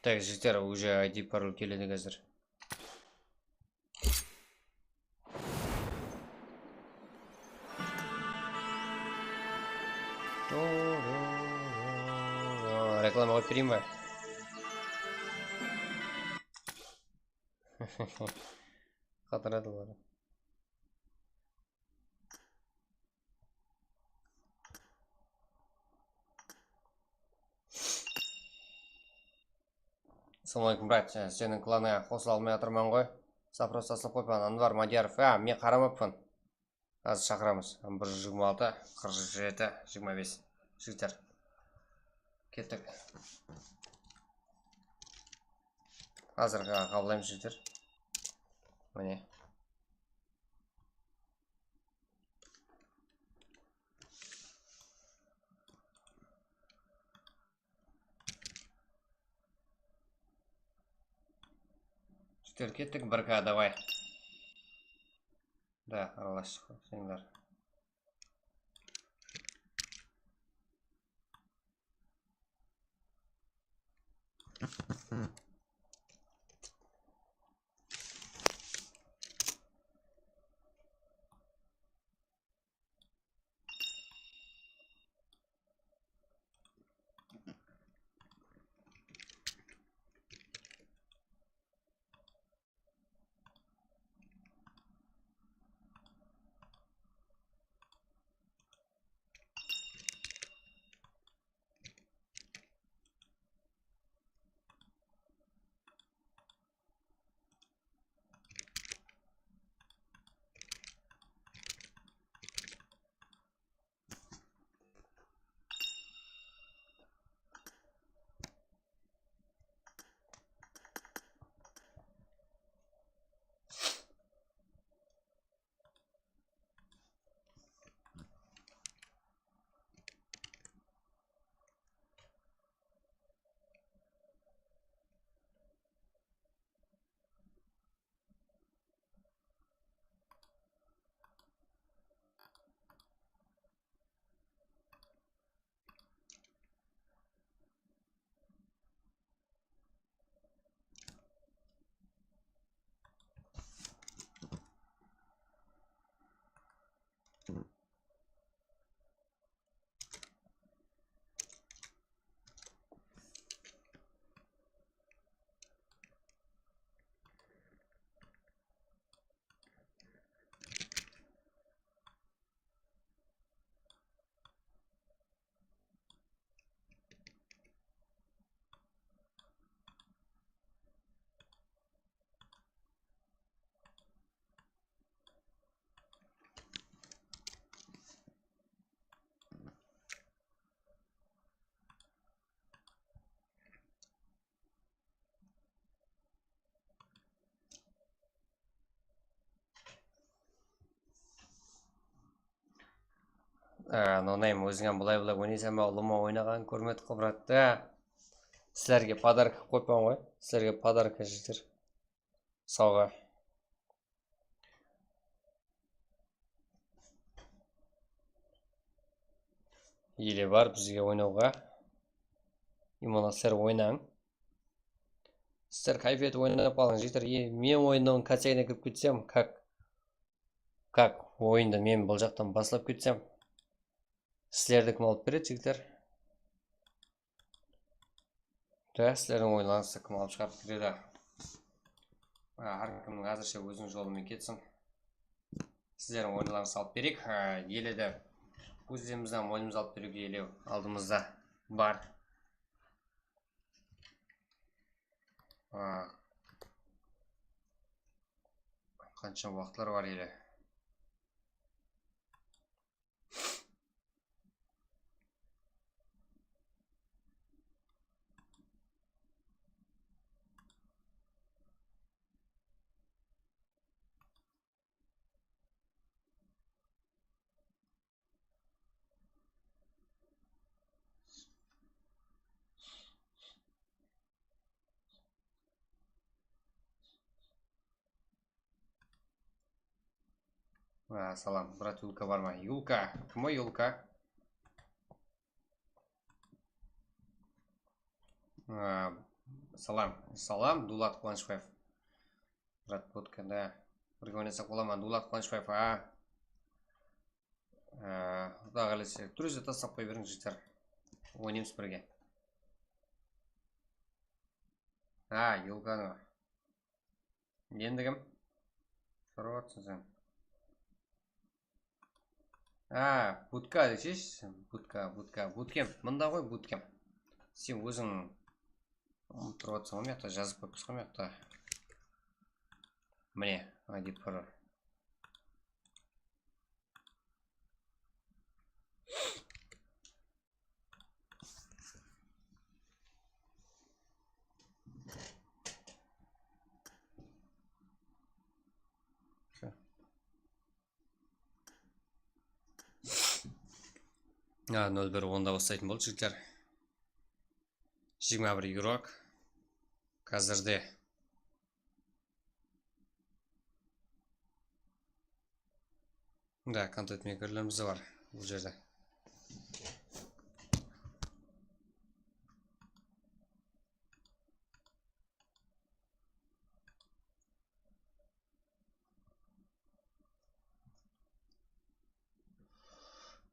Tak, jigitler, уже I D parol keledi házir. Reklama qoyıp bereyim be? Qatıradalar. Assalawma aleykum, brat. Sen-, seniń klanıńa qosıla almay atırman ǵoy. Запрос taslap qoyıppan, Anvar Madiyarov. A, men qaramappan. Házir shaqıramız. Bir júz jigirma altı, qırq jeti, jigirma bes. Jigitler. Kettik. Házir qa-, qabıllaymız, jigitler. Mine. Jigitler, kettik, bir K, davay. Da, aralasıq, seńler. Á, No Name, óziń hám bılay-bılay oynaysań ba, ulıwma oynaǵanın kórmedik ǵo, brat. Á, sizlerge podarka qoyıppan ǵoy. Sizlerge podarka, jigitler. Sawǵa. Ele bar bizge oynawǵa. Imana sizler oynań. Sizler kayf etip oynap qalıń, jigitler. E, men oyındıń kostegine kirip ketsem, kak, kak oyındı men bul jaqtan baslap ketsem, sizlerdi kim alıp beredi, jigitler? Da, sizlerdiń oyınlarıńızdı kim alıp shıǵarıp beredi? A, hár kimniń házirshe óziniń jolı menen ketsin. Sizlerdiń oyınlarıńızdı alıp bereyik. A, ele de ózlerimizdiń oyınımızdı alıp beriwge ele aldımızda bar. A, qansha waqıtlar bar ele. A, salam, brat, Yulka bar ma? Yulka, kim o Yulka? A, salam, salam, Dulat Quwanıshbaev. Brat, Botka, da. Birge oynasaq bola ma? Dulat Quwanıshbaev, a. A, Quday qálese, druzya taslap qoya beriń, jigitler. Oynaymız birge. A, Yulkanova. Endi kim? Sorap atırsań sen. A, Butka deseyshi sen. Butka, Butka, Butkem. Mında ǵoy Butkem. Sen óziń umıttırıp atırsań ǵoy, mıyaqta jazıp qoyıppız ǵoy mıyaqta. Mine, I D Pro. A, nol bir onda baslaytın boldı, jigitler. Jigirma bir yurok. Házirde. Da, kontent meykerlerimiz de bar bul jerde.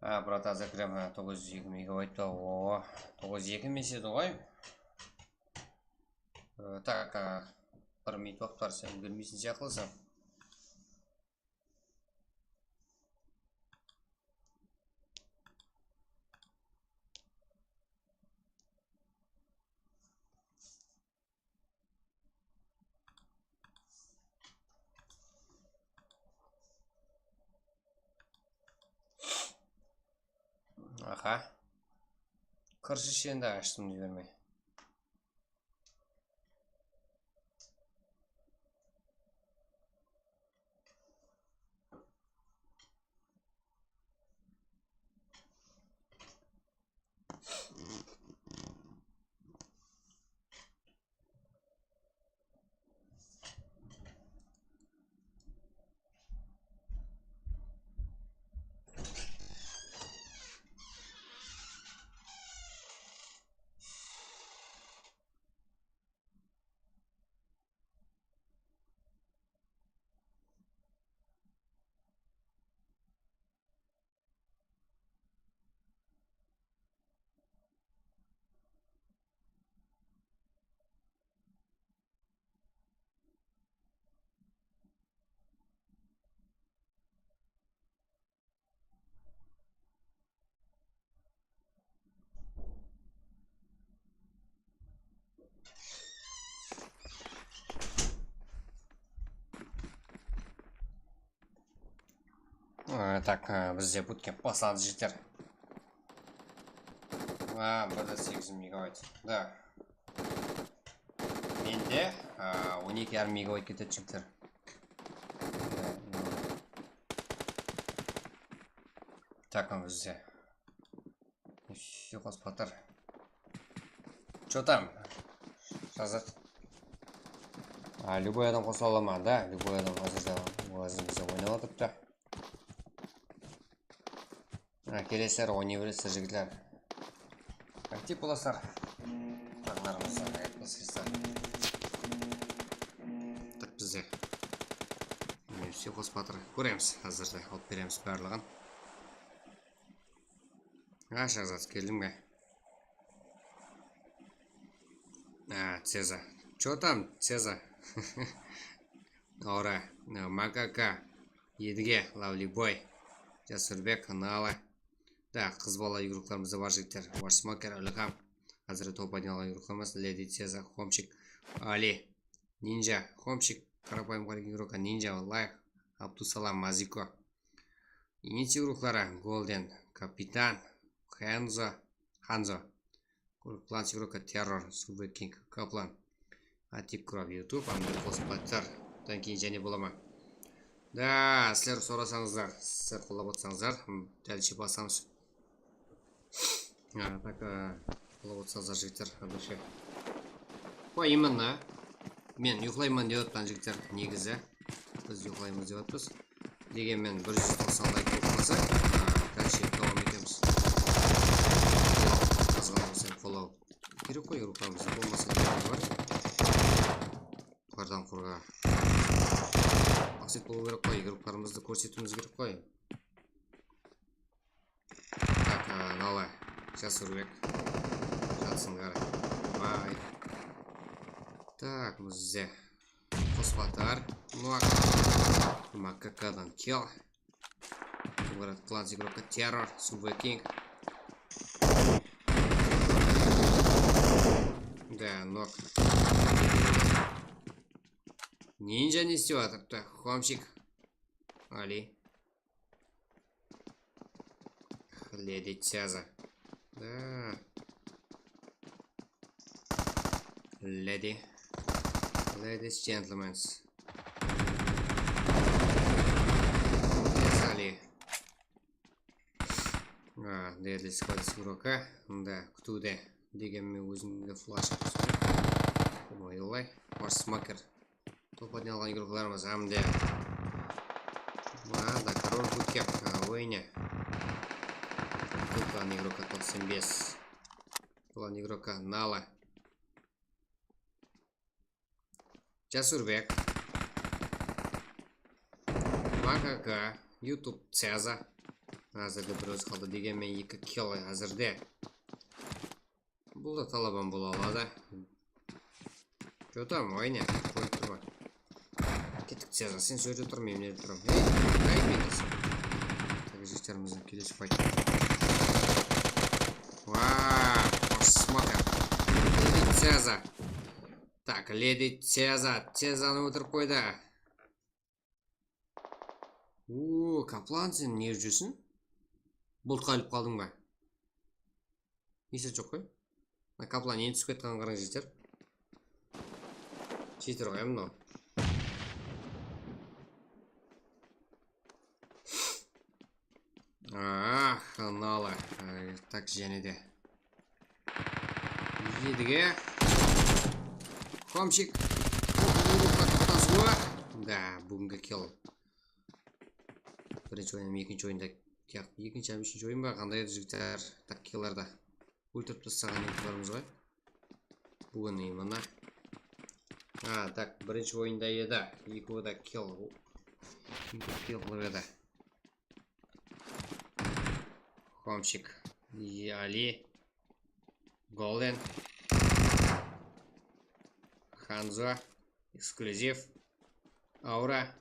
A, brat, házir kirem, a, toǵız júz eki megabayt pa? O, toǵız júz eki emes edi ǵoy. E, tak, a, bir minut waqıt bar, sen úlgermeysin sıyaqlısıń. Aha. Kırshısh endi ashtım jibermey. Aa, tak, aa, bizde bootcamp baslandı, jigitler. Aa, bir de segiz megabayt. Da. Mende, aa, on eki yarım megabayt ketedi, jigitler. Takım bizde. Все, qosıp atır. Чё там? Jazadı. A, любой adam qosa ala ma? Da, любой adam házir de ózimizde oynap atırıptı. Ha, kelesizler, oynay beresiz, jigitler. Aktiv bolasızlar. Taqlarımızdan aytmasızlar. Tak, bizde. Все, qosıp atır. Kóremiz, házirde alıp beremiz barlıǵın. Ha, Shahzat, keldiń be? Ha, Ceza. Чё там, Ceza? Aura, Makaka, Edige, Lovely Boy, Jasurbek, Nala. Da, qız bala igroklarımız da bar, jigitler. Warsmaker, Ilham. Házir top oynay alǵan igroklarımız: Ledi, Ceza, Homchik, Ali, Ninja, Homchik, qarapayım qaraq igroka, Ninja, Layx, Abdusalam, Maziko. Inisi igrokları: Golden, Kapitan, Hanzo, Hanzo. Klan igroka: Terror, Super King, Kaplan, Atik Krab, YouTube, Andrey Kospatar. Bunnan keyin jáne bola ma? Da, sizler sorasańızlar, sizler qollap otsańızlar, m, dálshe basamız. Ha, tak, e, qollap otsańızlar, jigitler, dálshe. Qoy, именно. Men uyıqlayman dep atpan, jigitler, negizi. Biz uyıqlaymız dep atpız. Degenmen, bir júz toqsan layk bolıp qalsa, a, dálshe dawam etemiz. Azǵana bolsa qollaw kerek qoy, igroklarımızda bolmasa, ne bar? Qardan qurǵa. Maqset bolıw kerek qoy, igroklarımızdı kórsetiwimiz kerek qoy. Tak, a, Nala, Jasurbek. Jatsın, qara. Vay. Tak, bizde Qospatar. Nok. Makakadan kill. Murat, klan igroka: Terror, Super King. Da, nok. Ninja ne islep atırıptı? Homchik. Ali. Ledi Ceza. Da. Lady. Ladies, gentlemen. Yes, Ali. A, Deadly Squad igroka. Mında kútiwde. Degenmen, ózimde flash. Mayolay. Warsmaker. Top oynay alǵan igroklarımız hám de. Mına da Korol Butker, a, oyna. Klan igroka toqsan bes. Klan igroka Nala. Jasurbek. Makaka, YouTube Ceza. Házirde bir ózi qaldı, degenmen eki kill házirde. Bul da talaban bola aladı. Jotam, oyna, qoyıp turma. Kettik, Ceza, sen sol jerde tur, men mına jerde turaman. Ey, qayt ketesiz. Tak, jigitlerimizdiń kelesi fight. Vaa, посмотрим. Ledi Ceza. Tak, Ledi Ceza, Cezanı óltirip qoydı. Oo, Kaplan, sen ne júrseń? Bultqa ilip qaldıń ba? Esi joq qoy. Mına Kaplan endi túsip ketkenin qarań, jigitler. Cheater ǵoy mınaw. Ah, Nala. Ay, tak, jáne de. Edige. Komshik. Da, búgingi kill. Birinshi oyın, ekinshi oyında, yaq, ekinshi hám úshinshi oyın ba, qanday edi, jigitler, tak, killlarda. Óltirip taslaǵan edi, barmız ǵoy. Búgin, mına. Ha, tak, birinshi oyında edi. Ekewi de kill. Kill qılıp edi. Komshik. Ali. Golden. Hanzo. Эксклюзив. Aura.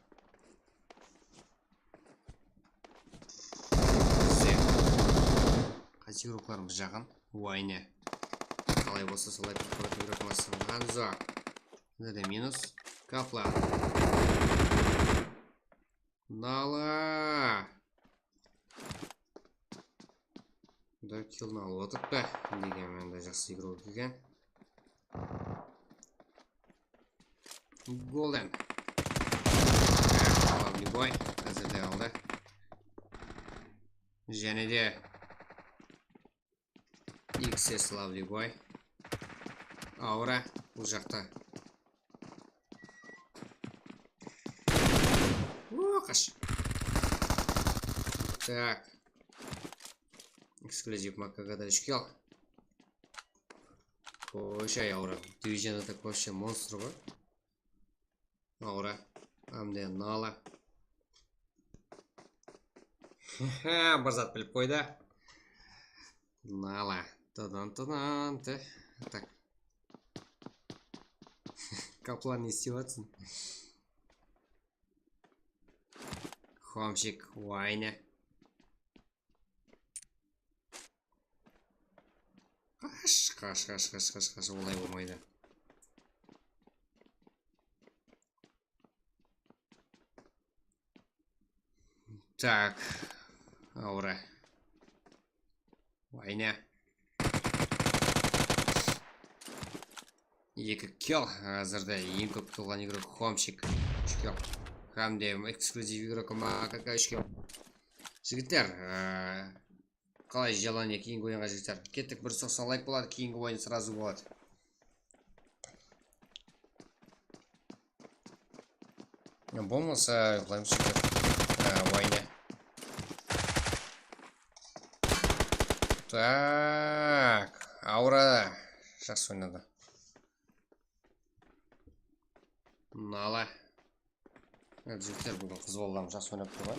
Все. Qaysı igroklarımız jaqın? Wayne. Qalay bolsa solay bir qurıp igrokımız. Hanzo. Mında da minus. Kaplan. Nala. Da, killni alıp atırıptı. Degenmen de jaqsı igrok eken. Golden. Lovely boy. Házir de aldı. Jáne de X S Lovely Boy. Aura bul jaqta. O, qash. Tak. Eksklyuziv M K K da úsh kill. Qoyshay, Aura. Division-da так вообще monstr ǵoy. Aura. Ámde Nala. Bir zat bilip qoydı. Nala. Tadan tadan te. Tak. Kaplan ne istep atsın? Xomshik, Wayne. Qash, qash, qash, qash, qash, qash, olay bolmaydı. Tak, Aura. Wayne. Eki kill, házirde eń kóp kill alǵan igrok Xomshik, úsh kill. Hám de eksklyuziv igrok M K K, úsh kill. Jigitler, e, qalay, желание keyingi oyınǵa, jigitler? Kettik, bir soqsań layk boladı, keyingi oyın srazu boladı. Bolmasa, uyıqlaymız, jigitler. E, Wayne. Tak, Aura jaqsı oynadı. Nala. Evet, jigitler, búgin qız balalarımız jaqsı oynap tur ǵoy.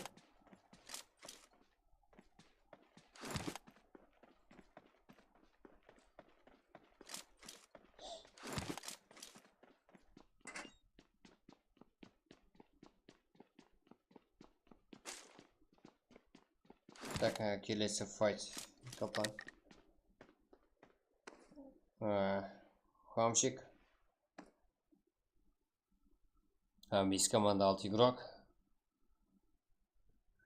Tak, e, kelesi fight. Kaplan. E, Xomshik. Hám bes komanda, altı igrok.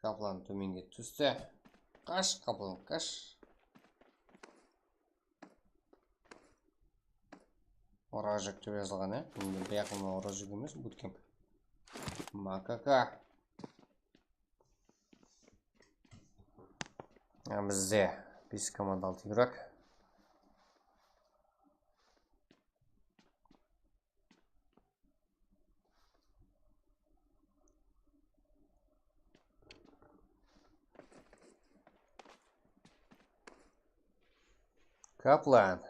Kaplan tómenge tústi. Qash, Kaplan, qash. Orajik dep jazılǵan, ya. Endi bu jaqı orajik emes, bootcamp. M K K. Ya, bizde bes komanda, altı igrok. Kaplan.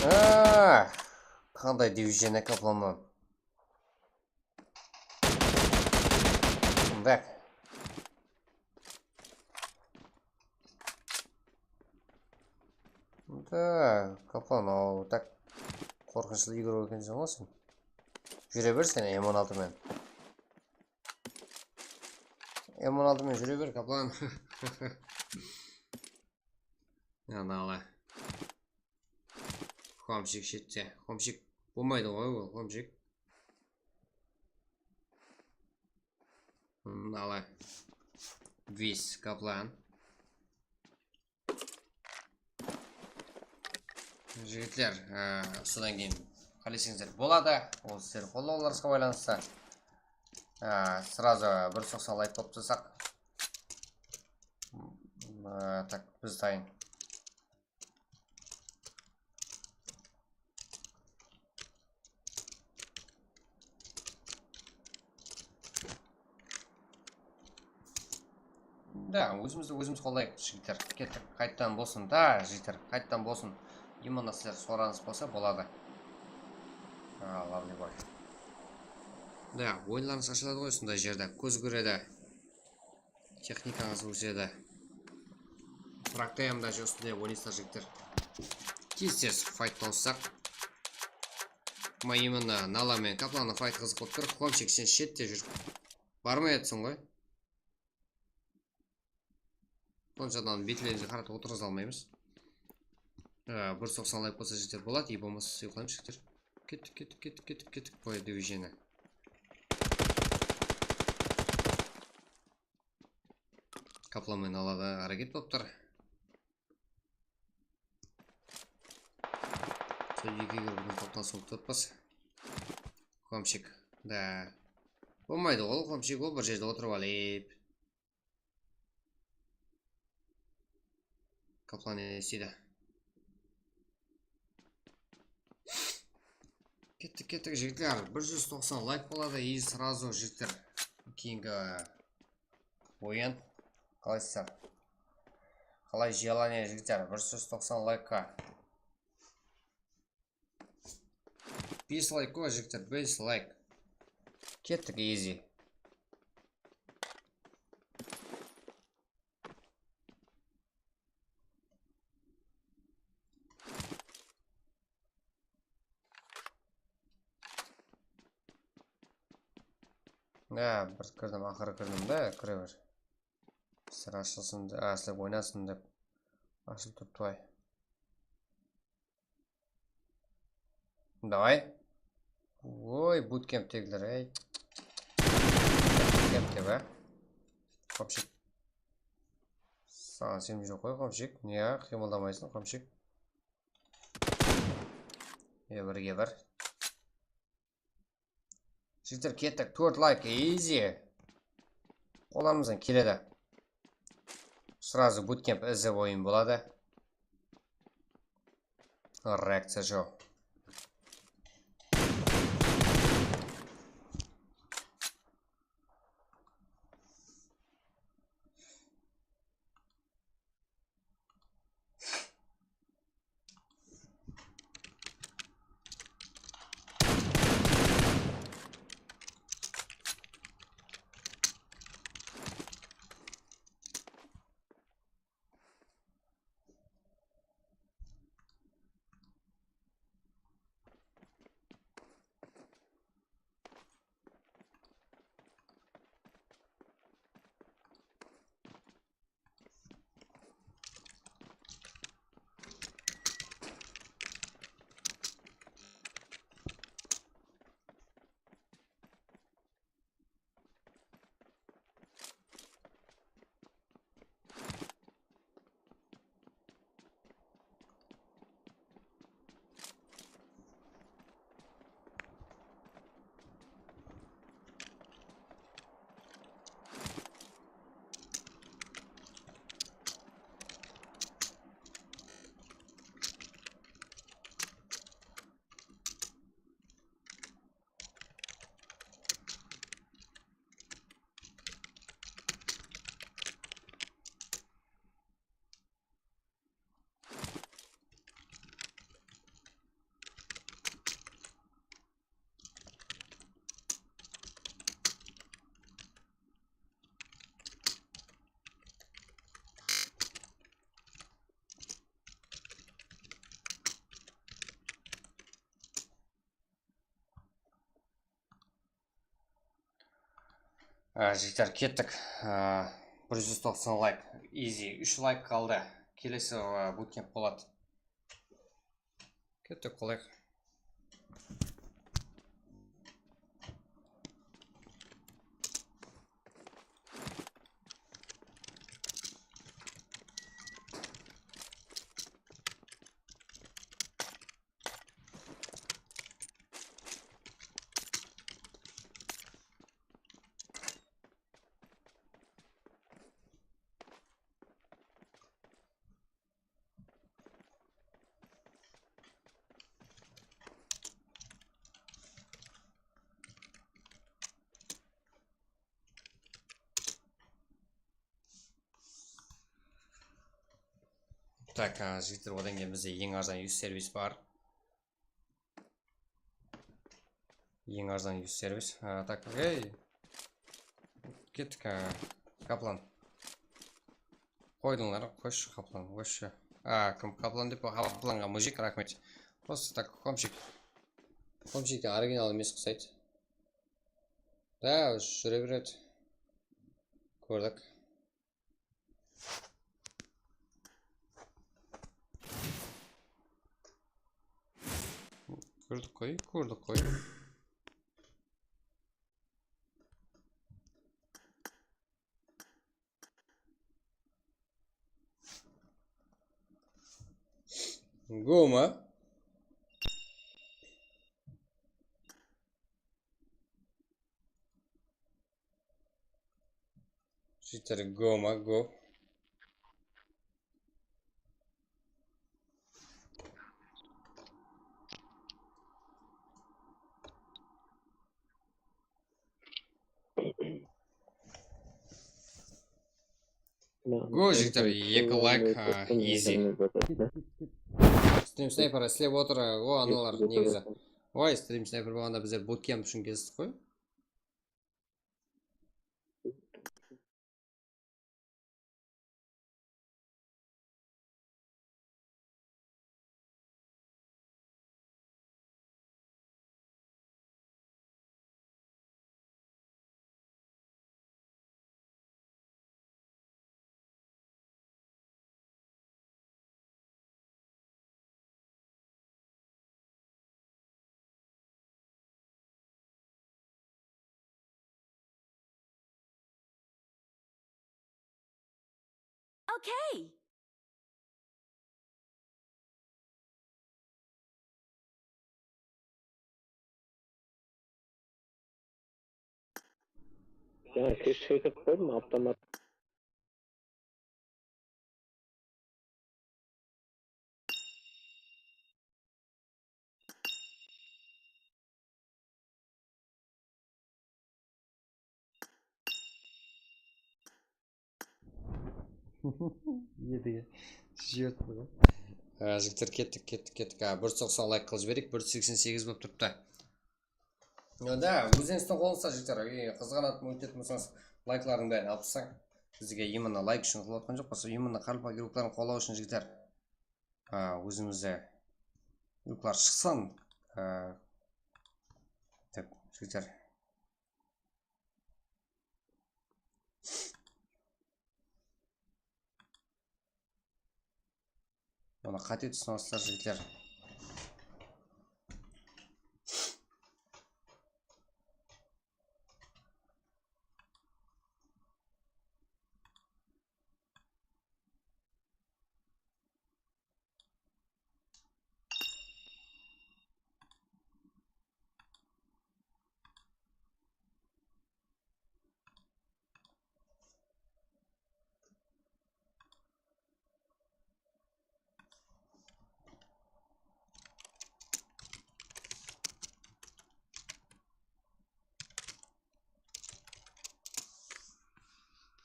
Ah, qanday divizion, Kaplanman. Mınday. Da, Kaplan, aw, tak qorqınıshlı igrok ekenseń ǵoy sen. Júre ber sen M on altı menen. M on altı menen júre ber, Kaplan. Ya, Nala. Xomshik shette. Xomshik bolmaydı ǵoy ol, Xomshik. Nala. Vis, Kaplan. Jigitler, e, sodan keyin qáleseńizler boladı. Ol sizler qollawlarıńızǵa baylanıslı. E, srazu bir soqsań layk bolıp tursaq. E, tak, biz tayın. Da, ózimizdi ózimiz qollayıq, jigitler. Kettik, qayttan bolsın da, jigitler, qayttan bolsın. Именно sizler soranıs bolsa boladı. A, lovely boy. Da, oyınlarıńız ashıladı ǵoy usınday jerde, kóz kóredi. Texnikańız ósedi. Prime time-da júrsizler, oynaysızlar, jigitler. Tez-tez fayt tawıssaq. Mına, именно Nala menen Kaplannıń faytı qızıq bolıp tur. Xomshik, sen shette júr. Barmay atırsań ǵoy. Sonshadan betlerimizge qaratı otırǵıza almaymız. Ee, bir toqsan layk bolsa jeter boladı, e bolmasa uyıqlaymız, jigitler. Kettik, kettik, kettik, kettik, kettik. Boya divizionni. Kaplan menen aladı, háreket bolıp tur. Sol eki gruppadan toptan soń tutpaz. Xomshik. Da. Bolmaydı ǵoy, qomshik, ol bir jerde otırıp alayıq. Kaplan ne isteydi? Kettik, kettik, jigitler. Bir júz toqsan layk boladı, и сразу, jigitler, keyingi oyın. Qalaysızlar? Qalay желание, jigitler? Bir júz toqsan laykqa. Bes layk ǵoy, jigitler, bes layk. Kettik, easy. Ya, bir kirdim, aqırı kirdim de, kire ber. Sır ashılsın de, a, sizler oynasın dep ashılıp turıptı ǵoy. Давай. Oy, butkemptegiler, ey. Butkempte be. Qomshik. Saǵan senim joq ǵoy, qomshik. Nege qıymıldamaysań, qomshik? E, birge bir. Jigitler, kettik, tórt layk, easy. Qollarımızdan keledi. Сразу butkemp izlep oyın boladı. Reakciya joq. Á, jigitler, kettik. Á, bir júz toqsan layk. Easy. Úsh layk qaldı. Kelesi, á, butkemp boladı. Kettik, qolayıq. Tak, á, jigitler, odan keyin bizde eń arzan yuz servis bar. Eń arzan yuz servis. Á, tak, ey. Kettik, á, Kaplan. Qoydıńlar, qoyshı, Kaplan, qoyshı. Á, kim Kaplan dep, Kaplanǵa mujik, raxmet. Просто так, komshik. Komshikte original emes qusaydı. Da, júre beredi. Kórdik. Kórdik qoy, kórdik qoy. Goma. Jigitler, go ma, go. Go, jigitler, eki layk, a, easy. Stream Sniper islep otır, o, analar negizi. Oy, Stream Sniper bolǵanda bizler bootcamp ushın kestik qoy. Okay. Jańa keshikirip qoydım, avtomat. Yedi. Jiyot bu. Á, jigitler, kettik, kettik, kettik. Á, bir júz toqsan layk qılıp jibereyik, bir júz seksen segiz bolıp turıptı. Da, ózińizdiń qolınızda, jigitler, e, qızǵanatuǵın, úmit etip tursańız, layklardıń bárin alıp taslań. Bizge именно layk ushın qılıp atqan joq, просто именно qaraqalpaq gruppaların qollaw ushın, jigitler. A, ózimizde gruppalar shıqsın, a, dep, jigitler. Bunı qáte túsinip alırsızlar, jigitler.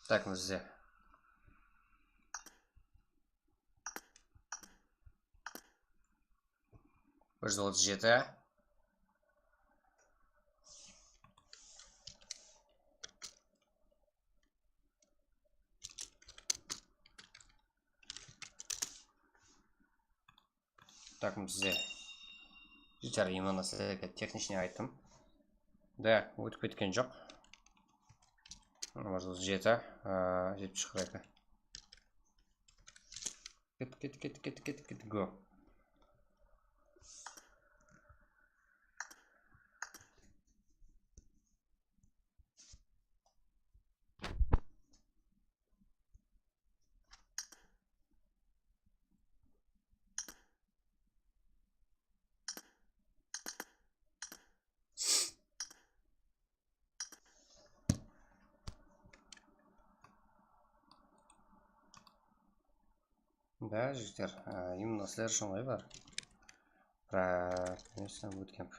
Tak, mızde. Bir júz otız jeti. Tak, mine sizde. Jigitler, именно sizlerge техничный ayttım. Da, ótip ketken joq. Mına bir júz jeti, a, jetpis eki. Ket, ket, ket, ket, ket, ket, go. Da, jigitler, a, именно sizler ushın ǵoy bar. Biraq, men sizden ótkem.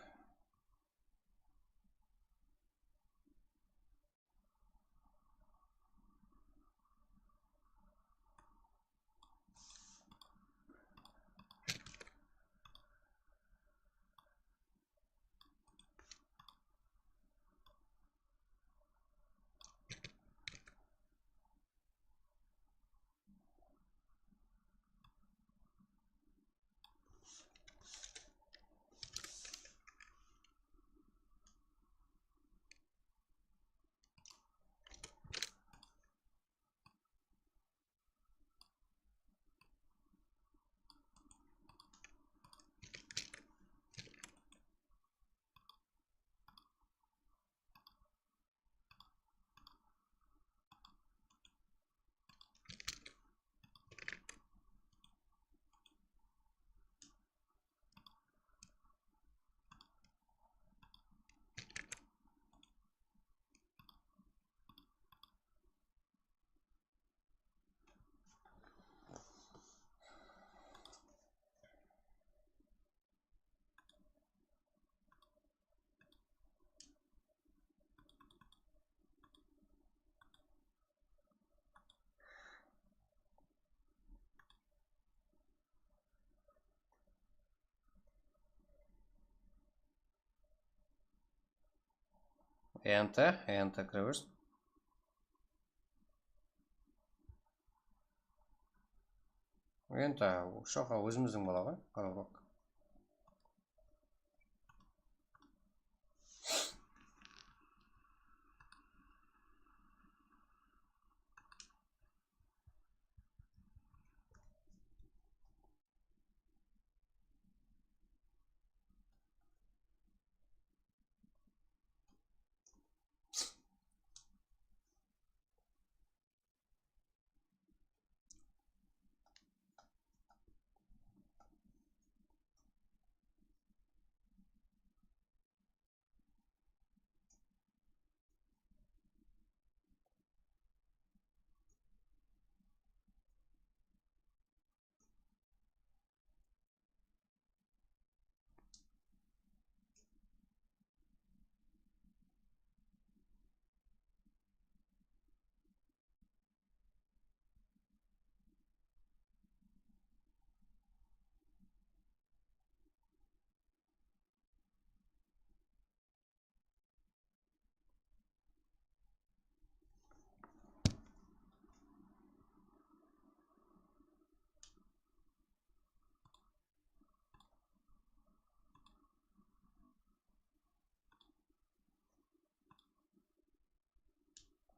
Enter, enter kire bersin. Endi shoqa ózimizdiń bola ǵoy, qoraqlıq.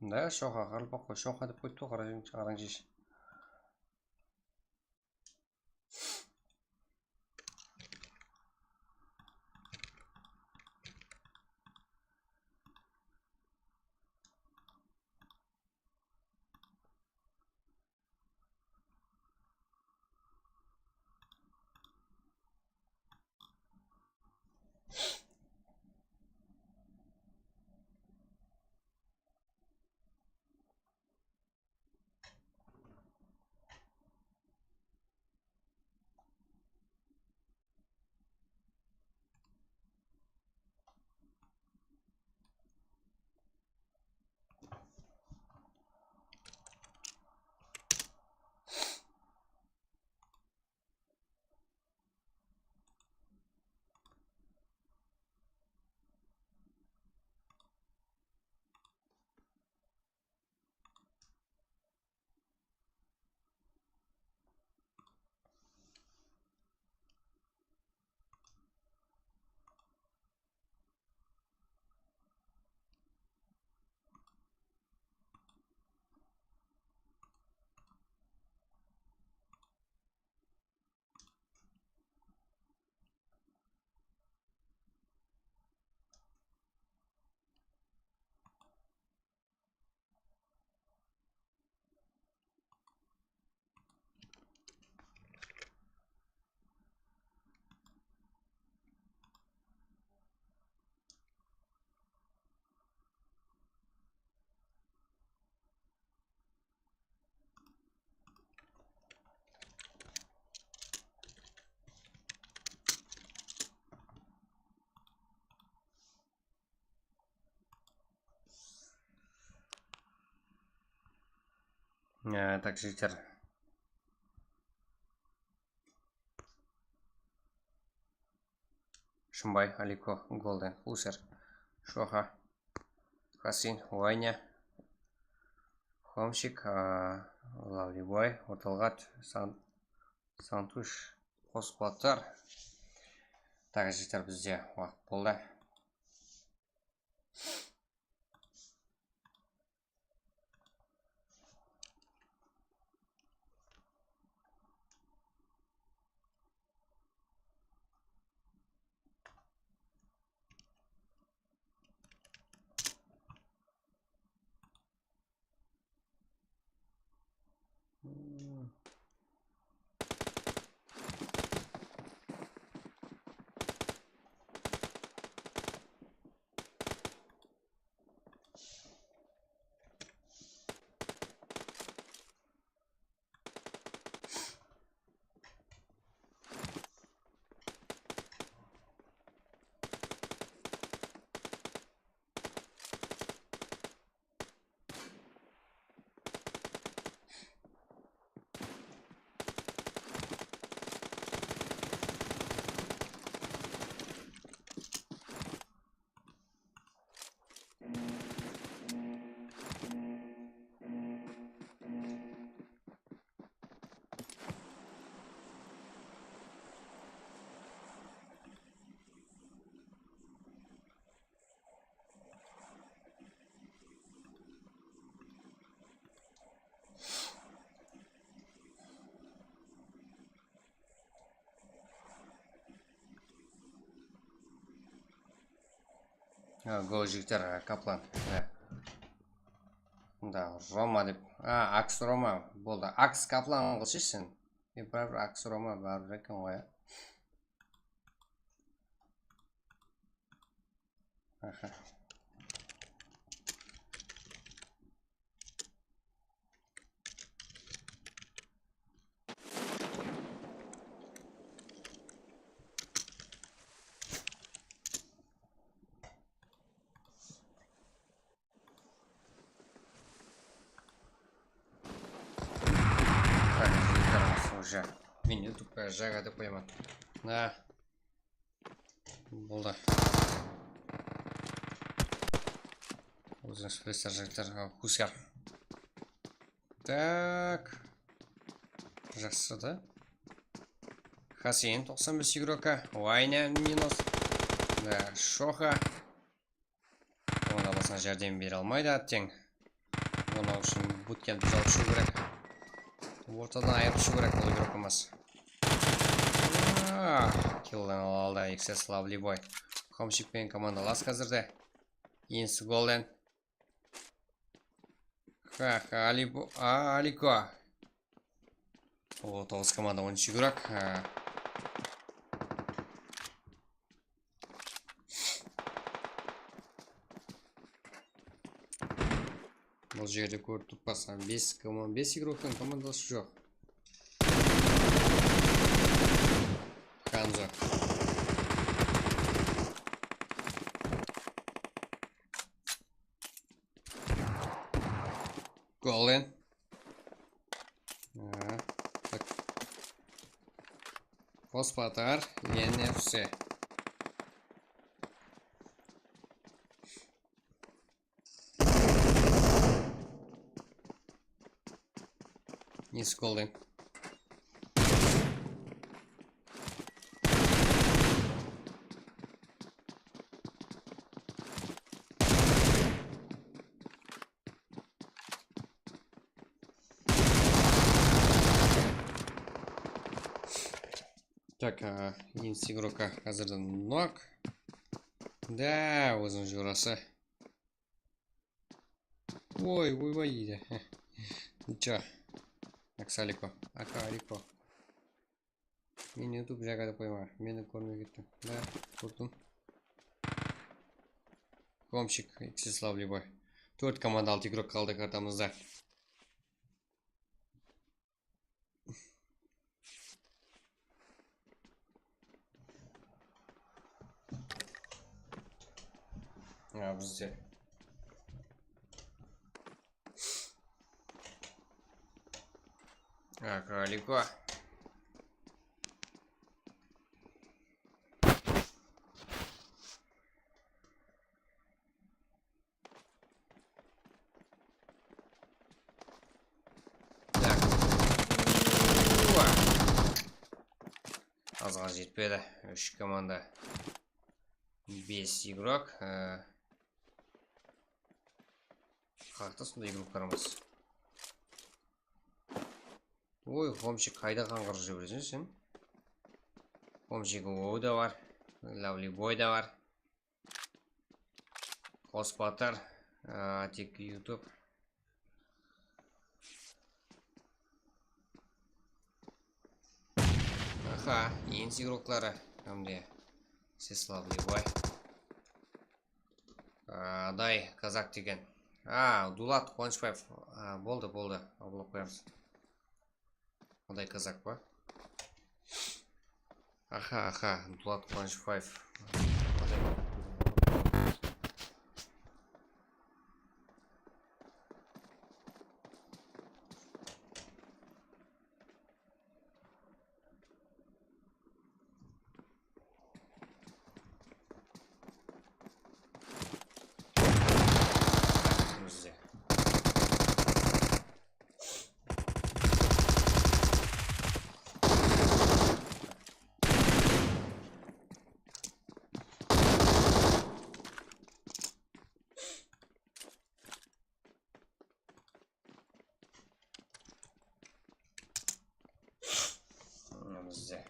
Mında shoqa, qaraqalpaqqa shoqa dep qoyıptı ǵoy, qarań, qarań shesh. Ee, tak, jigitler. Shımbay, Aliko, Golden, User, Shoxa, Hasin, Vanya, Homsik, aa, Lovely Boy, Ortalǵat, San-, Santush, Qos Batar. Tak, jigitler, bizde waqıt boldı. Ha, gol jigitler, ha, Kaplan. Ha. Mında Roma dep. Ha, Aks Roma boldı. Aks Kaplan qılshı sen. E, baribir Aks Roma baribir eken ǵoy, ya. Aha. Так, уже. Men YouTube jaǵa dep qoyaman. Na. Boldı. Ózińiz bilesizler, jigitler, Huskar. Tak. Jaqsı da. Haseyin toqsan bes igroka. Wayne minus. Da, Shoxa. Onda basına járdem bere almaydı, átteń. Onıń ushın butkempti jawıp shıǵıw kerek. Ortadan ayırıp shıǵıw kerek bul igrokamız. Ah, killin ala aldı, X S Lovely Boy. Homchik penen komandalas házirde. Insi golden. Ha, ha, Alibo-, a, Aliko. O, toǵız komanda, on úsh igrok. Ha. Bul jerde kórip turıppan, bes komanda, bes igroktıń komandası joq. Kanzo. Golden. Ha, tak. Qospatar, N F C. Nesi golden? Так, a, insi igroka házirde nok. Da, óziniń jorası. Oy, oy, oy, deydi. Nicho. Aksaliko, Akariko. Men YouTube jaǵa dep qoyma. Meni kórmey kettim. Da, kórdim. Komchik, X S Lovely Boy. Tórt komanda, altı igrok qaldı kartamızda. Ya, bizde. Akaliko. Tak. Uwa. Azǵa jetpedi. Úsh komanda. Bes igrok. E, qaqta sonday igroklarımız. Oy, Homchik, qayda qańǵırıp júreseń sen? Homchik, o da bar. Lovely Boy da bar. Qospatar, a, tek YouTube. Aha, insi igrokları. Hámde Seslav Lebay. A, Aday Kazak degen. A, Dulat Quwanıshbaev. A, boldı, boldı. Ablap qoyamız. Aday Kazak pa? Aha, aha, Dulat Quwanıshbaev. Bizde.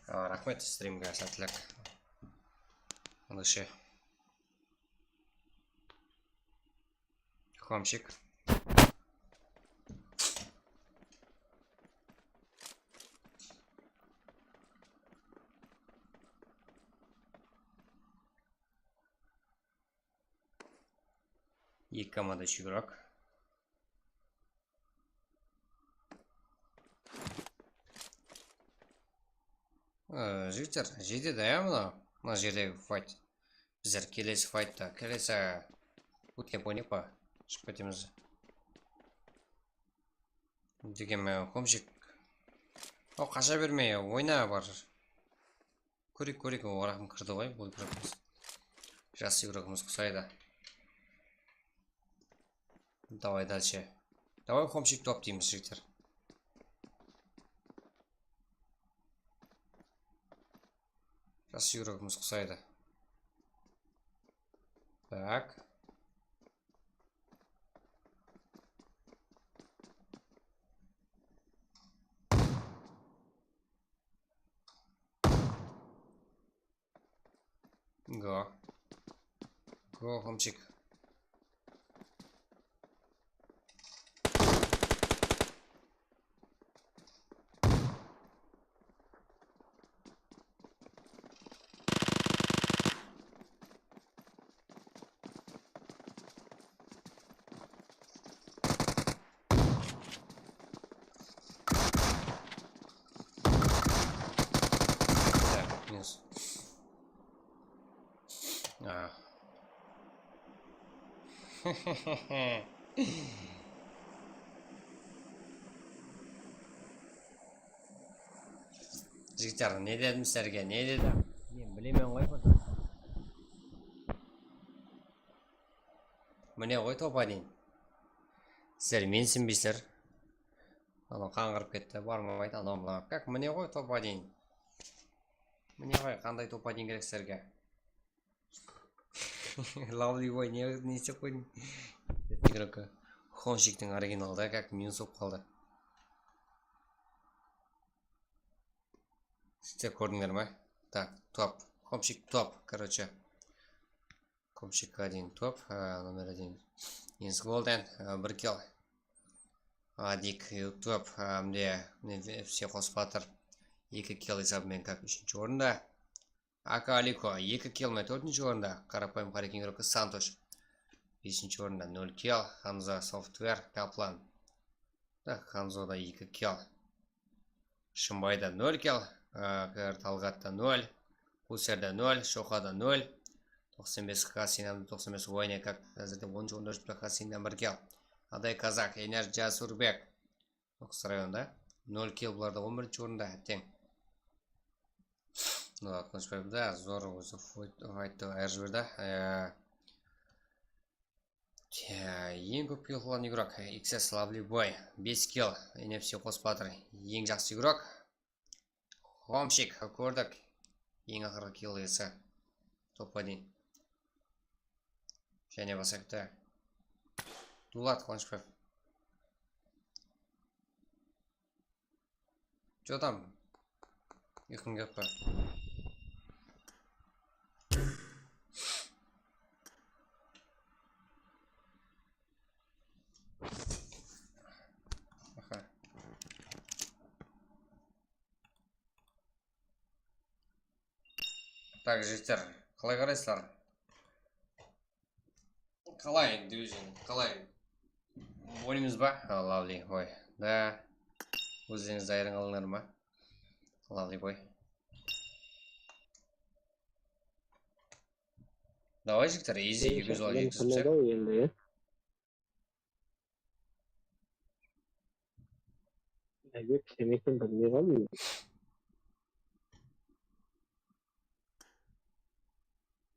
A, raxmet, strimge sátlik. Andayshe. Komshik. Eki komanda úsh igrok. Ee, jigitler, jetedi ya mına, mına jerdegi fayt. Bizler kelesi faytta, kelesi bootcamp oynayıq pa? Shıǵıp ketemiz. Degen men komshik. O, qasha bermey, oyna bar. Kóreyik, kóreyik, o, oraqım kirdi ǵoy, bul igrokımız. Jas igrokımız qusaydı. Davay, dalshe. Davay, komshik top deymiz, jigitler. Jas igrokımız qusaydı. Tak. Go. Go, komshik. Tak, minus. A. Jigitler, ne dedim sizlerge, ne dedim? Men bilemen ǵoy, bir zat. Mine ǵoy, topa deyin. Sizler mensinbeysizler. Anaw qańǵırıp ketti, barmaydı, anaw mınaw. Kak, mine ǵoy, topa deyin. Mine ǵoy, qanday topa deyin kerek sizlerge. Lovely boy, ne, ne istep qoydıń? Igrok. Xomshiktiń originalda, kak, minus bolıp qaldı. Sizler kórdińler me? Tak, top. Xomshik top, короче. Komshik один top, a, nomer один. Jens Golden, a, bir kill. Adik, e, top, a, mine, mine, все qosıp atır. Eki kill esabı menen, kak, úshinshi orında. Aka Aliko, eki kill menen tórtinshi orında. Qarapayım, qarekeńiroki Santosh. Besinshi orında, nol kill. Hamza Software, Kaplan. Tak, Hamzada eki kill. Shımbayda nol kill, a, K R Talgatta nol, Huserde nol, Shoqada nol, toqsan bes Hasinam, toqsan bes Wayne, kak, házirde onınshı orında júripti, Hasinam bir kill. Aday Kazak, Enerja Surbek, Noqıs rayonda, nol kill, bularda on birinshi orında, teń. Noqıs rayonda zor ózi fayt-, fayttı ayırıp jiberdi. E, Te-, eń kóp kill qılǵan igrok, X S Lovely Boy, bes kill, N F C qosıp atır, eń jaqsı igrok. Xomshik, kórdik, eń aqırǵı kill iyesi, top один. Jáne basayıq ta. Dulat Qılıshbaev. Чё там? Uyqıń kelip pa? Aha. Tak, jigitler, qalay qaraysızlar? Qalay, Division, qalay? Oynaymız ba? A, Lovely boy. Da. Ózlerińiz ayırıń alıńlar ma? Lovely boy. Davay, jigitler, easy vizual etkizip. Endi, ya. Aybek, sen eken bilmey qaldım.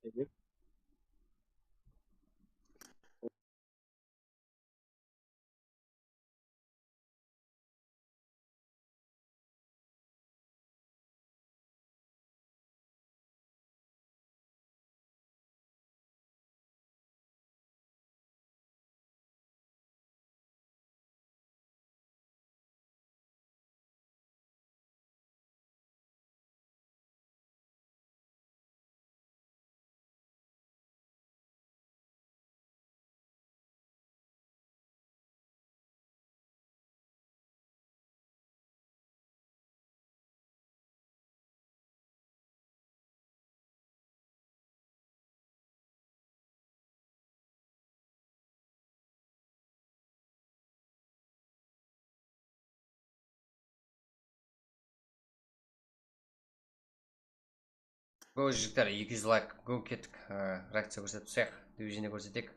Aybek. Go, jigitler, eki júz layk. Go, kettik. Ee, reakciya kórsetip tursaq, движение kórseteyik.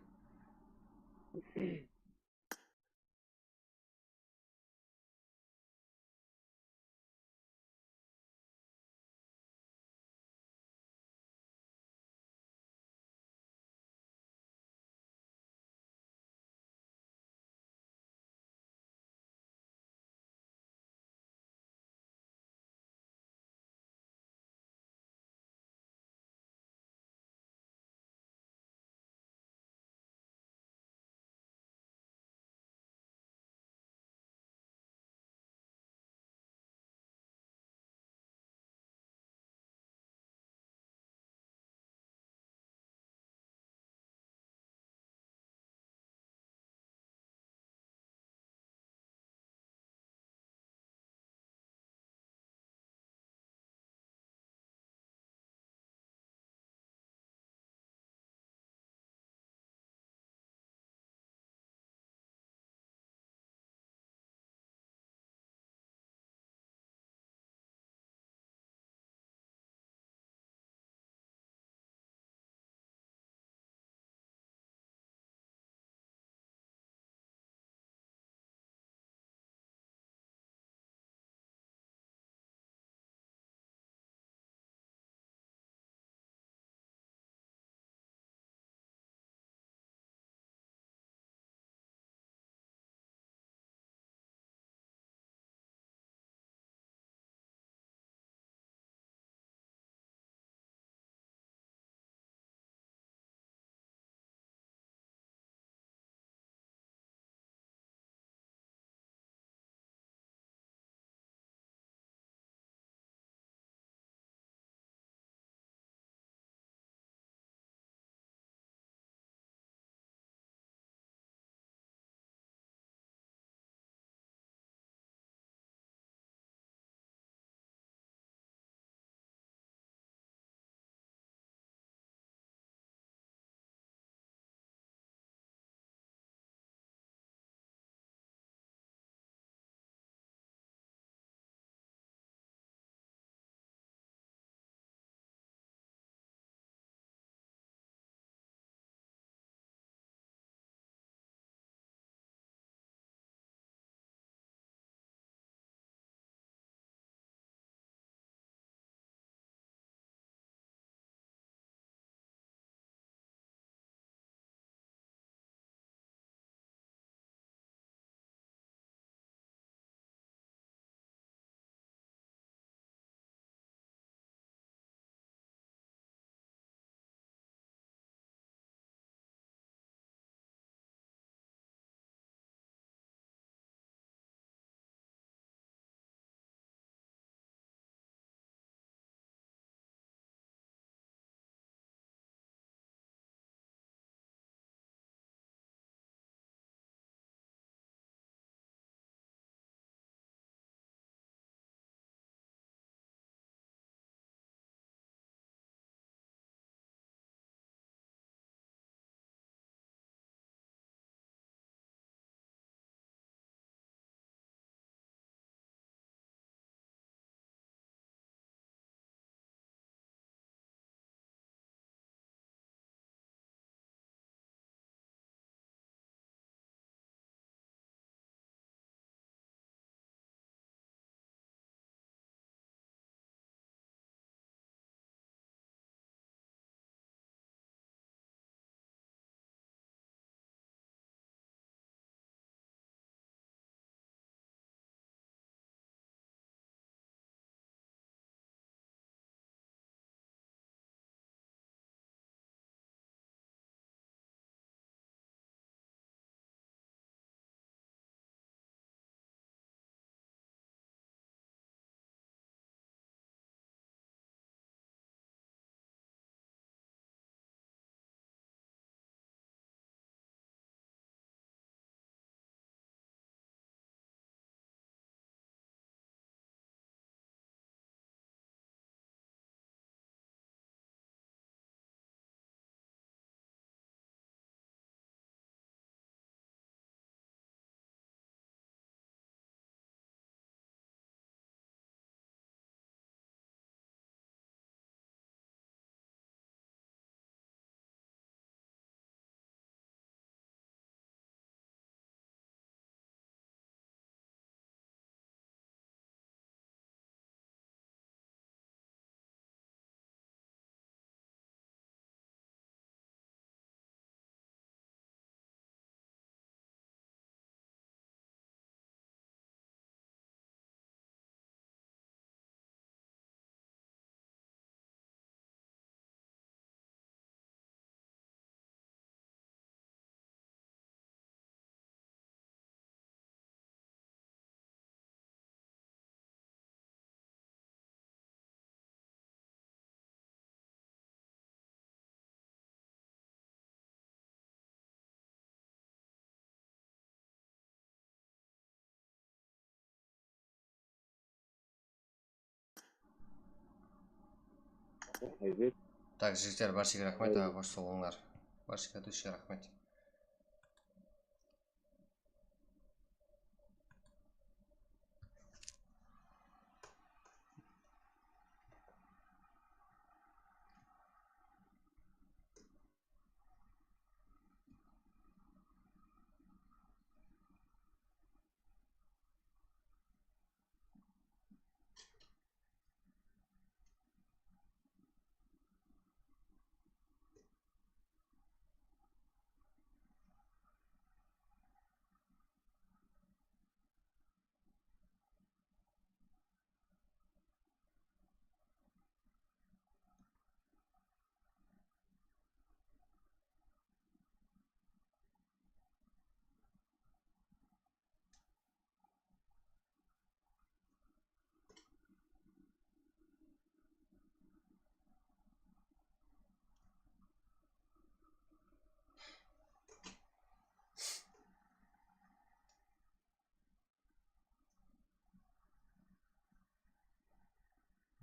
Ayzek. Tak, jigitler, bárshege raxmet, aǵa, xosh boldıńlar. Bárshege, dúshke raxmet.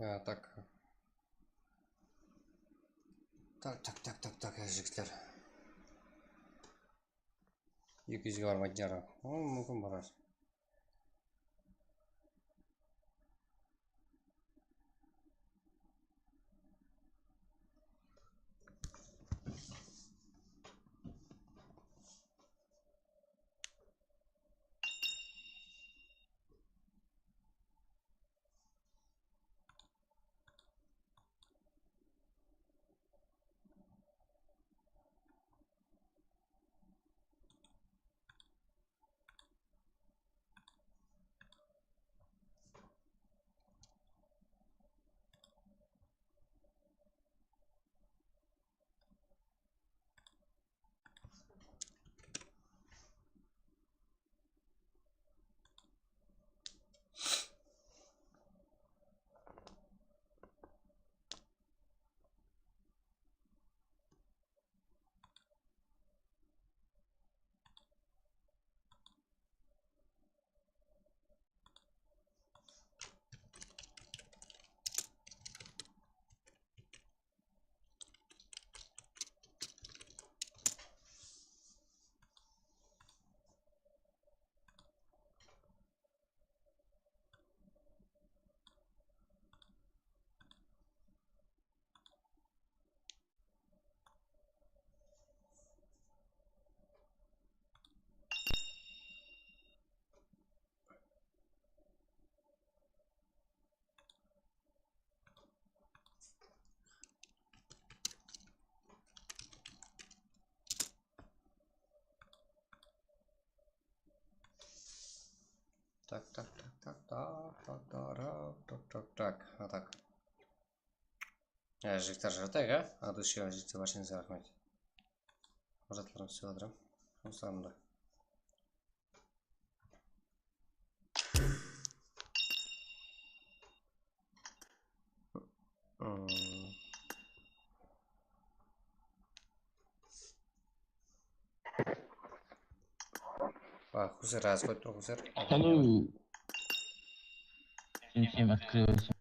Ya, tak. Tak, tak, tak, tak, tak, ya, jigitler. Eki júzge barmaydı yaraq. O, múmkin, barar. Tak, tak, tak, tak, tak, tak, tak, tak, tak, tak, tak, tak, tak. Ya, jigitler, jarayıq, a? Adı ushı, jigitler, bárshenińizge raxmet. Zatlarımız túsip atır, a? Jumıslarımda. Hmm. Bak, Huser, razı qoyıptı, Huser. Hello. Всем, всем открылся.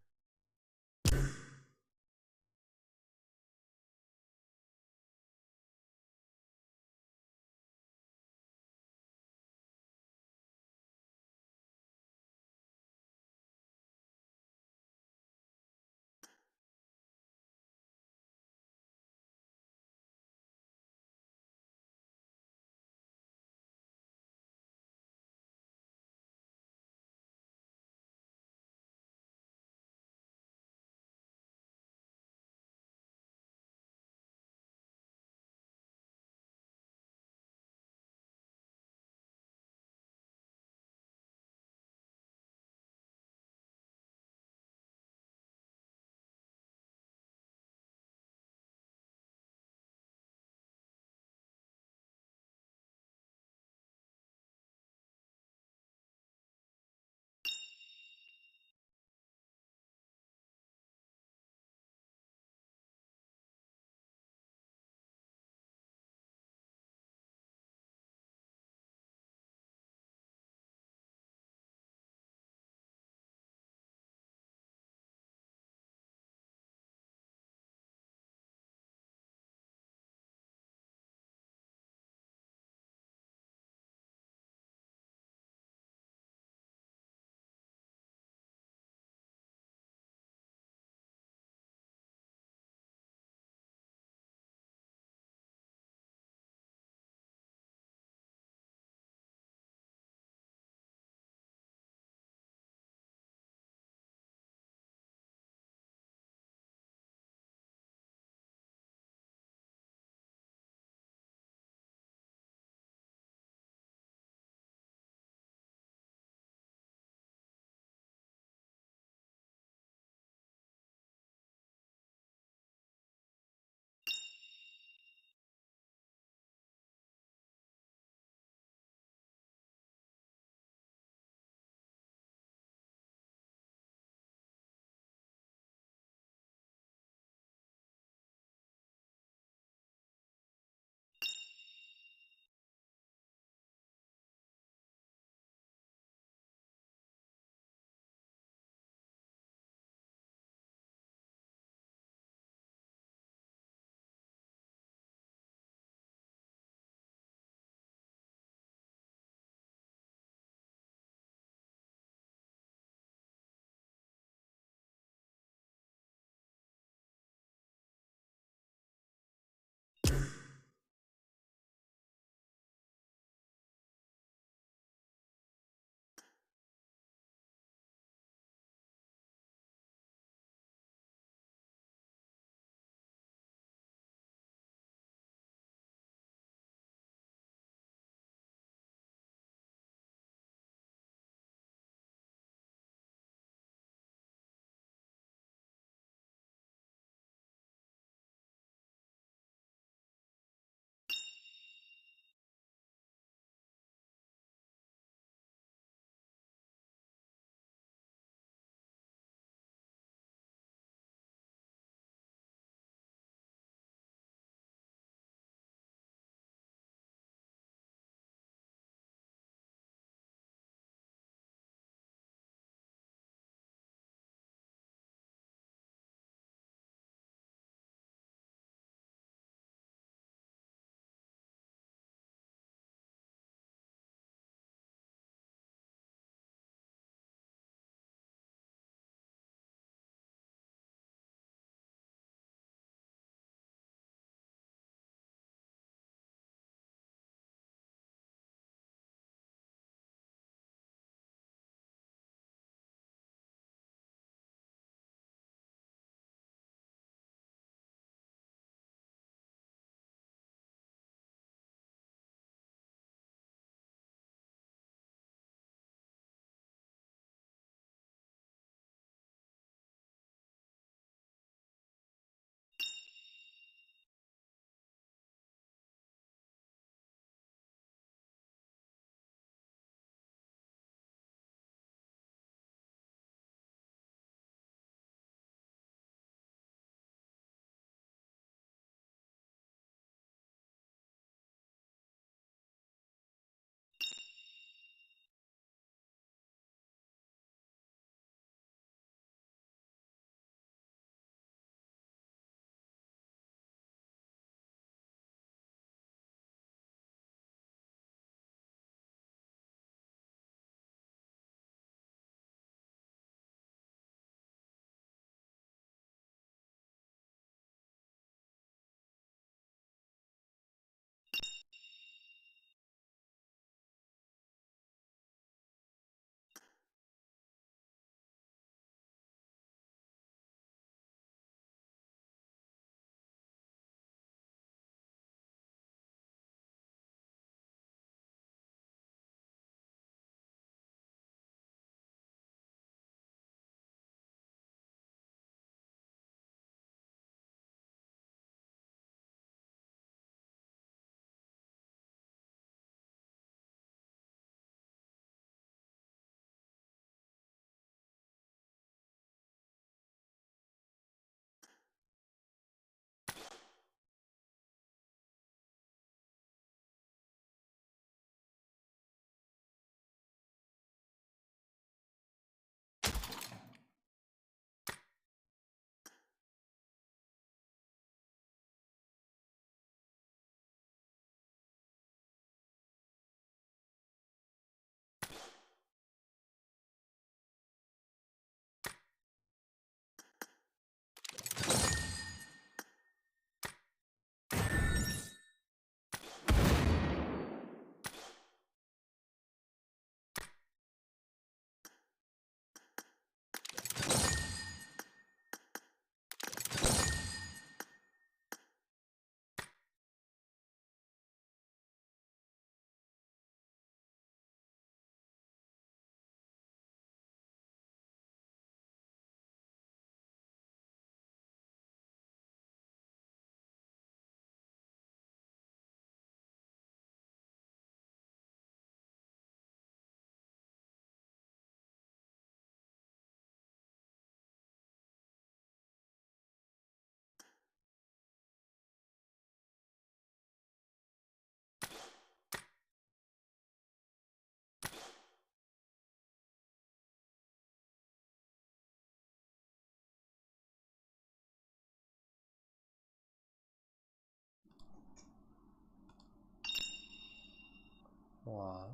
Aa.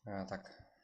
A, tak.